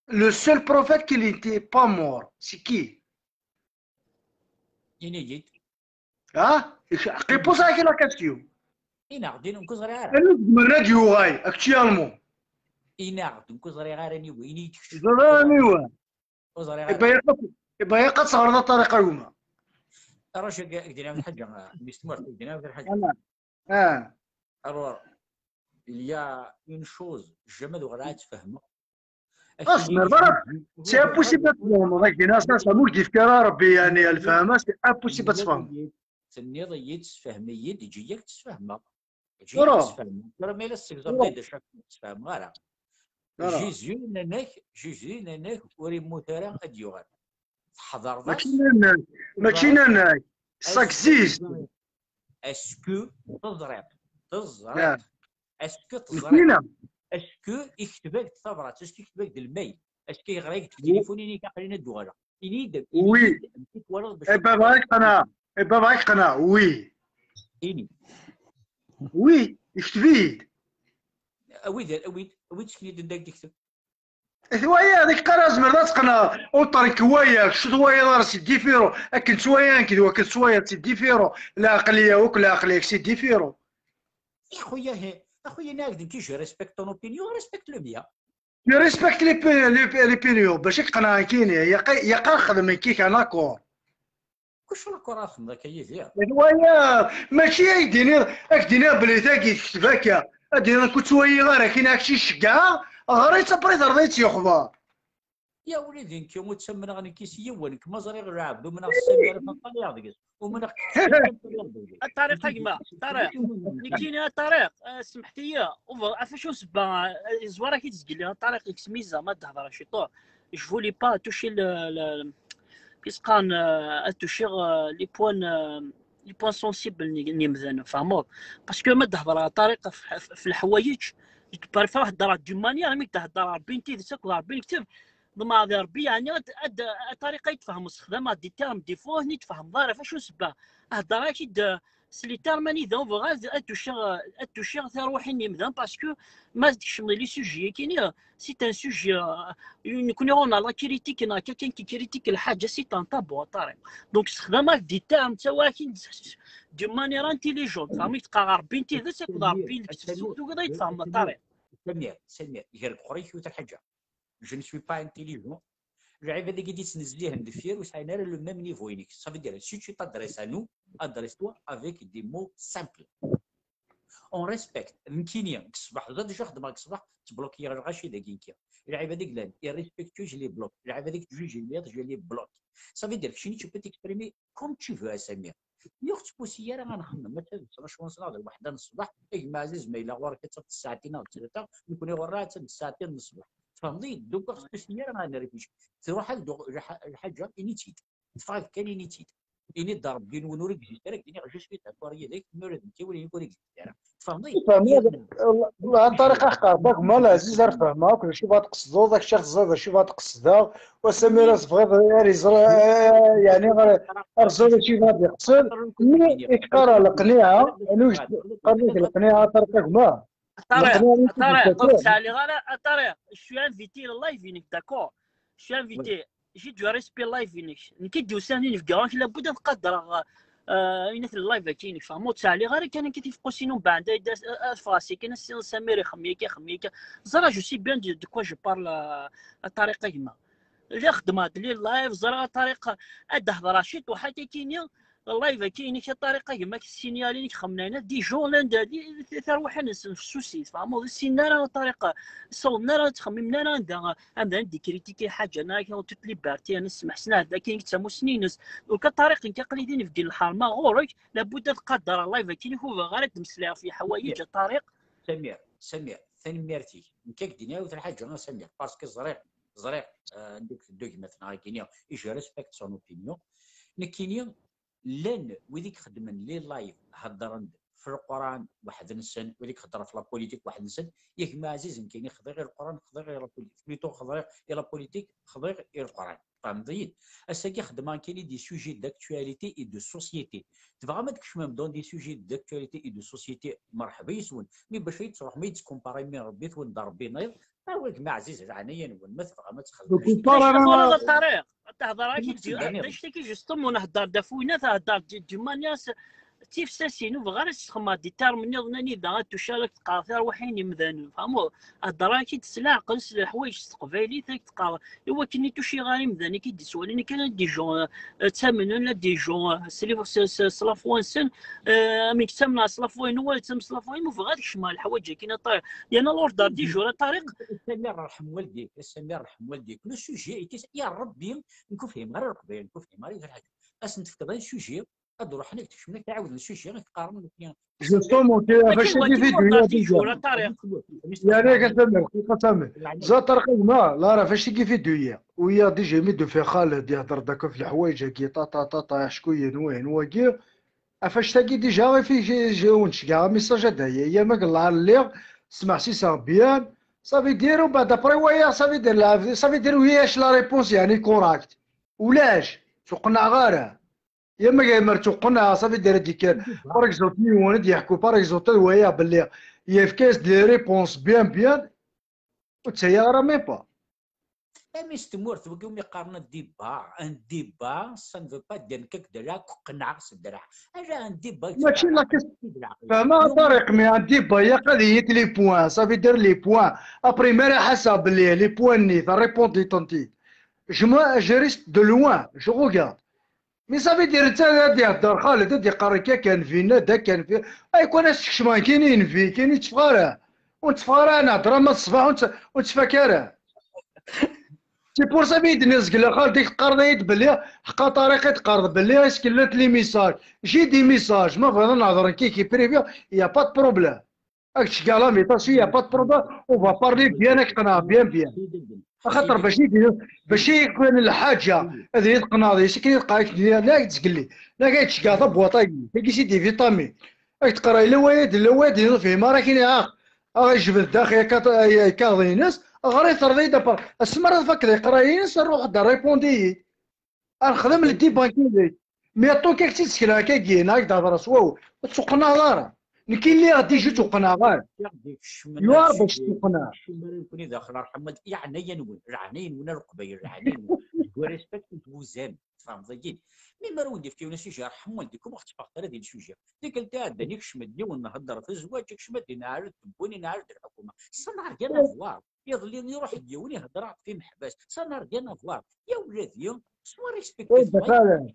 Le seul prophète qui n'était pas mort, c'est qui? Ini-yi-d. Ah, réponds à la question. Inaɣ-d, nekk ur ẓriɣ ara. Anu deg-wen ad yuɣal actuellement? Inaɣ-d, nekk ur ẓriɣ ara aniwa, ini-yi-d kečč. Ẓriɣ aniwa. Ur ẓriɣ ara. Iba yaqqa tɣerḍ a Ṭariq a gma. Arrac, ad k-d-iniɣ lḥaǧa, Miss Tmurt, ad k-d-iniɣ lḥaǧa. Ah. Alors, il y a une chose, jamais d ur ttfehmeɣ. Ah, tzemreḍ ara. C'est impossible ad tfehmeḍ, ad k-d-iniɣ ça, ça ur d-yefki ara Rebbi, yeɛni, lfehma, c'est impossible ad tfehmeḍ. Tenniḍ-iyi-d, sefhem-iyi-d, eǧǧ-iyi ad k-d-sfehmeɣ. Eǧǧ-iyi ad k-d-sfehmeɣ. Tura ma yella tessegzuḍ-d acu ad k-d-sfehmeɣ ara. Jésus nnan-ak, Jésus nnan-ak ur immut ara ad d-yuɣal. Tḥeḍreḍ-as. Mačči nnan-ak, mačči nnan-ak. Ça existe. Est-ce que teẓriḍ? Teẓriḍ. Est-ce que teẓriḍ? Est-ce que ikteb-ak-d tabrat? Est-ce que ikteb-ak-d lmail? Est-ce que yeɣra-ak-d deg tilifun, ini-k aql-in ad d-uɣaleɣ? Ini-d. Oui. Eh, baba, ad k-qneɛ. Eh, baba, ad k-qneɛ. Oui. Ini. Oui, ikteb-iyi-d. Awi-d, awi-d, awi-d skin-id anda i d-ikteb. Twaya, dik qara zemreḍ ad teqneɛ. Uṭerk waya, kečč twayeḍ ara c'est différent. Akken ttwaya nekk d wakken ttwayeḍ c'est différent. Lɛeqliya akk lɛeqliya-k c'est différent. Axuya, axuya, neɣ d nekk, je respecte ton opinion, respecte le mien. Je respecte les, les, les opinions, bac ad k-qneɛ nekkini, yaqar xdem nekkik un accord. Kuc l'accord ara xedmeḍ akka yid-i? Waya, mačči ad k-d-iniɣ, ad k-d-iniɣ belli tagi tekteb akka. Ad d-iniɣ nekk ur ttwaliɣ ara, akken ad k-id-ceggɛeɣ, ɣer-itt après terḍa-tt yexḍa. Ya wlidi, nekki ur ttamneɣ nekki s yiwen, nekk ma ẓriɣ lɛebd umneɣ s Samir ad ṭṭaliɣ deg-s, umneɣ. A Ṭariq a gma, Ṭariq, nekkini a Ṭariq, smeḥt-iyi, ɣef acu sebba, ẓwar-ak-id zgelli a Ṭariq, yekkes-iyi zama ad d-hedreɣ ciṭuḥ. Je voulais pas toucher le, le, puisqu'on, euh, ad toucher, euh, les points, euh, les points sensibles n yimdanen, tfehmeḍ? Parce que ma d-hedreɣ a Ṭariq ɣef, ɣef, ɣef leḥwayeǧ, je préfère heddreɣ d'une manière, mi d-hedreɣ Rebbi n tidet akked Rebbi n lekteb, ḍemɛeɣ di Rebbi, yeɛni ad, ad, a Ṭariq ad tfehmeḍ, sexdameɣ des termes des fois ur ten-id-tfehmeḍ ara, ɣef acu sebba? Heddreɣ-ak-id, euh, s les termes anida ur bɣiɣ ad, ad toucher, euh, ad toucher tiṛuḥin n yimdanen, parce que ma d-kecmeɣ di les sujets-agi-nni, c'est un sujet, euh, nekkni on a la critique, neɣ quelqu'un qui critique lḥaǧa, c'est un tabou a Ṭariq. Donc sexdameɣ-ak des termes, ttawyeɣ-ak-in d'une manière intelligente, tfehmeḍ, teqqar Rebbi n tidet akked Rebbi n lekteb, tugiḍ ad yi-tfehmeḍ a Ṭariq. Samir, Samir, gar-ik ɣur-i yiwet lḥaǧa. Je ne suis pas intelligent. Lɛibad-agi d-ittnezzihen deffir ur sɛin ara le même niveau-inek. Ça veut dire, si tu t'adresses à nous, adresse-toi avec des mots simples. On respecte. Nekkini, deg ṣṣbeḥ, d déjà xedmeɣ deg ṣṣbeḥ, ttblokiyeɣ lɣaci dagi nekki. Lɛibad i yellan irrespectueux, je les bloque. Lɛibad i yettjujin, je les bloque. Ça veut dire, keččini, tu peux t'exprimer comme tu veux, a Samir. Ur ɣ-ttpusi ara ad nxemmem, ma d tadett neɣ cɣel-nsen neɣ d lweḥda n ṣṣbeḥ, a gma Ɛziz, ma yella ɣur-k ad tafeḍ ssaɛtin neɣ d tlata, nekkni ɣur-neɣ ad tafeḍ ssaɛtin n ṣṣbeḥ. Tfehmeḍ-iyi-d? Donc ur ɣ-ttpusi ara ad nrifiji. Truḥ ad d-tuɣ lḥaǧa, ini-tt-id. Teffeɣ-ak kan, ini-tt-id. Ini-d Rebbi-nwen ur existe ara, ak-d-iniɣ je suis d'accord yid-k, ma ula d nekk ur existe ara. Tfehmeḍ-iyi? Tfehmeḍ? Ṭariq a ḥqar, d agma Ɛziz ar fehmeɣ akk d acu bɣa tqesdeḍ, ak-čiɣ teẓriḍ d acu bɣa tqesdeɣ, wa Samir ar tebɣiḍ ar iẓra, yeɛni ar ẓriɣ d acu bɣa d-iqsed, mi i teqqar leqniɛa, anu qqaren-ak leqniɛa a Ṭariq a gma? Attends, attends, je suis invité le live, d'accord. Je suis invité. J'ai du respect live. Nekk i d-yusan i nefga, labud ad qadreɣ ayen at live-agi, nekk fehmeɣ ur ttɛelliɣ ara kan akka tifeqqusin, umbeɛd ad ffɣeɣ si kan, Samir ixemmem akka, ixemmem akka. Ẓra, je sais bien de, de quoi je parle, a Ṭariq a gma. Lliɣ xeddmeɣ-d li live, ẓriɣ a Ṭariq ad d-hedreɣ ciṭuḥ akka kini, live-agi-inek a Ṭariq a gma, k-ssinyalin, k-xemnayen, ad d-ijun landa tarwiḥin-nsen fessusit, tfehmeḍ, ur ssinen ara a Ṭariq, ur ssawḍen ara, ur ttxemmimen ara anda amdan ad d-ikritiki lḥaǧa, neɣ akken toute liberté, ad nesmeḥsen, ad akken d tamussni-ines. Donc a Ṭariq, nekk aql-i d inebgi n lḥerma ɣur-k, labud ad qadreɣ live-agi-inek, ur bɣiɣ ara ad d-mmeslayeɣ ɣef leḥwayeǧ a Ṭariq. Samir, Samir, tanemmirt-ik. Nekk ad k-d-iniɣ yiwet lḥaǧa a Samir, parce que ẓriɣ, ẓriɣ, euh, anda i teddu gma-tneɣ-agi-nni, et je respecte son opinion. Nekkini, llan wid i ixeddmen les lives, heddren-d f Leqran weḥd-nsen, wid i iheddren f la politique weḥd-nsen. Yak ma ɛziz, nekkini xḍiɣ i Leqran, xḍiɣ i la politique, plutôt xḍiɣ i la politique, xḍiɣ i Leqran. Tfehmeḍ-iyi-d? Ass-agi xeddmeɣ nekkini des sujets d'actualité et de société. Tebɣam ad tkecmem dans des sujets d'actualité et de société, merḥba yes-wen. Mi bac ad tettruḥem ad tettkumparim Rebbi-twen d Rebbi-nniḍen, a gma ɛziz, leɛnaya-nwen, ma tebɣam ad txedmem. Donc, acu tebɣiḍ a Ṭariq? Ad tehder akka, d acu-agi justement, nhedder-d ɣef winna, thedder d, d'une manière s-, tifsasin, ur bɣiɣ ara ad sxedmeɣ des termes nniḍen anida ad tucalak teqqar tarwiḥin imdanen, tfehmeḍ? Hedder akka s leɛqel, s leḥwayeǧ s teqbaylit, ad teqqar, i wakken i tucci ɣer imdanen i d-ittwalin, kan ad d-ijun, eh, ttamnen, ad d-ijun, eh, s lif-, s, s, s la foi-nsen, eh, amek ttamneɣ s la foi-inu, wala ttamneɣ s la foi-inu, ur bɣiɣ ad kecmeɣ leḥwayeǧ-agi, a Ṭariq. Yerna l'ordre du jour, a Ṭariq. Samir, rḥem waldik, Samir, rḥem waldik. Le sujet était, ya Rebbi, nekk ur fhimeɣ ara Leqbayel, nekk ur fhimeɣ ara yiwet lḥaǧa. Ad sen-tefkeḍ un sujet, ad ruḥen ad kecmen, ad k-ɛawden sujet, ad k-qqaren nekni. Justement, ɣef wacu i d-vidéo-ya déjà? Yerra-k a Samir, dqiqa Samir. Ẓa Ṭariq a gma, la, ɣef wacu i d-vidéo-ya? Wiyaḍ déjà mi d-ufiɣ Xaled ihder-d akk ɣef leḥwayeǧ-agi, ṭa, ṭa, ṭa, ṭa, acku-yen, wayen, wagi. Ɣef wacu-agi déjà, ɣef i j-, j-, wen-d-ceggɛeɣ message a daya, ya ma yella lliɣ smeḥsiseɣ bien, ça veut dire, umbeɛd après waya, ça veut dire, la, ça veut dire, ulac la réponse, yeɛni, correct. Ulac, tuqqneɣ ara. Ya ma gaymer tuqqneɣ, ça veut dire ad d-yekker, par exemple, yiwen ad d-yeḥku, par exemple, ad waya belli yefka-as-d les réponses bien, bien, ur ttayeɣ ara même pas. Ami s tmurt, wagi umi qqaren un débat, un débat, ça ne veut pas dire nekk ak-d-rreɣ, qqneɣ s ddreɛ. Ala, un débat, mačči la question. Fehmeɣ a Ṭariq, mais un débat, ilaq ad yit les points, ça veut dire les points. Après, mi ara ḥaseɣ belli les points-nni, terrépondiḍ-tent-id. Je me, je reste de loin, je regarde. Mais ça veut dire, netta ad d-ihedder Xaled, ad d-iqqar akka kan, vinna, da kan, fi, ay, kan ad s-kecmeɣ, kini, yenvi, kini, ur tteffeɣ ara. Ur tteffeɣ ara, nehder ama d ṣṣbeḥ, ur tt-, ur ttfak ara. C'est pour ça mi d-nezgel a Xaled, i teqqareḍ-iyi-d belli, ḥqa Ṭariq i teqqareḍ belli, est-ce que llant les messages? J'ai des messages, ma bɣiḍ ad nehder nekk yid-k privé, y a pas de problème. Ad k-d-ceggɛeɣ la méditation, y a pas de problème, on va parler bien, ad k-qqneɣ bien, bien. Axaṭer bac i d-, bac i kan lḥaǧa, ad iyi-tqenɛeḍ, yes, akken i d-qqareɣ, la, ad k-d-zgelli, la, ad k-d-ceggɛeɣ tabwaṭ-agi, tagi c'est des vitamines. Ad k-d-qqareɣ, yella wayad, yella wayad, ur fhimeɣ ara, akken iɛaq, ad ɣ-ijbed daxel ikaḍ-, ikaḍ-ines, ɣer i terḍi-d apar, asmi ara tfakkeḍ iqrayen-ines, ruḥ-d, répond-iyi. Ad nexdem le débat-agi. Mais en tout cas, k-tt-id-sekreɣ akkagi, neɣ ad k-d-hedreɣ s wawal. Ur tettuqnaɛeḍ ara. Nekk i lliɣ déjà ur ttuqnaɛeɣ ara. Yura bac tettuqnaɛ. Kcem ara nekni daxel, rḥem, yeɛnaya-nwen, leɛnaya-nwen a Leqbayel, leɛnaya-nwen. Deg respect n twuzam, tfehmeḍ-agi? Mi ara wen-d-yefk yiwen asujet, rḥem waldikum, ur ɣ-tteffɣet ara di lsujet. Tikkelt iɛeddan, ikcem-d yiwen, nhedder f zzwaǧ, ikcem-d, inɛel-d tewwin, inɛel-d lḥukuma. Ça n'a rien à voir. Iḍelli iruḥ-d yiwen ihedder ɣef imeḥbas. Ça n'a rien à voir. Ya wladi, soit respecté. Ur d-qqal.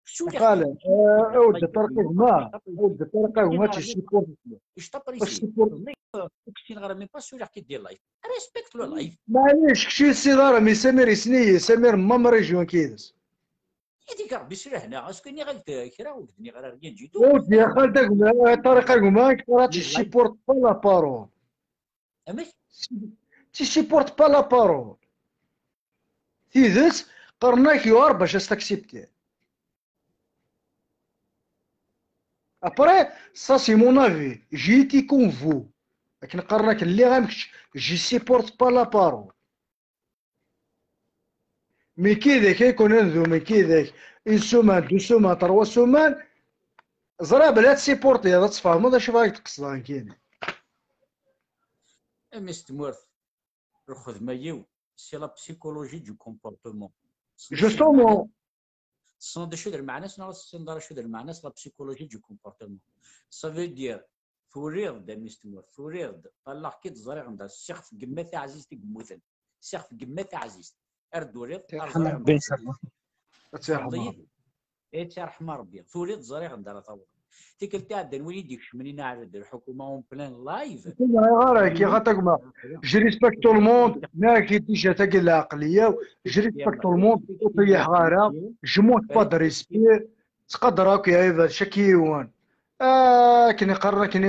Qqal, eh, ur d-ṭṭerq a gma, ur d-ṭṭerq a gma, tu supportes. Je t'apprécie. Ur k-ssineɣ ara, même pas, suriɣ-k-id di live. Respecte le live. Maɛlic, kečč ur tessineḍ ara, mais Samir yessen-iyi, Samir n même région kid-s. Yeddi-k Rebbi s lehna, est-ce que nniɣ-ak-d kra, ur k-d-nniɣ ara rien du tout. Ur d-, ya Xaled a gma, eh, Ṭariq a gma, tu supportes pas la parole. Amek? Tu supportes pas la parole. Tidet, qqaren-ak yuɛer bac ad s-taksiptiḍ. Après, ça c'est mon avis. J'ai été comme vous. Akken qqaren-ak, lliɣ am kečč, je supporte pas la parole. Mais kidek ay kun ad ndumen kidek, une semaine, deux semaines, trois semaines, ẓriɣ belli ad tsupportiḍ, ad tfehmeḍ acu i k-d-qesdeɣ nekkini. Mmi-s n tmurt, lxedma-iw, c'est la psychologie du comportement. Justement. Tessneḍ d acu d lmeɛna-s neɣ ur tessineḍ ara acu d lmeɛna-s, la psychologie du comportement? Ça veut dire, turiḍ-d a mmi-s n tmurt, turiḍ-d, ṭalleɣ-k-id, ẓriɣ anda, ssiɣef n yemma taɛzizt i yemmuten, ssiɣef n yemma taɛzizt, ar d-turiḍ, ar ẓriɣ anda. Ad tt-yerḥem Rebbi. Ad tt-yerḥem Rebbi. Turiḍ, ẓriɣ anda ara taweḍ. Tikkelt iɛeddan, win i d-ikecmen inaɛel-d lḥukuma en plein live. Ur ɣriɣ ara, kkiɣ a tagma. Je respecte tout le monde, nniɣ-ak-id déjà tagi lɛeqliya-w. Je respecte tout le monde, ur ṭeyyiḥeɣ ara. Je manque pas de respect. Ttqadar akk, ya iba, chaque yiwen. Akken iqqaren akken,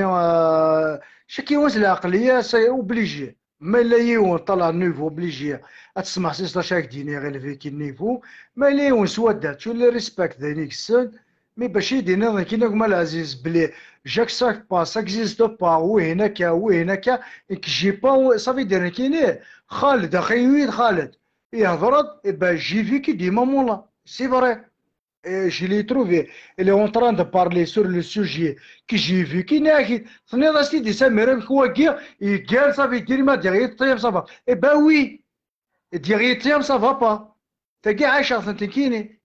chaque yiwen s lɛeqliya, c'est obligé. Ma yella yiwen ṭalleɛ niveau, obligé ad tesmeḥsiseḍ acu ara k-d-yini, ɣilef-ik niveau. Ma yella yiwen swadda, tu le respect d ayen i yessen. Mi bac i d-iniḍ nekkini a gma Lɛaziz belli je n'accepte pas, ça existe pas, wihin akka, wihin akka, nekk j'ai pas, ça veut dire nekkini, Xaled, axi-yi-d Xaled, ihder-d, eh ben, j'ai vécu des moments là, c'est vrai. Et je l'ai trouvé, il est en train de parler sur le sujet que j'ai vécu, nniɣ-ak-id, tenniḍ-as-t-id i Samir, amek wagi, yeggan, ça veut dire, ma d-iɣ-yeṭṭiyam, ça va. Eh ben oui, d-iɣ-yeṭṭiyam, ça va pas. Tagi ɛaceɣ-tent nekkini.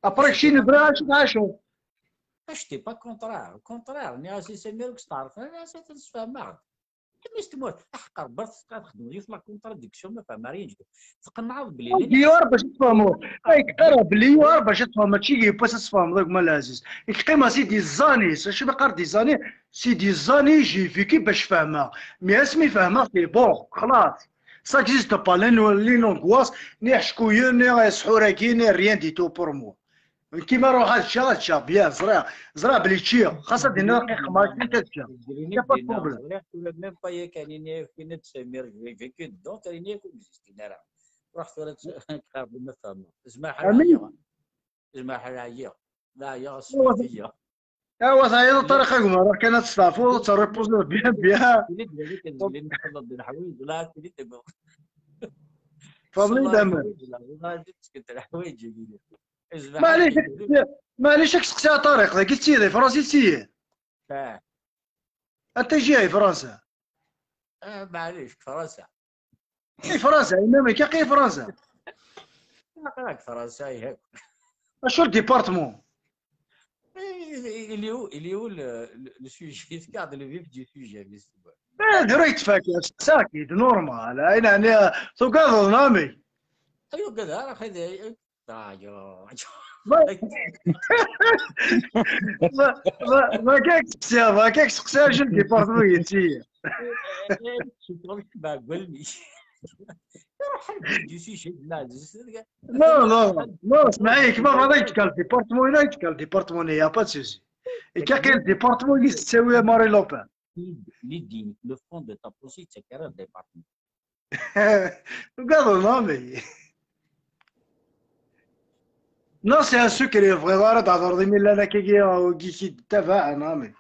Après, kečči nebra acu tɛaceḍ. J'étais pas contraire, au contraire, nniɣ-as i Samir ur k-steɛṛfeɣ ara, nniɣ-as atan sfehmeɣ-d. Mmi-s n tmurt, aḥeqq Rebbi, ad txedmeḍ yiwet la contradiction, ma fehmeɣ rien du tout. Tqenɛeḍ belli Yuɛer bac ad tfehmeḍ. Ay, yeqqar belli yuɛer bac ad tfehmeḍ, mačči yiwwas ad tfehmeḍ a gma Lɛaziz. Nekk qqimeɣ c'est des années, acu mi qqar des années, c'est des années j'ai vécu bac fehmeɣ. Mais asmi fehmeɣ, c'est bon, xlaṣ. Ça existe pas, les, les angoisses, ni iḥeckuyen, ni isḥur-agi, ni rien du tout pour moi. Kima ruḥ ad ččeɣ, ad ččeɣ, bien, ẓriɣ, ẓriɣ belli ččiɣ, xas ad d-iniɣ qiqma, ad ččeɣ. Y a pas de problème. Ẓriɣ tura même pas yakan ini-ak, ini-d Samir, j'ai vécu dedans, tura ini-ak ur existin ara. Ruḥ tura tqerreb ma fehmeɣ. Zmaḥ ɛyiɣ. Zmaḥ ɛyiɣ. La ɛyiɣ, sfeḍ-iyi. Awa, teɛyiḍ a Ṭariq a gma, ruḥ kan ad testeɛfuḍ, ad terripuziḍ bien, bien. Tili-d wali kan zlin txelleḍ d leḥwayeǧ, la tili-d. Fadli d aman. Leḥwayeǧ-agi. Maɛlic, maɛlic, ad k-seqsiɣ a Ṭariq, dagi d tiyid, i Fransa i d tiyid? Anta jiha i Fransa? Maɛlic, Fransa. I Fransa, i Mamrika, i Fransa. Aql-ak Fransa, ihak. Acu le département? Il est où, il est où le, le, le sujet? Regarde le vif du sujet, mais c'est bon. Eh, d rayt fak, seqsaki, d normal. Ayen ɛni tugadeḍ neɣ amek? Ay ugad ara xidi. Ayo. Ma kak seqsiɣ, ma kak seqsiɣ acu le département yetti. Tcukkeḍ kba n walmi. Iruḥ du sujet, ma Non, non, non, اسمعي, كما بغيت قال département, il a قال département, il y a pas de souci. Et كاين département اللي تساوي Marie Le Pen. L'idée, le fond de ta pensée, c'est carré département. Regarde, non, mais. Non, c'est un secret, vraiment, هذا هضر دي ميلا انا كي كي كي تبع، non, mais.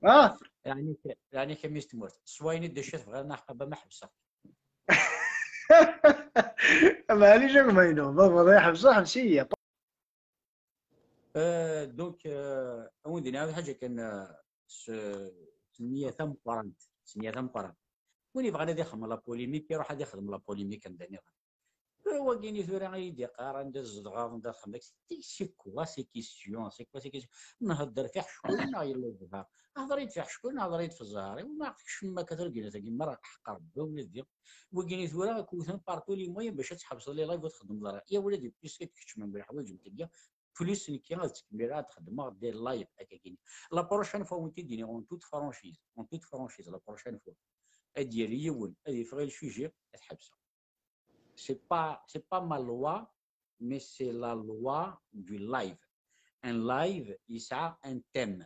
Ah. يعني ك... يعني كميس تموت سوايني دشيت في غير نحقب ما حبسه. معليش، ما ينو بابا، الله يحفظه، حبسيه. آه، دونك، آه، اون دينا هذه حاجه كان، آه، س- سميه ثم قرنت سميه ثم قرنت. وين يبغى هذا يخدم لا بوليميك يروح هذا يخدم لا بوليميك عندنا. هو كيني ثورة غيدي قارن دا الزدغار دا خمك. سي كوا سي كيسيون سي كوا سي كيسيون نهضر في حشكون يلا الزهار. هضريت في حشكون هضريت في الزهر وما عرفتش ما كثر قلنا تاكي مرة حق ربي ولدي. وكيني ثورة كوثن بارتو لي موين باش تحبس لي لايف وتخدم ضرر يا ولدي بيسكيت كتشمن بالحوايج متلقى. Plus نكي غتكمل عاد خدمة دير لايف هكا كيني. La prochaine fois وانت ديني en toute franchise, en toute franchise, la prochaine fois ادير يون ادي فغي السوجي تحبسه. C'est pas, c'est pas ma loi, mais c'est la loi du live. Un live, il a un thème.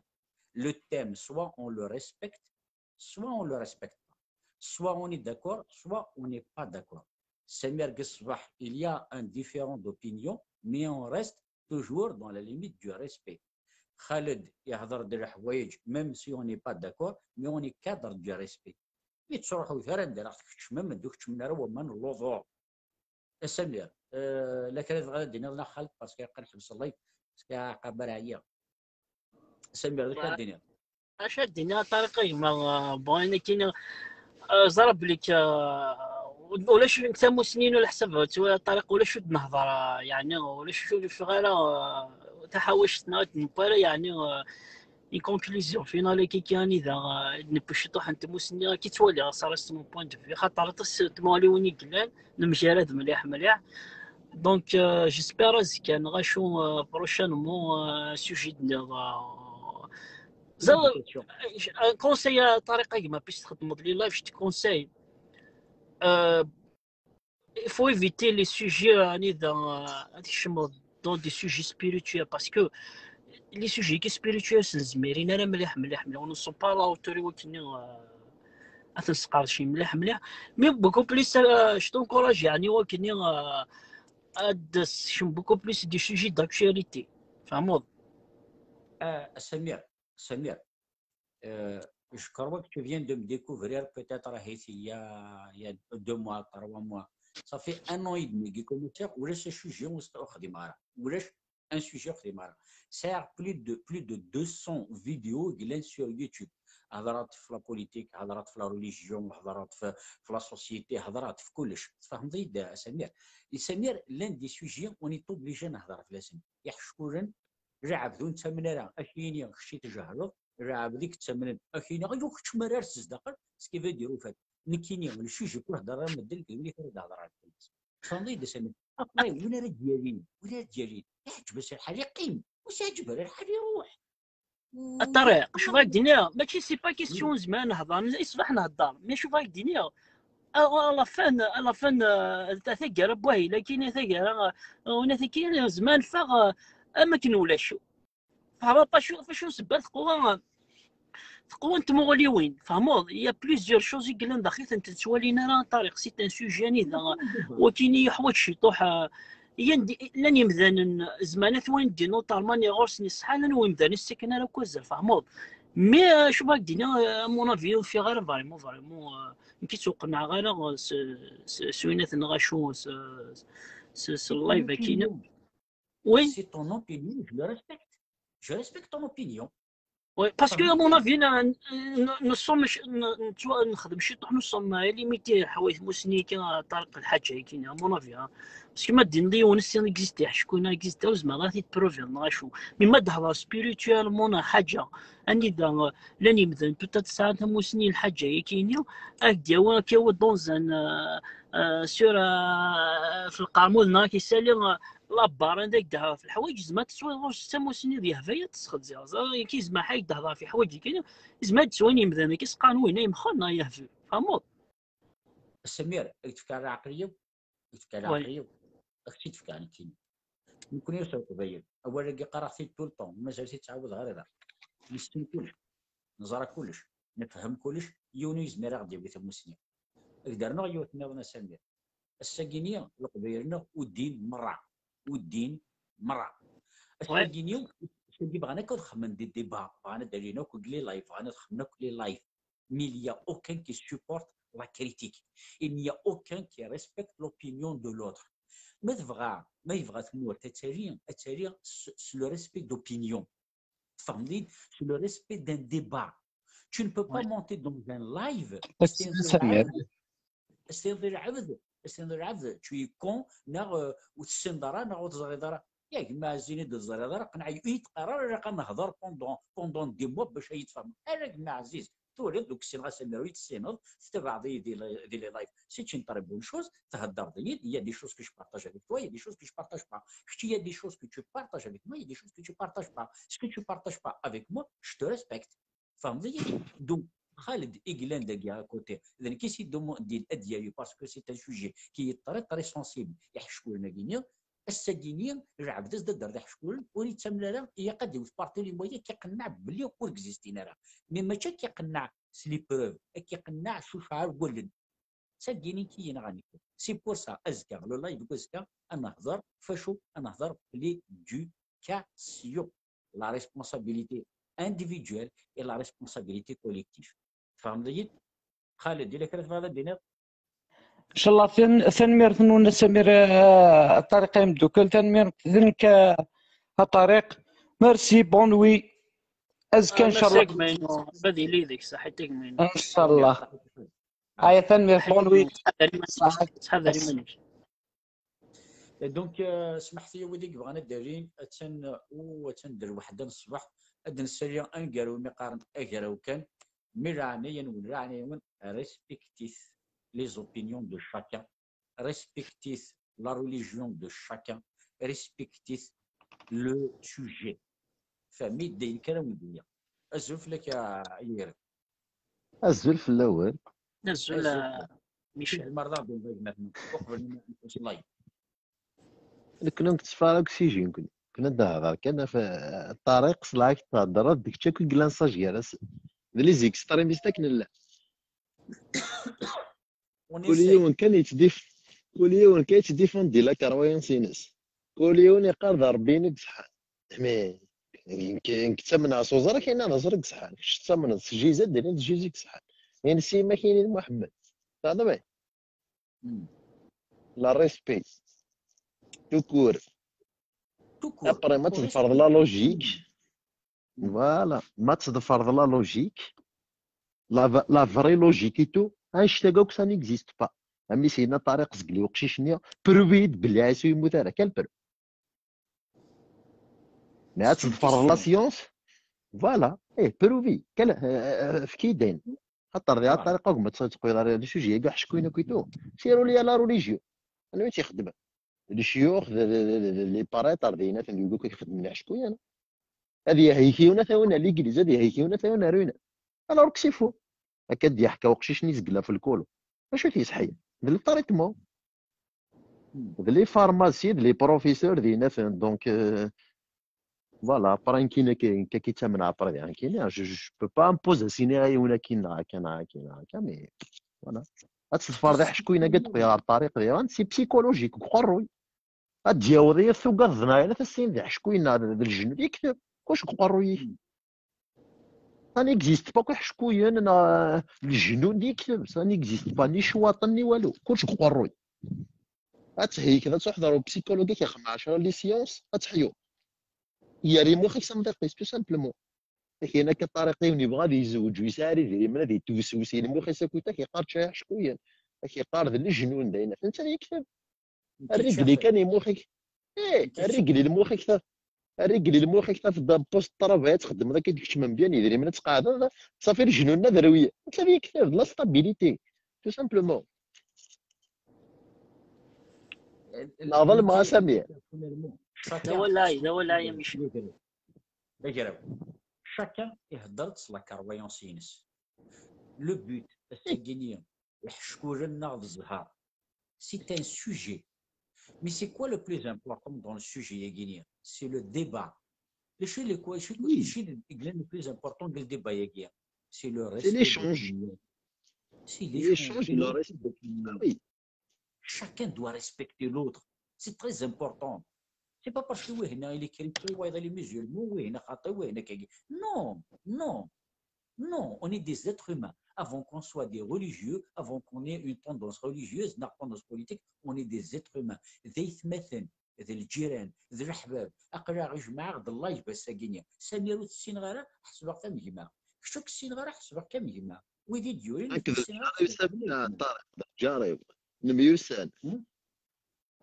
Le thème, soit on le respecte, soit on le respecte pas. Soit on est d'accord, soit on n'est pas d'accord. Samir Gesbah, il y a un différent d'opinion, mais on reste toujours dans la limite du respect. Khaled يهضر د الحوايج, même si on n'est pas d'accord, mais on est cadre du respect. Mi tettruḥu tura anda راح تكتشم ما دوك تشمنا راه وما نلوضو. Samir, euh, la كانت غادي دينا خالد parce que يقن حبس الله parce que قبر عيا. Samir, la كانت دينا. Acu ad d-iniɣ a Ṭariq a gma? Bon, ayen akkin, ẓra belli ulac tamusni n leḥsab, tura a Ṭariq ulac ur d-nehḍer, yeɛni ulac ur d-neffiɣ ara taḥawact-nneɣ ad d-newwi ara, yeɛni une conclusion finale kiki anida ad d-newwi ciṭuḥ n tmusni, akka i ttwaliɣ, ça reste mon point de vue, xaṭer aṭas n tmuɣliwin i yellan, nemgarad mliḥ mliḥ. Donc j'espère azekka neɣ acu prochainement sujet-nniḍen. Ẓer, un conseil a Ṭariq a gma, puisque txeddmeḍ les lives, je te conseille, il faut éviter les sujets anida ad tkecmeḍ dans des sujets spirituels, parce que les sujets spirituels ur nezmir ara mliḥ mliḥ mliḥ, on ne sont pas à la hauteur i wakken ad ten-sqerdcen mliḥ mliḥ. Mais beaucoup plus je t'encourage, yeɛni, wakken ad tekcem beaucoup plus des sujets d'actualité. Tfehmeḍ? Samir, Samir, je crois que tu viens de me découvrir peut-être, il y a, il y a deux mois, trois mois. Ça fait un an et demi que j'ai commencé, ulac sujet ur xdimeɣ ara. Ulac un sujet ur xdimeɣ ara. Sɛiɣ plus de, plus de deux cents vidéos sur YouTube. Hedreɣ-d ɣef la politique, hedreɣ-d ɣef la religion, hedreɣ-d ɣef la société, hedreɣ-d ɣef kullec. Tfehmeḍ-iyi-d a Samir? Samir, llan des sujets on est obligé ad nehder fell-asen. Iḥeckulen, lɛebd ur nettamen ara, ad k-yini kečč i tjehleḍ, lɛebd i yettamnen, ad k-yini ayu kečč ma ara s zdaxel, ce qui veut dire au fait, nekkini, le sujet ur hedreɣ ara medden, d win i ara d-hedreɣ fell-as. Tfehmeḍ-iyi-d a Samir? Après, win ara d-yalin, win ara d-yalin, iɛǧeb-as lḥal iqqim, ur s-iɛǧeb ara lḥal iruḥ. A Ṭariq, acu bɣa k-d-iniɣ? Mačči c'est pas question nezmer ad nehder, ṣṣbeḥ nehder, mais acu bɣa k-d-iniɣ? À la fin, à la fin, taggara n wahil akkin, taggara, win akkin, nezmer ad neffeɣ am akken ulac. Tfehmeḍ acu, acu ssebba teqwa, teqwa n tmuɣliwin, tfehmeḍ? Il y a plusieurs choses i yellan daxel ur tent-nettwali ara a Ṭariq, c'est un sujet anida wakken i yeḥwaǧ ciṭuḥ, llan yimdanen zemren ad t-walin notamment ɣur-sen iṣeḥḥa, llan wimdanen ur s-ttaken ara akk azal, tfehmeḍ? Mais acu bɣa k-d-iniɣ, à mon avis ur fiɣ ara vraiment, vraiment, nekk ur ttuqennɛeɣ ara s winat-nneɣ acu s live akkin. Oui. C'est ton opinion, je le respecte. Je respecte ton opinion. Oui, parce que à mon avis, nous sommes, nous sommes à la limite, à mon avis, hein. Parce que ma d-tiniḍ yiwen ur existi, ḥecku ur existi, ur tezmireḍ ad t-id-pruviḍ neɣ acu. Mais ma d-thedreḍ spirituellement neɣ ḥaǧa, anida llan yimdanen peut-être sɛan tamusni n lḥaǧa-agi-nni, ad k-d-yawi, ad k-yawi dans un, sur, ɣef lqermud neɣ ad k-isali, la barre, anda i d-tehder ɣef leḥwayeǧ, yezmer ad teswiḍ ɣur-s d tamusni d yehba ad tesxedzeɣ. Ẓer, yezmer ad k-d-tehder ɣef leḥwayeǧ-agi, yezmer ad d-swin yimdanen-agi, s qqaren winna yemxer neɣ yehbel. Tfehmeḍ? Samir, ad k-d-fkeɣ leɛqel-iw, ad k-d-fkeɣ leɛqel-iw, ad k-tt-id-fkeɣ nekkini. Nekkni ur s Leqbayel. Awal-agi qqareɣ-t-id tout le temps, mazal ur t-ttɛawadeɣ ara daɣ. Nessen kullec, neẓra kullec, nefhem kullec, yiwen ur yezmir ad ɣ-d-yawi tamusni. Ad k-d-rnuɣ yiwet nniḍen a Samir. Ass-agi-nni Leqbayel-nneɣ uddin merra. Uddin merra. Ass-agi-nni, ass-agi bɣan akk ad xemmen des débats, bɣan ad d-alin akk deg les lives, bɣan ad xemmen akk les lives. Mais il n'y a aucun qui supporte la critique. Il n'y a aucun qui respecte l'opinion de l'autre. Ma tebɣa, ma yebɣa tmurt ad tali, ad tali s, s le respect d'opinion. Tfehmeḍ-iyi-d? Sur le respect d'un débat. Tu ne peux pas monter dans un live, s-tiniḍ i lɛebd, s-tiniḍ i lɛebd, tu es con, neɣ ur tessineḍ ara, neɣ ur teẓriḍ ara. Ya gma ɛzizen, ur teẓriḍ ara, qneɛ, ur yi-d-qqar ara ilaq ad nehder pendant, pendant des mois bac ad yi-tfehmeḍ. Ala gma ɛziz, turiḍ deg ssineɣ a Samir, ur yi-tessineḍ, tettabaɛeḍ-iyi di les lives. C'est une très bonne chose, theddreḍ-iyi-d, il y a des choses que je partage avec toi, il y a des choses que je partage pas. Kečč, il y a des choses que tu partages avec moi, il y a des choses que tu partages pas. Ce que tu partages pas avec moi, je te respecte. Tfehmeḍ-iyi? Donc, Xaled i yellan dagi à côté, d nekk i s-idumundin ad d-yali, parce que c'est un sujet qui est très, très sensible, iḥeckulen-agi-nni. Ass-agi-nni, lɛebd as-d-adder d aḥeckul, ur yettamen ara, ilaq ad iwet parti les moyens, ad k-iqenneɛ belli ur existin ara. Mais mačči ad k-iqenneɛ s les preuves, ad k-iqenneɛ s ucɛar n wallen. D tagi i k-yenɣan. C'est pour ça, azekka, le live n wazekka, ad nehder facu, ad nehder l'éducation, la responsabilité individuelle et la responsabilité collective. Tfehmeḍ-iyi-d? Xaled, yella kra tebɣiḍ ad d-tiniḍ? Inchallah, tanemmirt-nwen a Samir, a Ṭariq, a imeddukal, tanemmirt d nekk, a Ṭariq. Merci, bonne nuit. Azekka, ah, ncallah. Ad yili deg ṣṣeḥḥa, ncallah. Aya, tanemmirt. Bonne nuit. Ttḥadar iman-ik. Ttḥadar iman-ik. Donc, euh, smeḥt-iyi, wid i yebɣan ad d-alin, attan, u attan d lweḥda n ṣṣbeḥ, ad d-nessali aneggaru umi qqaren agraw kan, mi leɛnaya-nwen, leɛnaya-nwen, respectit les opinions de chacun, respectit la religion de chacun, respectit le sujet. Fehmit-d ayen kan a wen-d-iniɣ. Azul fell-ak a Yidir. Azul fell-awen. Azul, azul. A Michel. Tizmert ad d-tiniḍ i gma-tneɣ uqbel ma nxuṣ live. Nekni ur netteffeɣ ara deg oxygène, nekni. Nekni ad nehder kan ɣef, eh, Ṭariq, s lɛak theddreḍ, d kečč akk i yellan sage gar-asen. D les extrémistes akken llan. Kul yiwen kan yettdif-, kul yiwen kan yettdifendi la croyance-ines. Kul yiwen yeqqar d Ṛebbi-inu i iṣeḥḥan. Mais nekk, nekk ttamneɣ s uẓri, kayna d aẓri i iṣeḥḥan. Kečč tettamneḍ s Jizi, d-iniḍ d Jizi i iṣeḥḥan. Ines-i ma kayni d Muḥemmed. Tɛelmeḍ? Hmm. Le respect. Tout court. Tout court. Après, ma tḍefreḍ la logique. Voilà. Ma tḍefreḍ la logique, la, la vraie logique et tout, annect-agi akk, ça n'existe pas. Am i s-yenna Ṭariq Zegli uqcic-nni, prouve-iyi-d belli Ɛisa ur yemmut ara, quelle preuve? Mais ad tḍefreḍ la science, voilà, eh, prouve-iyi, quelle, euh, euh, efk-iyi-d ayen. Xaṭer di Ṭariq akk ma teqqiḍ ara le sujet-agi, ḥeckuyen akk et tout. Siru-yi la religion. Anwa i tt-ixeddmen? Lecyux, d, d, d, d, les prêtres, d ayen aten deg akk ixeddmen iḥeckuyen. Ad yehhik yiwen ad t-awin ar l'église, ad yehhik yiwen ad t-awin ar une. Alors que c'est faux. Akka d-yeḥka uqcic-nni izegla f lkolo. Acu i t-yesḥayen? D le traitement. D les pharmaciens, d les professeurs, d ayen aten. Donc, euh, voilà, après, nekkin akka, nekk akka i ttamneɣ, après, di nekkin, je, je peux pas imposer asin i yiwen akin neɣ akka, neɣ akka, neɣ akka, mais voilà. Ad tḍefreḍ iḥeckuyen-agi ad d-tewwiḍ ɣer Ṭariq diɣen, c'est psychologique, deg uqerruy. Ad d-yaweḍ yir tugadeḍ neɣ yal tassin d iḥeckuyen neɣ d, d lejnun yekteb. Kullec deg uqerruy-ik. Ça n'existe pas akk iḥeckuyen neɣ, euh, lejnun d yekteb. Ça n'existe pas, ni ccwaṭen ni walu. Kullec deg uqerruy. Ad theykeḍ, ad truḥeḍ ɣer upsikulugi, ad k-ixdem ɛecra les séances, ad teḥyuḍ. Yerr imuxx-ik s amḍiq-is, tout simplement. Akken akka Ṭariq, yiwen yebɣa ad yezweǧ, ur yesɛi ara idrimen, ad yetweswes i lmux-is akkit, ad k-yeqqar ččan iḥeckuyen, ad k-yeqqar d lejnun, d ayen. Netta ad yekteb. Ad regli kan imuxx-ik. Eh, ad regli lmux-ik, ta-, ad regli lmux-ik, tafeḍ poste de travail, ad txeddmeḍ akka, ad keččmen bien idrimen, ad tqeɛdeḍ, ṣafi, lejnun ad rewyen. Netta ad yekteb, la stabilité. Tout simplement. Neɣ ḍelmeɣ a Samir? D awal-ay, d awal-ay a Michel. D agraw. Chacun ihedder-d s la croyance-ines. Le but, ass-agi-nni, iḥeckulen neɣ d zzher, c'est un sujet. Mais c'est quoi le plus important dans le sujet-agi-nni? C'est le débat. Le, le, le plus important dans le débat-agi, c'est le respect de l'opinion. C'est l'échange, le respect de l'opinion. Ah oui. Chacun doit respecter l'autre. C'est très important. C'est pas parce que wihna il est chrétien, wayeḍ il est musulman, wihna xaṭi, wihna kagi. Non, non, non, on est des êtres humains. Avant qu'on soit des religieux, avant qu'on ait une tendance religieuse, une tendance politique, on est des êtres humains. D aytmaten, d lǧiran, d leḥbab. Aql-aɣ ijmeɛ-aɣ-d live ass-agi-nni. Samir ur t-ssineɣ ara, ḥesbeɣ-t am gma. Kečč ur k-ssineɣ ara, ḥesbeɣ-k am gma. Wid i d-yurin, ur t-ssineɣ ara, ḥesbeɣ-k am gma. Ṭariq, d lǧar-iw. Nemyussan. Hmm?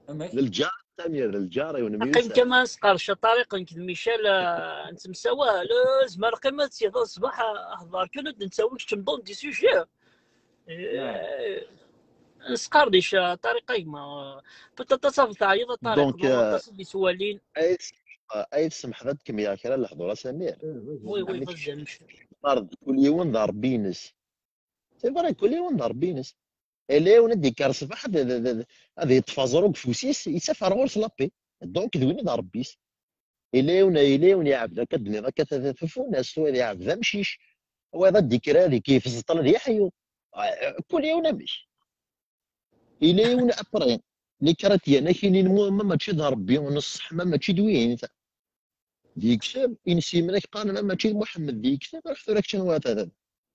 Amek? D lǧar, Samir, d lǧar-iw, nemyussan. Qqim kan ma nesqerdec a Ṭariq, nekk d Michel, ah, nettemsawal, eh, zmer qqim ad tt-yeḍ ṣṣbeḥ, ah, hḍer kan ad d-nettawi kečč mḍun di sujet. Eh, nesqerdec, ah, Ṭariq a gma. Peut-être ad tafeḍ teɛyiḍ a Ṭariq, donc, ma, euh, aṭas i d-yettwalin. Ay tsemḥeḍ, ay tsemḥeḍ ad kemmleɣ kra n lehdur a Samir. Oui, oui, vas-y, a Michel. Qqar-d kul yiwen d Ṛebbi-ines. C'est vrai, kul yiwen d Ṛebbi-ines. Yella yiwen ad d-yekker ṣṣbeḥ ad, ad, ad, ad yeṭṭef aẓru deg ufus-is, yettaf ar ɣur-s la paix. Donc, d win i d Ṛebbi-s. Yella yiwen, yella yiwen iɛebd akka, d-nniḍ akka, ta-, ta-, tafunast, wayeḍ iɛebd amcic, wayeḍ ad d-yekker ad yefẓeṭṭel ad yeḥyu. Ah, kul yiwen amek. Yella yiwen après, les chrétiens, ak-inin, ma, ma mačči d Ṛebbi n ṣṣeḥ, ma mačči d wihin. D yekteb, insimen ak qqaren, ma mačči d Muḥemmed d yekteb, ruḥ tura kečč anwa ad,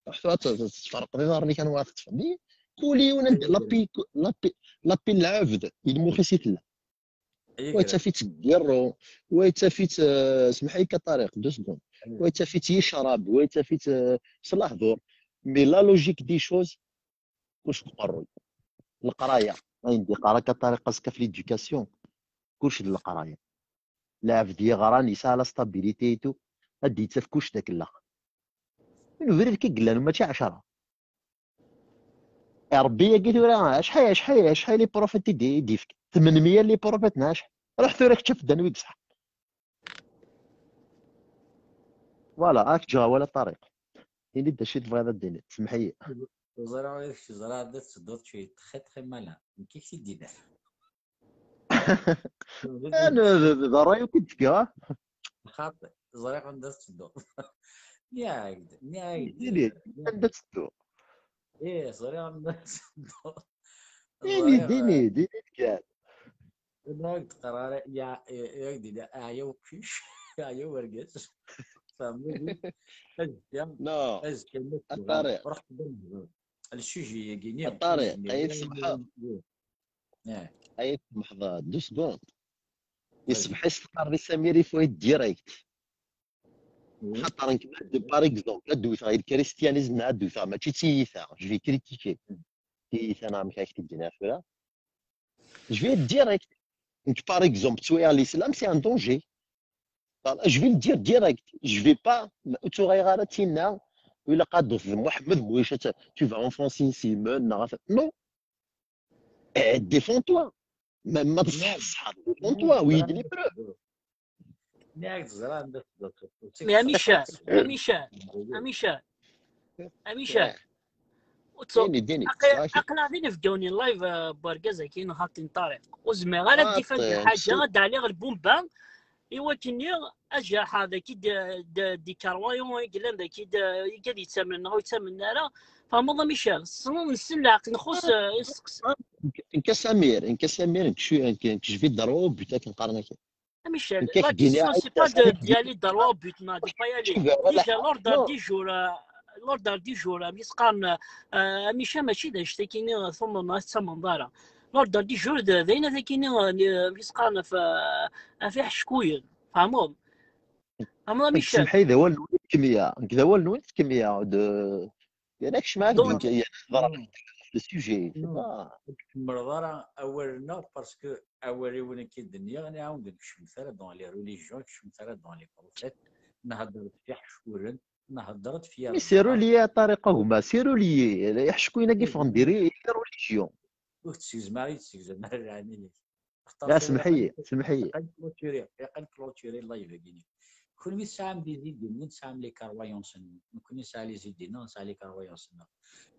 ruḥ tura ad, ad tferqeḍ iḍarren-ik anwa ad teṭṭfeḍ. Di, kul yiwen anda, la paix, la paix, la paix n lɛebd, i lmux-is i tella. Wa yettaf-itt deg yiṛṛu, wa yettaf-itt, euh, semmeḥ-iyi a Ṭariq, deux secondes. Wa yettaf-itt yicrab, wa yettaf-itt, euh, s lehdur. Mais la logique des choses, kullec deg uqerruy. Leqraya, ayen d-yeqqar akka Ṭariq azekka f l'éducation, kullec d leqraya. Lɛebd yeɣran yesɛa la stabilité et tout, ad d-yettaf kullec d akellex. Win ubrid akka yellan mačči ɛecṛa. Ṛebbi-agi tura acḥal, acḥal, acḥal les prophètes i d-, i d-yefka? Tmenmya les prophètes neɣ acḥal? Ruḥ tura kečč af-d anwa i yesɛa. Voilà, ad k-ǧǧeɣ awal a Ṭariq. Ini-d d acu i tebɣiḍ ad d-tiniḍ, semmeḥ-iyi. Ẓriɣ ur kečč ẓriɣ anda tettedduḍ, tu es très très malin. Nekk i k-t-id-yenna. Ana d ṛṛay akk i d-fkiɣ. Xaṭi, ẓriɣ anda tettedduḍ. Nniɣ-ak-d, nniɣ-ak-d. Ini-d anda tettedduḍ. Ih, ẓriɣ anda tettedduḍ. Ini-d, ini-d, ini-d kan. Ur ak-d-qqareɣ ara, ya, ya, ak-d-yenna, "Ɛya uqcic, ɛya urgaz." Tfehmeḍ-iyi? Azekka, Non, azekka ma a tebɣam, Ṭariq. Ruḥ tebda nehder. Le sujet-agi-nni, A Ṭariq, sujet-nni, ay ur semḥeḍ. Eh, Ay semḥeḍ, deux secondes. Vas-y. Yesbeḥ-is teqqar di Samir il faut être direct. Oui. Xaṭer nekk, ma d-, par exemple, ad d-wteɣ le christianisme, ad d-wteɣ, mačči d tiyita, je vais critiquer. Tiyita neɣ amek ara k-t-id-iniɣ tura. Je vais être direct. Nekk, par exemple, ttwaliɣ l'islam, c'est un danger. Voilà, je vais le dire direct. Je vais pas, ur ttɣayeɣ ara tinna, ilaq ad d-tafeḍ Mohamed Mouicha, tu vas enfoncer une semaine, neɣ, non. Eh, défends-toi. Ma, ma tṣeḥḥa, tṣeḥḥa, défends-toi, oui, des preuves. Nniɣ-ak-d ẓriɣ anda tettedduḍ. Mais Amichel, Amichel, Amichel, Amichel. Dini, dini, Aql-aɣ d inebgawen n live, euh, n urgaz-agi, xaṭi n Ṭariq. Ur zmireɣ ara ad d-ifen lḥaǧa, ad d-ɛliɣ lbumba, i wakken ad jerḥeɣ daki d, d, d ikerwayon i yellan daki d, i ad yettamen neɣ ur yettamen ara. Tfehmeḍ, Amichel? Ssnen, nessen leɛqel, nxuṣ, euh, isteqsi. Nekk a Samir, nekk a Samir, nekk je vais droit au but, akken qqaren akka. Amichel, la question, c'est pas de, d'y aller droit au but, non, de pas y aller. Déjà, l'ordre du jour, euh, l'ordre du jour, euh, mi s-qqaren, euh, Amichel, mačči d annect-akini, euh, tumneḍ, ur tettamneḍ ara. L'ordre du jour, d, d ayen akini, euh, mi s-qqaren ɣef, euh, ɣef iḥeckuyen. Tfehmeḍ? Tfehmeḍ, Amichel? Semmeḥ-iyi, d awal-nwen i d-kemmleɣ. Nekk d awal-nwen i d-kemmleɣ. De, yerna kecmeɣ-ak-d, Donc, nekk, le sujet, c'est Non. Pas. Ur tkemmleḍ ara awal-nneɣ, parce que awal-iw nekk i d-nniɣ, nniɣ-awen-d ur kecmet ara dans les religions, ur kecmet ara dans les prophètes, nehder-d f iḥeckulen, nehder-d f Mais c'est relié a Ṭariq a gma, c'est relié. Iḥeckuyen-agi ffɣen-d i les religions. Ur k-tessegzem ara, ur yi-d-tessegzam ara lɛali-k. Ya, semmeḥ-iyi, semmeḥ-iyi. Ilaq ad clôturer, ilaq ad clôturer live-agi-nni. Kenwi tesɛam des idées-nwen, tesɛam les croyances-nwen. Nekkni nesɛa les idées-nneɣ, nesɛa les croyances-nneɣ.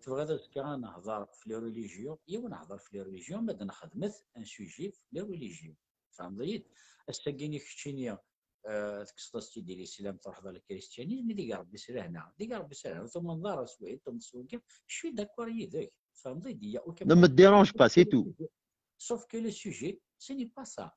Tebɣiḍ azekka ad nehḍer f les religions, yiwen nehḍer f les religions, ma d-nxedmet un sujet f les religions. Tfehmeḍ-iyi-d? Ass-agi-nni keččini, euh, tekkseḍ-as-tt-id i l'islam, truḥeḍ ɣer le christianisme, deg Rebbi s lehna, deg Rebbi s lehna, ur tumneḍ ara s wihin, tumneḍ s wigi, je suis d'accord yid-k. Tfehmeḍ-iyi-d? Il y a aucun Ne me problème. Dérange pas, c'est tout. Sauf que le sujet, ce n'est pas ça.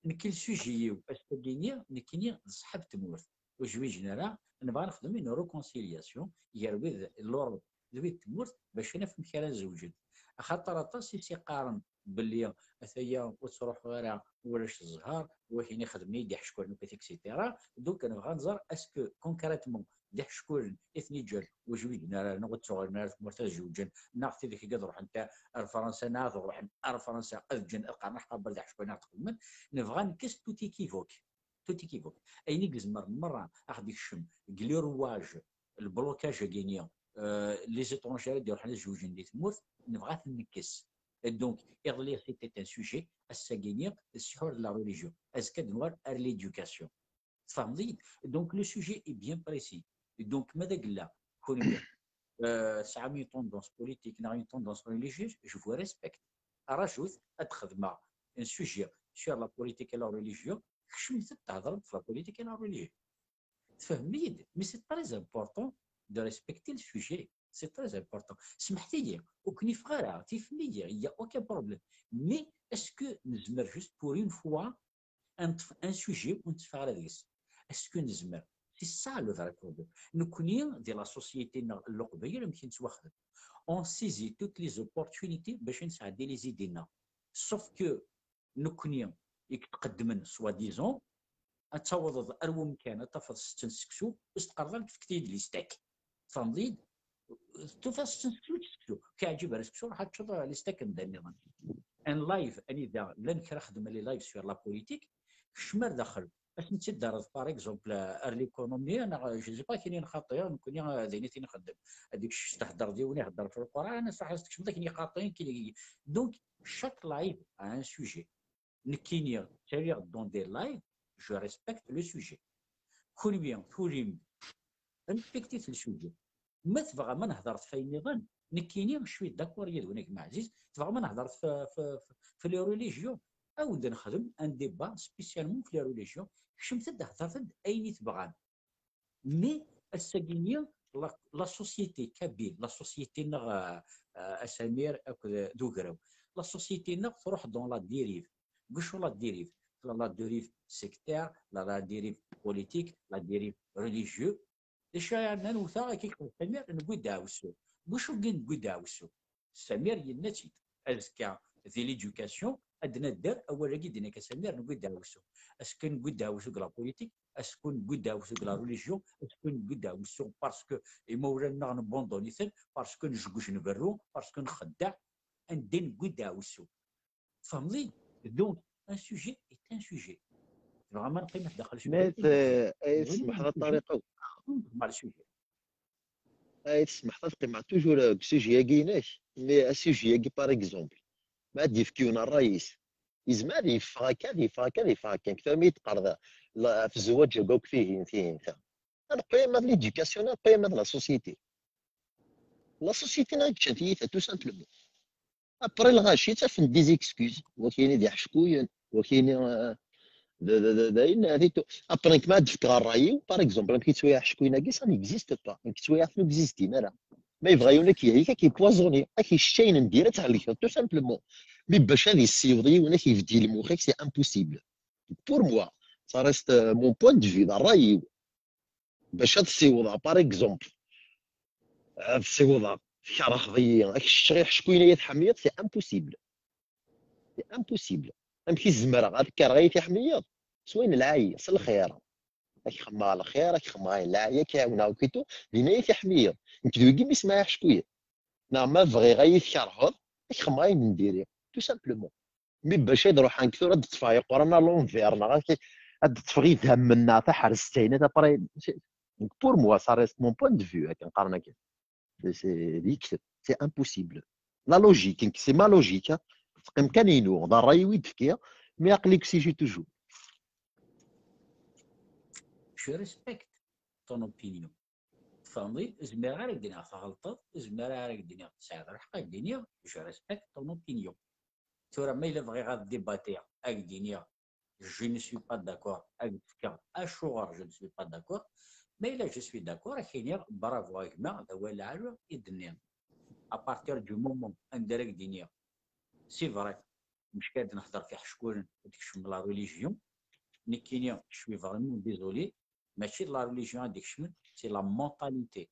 Nekk le sujet-iw, ass-agi-nni, nekkini d ṣṣeḥ n tmurt. Ur zwiǧen ara, nebɣa nexdem une réconciliation gar wid n l'Europe d wid n tmurt bac ad naf amek ara zewǧen. Axaṭer aṭas i s-iqqaren belli ataya ur ttruḥu ara warrac zzher, wakini xedmen-iyi-d iḥeckulen akk, et cetera. Donc nebɣa nẓer est-ce que concrètement d iḥeckulen i ten-iǧǧan ur zwiǧen ara, neɣ ur ttuɣalen ara tmurt ad zewǧen, neɣ tidak i ad ruḥen ar Fransa, neɣ ad ruḥen ar Fransa ad ǧǧen, ad qqaren aḥeqqa ber d iḥeckulen ad xedmen. Nebɣa nekkes tout équivoque. Tout équivoque. Ayen i izemren merra ad ɣ-d-ikcem deg les rouages, le blocage-agi-nni, euh, les étrangers ara d-iruḥen ad zewǧen di tmurt, nebɣa ad ten-nekkes. Et donc, iḍelli, c'était un sujet, ass-agi-nni, sur la religion. Azekka ad nuɣal ar l'éducation. Tfehmeḍ-iyi-d? Donc, le sujet est bien précis. Et donc, ma d agella, kunwi, euh, tesɛam une tendance politique, neɣ une tendance religieuse, je vous respecte. Rajut, ad xedmeɣ un sujet sur la politique et la religion, kecmet ad thedrem f la politique et la religion. Tfehmem-iyi-d? Mais c'est très important de respecter le sujet. C'est très important. Semḥet-iyi, ur ken-ifeɣ ara, tifem-iyi, il y a aucun problème. Mais est-ce que nezmer juste pour une fois ad neṭṭef un sujet ur netteffeɣ ara deg-s? Est-ce que nezmer? C'est ça le vrai problème. Nekkni, di la société-nneɣ n Leqbayel, amek i nettwaxdem? On saisit toutes les opportunités bac ad nesɛeddi les idées-nneɣ. Sauf que nekkni, i k-tqeddmen soi-disant, ad tawḍeḍ ar wemkan ad tafeḍ setta n seksu, ur s-teqqareḍ ara tefked-iyi-d listak. Tfehmeḍ-iyi-d? Tufiḍ setta n seksu, seksu. Ur k-iɛǧib ara seksu, ruḥ ad teččeḍ listak n da nniḍen. En live, anida llan kra xeddmen les lives sur la politique, kcem ar daxel. Ad sen-id-terreḍ, par exemple, ar l'économie, neɣ, je sais pas, kini nxaṭi, nekkni, d ayen i tin nxeddem. Ad d-ikcem, s-tehder d yiwen ihedder f Lqur'an, ad s-tekcmeḍ akken iqaṭi, kini. Donc, chaque live a un sujet. Nekkini ttaliɣ dans des lives, je respecte le sujet. Kunwi turim, respectit le sujet. Ma tebɣam ad nehder ɣef wayen nniḍen, nekkini je suis d'accord yid-wen, a gma Ɛziz, tebɣam ad nehder ɣef, ɣef, ɣef, ɣef les religions, ad wen-d-nexdem un débat spécialement ɣef les religions, kecmet-d hedret-d ayen i tebɣam. Mais ass-agi-nni, la, la société kabyle, la société-nneɣ, euh, euh, a Samir akked d ugraw, la société-nneɣ truḥ dans la dérive. Deg wacu la dérive? La, la dérive sectaire, la, la dérive politique, la dérive religieux. D acu ara nnan wteɣ akka, Samir, newwi-d aɛewsu. Deg wacu-agi newwi-d aɛewsu? Samir yenna-tt-id. Azekka, di l'éducation, ad d-nadder awal-agi d-yenna akka Samir, newwi-d aɛewsu. Est-ce que newwi-d aɛewsu deg la politique? Est-ce que newwi-d aɛewsu deg la religion? Est-ce que newwi-d aɛewsu parce que imawlan-nneɣ nbundun-iten, parce que nejguj nberru, parce que nxeddeɛ? Anda newwi-d aɛewsu? Tfehmeḍ-iyi? Donc, un sujet est un sujet. Tebɣam ad neqqim daxel? Mais, euh, ay tsemḥeḍ a Ṭariq, Mal sujet. Ay tsemḥeḍ, ad qqimeɣ toujours deg sujet-agi inek, mais asujet-agi, par exemple, ma ad d-yefk yiwen ṛṛay-is, yezmer ad yeffeɣ akka, ad yeffeɣ akka, ad yeffeɣ akka. Nekk tura mi yi-d-teqqareḍ la, ɣef zzwaǧ-agi akk, tihin, tihin, ta. Ad neqqim ma d l'éducation, ad neqqim ma d la société. La société-nneɣ i yeččan tiyita, tout simplement. Après, lɣaci ttafen-d des excuses. Wakini d iḥeckuyen, wakini, euh, d, d, d, d ayen, euh, di tout. Après, nekk ma ad d-fkeɣ ṛṛay-iw, par exemple, amek yettwayeɛ iḥeckuyen-agi, ça n'existe pas. Amek yettwayeɛ, ur existin ara. Ma yebɣa yiwen ad k-yehlek, ad k-yempoisonner, ad k-yeccayen n dir, ad thelkeḍ, tout simplement. Mais bac ad yessiweḍ yiwen ad k-yebdil lmux-ik, c'est impossible. Pour moi, ça reste, euh, mon point de vue, d ṛṛay-iw. Bac ad ssiwḍeɣ, par exemple, ad ssiwḍeɣ tkerheḍ-iyi, ad k-ččeɣ iḥeckuyen ay tḥemmleḍ, c'est impossible. C'est impossible. Amek i zemreɣ ad kerheɣ ay tḥemmleḍ? S wayen lɛali, s lxir. Ad k-xemmeɣ lxir, ad k-xemmeɣ ayen lɛali, ad k-ɛiwneɣ akk et tout, dinna ay tḥemmleḍ. Nekk d wigi mi smaɛ iḥeckuyen. Neɣ ma bɣiɣ ad yi-tkerheḍ, ad k-xemmeɣ ayen n diri. Tout simplement. Mi bac ad ruḥeɣ nekk tura ad d-ṭṭfeɣ iqran à l'envers, neɣ ad, ad d-ṭṭfeɣ idammen neɣ taḥerzt-ayen, après, c'est, donc pour moi, ça reste mon point de vue, akken qqaren akken. C'est, c'est, d lekteb, c'est impossible. La logique, nekk, c'est ma logique, hein. Teqqim kan inu, d ṛṛay-iw i d-fkiɣ, mais aql-i deg sujet toujours. Je respecte ton opinion. Tfehmeḍ-iyi? Ur zmireɣ ara ad k-d-iniɣ tɣelṭeḍ, ur zmireɣ ara ad k-d-iniɣ tesɛiḍ lḥeqq, ad k-d-iniɣ, je respecte ton opinion. Tura ma yella bɣiɣ ad débattiɣ, ad k-d-iniɣ, je ne suis pas d'accord, ad k-d-fkeɣ acuɣer je ne suis pas d'accord. Ma yella je suis d'accord, ad k-iniɣ bravo a gma, d awal lɛali i d-tenniḍ. À partir du moment anda ara k-d-iniɣ, c'est vrai, mecka ad nehder f iḥeckulen, ad d-kecmem la religion, nekkini, je suis vraiment désolé, mačči d la religion ad d-ikecmen, c'est la mentalité.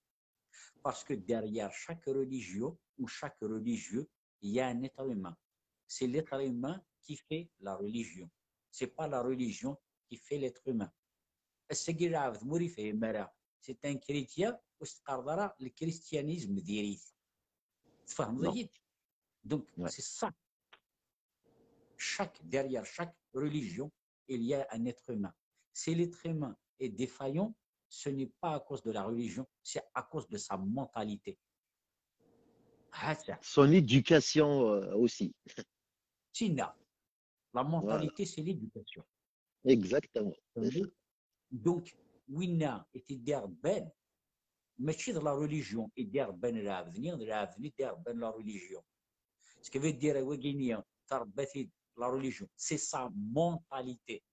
Parce que derrière chaque religion ou chaque religieux, il y a un être humain. C'est l'être humain qui fait la religion. C'est pas la religion qui fait l'être humain. Ass-agi lɛebd ma ur ifhim ara, c'est un chrétien, ur s-teqqareḍ ara le christianisme diri-t. Tfehmeḍ-iyi-d? Donc, c'est ça. Chaque, derrière chaque religion, il y a un être humain. Si l'être humain est défaillant, ce n'est pas à cause de la religion, c'est à cause de sa mentalité. Son éducation, euh, aussi. Tina, la mentalité, c'est l'éducation. Exactement. Donc, winna i t-id-iṛebban, mačči d la religion i d-iṛebban lɛebd-nni, d lɛebd-nni i d-iṛebban la religion. Ce qui veut dire, wagini, tṛebba-t-id la religion, c'est sa mentalité.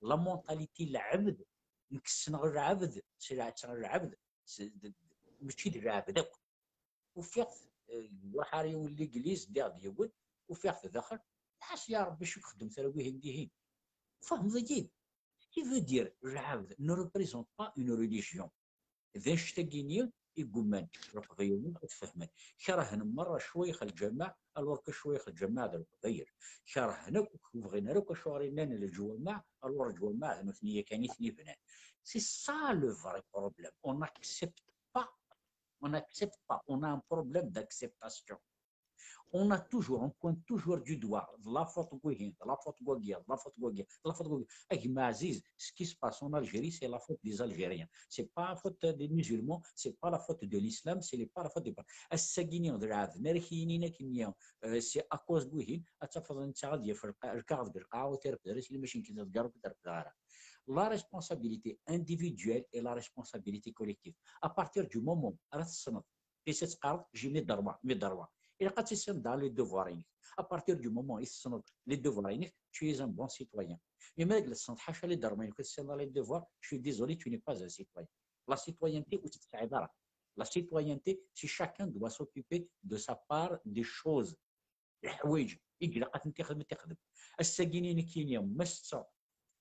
La mentalité n lɛebd, nekk ssneɣ lɛebd, s lɛebd, mačči d lɛebd akk. Ufiɣ-t, eh, deg waḥar yiwen n l'église, ddiɣ-d yiwen, ufiɣ-t daxel, ḥas ya Ṛebbi, acu ixeddem tura wihin dihin? Tfehmeḍ-iyi-d? Ce qui veut dire, lɛebd ne représente pas une religion. D annect-agi-nni i yummen Leqbayel ad fehmen. Kerhen merra ccwayx lǧamaɛ, alors que ccwayx lǧamaɛ d Leqbayel. Kerhen akk, ur bɣin ara akk acuɣer i nnan leǧwameɛ, alors leǧwameɛ d nutni yakan i ten-ibnan. C'est ça le vrai problème. On n'accepte pas. On n'accepte pas. On a un problème d'acceptation. On a toujours, on pointe toujours du doigt la faute n wihin, la faute n wagi, la faute n wagi, la faute n wagi. A gma Aziz, ce qui se passe en Algérie, c'est la faute des Algériens. C'est pas la faute des musulmans, c'est pas la faute de l'islam, c'est pas la faute des... Ass-agi-ni d lɛebd, mi ara k-yinin akken-nni, euh, c'est à cause n wihin, ad tafeḍ netta ad yaf lqa-, lkaɣeḍ deg lqaɛa ur t-irfed ara, sili mačči nekk ad t-ǧǧeɣ ur t-refdeɣ ara. La responsabilité individuelle et la responsabilité collective. À partir du moment ara tessneḍ, tis ad teqqareḍ j'ai mes droits, mes droits, ilaq ad tissineḍ dans les devoirs-inek. À partir du moment i tessneḍ les devoirs-inek, tu es un bon citoyen. Mais ma deg la tessneḍ ḥaca les droits-inek, ur tessineḍ ara les devoirs, je suis désolé, tu n'es pas un citoyen. La citoyenneté ur tt-tesɛiḍ ara. La citoyenneté, c'est chacun doit s'occuper de sa part des choses. Leḥwayeǧ i ilaq ad tent-ixdem, ad t-ixdem. Ass-agi-ni nekkini ma setteɣ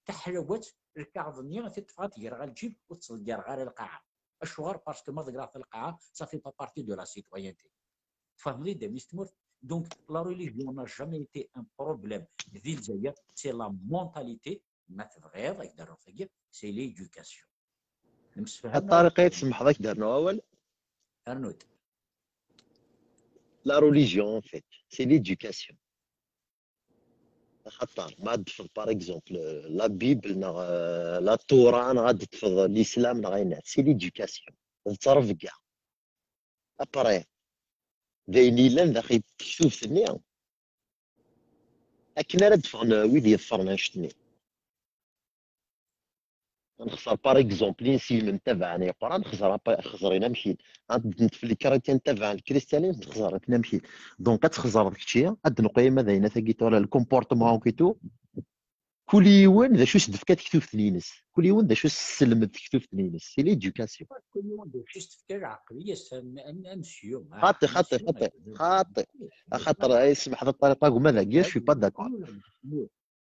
taḥlawat, lkaɣeḍ-nni ad t-ṭṭfeɣ ad t-greɣ ɣer lǧib, ur ttḍeggireɣ ara lqaɛa. Acuɣer? Parce que ma ḍeggreɣ-t lqaɛa, ça fait pas partie de la citoyenneté. Tfehmeḍ-iyi-d a mmi-s n tmurt? Donc, la religion n'a jamais été un problème di Lezzayer, c'est la mentalité. Ma tebɣiḍ ad k-d-rreɣ tagi, c'est l'éducation. Nemsefham? A Ṭariq, ay tsemḥeḍ ad k-d-rnuɣ awal? Rnu-d. La religion, en fait, c'est l'éducation. Axaṭer ma ad d-tefeḍ, par exemple, la Bible neɣ, euh, la Torah, neɣ ad d-tefeḍ l'islam neɣ ayen, c'est l'éducation. D ttrebga. Après, d ayen yellan daxel tektubt-nni. Akken ara d-ffɣen wid yeḍfren annect-nni. Nexṣer, par exemple, inselmen tabaɛen i Qur'an, xẓer apa-, xẓer inamek-in. Ad d-nefk les chrétiens tabaɛen les christianisme, xẓer inamek-in. Donc, ad txeẓreḍ kečči, ad d-neqqim ad ayen atagi tura le comportement et tout. Kul yiwen d acu s-d-tefka tektubt-nni-ines. Kul yiwen d acu s-tesselmed tektubt-nni-ines. C'est l'éducation. Kul yiwen d acu s-tefka lɛeqliya-s, am, am, amsyu, ah, xaṭi, xaṭi, amsyu, xaṭi, ah, xaṭi. Axaṭer, ay, smeḥ, a Ṭariq, agma dagi, je suis pas d'accord.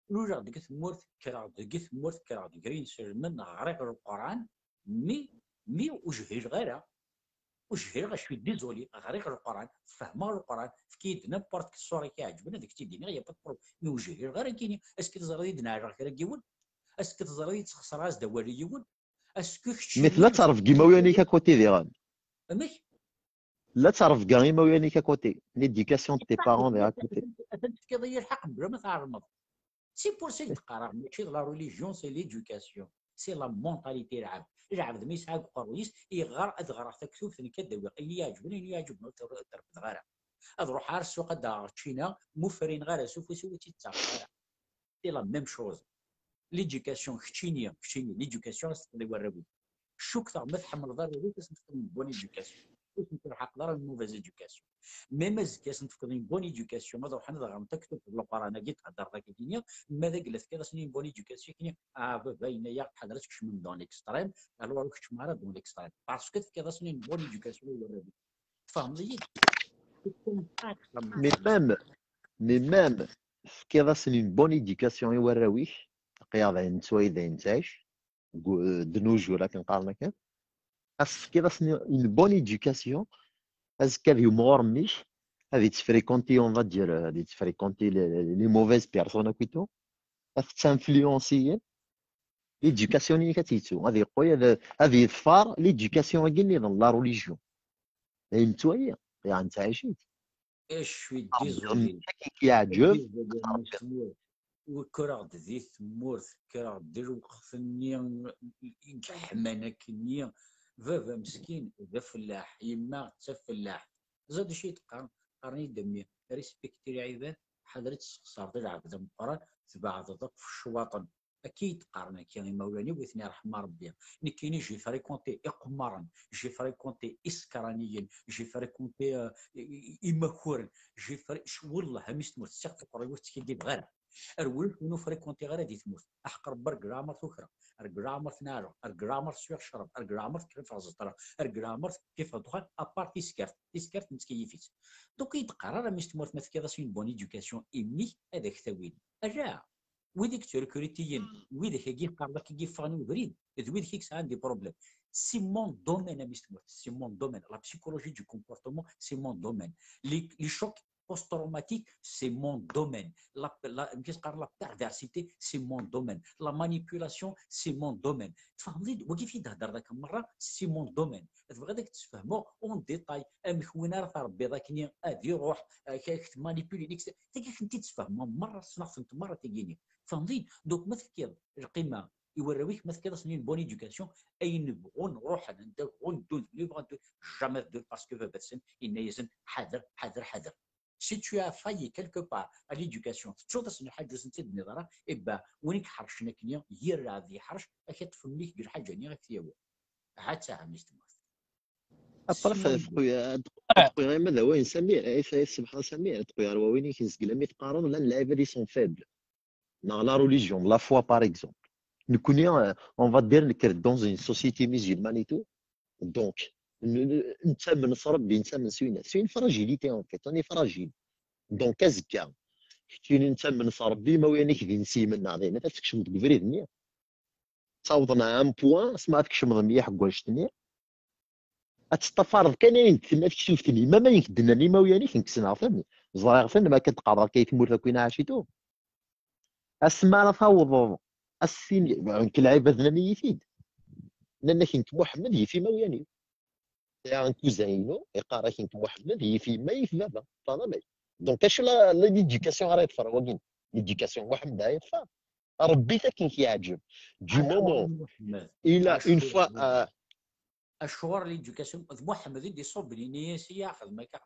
Luleɣ deg tmurt, kkreɣ deg tmurt, kkreɣ deg ger inselmen, ɣriɣ Leqran, mi, mi ur jhileɣ ara. Ur jhileɣ, je suis désolé, ɣriɣ Leqran, fehmeɣ Leqran, efk-iyi-d n'importe quelle sura i k-iɛeǧben, ad ak-tt-id-iniɣ, y a pas de problème. Mi ur jhileɣ ara, kini, est-ce que teẓriḍ i d-neɛleɣ kra n yiwen? Est-ce que teẓriḍ i d-sxeṣreɣ-as-d awal i yiwen? Est-ce que kečč... Mais tella ttrebga imawlan-ik à côté diɣen. Amek? La ttrebga imawlan-ik à côté. L'éducation de tes parents diɣen à côté. Atan tefkiḍ-iyi lḥeqq mebla ma tɛelmeḍ. C'est pour ça i d-qqareɣ, mačči d la religion, c'est l'éducation. C'est la mentalité, lɛebd. Lɛebd mi yesɛa deg uqerruy-is, iɣer ad ɣreɣ taktubt, nekk ad d-awiɣ ayen i yi-iɛeǧben, ayen ur yi-iɛeǧben ur t-refdeɣ ara. Ad ruḥeɣ ar ssuq ad d-aɣeɣ ččina, ma ur frineɣ ara s ufus-iw ur tt-id-ttaɣeɣ ara. C'est la même chose. L'éducation, keččini, keččini, l'éducation ad s-tefkeḍ i warraw-ik. Cukkeɣ ma tḥemmleḍ arraw-ik, ad sen-tefkeḍ une bonne éducation. Ur sen-terḥaqeḍ ara une mauvaise éducation. Même azekka ad sen-tefkeḍ une bonne éducation, ad ruḥen ad ɣren taktubt n Leqran-agi d-theddreḍ akka-agi, ma d agla tefkiḍ-asen une bonne éducation, kini, ah, baba yenna-yaɣ-d ḥader ad tkecmem dans l'extrême, alors ur keččem ara dans l'extrême. Parce que tefkiḍ-asen une bonne éducation i warraw-ik. Tfehmeḍ-iyi-d? Mais même, mais même, tefkiḍ-asen une bonne éducation i warraw-ik, aql-aɣ d ayen nettwali, d ayen nettɛic, deg u-, de nos jours, akken qqaren akken. As tefkiḍ-asen une bonne éducation, azekka ad yumɣur mmi-k, ad yettfréquenté, on va dire, ad yettfréquenté les, les mauvaises personnes akk et tout, ad t-influencer. L'éducation-inek ad tt-yettu, ad yeqqel, ad, ad yeḍfer l'éducation-agi nniḍen, la religion. D ayen nettwali, yeɛni nettɛic-it. Eh, je suis désolé. Akken i k-yeɛǧeb, kkreɣ-d di tmurt, kkreɣ-d di lweqt-nni i yeḥman akkenni. Baba meskin d afellaḥ, yemma d tafellaḥt. Ẓer d acu i d-qqaren? Qqaren-iyi-d a mmi, respecti lɛibad, ḥader ad tessexṣareḍ lɛebd ameqqran, tbeɛdeḍ akk f ccwaṭen. Akka i d-qqaren akka imawlan-iw, i ten-iṛḥem Ṛebbi. Nekkini, j'ai fréquenté iqemmaren, j'ai fréquenté isekraniyen, j'ai fréquenté, euh, i-, i-, imakuren, j'ai fré-, c-, wellah, a mmi-s n tmurt, ssiɣ tuqra-iw ur tt-skiddibeɣ ara. Rwel ur fréquenté ara di tmurt. Aḥeqq Ṛebbi, ar deg leɛmer tukreɣ, ar deg leɛmer tnaɛleɣ, ar deg leɛmer swiɣ ccrab, ar deg leɛmer kkreɣ ẓeṭreɣ, ar deg leɛmer kifeɣ ddexxan, à part tiskert, tiskert nettkeyyif-itt. Donc, i d-qqar ara mmi-s n tmurt ma tefkiḍ-as une bonne éducation i mmi-k, ad ak-t-awin. Ala! Wid i yettrekrutiyen, wid ak-agi qqaren akka i yeffɣen i ubrid, d wid i yesɛan des problèmes. C'est mon domaine, a mmi-s n tmurt, c'est mon domaine. La psychologie du comportement, c'est mon domaine. Les, les chocs post-traumatiques, c'est mon domaine. La, la, la perversité, c'est mon domaine. La manipulation, c'est mon domaine. Tfehmeḍ-iyi-d, wagi fi d-hedder dak merra, c'est mon domaine. Tebɣiḍ ad k-tt-sfehmeɣ en détail, amek win ara tṛebbiḍ akkenni ad iruḥ, ad k-manipulin, et cetera. Tagi ad k-tent-id-sfehmeɣ merra, ssneɣ-tent merra tagini. Tfehmeḍ-iyi-d? Donc ma tefkiḍ lqima i warraw-ik, ma tefkiḍ-asen une bonne éducation, ayen bɣun ruḥen, anda bɣun ddun, anda bɣun ddun, jamais ddun, parce que baba-tsen yenna-yasen ḥader, ḥader, ḥader. Si tu as failli quelque part à l'éducation, tettuḍ-asen lḥaǧa ur sen-tt-id-tenniḍ ara, eh ben, win i iḥercen akkenni, yir lɛebd yeḥrec, ad k-iṭṭef mmi-k deg lḥaǧa-nni ad k-t-yawi. Ha-tt-a, a mmi-s n tmurt. Après, Sinon, tqu- ad tqu- ad tqu- ma d awal n Samir, ay ay sebḥa Samir, ad tqu ɣer wawin-ik n zeglam i teqqareḍ, llan lɛibad i sont faibles. Neɣ la religion, la foi par exemple. Nekkni, euh, on va dire, nekker dans une société musulmane et tout. Donc, n- n- nettamen s Rebbi, nettamen s winna. C'est une fragilité en fait, on est fragile. Donc, azekka, keččini nettamen s Rebbi, ma win-ik d insimen neɣ d ayen, ad tkecmeḍ deg ubrid-nni. Ttawḍen à un point, asma ad tkecmeḍ mliḥ deg wannect-nni, ad teṭṭafareḍ kan ayen d-tenna tektubt-nni, ma ma yenk d-nnan imawlan-ik, nekk ssneɣ-ten, ẓriɣ-ten, ma akka d-qqareɣ akka i tmurt akk i nɛac et tout. Asma ara tawḍeḍ, ad s-tini, nekk lɛibad nnan-iyi-t-id. Nnan-ak nekk Muḥemmed yif imawlan-iw. Sɛiɣ un cousin-inu, iqqar-ak nekk Muḥemmed yif yemma yif baba. Tfehmeḍ? Donc, acu la, la, l'éducation ara yeḍfer wagi? L'éducation n Muḥemmed ara yeḍfer. Rebbit akken k-yeɛǧeb. Du moment, il a une fois, euh, Acuɣer l'éducation d Muḥemmed i d-iṣubben, ini-as i axedm akka.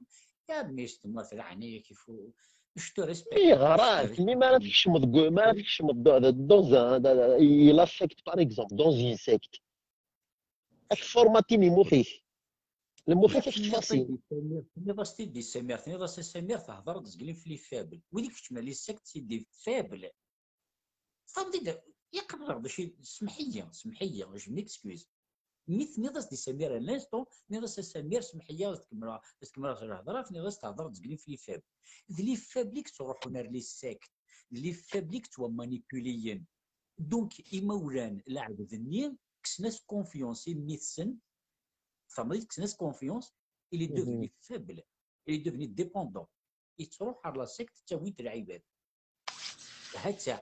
Ya mmi-s n tmurt, leɛnaya-k, il faut, je te respecte. Yeɣra-t, mi mi ara tkecmeḍ deg, mi ara tkecmeḍ d- d- dans un, d- d- il affecte par exemple dans une secte. Ad k-formatin imux-ik. Lmux-ik ad k-tfasin. Tenniḍ-as-t-id i Samir, tenniḍ-as a Samir, thedreḍ-d zgelin fell-i faible. Wid i keččmen les sectes, c'est des faibles. Tfehmeḍ-id, yeqreɣ d acu, semḥ-iyi, semḥ-iyi, je m'excuse. Mi tenniḍ-as-d i Samir à l'instant, tenniḍ-as a Samir, semḥ-iyi, ad tkemmleḍ, ad tkemmleḍ lhedra, tenniḍ-as thedreḍ-d zgelin fell-i faible. D les faibles i yettruḥun ar les sectes, d les faibles i yettwamanipuliyen. Donc, imawlan, lɛebd-nni, kksen-as confiance i mmi-tsen, tfehmeḍ-id, kksen-as confiance, il est devenu faible, il est devenu dépendant. Yettruḥ ar la secte, ttawin-t lɛibad. Ha-tt-a.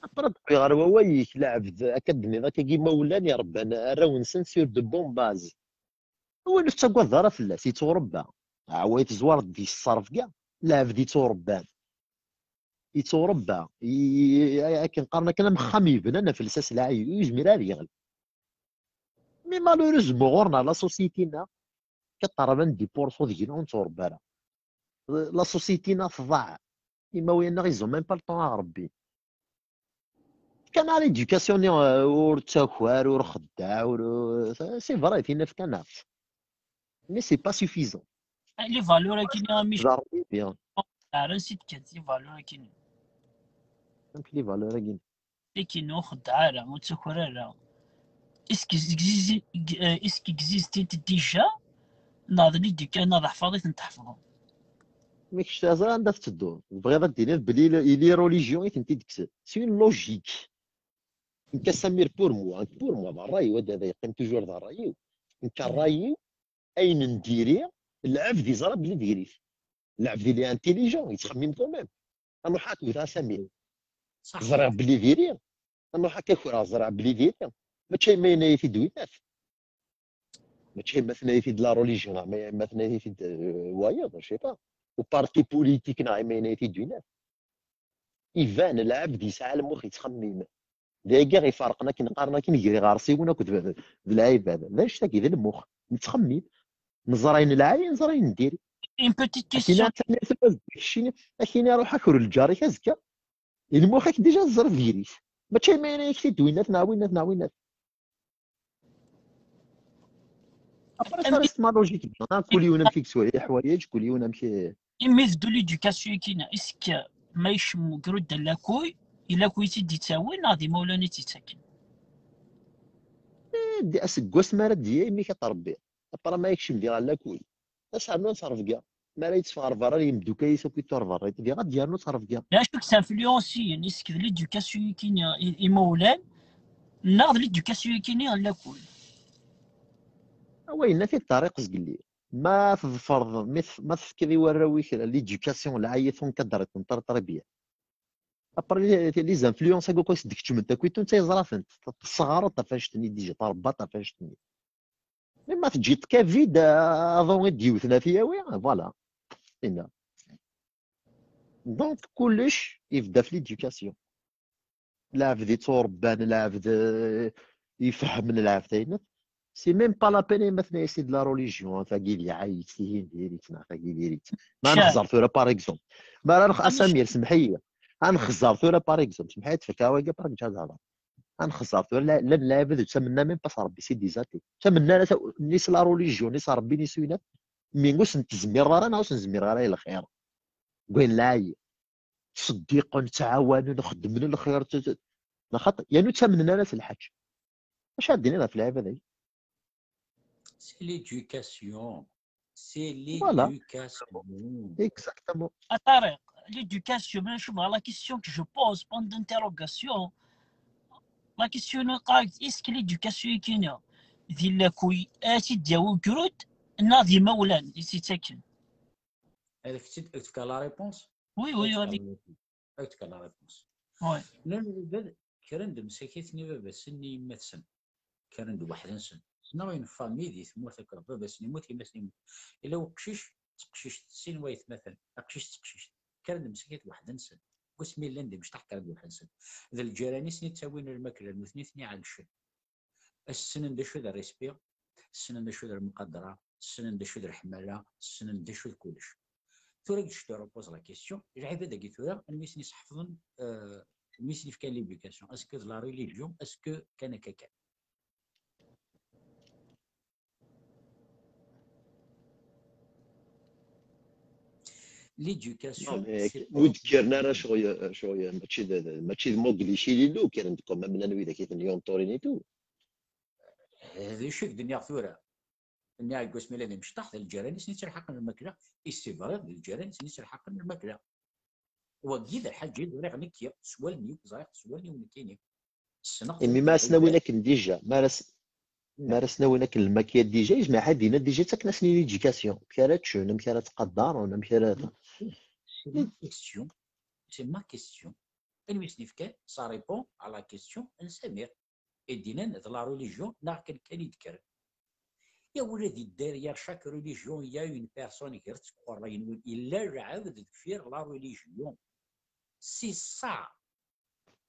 Après, tewwi ɣer wawal-ik, lɛebd, akka d-tenniḍ, akkagi imawlan irebban arraw-nsen sur de bonnes bases. Win ur tettaggadeḍ ara fell-as, yetturebba. Ɛwa yetezwar-d di ṣṣerf kan, lɛebd yetturebban. Yetturebba. I- i- Akken qqaren akken am axxam yebnan ɣef lsas lɛali, ur yezmir ara ad yeɣli. Mais malheureusement, ɣur-neɣ la société-nneɣ, quatre-vingt-dix pour cent deg-neɣ ur netturebba ara. La société-nneɣ tḍaɛ. Imawlan-nneɣ, ils ont même pas le temps à rebbi. Fkan-aɣ l'éducation-nni, euh, ur ttaker, ur xeddeɛ, ur, c'est vrai, tin fkan-aɣ-tt. Mais c'est pas suffisant. Les valeurs-agi-nni, a mmi-s, Ẓer bien. ara si d-kkant les valeurs-agi-nni. Amek les valeurs-agi? Tagi-nni ur xeddeɛ ara, ur ttaker ara. Est-ce que exi- euh, est-ce que existent déjà? Neɣ d l'éduca-, neɣ d aḥfaḍ i tent-tḥefḍeḍ? Mi kečč teẓra anda tettedduḍ, tebɣiḍ ad d-tiniḍ belli il est religion i tent-id-kksen. C'est une logique. Nekk a Samir, pour moi, pour moi, d ṛṛay-iw, ad ad yeqqim toujours d ṛṛay-iw. Nekk ṛṛay-iw, ayen n diri, lɛebd yeẓra belli diri-t. Lɛebd il est intelligent, yettxemmim quand même. Ad nruḥ ad t-wteɣ a Samir. Ẓriɣ belli diri. Ad nruḥ ad k-akreɣ, ẓriɣ belli diri. Mačči ayen ma yenna-yi-t-id winnat. Mačči ayen ma tenna-yi-t-id la religion, neɣ ma ayen ma tenna-yi-t-id, euh, wayeḍ, je sais pas. Ou parti politique, neɣ ayen ma yenna-yi-t-id winnat. Iban, lɛebd yesɛa lmux yettxemmim. D ayagi i iferqen akken qqaren akken gar iɣersiwen akked d, d lɛibad. D annect-agi d lmux. Nettxemmim. Neẓra ayen lɛali, neẓra ayen n diri. Une petite Akken question. ad taniḍ tura d keččini, akken iruḥ aker lǧar-ik azekka. I lmux-ik déjà teẓriḍ diri-t. Mačči ayen ma yenna-yak-t-id winnat neɣ winnat neɣ winnat. Après, ça reste ma logique. Hein, kul yiwen amek i yettwali leḥwayeǧ, kul yiwen amek i- Imi d l'éducation-agi, est-ce que ma yekcem ugrud d lakuy, i lakuy i tt-id-yettawin neɣ d imawlan i tt-yettaken? Eh, di- aseggas mi ara d-yya imi-k ad tṛebbiḍ. Après ma yekcem diɣ ɣer lakuy, ad s-rnu ad t-ṛebga. Mi ara yetteffeɣ ɣer berra, yemdukal-is akk yettuṛebba, diɣ ad d-yernu ad t-ṛebga. D acu i yessenfluensiyen, est-ce que d l'éducation-agi i, imawlan, Neɣ d l'éducation-agi-nni n lakul. Awa yenna-t-id Ṭariq zgelli. Ma tḍefreḍ, ma tef- ma tefkiḍ i warraw-ik l'éducation, lɛayet unkadret n très très bien. Après les, les influences akk i s-d-keččment akk, anta yeẓra-tent? Tesɣareḍ ɣef annect-nni déjà, tṛebbaḍ ɣef annect-nni. Mais ma teǧǧiḍ ka vide, aḍu i d-yewten ad t-yawi, voilà. Inna. Donc kullec yebda ɣef l'éducation. Lɛebd itturebban, lɛebd, eh, ifehmen, lɛebd ayen. C'est même pas la peine ma tenna-yas-id la religion, tagi d lɛayet, tihin diri-tt, neɣ tagi diri-tt. Ma Cah. Nexẓer tura, par exemple. Ma ara nex-, a Samir, semmeḥ-iyi. Ad nexẓer tura, par exemple, semmeḥ-iyi, tfekka wagi, par exemple, ad hḍer. Ad nexẓer tura, la- llan lɛibad ur ttamen même pas s Rebbi, c'est des athées. Ttamen ara ta- ni s la religion, ni s Rebbi, ni s winat. Mi ur sen-tezmireḍ ara, neɣ ur sen-zmireɣ ara i lxir. Deg wayen lɛayet. Ttṣeddiqen, ttɛawanen, xeddmen lxir, t- t- neɣ xaṭi, yani ur ttamnen ara s lḥaǧ. Acu ara d-tiniḍ ɣef lɛibad-agi? C'est l'éducation. C'est Voilà. L'éducation. Exactement. A Ṭariq, l'éducation, mais je vois la question que je pose, point d'interrogation. La question, est-ce que l'éducation-agi-nni d lakul ad tt-id-yawi ugrud neɣ d imawlan i tt-ittaken? Ad ak-tt-id-, ad tefk la réponse? Oui, oui, oui. Ad tefk la réponse. Ouais. Llan lɛibad kkren-d msakit-nni baba-tsen, nni yemma-tsen. Kkren-d weḥd-nsen. Ssneɣ une famille di tmurt akka, baba-tsen yemmut, yemma-tsen yemmut. Yella uqcic d teqcict, sin waytmaten, aqcic d teqcict. Kkren-d msakit weḥd-nsen. Wasmi llan d imecṭaḥ, kkren-d weḥd-nsen. D lǧiran-is i ttawin lmakla, nutni ten-iɛeggcen. Ssnen d acu d rrispi, ssnen d acu d lmuqadra, ssnen d acu d leḥmala, ssnen d acu d kullec. Tura, je te repose la question, lɛibad-agi tura, anwa i sen-iseḥfḍen, euh, anwa i sen-ifkan l'éducation? Est-ce que de la religion, est-ce que kan akka kan? L'éducation, Non, mais c'est ur d-kkren ara ccɣel, ccɣel, mačči d, mačči d mogli cililu, kkren-d quand même llan widak i ten-yunṭurin et tout. D acu i k-d-nniɣ tura? Nniɣ deg wasmi llan imecṭaḥ, d lǧiran-is i yettelḥaqen lmakla, i s-ibriɣ d lǧiran-is i yettelḥaqen lmakla. Wagi d lḥaǧa i ẓriɣ nekki, s wallen-iw, ẓriɣ s wallen-iw nekkini. Ssneɣ-t. Imi ma ara s-nawin akken déjà, ma ara s-, ma ara s-nawin akken lmakya déjà, yezmer ad d-yini déjà ttaken-asen une éducation. Amek ara ččen, amek ara ttqadaren, amek ara... C'est ma question. C'est ma question. Anwa i sen-ifkan? Ça répond à la question n Samir. I d-yennan d la religion neɣ akken kan i d-kkren. Ya ula di derrière chaque religion, il y a une personne, gar tqerrayin, yella lɛebd deffir la religion. C'est ça.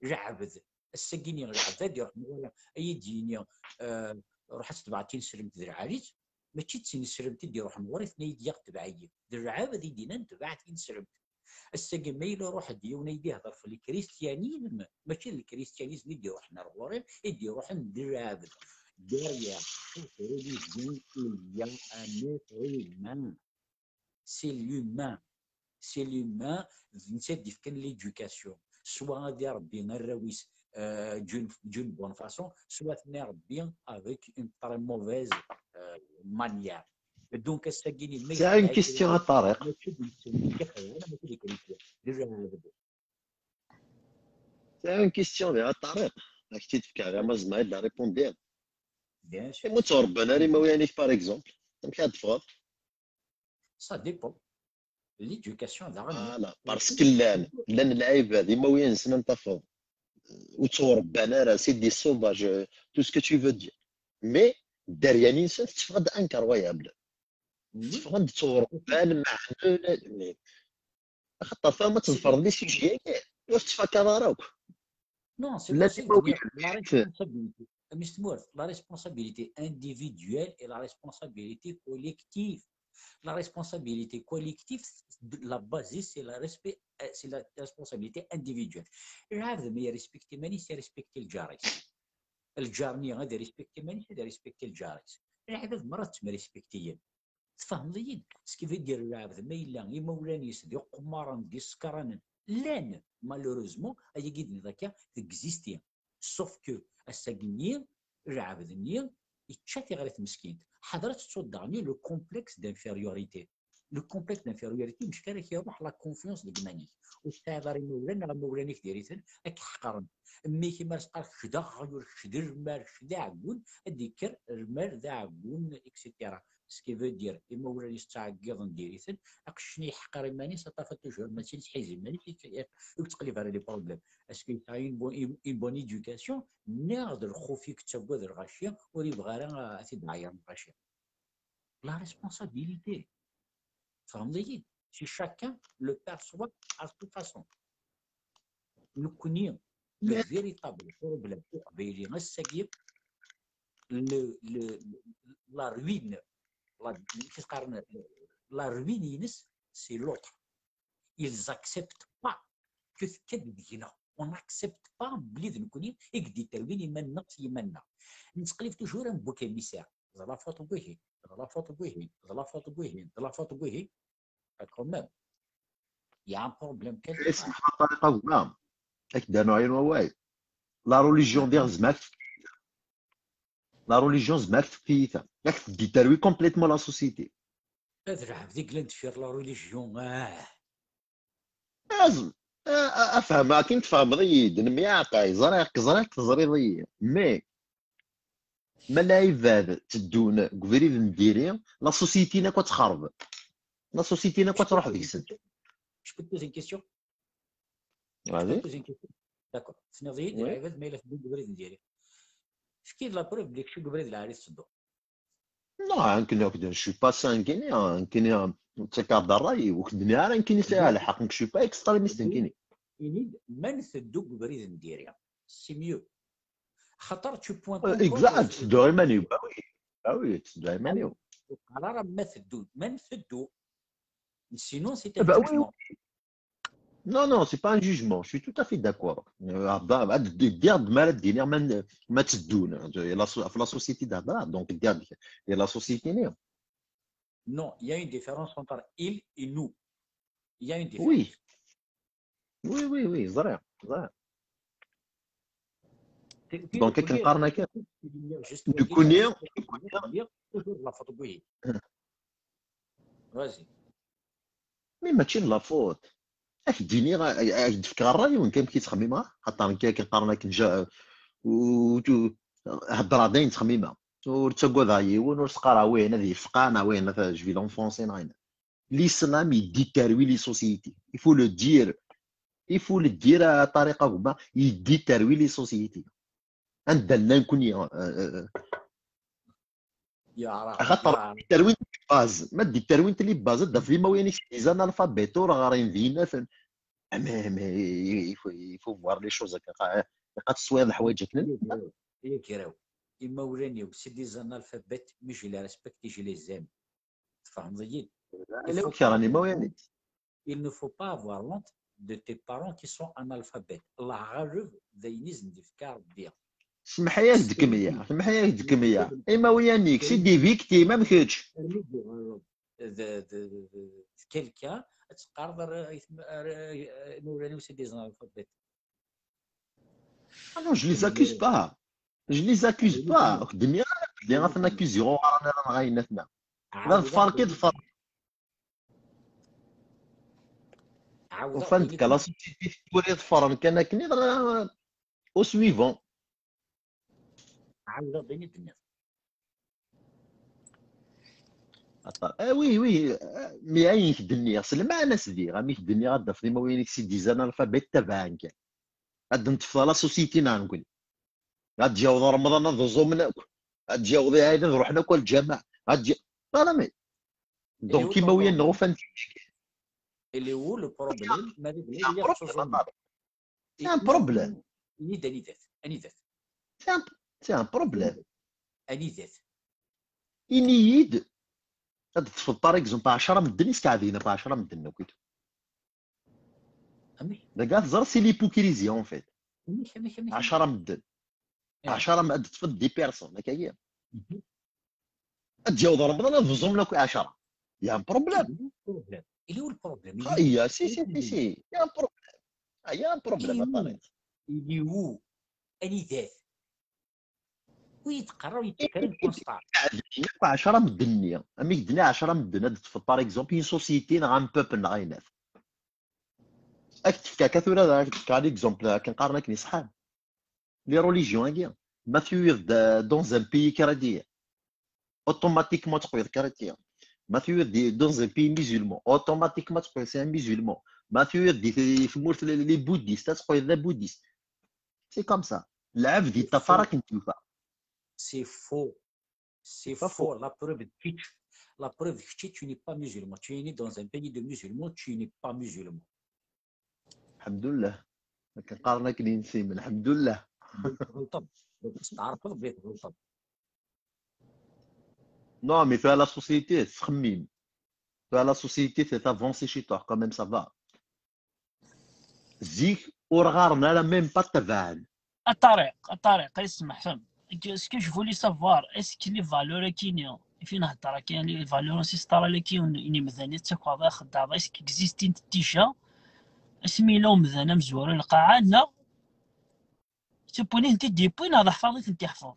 Lɛebd. Ass-agi-nni lɛebd ad iruḥ ɣur-i, ad yi-d-yini, euh, ruḥ ad tebɛeḍ tineslemt d lɛali-tt, mačči d tineslemt i d-iruḥen ɣur-i, tenna-yi-d yaɣ tebɛ-iyi. D lɛebd i d-yennan tebɛ tineslemt. Ass-agi ma yella iruḥ-d yiwen ad yi-d-ihder ɣef le christianisme, mačči d le christianisme i d-iruḥen ar ɣur-i, i d-iruḥen d lɛebd. Derrière chaque religion, il y a un être humain. C'est l'humain. C'est l'humain, d netta i d-ifkan l'éducation. Soit ad irebbi arraw-is, euh, d'une, d'une bonne façon, soit ad ten-irebbi avec une très mauvaise, euh, manière. Donc, ass-agi-nni, ma C'est une yesɛa question kra, à Tariq. mačči d netta i ixedɛen, mačči d Kristian. D lɛebd. C'est une question à Tariq. Ak-tt-id-fkeɣ, ama tzemreḍ ad la répondiḍ. Bien sûr. Imi ur ttṛebban ara imawlan-ik, par exemple, amek ad teffɣeḍ? Ça dépend. L'éducation, daɣen. Voilà, parce que llan, llan lɛibad, imawlan-nsen ad tafeḍ ur ttṛebban ara, c'est des sauvages, euh, tout ce que tu veux dire. Mais dderya-nsen tetteffeɣ-d incroyable. Oui. Tteffɣen-d ttṛebban, meɛnen, mais axaṭer tura ma tḍefreḍ les sujets-agi, ur tettfakaḍ ara akk. Non, c'est La pour ça que théorie. la responsabilité. Mister Moore, la responsabilité individuelle et la responsabilité collective. La responsabilité collective, la base, c'est la respect, euh, c'est la responsabilité individuelle. Lɛebd ma irrespecte iman-is, irrespecte lǧar-is. Lǧar-nni ad irrespecte iman-is, ad irrespecte lǧar-is. Lɛebd merra ttemrespectiyen. Tfehmeḍ-iyi-d? Ce qui veut dire, lɛebd ma yella imawlan-is d iqummaren, d isekranen, llan, malheureusement, ayagi d-nniḍ akka, existi. Sauf que ass-agi-nni, lɛebd-nni yečča tiɣrit meskint. Ḥader ad tettuḍ daɣen le complexe d'infériorité. Le complexe d'infériorité, mec ara k-iruḥ la confiance deg iman-ik. Ur tesɛiḍ ara imawlan, neɣ imawlan-ik diri-ten, ad k-ḥeqren. Mmi-k, ma s-qqar kečč d aɣyul, kečč d lmal, kečč d aɛeggun, ad d-ikker lmal d aɛeggun, et cetera. Ce qui veut dire, imawlan-is ttɛeggiḍen diri-ten, aqcic-nni yeḥqer iman-is, aṭaf toujours, mačči nettḥizi iman-is, ur yettqellib ara les problèmes. Est-ce que yesɛa une bonne, une bonne éducation? Neɣ d lxuf i yettagad lɣaci, ur yebɣi ara ad t-id-ɛayren lɣaci. La responsabilité. Tfehmeḍ-iyi? Si chacun le perçoit à sa façon. Nekkni, le véritable problème uqbayli ass-agi, le, le, la ruine, la, la ruine-ines, c'est l'autre. Ils acceptent pas que tekka-d deg-neɣ. On n'accepte pas belli d nekkni i yedditarwin iman-nneɣ s yiman-nneɣ. Nettqellib toujours am bouc émissaire. D la faute n wihin, d la faute n wihin, d la faute n wihin, d la faute n wihin. Quand même. Il y a un problème quelque part. Ismeḥ a Ṭariq a gma. Ak-d-rnuɣ yiwen wawal. La religion diɣ zmat. La religion zmat tiyita. Yak teddi terwi complètement la société. Ad lɛebd i yellan deffir la religion, ah. Azem. Afhem akin tfehmeḍ-iyi-d, nemyaɛqay, ẓriɣ-k, ẓriɣ-k teẓriḍ-iyi. Mais ma lɛibad tteddun deg ubrid n diri, la société-nni akk ad txerb. La société-nni akk ad truḥ deg-sen. Je peux te poser une question? Vas-y. D'accord. Tenniḍ-iyi-d lɛibad ma yella teddun deg ubrid n diri. Efk-iyi-d la preuve belli kečč deg ubrid lɛali tettedduḍ. Non, nekkini, je suis pas ça, nekkini, nekkini, ttakeɣ-d ṛṛay-iw, ur k-d-nniɣ ara nekkini sɛiɣ lḥeqq, nekk je suis pas extrémiste, nekkini. Ini-d ma nteddu deg ubrid n diri. C'est mieux. Xaṭer tu pointes ton point. Exact, ttedduɣ iman-iw, bah oui. Bah oui, ttedduɣ iman-iw. Ur qqar ara ma teddu, ma nteddu. Sinon, c'est un jugement. Bah oui, oui. Non, non, c'est pas un jugement. Je suis tout à fait d'accord. Ddiɣ-d mi ara d-iniɣ ma tteddun. Ɣef la société d'abord, donc ddiɣ-d la société-nni. Non, il y a une différence entre il et nous. Il y a une différence. Oui. Oui, oui, oui, ẓriɣ, ẓriɣ. Donc akken qqaren akka. Nekkni, nekkni. Toujours la faute n wihin. Vas-y. Mais mačči n la faute. Ak-d-iniɣ, ak-d-fkeɣ ṛṛay-iw nekk amek i ttxemmimeɣ, xaṭer nekk akken qqaren akken ja-, u-, u-, heddreɣ-d ayen ttxemmimeɣ. Ur ttagadeɣ yiwen, ur s-qqareɣ wihin ad yefqeɛ neɣ wihin ad, je vais l'enfoncer neɣ ayen. L'islam yeddi terwi les sociétés. Il faut le dire. Il faut le dire, a Ṭariq a gma, yeddi terwi les sociétés. Anda llan nekkni, axaṭer terwin les bases, ma d-terwin les bases, ad d-tafeḍ imawlan-ik c'est des analphabètes, ur ɣrin dinna. Mais, mais il faut, il faut voir les choses akka. Ilaq ad teswiḍ leḥwayeǧ akken. Yak raw. Imawlan-iw c'est des analphabètes, mais je les respecte et je les aime. Tfehmeḍ-iyi-d? Il ne faut pas avoir honte de tes parents qui sont analphabètes. Allah ɣaleb, d ayen i sen-d-ifka Rebbi. Semmeḥ-ak-d kemya, semmeḥ-ak-d kemya. Imawlan-ik c'est des victimes am kečč. D quelqu'un ad teqqareḍ imawlan-iw c'est des analphabètes. Ah non, je les accuse pas. Je les accuse pas. Ur k-d-nniɣ ara belli ad ten-accusiɣ, ur ɣran ara neɣ ayen atma. D aḍfar kan i ḍfaren. Ufan-d kan la société tettwali ḍfaren kan akken i dɣa au suivant. Ɛawdeɣ-d ayen i d-tenniḍ. Ah oui, oui, mais ayen i k-d-nniɣ s lmeɛna-s diɣ, amek d-nniɣ ad d-tafeḍ imawlan-ik c'est des analphabètes tabaɛen kan. Ad d-neṭṭef la société-nneɣ nekkni. Ad d-yaweḍ Remḍan ad ẓumen akk. Ad d-yaweḍ iɛiden ad ruḥen akk ar lǧameɛ. Ad d-ya-, voilà, mais. Donc imawlan-nneɣ ufan-d. Il est où le problème? Ma d agla i la tettẓumem. C'est un problème. Ini-d anida-t, anida-t. C'est un, c'est un problème. Anida-t. Ini-yi-d, ad teṭṭfeḍ par exemple ɛecra medden i skeɛdiyen ɣef ɛecra medden akk. Amek? Dagi ad teẓreḍ c'est l'hypocrisie en fait. Amek, amek, amek? Ɛecra medden. Ɛecra, ad teṭṭfeḍ dix personnes, akka-yi. Ad d-yaweḍ Remḍan ad ẓumen akk ɛecra. Il y a un problème. Il est où le problème? Ah, il y a, si, si, si, si. Il y a un problème. Ah, il y a un problème, a Ṭariq. Il est où? Anida-t? Wi yettqerra, wi yettqerra, constat. Akk ɛecra medden-nni, amek d-nniɣ ɛecra medden, ad d-teṭṭfeḍ, par exemple, une société neɣ un peuple neɣ ayen. Ad k-d-fkeɣ akka tura, ad k-d-fkeɣ l'exemple akken qqaren akken iṣeḥḥan. Les religions-agi, ma tuyiḍ dans un pays chrétien, automatiquement teqqwiḍ chrétien. Ma tuyiḍ dans un pays musulman, automatiquement teqqwiḍ c'est un musulman. Ma tuyiḍ di tmurt les bouddhistes, ad teqqwiḍ d abouddhiste. C'est comme ça. Lɛebd yeṭṭafar akken t-yufa. C'est faux. C'est faux. La preuve de kečč, la preuve de kečč, tu n'es pas musulman. Tu es né dans un pays de musulmans, tu n'es pas musulman. Alḥemdullah. Akken qqaren akken insimen, alḥemdullah. Tɣelṭeḍ. Donc, testeɛrfeḍ belli tɣelṭeḍ. Non, mais tura la société tettxemmim. Tura la société fait avancer chez toi, quand même, ça va. Zik, ur ɣaren ara même pas tabɛen. A Ṭariq, a Ṭariq, ay smeḥ, fhem. Ce que je voulais savoir, est-ce que les valeurs akini, i fi nhedder akkin, les valeurs ancestrales akkin n yimdanen i tettakeḍ, ixeddaḍ, est-ce qu'existent déjà? Asmi yella umdan amezwaru lqaɛa, neɣ tewwin-tent-id yewwi, neɣ d aḥfaḍ i tent-iḥfaḍ?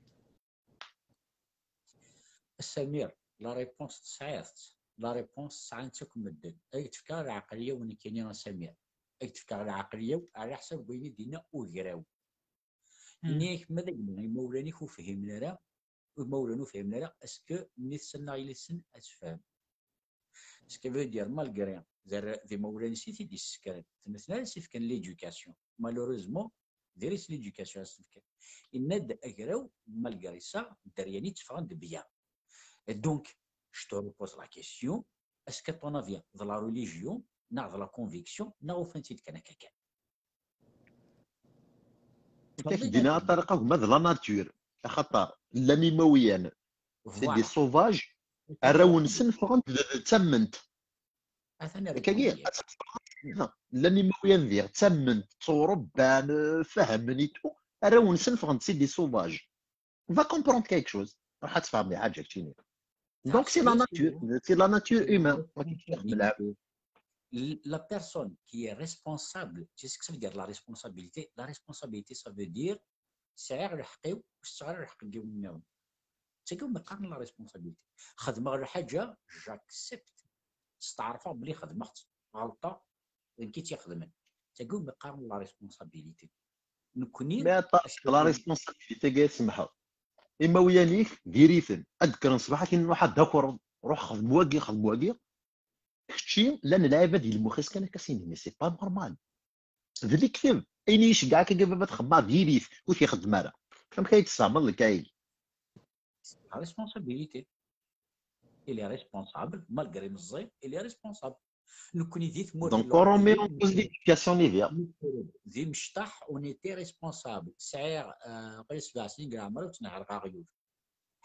A Samir, la réponse tesɛiḍ-tt. La réponse sɛan-tt akk medden. Ad k-d-fkeɣ lɛeqliya-w nekkini a Samir. Ad k-d-fkeɣ lɛeqliya-w ɛla ḥsab wayen i d-yenna ugraw. Nniɣ-ak ma d agma imawlan-ik ur fhimen ara, imawlan ur fhimen ara, est-ce que mi tsannaɣ yid-sen ad tefhem? Ce qui veut dire, malgré d imawlan-is i t-id-yessekren, d nutni ara s-ifken l'éducation. Malheureusement, diri-s l'éducation ara s-tefken. Yenna-d agraw, malgré ça, dderya-nni tteffɣen-d bien. Et donc, je te repose la question, est-ce que ton avis d la religion, neɣ d la conviction, neɣ ufan-tt-id kan akka kan? Akka k-d-yenna a Ṭariq, a gma, d la nature. Axaṭer llan imawlan, c'est des sauvages, arraw-nsen ffɣen-d d, d, d tamment. Akkagi, llan imawlan diɣ, d tamment, ttuṛebban, euh, fehmen et tout, arraw-nsen ffɣen-d, c'est des sauvages. On va comprendre quelque chose. Ruḥ ad tfehmeḍ lḥaǧa keččini. Donc c'est la nature, c'est la nature humaine. La personne qui est responsable, tu sais ce que ça veut dire la responsabilité? La responsabilité, ça veut dire sɛiɣ lḥeqq-iw, ur setteɣ ara lḥeqq n yiwen nniḍen. D tagi umi qqaren la responsabilité. Xedmeɣ lḥaǧa, j'accepte. Steɛrfeɣ belli xedmeɣ-tt, ɣelṭeɣ, d nekk i tt-ixedmen. D tagi umi qqaren la responsabilité. Nekkni Mais attends, la responsabilité, ay smeḥ. Imawlan-ik, diri-ten. Ad d-kkren ṣṣbeḥ akin, ruḥ ad d-akreḍ, ruḥ xdem wagi, xdem wagi. Kečči, llan lɛibad di lmux-is kan akka s-inin, mais c'est pas normal. D lekdeb. Ayen i yi-iceggeɛ akka baba txemmeɣ diri-t, ur t-ixeddem ara. Amek ay tessehmleḍ lkayagi? La responsabilité. Il est responsable, malgré meẓẓi, il est responsable. Nekkni di tmurt. Donc on remet en cause l'éducation-nni diɣ. D imecṭaḥ, on était responsable. Sɛiɣ, euh, qrib sebɛa snin deg leɛmer ur ttnehreɣ aɣyul.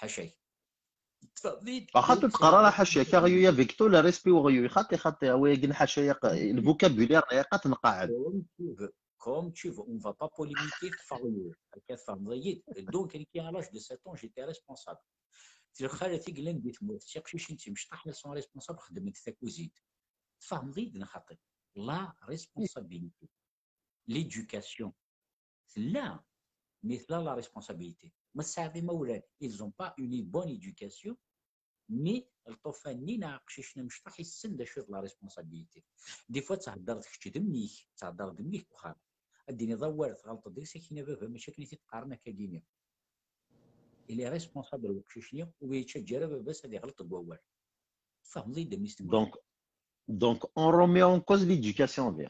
Ḥaca-k. Axaṭer ur d-qqar ara ḥaca-k, aɣyul avec tout le respect n uɣyul, xaṭi, xaṭi, awayagi n ḥaca, le vocabulaire, iqat nqaɛed. Comme tu veux, on va pas polémiquer ɣef aɣyul. Akka tfehmeḍ-iyi-d. Donc, nekki, à l'âge de sept ans, j'étais responsable. Lxalat i yellan di tmurt, d tiqcicin d timecṭaḥ, elles sont responsables, xeddment takuzint. Tfehmeḍ-iyi-d neɣ xaṭi? La responsabilité. L'éducation. Tella, mais tella la responsabilité. Ma tesɛiḍ imawlan, ils ont pas une bonne éducation, mais lṭufan-nni neɣ aqcic-nni amecṭaḥ yessen d acu d la responsabilité. Des fois, theddreḍ kečč d mmi-k, theddreḍ d mmi-k deg uxxam. Ad d-tiniḍ awal, tɣelṭeḍ deg-s, akin a baba, mačči akken i t-id-qqaren akkagini. Il est responsable weqcic-nni, ur yettaǧǧa ara baba-s ad iɣelṭ deg wawal. Tfehmeḍ-iyi-d a mmi-s n Donc, donc, on remet en cause l'éducation, bien.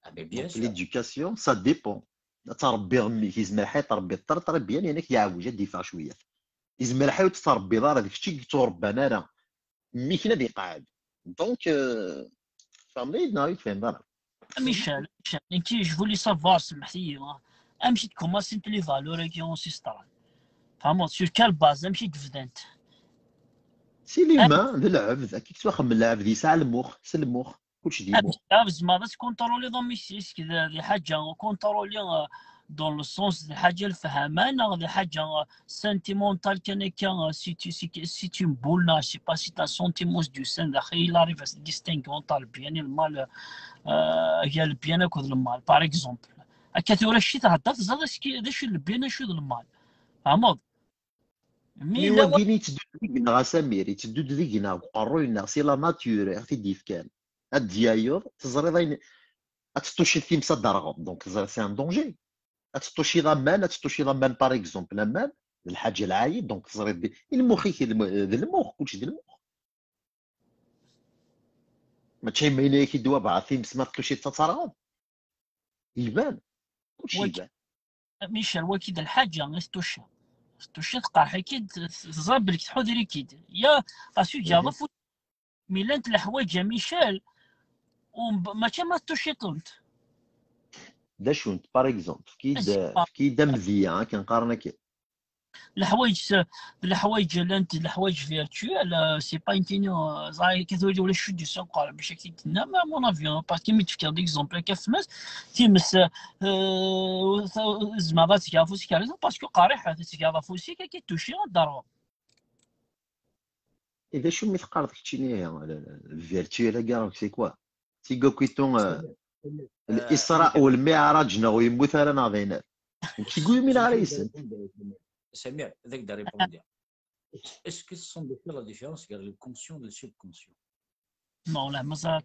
Ah, mais bien Donc, sûr. L'éducation, ça dépend. Ad tṛebbiḍ mmi-k, yezmer ḥay tṛebbiḍ très, très bien, yeɛna-k yeɛwej, ad d-yeffeɣ cwiya. Yezmer ḥay ur t-tṛebbiḍ ara, d kečč i yettuṛebban ara. Mmi-k ad iqeɛɛed. Donc, euh, tfehmeḍ-iyi-d neɣ ur tfehmeḍ ara? Michel, Michel, nekki, je voulais savoir, smeḥ-iyi, hein, amek i d-commencent les valeurs-agi ancestrales? Tfehmeḍ, sur quelle base, amek i d-bdant? Si l'humain, d lɛebd, akka i yettwaxdem lɛebd, yesɛa lmux, s lmux, kullec d lmux. Lɛebd, tzemreḍ ad tkunṭruliḍ amek-is, d, d ḥaǧa, contrôler, euh, dans le sens d ḥaǧa lefhama, neɣ d ḥaǧa, euh, sentimentale kan akka, euh, si tu, si, si tu une boule, neɣ je sais pas, si t'as un sentiment du sein, daxel, il arrive à se distinguer entre le bien et le mal, euh, gar le bien akked le mal, par exemple. Akka tura kečč i theddreḍ, teẓriḍ acu, d acu n le bien, acu d le mal. Tfehmeḍ? Mi wagini yetteddu-d deg-neɣ, a Samir, yetteddu-d deg-neɣ deg uqerruy-nneɣ, si la nature i ɣ-t-id-yefkan. Ad d-yayeḍ, teẓriḍ ayen, ad teṭṭuciḍ times ad d-terɣeḍ, donc teẓriḍ c'est un danger. Ad teṭṭuciḍ aman, ad teṭṭuciḍ aman, par exemple, aman d lḥaǧa lɛali, donc teẓriḍ bi-, i lmux-ik d lmu-, d lmux, kulci d lmux. Mačči ayen ay ak-id-wabɛa times ma teṭṭuciḍ ad terɣeḍ. Iban. Kulci iban. Michel, waki d lḥaǧa i tetuciḍ. Tetuciḍ tqerḥ-ik-id, teẓra belk tḥuder-ik-id. Ya, ɣas ur ǧǧiɣ afus. Mi llant leḥwayeǧ a Michel, mačči ma tetuciḍent. D acu-nt, par exemple, efk-iyi-d amedya, akken qqaren akken. Leḥwayeǧ, leḥwayeǧ llant, leḥwayeǧ virtuel, c'est pas une tenue, ẓer, akka tura ulac ccud yessuqer, bac ad k-t-id-tenna, ma mon avis, parce que mi d-tefkiḍ l'exemple akka f tmes, times, tzemreḍ ad tgeḍ afus-ik ar, parce que qerriḥet, ad tgeḍ afus-ik, ad k-id-tuci, ad d-terɣeḍ. Et d acu mi teqqareḍ keččini, virtuel-agi, c'est quoi? Tiga kwitu, l'Isra u lmiɛraǧ neɣ ur yemmut ara neɣ d ayen. Nekk seg wumi ara yesent. Samir, ad ak-d-répondre. Est-ce que tu sais la différence entre le conscient et le subconscient? Non, la mazal.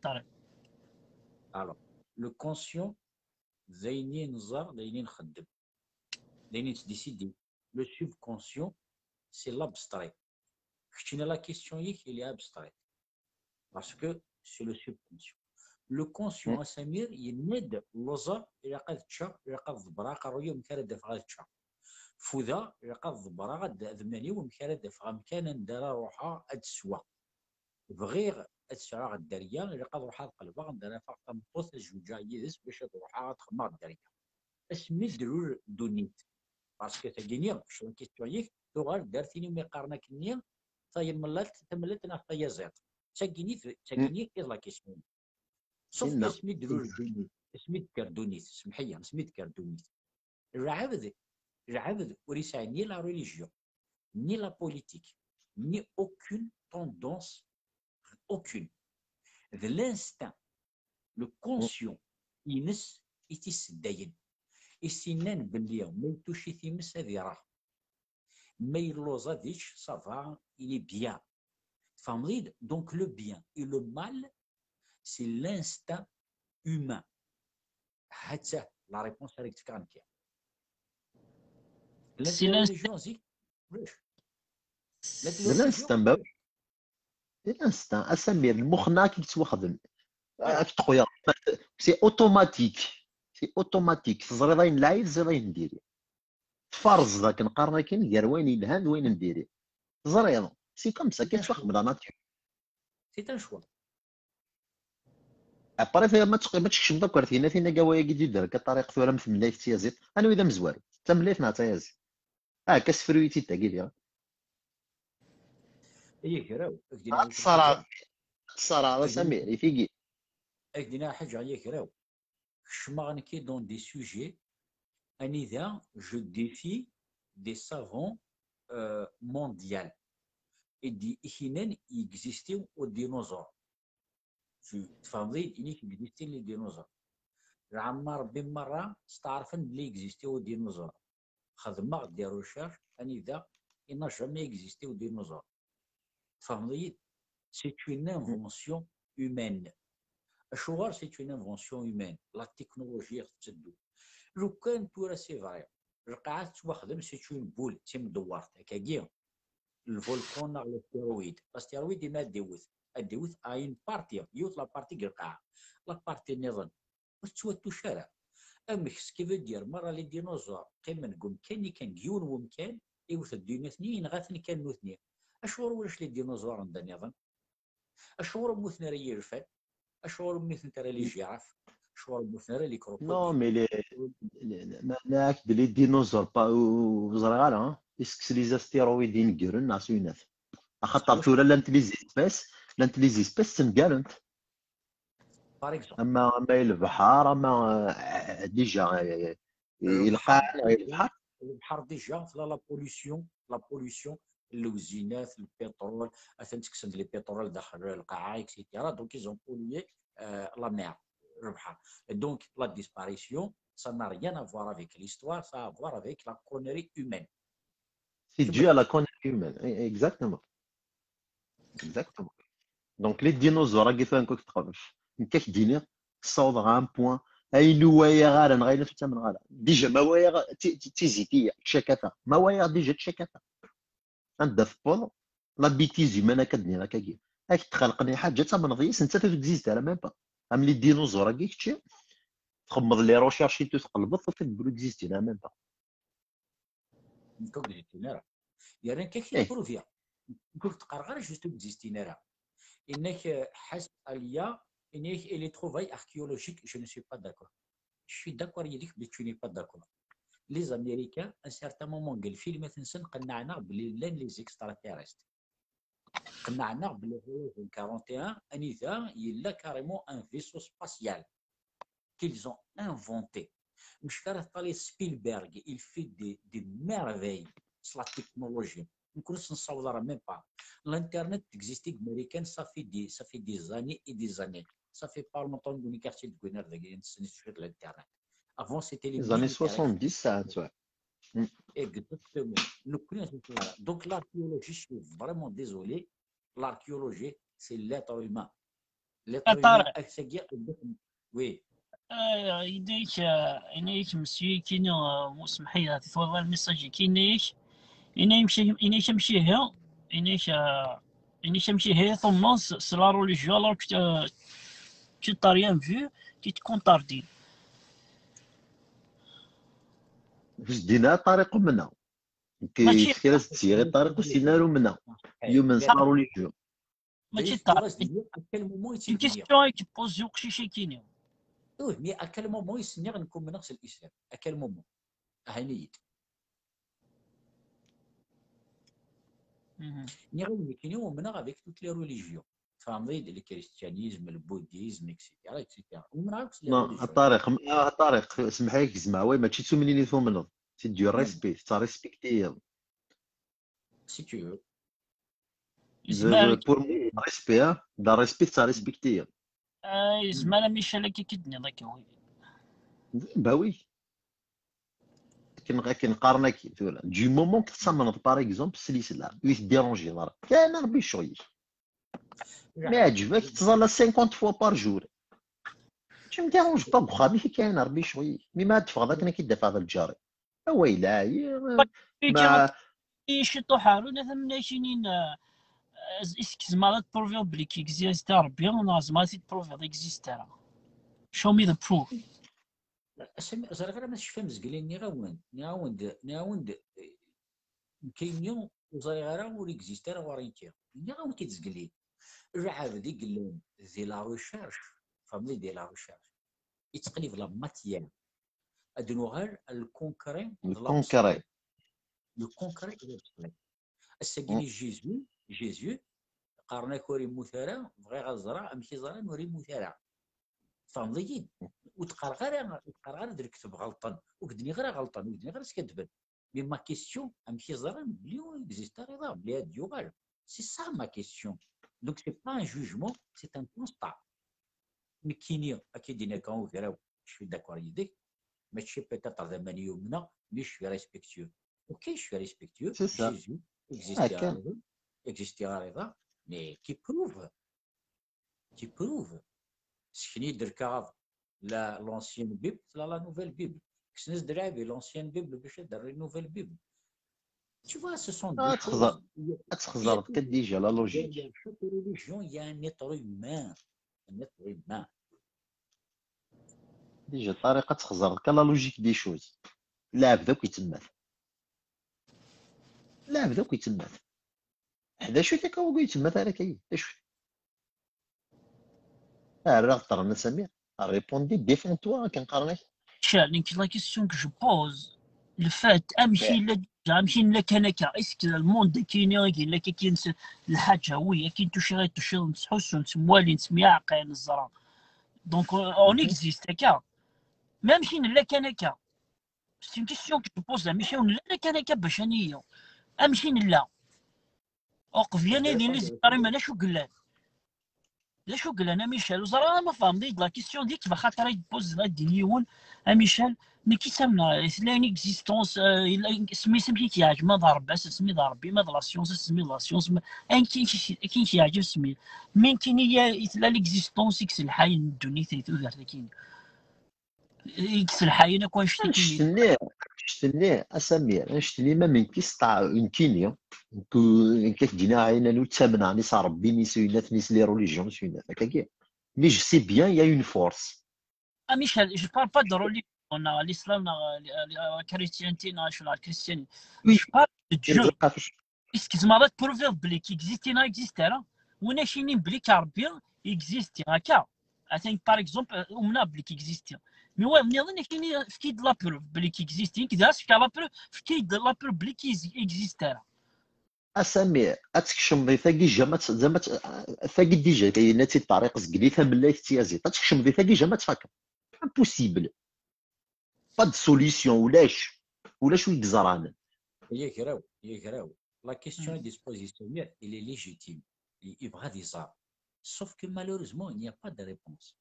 Alors, le conscient, d ayen i neẓra, d ayen i nxeddem, d ayen i nettdécidi. Le subconscient, c'est l'abstrait. Keččini, la question-ik, il est abstrait. Parce que c'est le subconscient. Le conscient, a Samir, yenna-d, lluẓeɣ, ilaq ad ččeɣ, ilaq ad ḍebbreɣ aqerruy-iw amek ara d-afeɣ ad ččeɣ. Fudeɣ, ilaq ad ḍebbreɣ ad, ad d-, iman-iw amek ara d-afeɣ amkan anda ara ruḥeɣ ad sweɣ. Bɣiɣ ad sɛuɣ dderya, ilaq ad ruḥeɣ ad qelbeɣ anda ara afeɣ tameṭṭut ad zewǧeɣ yid-s bac ad ruḥeɣ ad xedmeɣ dderya. Asmi d-lul ddunit. Parce que tagini, kečč la question-ik, tuɣal-d ar tin umi qqaren akkenni, tayemlatt, tamellalt neɣ tayaziḍt. D tagini, d tagini i d la question. Sauf que asmi d-lul ddunit, asmi d-tekker ddunit, semḥ-iyi, asmi d-tekker ddunit, lɛebd, lɛebd ur yesɛi ni la religion, ni la politique, ni aucune tendance, aucune. D l'instinct, le conscient ines i t-isseddayen. I s-yennan belli ma yettuci times ad ireɣ. Ma yelluẓ ad yečč, ça va, il est bien. Tfehmeḍ-iyi-d? Donc le bien et le mal, c'est l'instinct humain. Hatta la réponse ara k-d-fkeɣ nekk. La religion zik, ulac. D l'instinct, bah oui. D l'instinct, a Samir, lmux-nneɣ ad k-yettwaxdem. Ad k-tquyreḍ. C'est automatique. C'est automatique. Teẓriḍ ayen lɛib, teẓriḍ ayen n diri. Tfarzeḍ akken qqaren akken gar wayen yelhan d wayen n diri. Teẓriḍ, c'est comme ça, ad k-yettwaxdem la nature. C'est un choix. Après, ma tqi-, ma tkeccmeḍ akk ar tginatin, aga wayagi d-idder akka ṭariq tura am temlayt d tyaziḍt. Anwa i d amezwaru? D tamlayt neɣ d tayaziḍt? Ah, akka sefru-yi-tt-id tagi diɣ. Ay agraw. Ad tṣaraɛeḍ a Samir, i tigi. Ad k-d-iniɣ ḥaǧa, ay agraw. Kecmeɣ nekki dans des sujets anida je défie des savants euh, mondial. I d-, i k-yennan yexisti udinuẓur. Tfehmeḍ-iyi-d, inik yexisti les dinosaures. Lɛamma Rebbi merra steɛṛfen belli yexisti udinuẓur. Xedmeɣ des recherches anida il n'a jamais existé udinuẓur. Tfehmeḍ-iyi-d? C'est une invention humaine. Acuɣer c'est une invention humaine? La technologie tetteddu. Lukan tura c'est vrai, lqaɛa tettwaxdem, c'est une boule, d timdewwert, akkagi, lvulkan neɣ l'astéroïde. L'astéroïde imi ad d-iwet, ad d-iwet à une partie, yiwet la partie deg lqaɛa. La partie nniḍen ur tettwattuc ara. Amek, ce qui veut dire, merra les dinosaures qqimen deg umkan-nni kan, deg yiwen wemkan, iwet-d nutni, yenɣa-ten kan nutni. Acuɣer ulac les dinosaures anda nniḍen? Acuɣer ur mmuten ara yilfan? Acuɣer ur mmitent ara les girafes? Acuɣer ur mmuten ara les crocodiles? Non, mais les, les, les, ma, ma, les dinosaures, pas, ur ẓriɣ ara, hein. Est-ce que c'est les astéroïdes i ineggren neɣ s winat? Axaṭer tura llant les espèces, llant les espèces ttemgarent. Par exemple. Ama, ama i lebḥer, ama, euh, déjà, euh, i lqaɛa, i lebḥer. Lebḥer déjà, tella la pollution, la pollution, lewzinat, le pétrole, atan ttekksen-d les pétroles daxel lqaɛa, et cetera. Donc, ils ont pollué euh, la mer, lebḥer. Et donc, la disparition, ça n'a rien à voir avec l'histoire, ça a à voir avec la connerie humaine. C'est dû à la connerie humaine. Exactement. Exactement. Donc, les dinosaures, agi tura nekk teqbec. Nekk ak d-iniɣ, ssawḍeɣ à un point, ayen ur walaɣ ara, neɣ ayen ur ttamneɣ ara. Déjà, ma walaɣ ti- ti- tiziti, tcakata. Ma walaɣ déjà tcakata. Anda tewweḍ, la bêtise humaine akka d-nniɣ akkagi. Ak d-xelqen i ḥaǧa, tamneḍ yes, nettat ur texisti ara même pas. Am les dinosaures-agi kečči, txemmeḍ les recherches et tout, tqelbeḍ, tufiḍ ur existin ara même pas. Nekk ur existin ara. Yerna nekk ak Eh. Prouviɣ. Nekk ur d-qqareɣ ara juste ur existin ara. Inna-k, euh, ḥas aliya, inna-k, et les trouvailles archéologiques, je ne suis pas d'accord. Je suis d'accord yid-k, mais tu n'es pas d'accord. Les Américains, à un certain moment, deg lfilmat-nsen, qennɛen-aɣ belli llan les extraterrestres. Qennɛen-aɣ belli voyage en quarante et un, anida yella carrément un vaisseau spatial qu'ils ont inventé. Mec ara teṭṭaliḍ Spielberg, il fait des, des merveilles sur la technologie. Nekk ur nessaweḍ ara même pas. L'internet existe deg Marikan, ça fait des, ça fait des années et des années. Ça fait pas longtemps que nous avons de l'internet. Avant, c'était les Les années militaires. soixante-dix, ça, tu vois. Exactement. Nekkni ur nessaweḍ ara. Donc l'archéologie, je suis vraiment désolé. L'archéologie, c'est l'être humain. L'être Ah, humain, Tarek. Aksagi, oui. Ah, yenna-k, ah, yenna-k monsieur kini, ah, mu semḥ-iyi, titwaḍ le message kini-k. Yenna-k, yenna-k amcihi, yenna-k, ah, yenna-k amcihi, tummeḍ s la religion, alors que, euh, tu t'as rien vu qui te contredit. Ur s-d-yenni ara Ṭariq umneɣ. Nekk Mačči- yefka-as-d syiɣ i Ṭariq ur s-yenni ara umneɣ. Yumen s la religion. Mačči D'ailleurs, Ṭariq. tu vois, à quel moment il C'est une s'est mis question que tu poses au Kishikini. Oui, mais à quel moment il s'est mis en commun sur l'islam ? À quel moment ? Ahaniyit. Mhm. Nniɣ-awen nekkini umneɣ avec toutes les religions. Tfehmeḍ-iyi-d, le christianisme, le bouddhisme, et cetera, et cetera. Umneɣ akk s les Non, religions. a Ṭariq, m- a Ṭariq, semḥ-iyi-k, zmeɛ, way, mačči d tumnin i tumneḍ. C'est du Hmm. respect, tettrespektiyeḍ. Si tu veux. Yezmer Pour moi, respect, hein, d respect, tettrespektiyeḍ. Ah, yezmer a Michel akka k-id-nniḍ akka, oui. Bah oui. Akken, akken qqaren akkin tura. Du moment que tettamneḍ, par exemple, s l'islam, ur yi-teddiranjiḍ ara. Kan Rebbi ccɣel-ik. Mi yeɛǧeb-ak, tettẓalla cinquante fois par jour. Tu me déranges pas, deg uxxam-ik kan Rebbi ccɣel-ik. Mi ma ad teffɣeḍ akken ad k-id-afeɣ d lǧar-iw. Away la, Ici طحارون هذا من شينين. Est-ce que زعما تبروفيو بلي كيكزيست ربي ولا زعما تبروفيو اكزيست راه؟ Show me the proof. Asmi ẓriɣ ara ma tecfam zgli, nniɣ-awen, nniɣ-awen-d, nniɣ-awen-d, eh, nekkini ur ẓriɣ ara, ur existe ara ɣur-i nekki. Nniɣ-awen-t-id zgli. Lɛebd i yellan di la recherche, famille de la recherche, yettqellib la matière. Ad nuɣal le concret de Le la concret. Le concret de l'abstrait. Ass-agi-ni Jésus, Jésus, qqaren-ak ur yemmut ara, bɣiɣ ad ẓreɣ amek i ẓran ur yemmut ara. Tfehmeḍ-iyi-d? Ur d-qqareɣ ara, ur d-qqareɣ ara d lekdeb ɣelṭen, ur k-d-nniɣ ara ɣelṭen, ur k-d-nniɣ ara skaddben. Mais ma question, amek i ẓran belli ur existe ara iḍ-a, belli ad d-yuɣal? C'est ça ma question. Donc c'est pas un jugement, c'est un constat. Nekkini, ad k-id-iniɣ kan ugraw, je suis d'accord yid-k, mačči peut-être d aman i umneɣ, mais je suis respectueux. Ok, je suis respectueux. C'est ça. Jésus Ah, existait kan. Existait arriva, mais qui prouve, qui prouve. Sekni-d lkaɣeḍ, la, l'ancienne Bible, la, la nouvelle Bible. Kksen-as-d lɛib i l'ancienne Bible bac ad d-rren nouvelle Bible. Tu vois, ce sont des Ah, choses. Ad txezreḍ kan déjà la logique. Derrière chaque religion, il y a un être humain. Un être humain. Déjà, Tariq, ad txezreḍ kan la logique des choses. Lɛebd akk yettemmat. Lɛebd akk yettemmat. D acu-t akka wagi yettemmat ara kayi? D acu-t? Rriɣ ṭṭren a Samir. Réponds-y, défends-toi, akken qqaren-ak. Cher, nekk la question que je pose, le fait, amek yella déjà, amek yella kan akka, est-ce que le monde akini, akken yella kan s lḥaǧa, oui, akken tuciḍ, tuciḍ, nettḥussu, nettemwali, nettemyaɛqal, neẓra. Donc, euh, on Mhm. existe akka. Mais amek yella kan akka? C'est une question que je pose, amek yella kan akka bac ad nili? Amek yella? Uqbel ad nili, d acu yellan? D acu yellan, a Michel? Ur ẓriɣ ara ma tfehmeḍ-iyi-d la question, d-, axaṭer ay d-poser la d-, yiwen, a Michel, Nekk i ttamneɣ, tella une existence, euh, yella, semmi-s amek i k-yeɛǧeb, ma d Ṛebbi, ad s-semmi d Ṛebbi, ma d la science, ad s-semmi d la science, ma, ayen k-, k-, k-, k-yeɛǧeb semmi. Mi nekkini, tella l'existence i yesselḥayen ddunit di tudert-agi. I yesselḥayen akk annect-agi. Annect-nni, annect-nni, a Samir, annect-nni ma nekk i s-ṭa-, nekkini, nekk, nekk ad k-d-iniɣ ayen ur ttamneɣ, ni s Ṛebbi, ni s uyennat, ni s les religions, ni s uyennat, akkagi. Mais je sais bien, il y a une force. Ah, Michel, je parle pas de religion, neɣ l'islam, neɣ, euh, la chrétienté, neɣ acu, neɣ le christianisme. Oui. Je parle de Dieu. Est-ce que tzemreḍ ad tpruviḍ belli k-existe neɣ existe ara? Win ak-yinin belli k-Ṛebbi existe, akka. Atan, par exemple, euh, umneɣ belli k-existe. Mais wa nniḍen ak-yini, efk-iyi-d la preuve belli k-existe. Nekk d as-fkeɣ la preuve, efk-iyi-d la preuve belli k-existe ara. A Samir, ad tkecmeḍ i tagi, jamais ad tt-, jamais ad tt-, tagi déjà, yenna-tt-id Ṭariq, zegli tamellalt d tyaziḍt. Ad tkecmeḍ i tagi, jamais ad tfakeḍ. Impossible. Pas de solution, ulac. Ulac wi yeẓran. Yagraw, yagraw. La question i d-yespozi Samir, il est légitime. I-, yebɣa ad iẓer. Sauf que malheureusement, il n'y a pas de réponse.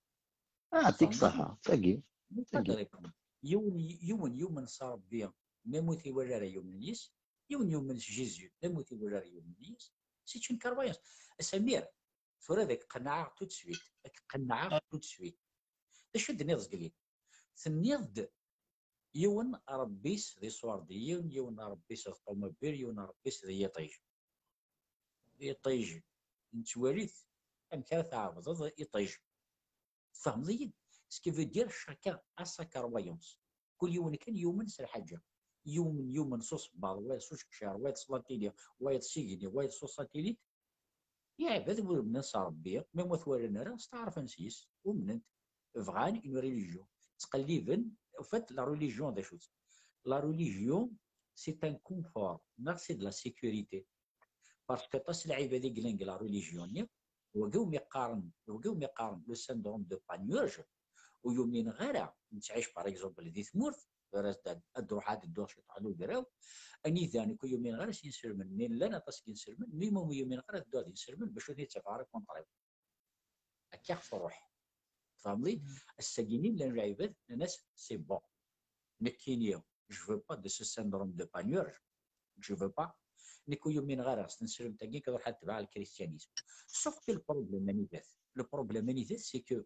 Ah, dik ṣaḥa, tagi. Il n'y a pas de réponse. Yiwen, yiwen yumen s Ṛebbi, même ur t-iwala ara yumen yis. Yiwen yumen s Jésus, même ur t-iwala ara yumen yis. C'est une croyance. A Samir, tura ad k-qennɛeɣ tout de suite. Ad k-qennɛeɣ tout de suite. D acu i d-tenniḍ zgelli? Tenniḍ-d yiwen Ṛebbi-s d iṣurdiyen, yiwen Ṛebbi-s d ṭumubil, yiwen Ṛebbi-s d yiṭij. Iṭij, nettwali-t amek ara tɛebdeḍ iṭij. Tfehmeḍ-iyi-d? Ce qui veut dire chacun a sa croyance. Kul yiwen kan yumen s lḥaǧa. Yumen, yumen s usebbaḍ, wayeḍ s ucekcir, wayeḍ s la télé, wayeḍ s igenni, wayeḍ s usatilit. Iɛbad wid umnen s Ṛebbi, même ur t-walan ara, steɛṛfen s yis, umnen-t. Bɣan une religion. Ttqelliben, en fait, la religion, d acu-tt? La religion, c'est un confort, neɣ c'est de la sécurité. Parce que aṭas n lɛibad i yellan deg la religion-nni, wagi umi qqaren, wagi umi qqaren le syndrome de Panurge, ur yumineɣ ara, nettɛic, par exemple, di tmurt, tura ad, ad d-ruḥeɣ ad dduɣ ciṭuḥ d ugraw, anida nekk ur yumineɣ ara s yinselmen-nni, llan aṭas n yinselmen, mais ur yumineɣ ara ad dduɣ d inselmen, bac ur ten-id-ttafeɣ ara contre-iw. Akka i ɣ-truḥ. Tfehmeḍ-iyi? Ass-agi-nni llan lɛibad, nnan-as, c'est bon. Nekkini, je veux pas de ce syndrome de Panurge. Je veux pas. Nekk ur yumineɣ ara s tneslemt-agi, ad ruḥeɣ ad tbeɛ le christianisme. Sauf que le problème anida-t? Le problème anida-t, c'est que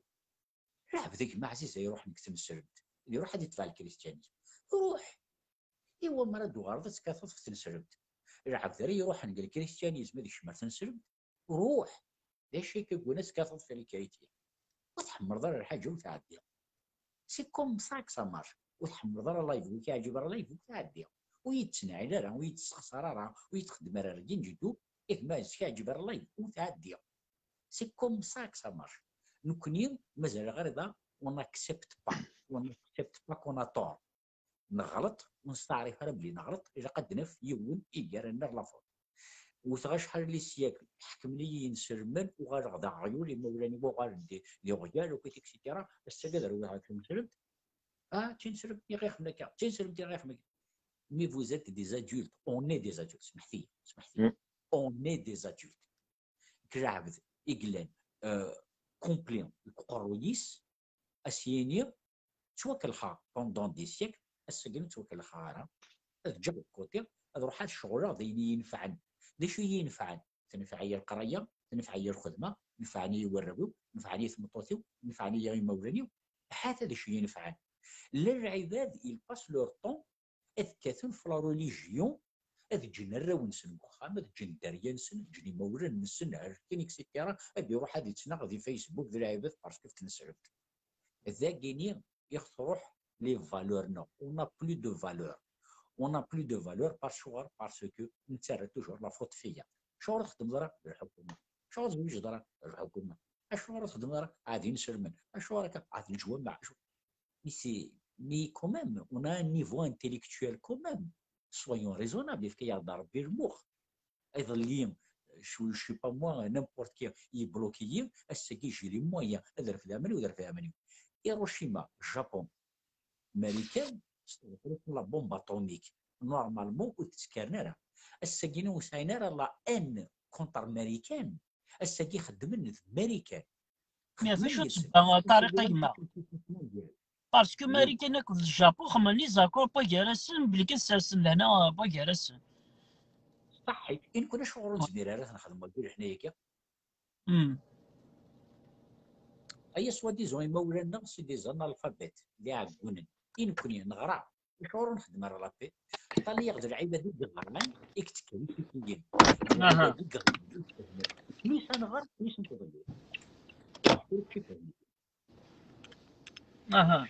lɛebd, a gma ɛziz, a iruḥen deg tneslemt, iruḥ ad itbeɛ le christianisme. Ruḥ! Iwa mi ara d-tuɣaleḍ ad tekkateḍ ɣef tneslemt? Lɛebd ara iruḥen deg le christianisme ad ikcem ar tneslemt? Ruḥ! D acu akka guna tekkateḍ ɣef les chrétiens? Ur tḥemmleḍ ara lḥaǧa ur tɛeddiḍ. C'est comme ça que ça marche. Ur tḥemmleḍ ara live, ur k-iɛǧib ara live, ur tɛeddiḍ. Ur yi-d-ttnɛil ara, ur yi-d-ssexṣar ara, ur yi-d-xeddem ara rgin jeddu, a gma ɛziz, k-iɛǧib ara live, ur tɛeddiḍ. C'est comme ça que ça marche. Nekkni, mazal ɣer da, on n'accepte pas. On n'accepte pas qu'on a tort. Neɣleṭ, ur nesteɛrif ara belli neɣleṭ, ilaq ad d-naf yiwen i gar-aneɣ la faute. Wteɣ acḥal les siècles, ḥekmen-iyi yinselmen, uɣaleɣ d aɣyul, imawlan-iw uɣalen d, d iɣyal, akk, et cetera. Ass-agi ad rwiɣ ɣef tneslemt. Ah, d tineslemt i ɣ-ixedmen akka, d tineslemt i ɣ-ixedmen akka. Mais vous êtes des adultes, on est des adultes, smeḥt-iyi, smeḥt-iyi. Mm. On est des adultes. Lɛebd i yellan, euh, complet deg uqerruy-is, a s-yini, ttwakelxeɣ pendant des siècles, ass-agi ur ttwakelxeɣ ara, ad ǧǧeɣ de côté, ad ruḥeɣ ad ceɣleɣ d ayen i yi-inefɛen. D acu i yi-inefɛen? Tenfeɛ-iyi leqraya, tenfeɛ-iyi lxedma, nefɛen-iyi warraw-iw, nefɛen-iyi tmeṭṭut-iw, nefɛen-iyi imawlan-iw. Ḥaca d acu i yi-inefɛen. Llan lɛibad, ils passent leur temps ad kkaten f la religion, ad ǧǧen arraw-nsen deg uxxam, ad ǧǧen dderya-nsen, ad ǧǧen imawlan-nsen, helken, et cetera. Ad iruḥ ad ittnaɣ di Facebook d lɛibad parce que f tneslemt. Dagini i ɣ-truḥ les valeurs-nneɣ. On n'a plus de valeur. On n'a plus de valeur parce que, parce que nettarra toujours la faute filla. Acuɣer ur txeddmeḍ ara? D lḥukuma. Acuɣer ur tezwiǧeḍ ara? D lḥukuma. Acuɣer ur txeddmeḍ ara? Ɛad inselmen. Acuɣer akka? Ɛad leǧwameɛ. Acu-, Mais c'est, mais quand même, on a un niveau intellectuel quand même. Soyons raisonnables, yefka-yaɣ-d Ṛebbi lmux. Iḍelli, je, je sais pas moi, n'importe qui, yebloki-yi, ass-agi, j'ai les moyens, ad refdeɣ aman-iw, ad refdeɣ aman-iw. Hiroshima, Japon, Marikan, la bombe atomique. Normalement, ur tt-kkaren ara. Ass-agi, ur sɛin ara la haine contre Marikan. Ass-agi, xeddmen d Marikan. Mais d acu ssebba, Ṭariq, a gma? Parce que Marikan akked Japon xedmen les accords n wagar-asen, belli kan sersen lehna n wagar-asen. Ṣaḥḥit, i nekkni acuɣer ur nezmir ara ad nexdem wagi leḥnaya-agi? Hmm. Aya soi-disant imawlan-nneɣ c'est des analphabètes, d iɛeggunen. I nekkni neɣra, acuɣer ur nxeddem ara la paix? Ṭṭal-iyi-ɣ d lɛibad i yeɣran, i yettekkren titiyin. Lɛibad i yeɣran, i yettekkren. Plus ad nɣer, plus nettḍeyyiɛ. Ur k-ifehhem. Aha.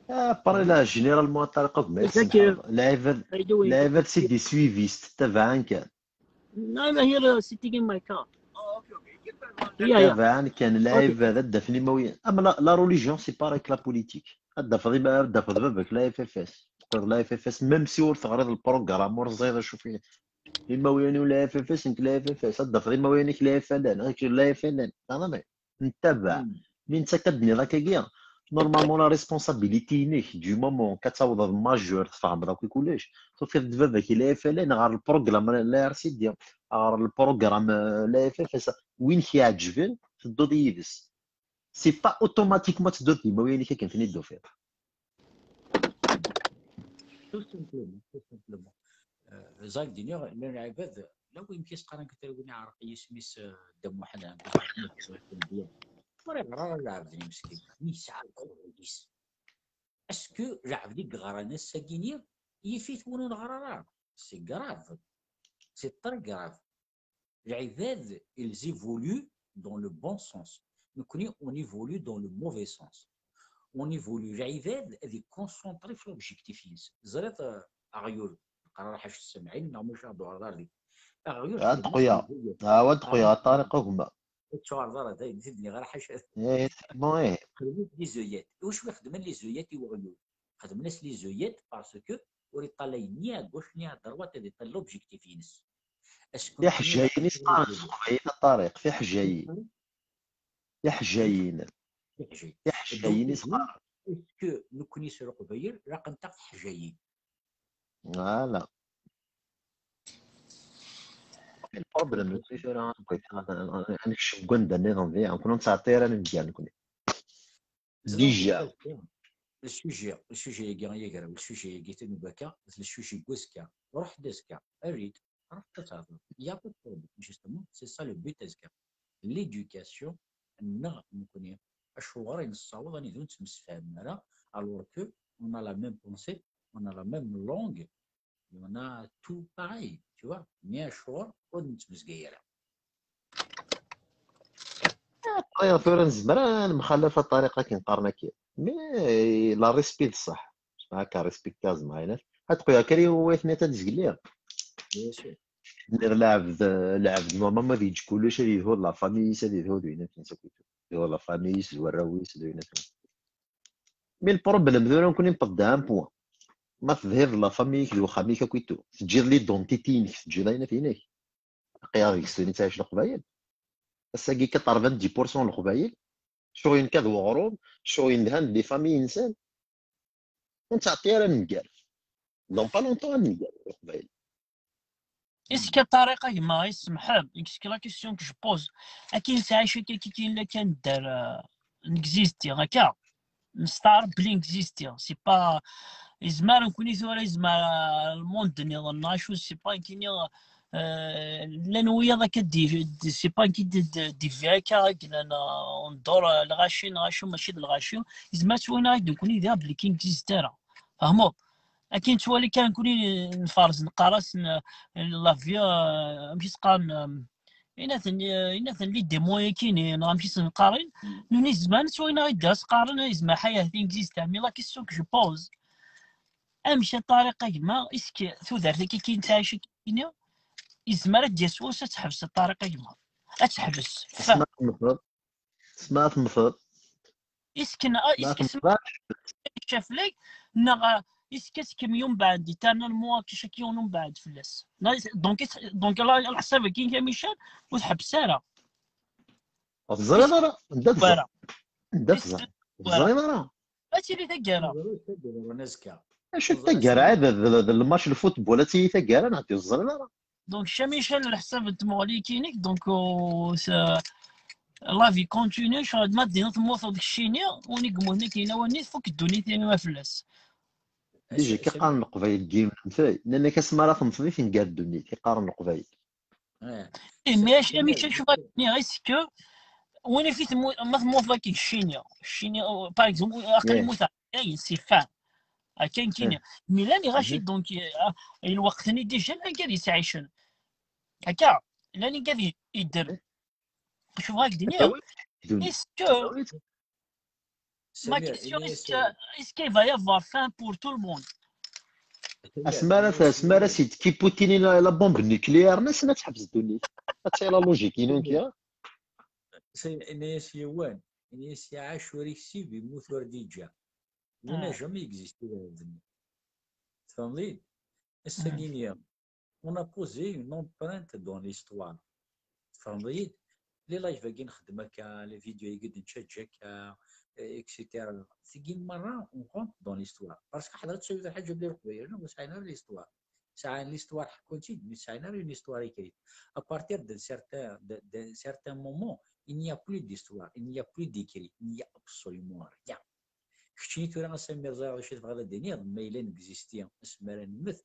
Après, là, généralement, Tariq, Zakir, لعبة how you doing? لعبة c'est des suivistes, تبعا كان. No, I'm here uh, sitting in my car. Yeah, yeah. تبعا كان لعبة ذا دفني مويا. أما la, la religion, c'est pareil que la politique. هاد دفضي ما دفض بابك la F F S. تقول la F F S, même si ور تغرض البروغرام ور زيد شوفي. إما ويني ولا F F S, انت la F F S. هاد دفضي ما وينك la F L N, غير la F L N. فاهمني؟ نتبع. مين تكدني ذاك كيا؟ Normalement, la responsabilité نيك du moment كتعوض ماجور تفهم ذاك كلش. صافي دابا كي la F L N غير البروغرام la R C D, غير البروغرام la F F S, وين كيعجبن تدو يدس. C'est pas automatiquement تدو ديما وين كي كنتني دو فيه. Tout simplement, tout simplement. Zak diniɣ llan lɛibad, la win kis qqaren kter win iɛreq yisem-is, Dda Muḥend. Ur iɣra ara lɛebd-nni meskin, mi yesɛa lqerḥ-is. Est-ce que lɛebd i yeɣran ass-agi-nni yif-it win ur neɣra ara? C'est grave. C'est très grave. Lɛibad, ils évoluent dans le bon sens. Nekkni, on évolue dans le mauvais sens. On évolue, lɛibad ad iconcentré f l'objectif-ines. Ẓriḍ, euh, aɣyul, qqar ara ḥaca ssemɛin, neɣ maca ad d-uɣreḍ ar deg. Aɣyul, ad quya, a wa d quya, a Ṭariq, a gma. Ur ttuɣreḍ ara dayen, tidni ɣer ḥaca. Eh, c'est bon, eh. Xedmen les œillettes. Iwacu i xedmen les œillettes i weɣyul? Xedmen-as les œillettes parce que ur iṭalay ni à gauche ni à droite, ad iṭal l'objectif-ines. Est-ce que Tiḥjayin i s-qqaren s teqbaylit, a Ṭariq, tiḥjayin. Tiḥjayin. Tiḥjayin. Tiḥjayin i s-qqaren. Est-ce que nekkni s Leqbayel, laqent-aɣ teḥjayin? Voilà. Le problème, le plus, là, c'est que, euh, euh, euh, nekcem deg wanda nniḍen diɣen, nekkni ur nettɛeṭṭi ara ad nger nekkni. Déjà. Le sujet, le sujet-agi, le sujet-agi, c'est le sujet n wazekka. Ruḥ-d azekka, err-it, ruḥ-d ad tɛeṭṭiḍ. Il y a pas de problème, justement, c'est ça le but azekka. L'éducation, neɣ nekkni, acuɣer i nessaweḍ ad nid ur nettemsefham ara, alors que on a la même pensée, on a la même langue, on a tout pareil, tu vois. Mais acuɣer ur nettmezgay ara? Aya tura nezmer ad nemxalaf a Ṭariq akken qqaren akka. Mais la respect d ṣṣeḥ. Akka respect kaẓ maɛinat. Ad tqoya kra i wayt-nni ad d-zgelliɣ. Bien sûr. Nniɣ lɛebd, lɛebd normalement ad yeǧǧ kullec ad yedhu d la famille-is, ad yedhu d winat-nnes akk. Yedhu d la famille-is, d warraw-is, d winat-nnes. Mais le problème tura nekkni newweḍ-d à un point. Ma tedhiḍ d la famille-ik d uxxam-ik akk, teǧǧiḍ l'identité-inek, teǧǧiḍ ayennat-inek. Aql-aɣ deg-s nettɛic Leqbayel. Ass-agi quatre-vingt-dix pour cent n Leqbayel, ccɣel-nnek d weɣrum, ccɣel-nnek d les familles-nsen. Ur nettɛeṭṭi ara ad nger. Dans pas longtemps ad nger Leqbayel. Est-ce que Ṭariq, a gma, yessemḥeb, est-ce que la question que je pose, akken nettɛic akka, akken la kan dar, euh, n'existe, akka, nesteɛref belli n'existe, c'est pas, yezmer nekkni tura, yezmer, euh, le monde nniḍen, neɣ acu, c'est pas nekkni, euh, llan wiyaḍ akka, di, di, c'est pas nekkni d, d, d, di vi akka, akken, euh, on dort, euh, lɣaci, neɣ acu, mačči d lɣaci, yezmer ttwaliɣ nekkni diɣ belli n'existe ara. Fehmeḍ? Akken nettwali kan nekkni nferrez, neqqar-as n-, la vie, euh, amek i s-qqaren, euh, inaten, euh, inaten les démons-agi-nni, neɣ amek i sen-qqaren, nuni zman ttwali-aɣ-d as-qqaren, yezmer ḥayatin existe, mais la question que je pose, amek a Ṭariq a gma, est-ce que tudert-agi kan nettɛic akka-nni, yezmer ad d-yas wass ad teḥbes a Ṭariq a gma? Ad teḥbes. Tesma temmteḍ. Tesma temmteḍ. Est-ce que, est-ce que ccaf lak, neɣ est-ce que kem yumbeɛd, éternellement akka cak yiwen umbeɛd fell-as? Donc, donc la, leḥsab-agi a Michel, ur tḥebbes ara. Ur teẓriḍ ara, anda teẓriḍ? Anda teẓriḍ? Ur teẓriḍ ara. Ad tili taggara. Acu d taggara? D, d, d lmatch n lfutbol, ad tili taggara, neɣ ur teẓriḍ ara. Donc, a Michel, leḥsab n tmuɣli-inek, donc, euh, c'est, La vie continue, cɣel ma d-tiniḍ temmuteḍ keččini, win i yemmuten akken yella wani, tfuk ddunit imi fell-as. Déjà, akka qqaren Leqbayel deg yiwen n umtay, nnan-ak asmi ara temmteḍ i tenger ddunit, i qqaren Leqbayel. Eh, mais acu, amek acu va tenir, est-ce que win i fi temmu-, ma temmuteḍ akken keččini, keččini, euh, par exemple, aql-i mmuteɣ, eh, c'est fin. Akka nekkini. Mais llan iɣaci, donc, euh, ah, lweqt-nni déjà llan kan yettɛicen. Akka, llan kan yeddren. Acu bɣa k-d-iniɣ? Est-ce que, ma question, est-ce que, est-ce qu'il va y avoir fin pour tout le monde? Asmi ara t-, asmi ara s-d-tekki Poutine la, la bombe nucléaire, nnan-as ad teḥbes ddunit. Ad tili la logique-inu nekki. Yenna-yas yiwen, yenna-yas iɛac ur iksib, yemmut ur d-iǧǧa. Wina jamais existé ɣer ddunit. Tfehmeḍ-iyi-d? Ass-agi-nni, on a posé une empreinte dans l'histoire. Tfehmeḍ-iyi-d? Les lives-agi nxeddem akka, les vidéos-agi d-nettaǧǧa akka, et cetera. Tigi merra, on rentre dans l'histoire. Parce que ḥeḍret ttawit lḥaǧa bla Leqbayel, ur sɛin ara l'histoire. Sɛan l'histoire, ḥekkun-tt-id, mais sɛin ara une histoire écrite. À partir de certains, de, de certains moments, il n'y a plus d'histoire, il n'y a plus d'écrit, il n'y a absolument rien. Keččini tura a Samir, ẓriɣ d acu i tebɣiḍ ad d-tiniḍ, ma yella negzisti asmi ara nemmet,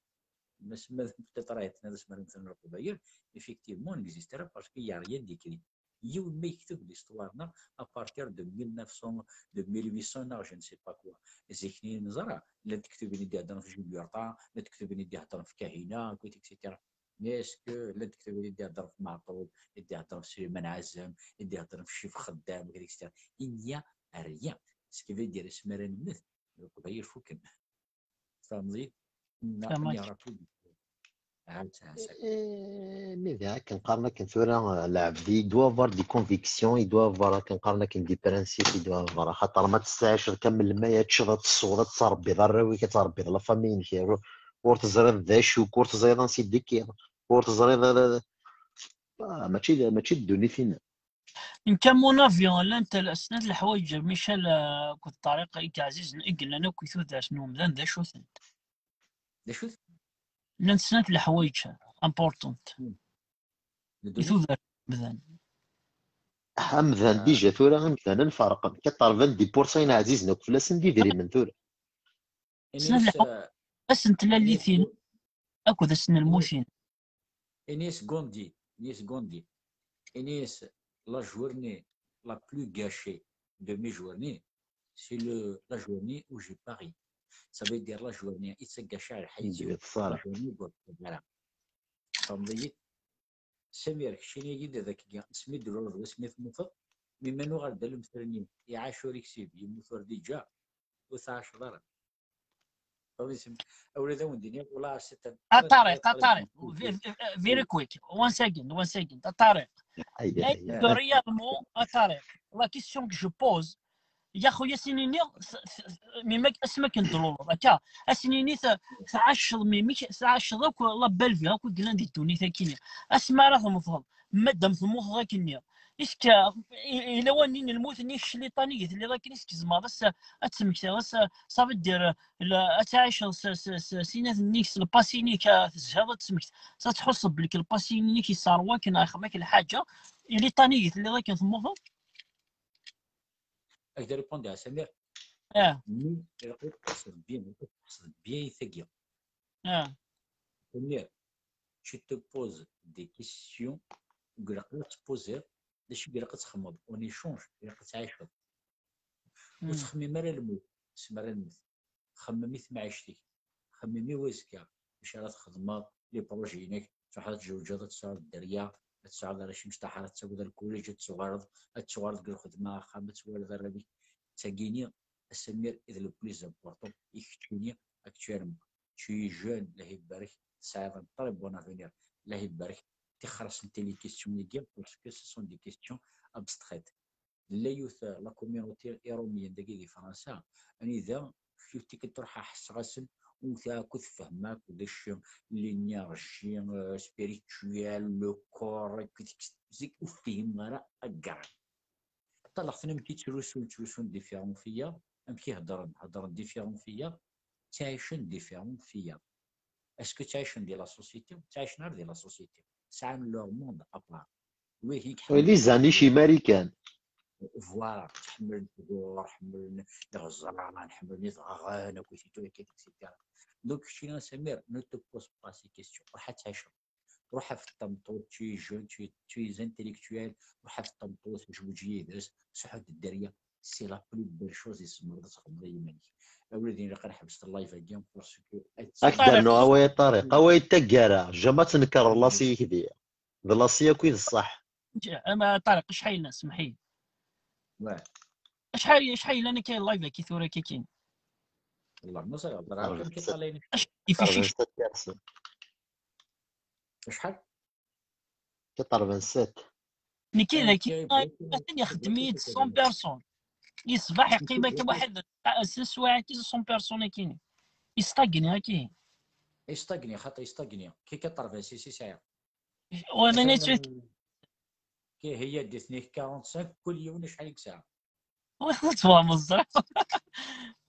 asmi ara peut-être ad asmi ara mmten Leqbayel, effectivement, n'existe pas parce qu'il y a rien d'écrit. Yiwen ma yekteb l'histoire-nneɣ à partir de mille neuf cents, de mille huit cents neɣ je ne sais pas quoi. Zik-nni neẓra, llant tektubt i d-iheddren ɣef Jugurta, llant tektubt i d-iheddren ɣef Kahina, et cetera. Mais est-ce que llant tektubt i d-iheddren ɣef Meɛṭub, i d-iheddren ɣef Sliman Ɛazem, i d-iheddren ɣef Ccix Xeddam, et cetera. Il n'y a rien. Ce qui veut dire, asmi ara nemmet, Leqbayel fukken. Tfehmeḍ-iyi? Tamac. Eh, mais d akken qqaren akken tura, euh, lɛebd, il doit avoir des convictions, il doit avoir akken qqaren akken des principes, il doit avoir, axaṭer ma testɛiceḍ kamel ma ad teččeḍ, ad tesweḍ, ad tṛebbiḍ arraw-ik, ad tṛebbiḍ la famille-inek, ur, ur teẓriḍ d acu-k, ur teẓriḍ ansi d-tekkiḍ, ur teẓriḍ ara, ah, mačči d, mačči d ddunit-inem. Nekk, à mon avis, llant snat leḥwayeǧ, Michel, euh, akked Ṭariq, i yeɛzizen, i yellan akk i tudert n umdan, d acu-tent? D acu-t? Llant snat leḥwayeǧ important. Hmm. I tudert n umdan. Amdan, déjà tura, imdanen ferqen. Quatre-vingt-dix pour cent ayen ɛzizen akk fell-asen d idrimen tura. Snat leḥwayeǧ, ass n tlalit-in akked ass n lmut-in. Ini-as Gandhi, ini-as Gandhi. Ini-as la journée la plus gâchée de mes journées, c'est le, la journée où j'ai pari. Ça veut dire la journée i ttaggaceɣ lḥayet-iw, la journée ur d-ttaggaceɣ ara. Tfehmeḍ-iyi? Samir, keččini-yi-d ad ak-geɣ asmi d-tluleḍ d wasmi tmmuteḍ, mi ma nuɣal-d alemter-nni, iɛac ur iksib, yemmut ur d-iǧǧa, ur tɛaceḍ ara. Awla d awen-d-iniɣ, ula ar setta. A Ṭariq, a Ṭariq, very quick, one second, one second, a Ṭariq. Réellement, a Ṭariq, la question que je pose, ya xuya, sin-ini, mi ma, asmi akken d-tluleḍ, akka, ass-nni tɛaceḍ, mi, mi tɛaceḍ akk la belle vie, akk i yellan di ddunit akkin, asmi ara temmteḍ, madam temmuteḍ akkenni, est-ce que, i-, yella wanin n lmut-nni, ccliṭan i telliḍ akken, est-ce que tzemreḍ ad s-, ad temmektiḍ, ad s-, ça veut dire, la, ad tɛiceḍ s, s, s, s inat-nni, s lpasi-nni, ad tezhiḍ, ad temmektiḍ, ad tḥusseḍ belli lpasi-nni yesserwa-k, neɣ ixdem-ak lḥaǧa, i liṭan i telliḍ akken temmuteḍ? Ad ak-d-répondiɣ a Samir. Ah. Mi ilaq ad tḥesbeḍ bien, ilaq ad tḥesbeḍ bien i tagi. Ah. Samir, tu te poses des questions, ilaq ad tpoziḍ d acu i ilaq ad txedmeḍ, on échange, ilaq ad tɛiceḍ. Ur ttxemmim ara lmut, asmi ara nemmet. Xemmem i temɛict-ik, xemmem i wazekka, acu ara txedmeḍ, les projets-inek, truḥeḍ ad tjewǧeḍ, ad tesɛuḍ dderya, ad tesɛuḍ arrac imecṭaḥ, ad tawiḍ lkuliǧ, ad tuɣaleḍ, ad tuɣaleḍ deg lxedma axxam, ad twaliḍ arraw-ik. D tagini, a Samir, i d le plus important i keččini actuellement. Tu es jeune, Allah ibarek, tesɛiḍ un très bon avenir, Allah ibarek. Tixer-asent les questions-agi, parce que ce sont des questions abstraites. Nella yiwet, euh, la communauté iṛumyen dagi di Fransa, anida kif tikkelt ruḥeɣ ḥesseɣ-asen, ur sɛiɣ akk tfehma akk d acu l'énergie, euh, spirituelle, le corps, zik ur fhimeɣ ara aggara. Ṭṭalaɣ-ten amek i ttrusun, ttrusun différent fiyya, amek i heddren, heddren différent fiyya, ttɛicen différent fiyya. Est-ce que ttɛicen di la société? Ur ttɛicen ara di la société. Sɛan leur monde à part. Wihin Oui, les Amish américains. Voilà, ḥemmlen tɣur, ḥemmlen iɣeẓran, ḥemmlen idɣaɣen, akked tura kan, et cetera. Donc, keččini a Samir, ne te pose pas ces questions. Ruḥ ad tɛiceḍ. Ruḥ af tameṭṭut, tu es jeune, tu es, tu es intellectuel, ruḥ af tameṭṭut, zweǧ yid-s, sɛu-d dderya. C'est la plus belle chose i tzemreḍ ad txedmeḍ i yiman-ik. A wladi, ilaq ad ḥebseḍ live-agi, parce que ad Ak-d-rnuɣ away a Ṭariq, away d taggara, jamais ad tenkereḍ laṣi-ik di. D laṣi akk i d ṣṣeḥ. Ama Ṭariq, acḥal yella, semmeḥ-iyi. Wah. Acḥal, acḥal yella nekk live-agi tura kiki? Wallah, ma ẓriɣ, ẓriɣ amek i ṭalayen. Acḥal yif-, yif-, yif-, Acḥal? Quatre-vingt-sept. Nekki d akken atan ixeddem-iyi-d cent personnes. Yeṣbaḥ yeqqim akka waḥed, s swayeɛ-agi cent personnes akini. Yestagni akini. Yestagni, xaṭi yestagni. Kiki quatre-vingt-six i sɛiɣ. Wala nettu. Kiheyya d-itni quarante-cinq, kul yiwen acḥal i yesɛa. Ur tettwameẓẓeɣ.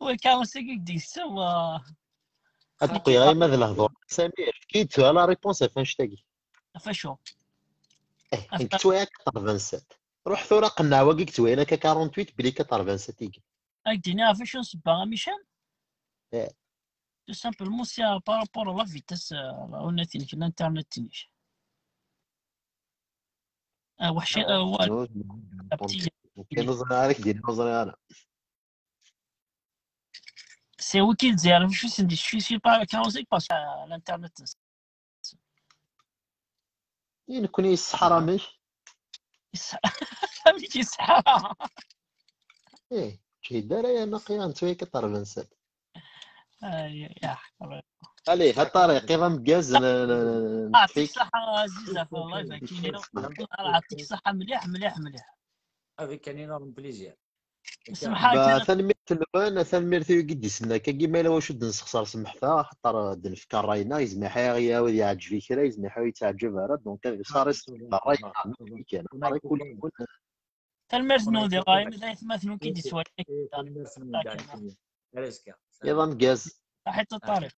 Wa quarante-cinq i k-d-yessawa. Ad qiɣ ayma d lehdur. Sami, efk-iyi-d tura la réponse ɣef annect-agi. Ɣef acu? Eh, nekk ttwayeɛ quatre-vingt-sept. Ruḥ tura qenneɛ wagi i yettwayen akka quarante-huit, bli quatre-vingt-sept i. Ad k-d-iniɣ ɣef acu nsebba, a Michel? Eh. Tout simplement, c'est par rapport à la vitesse, euh, la honnêteté, l'internet. Ah, weḥci, ah, wa-, Kan ur ẓriɣ ara, k-d-iniɣ ur ẓriɣ ara. C'est wiki Lezzayer, je suis, je suis pas quarante-cinq parce que, euh, l'internet. I nekkni yesseḥra amek? Yesseḥra. Amek yesseḥra? Eh, ǧhid ara ya naqi, netta quatre-vingt-sept. Ay, ya, Allez, ha Ṭariq, iḍ ameggaz, n, n, n, ah, yɛṭik ṣṣeḥḥa, Aziz, ɣef live-agi. Yɛṭik ṣṣeḥḥa mliḥ, mliḥ, mliḥ. Avec un énorme plaisir. Semḥa ba, kan. Tanemmirt-nwen, tanemmirt i wigi d-isellen akkagi, ma yella wacu d-nessexṣer, semḥet-aɣ, axaṭer d-nefka ṛṛay-nneɣ, yezmer ḥayeɣ i awi-d yeɛǧeb i kra, yezmer ḥayeɣ ur yettɛeǧǧib ara, donc ad iṣaṛ-is ṛṛay-nneɣ, kan, ṛṛay kul yiwen. Tanemmirt-nwen di ṛṛay, ma d aytmaten-nwen ki d-iswal. Tanemmirt-nwen. Ar azekka. Iḍ ameggaz. Saḥit a Ṭariq.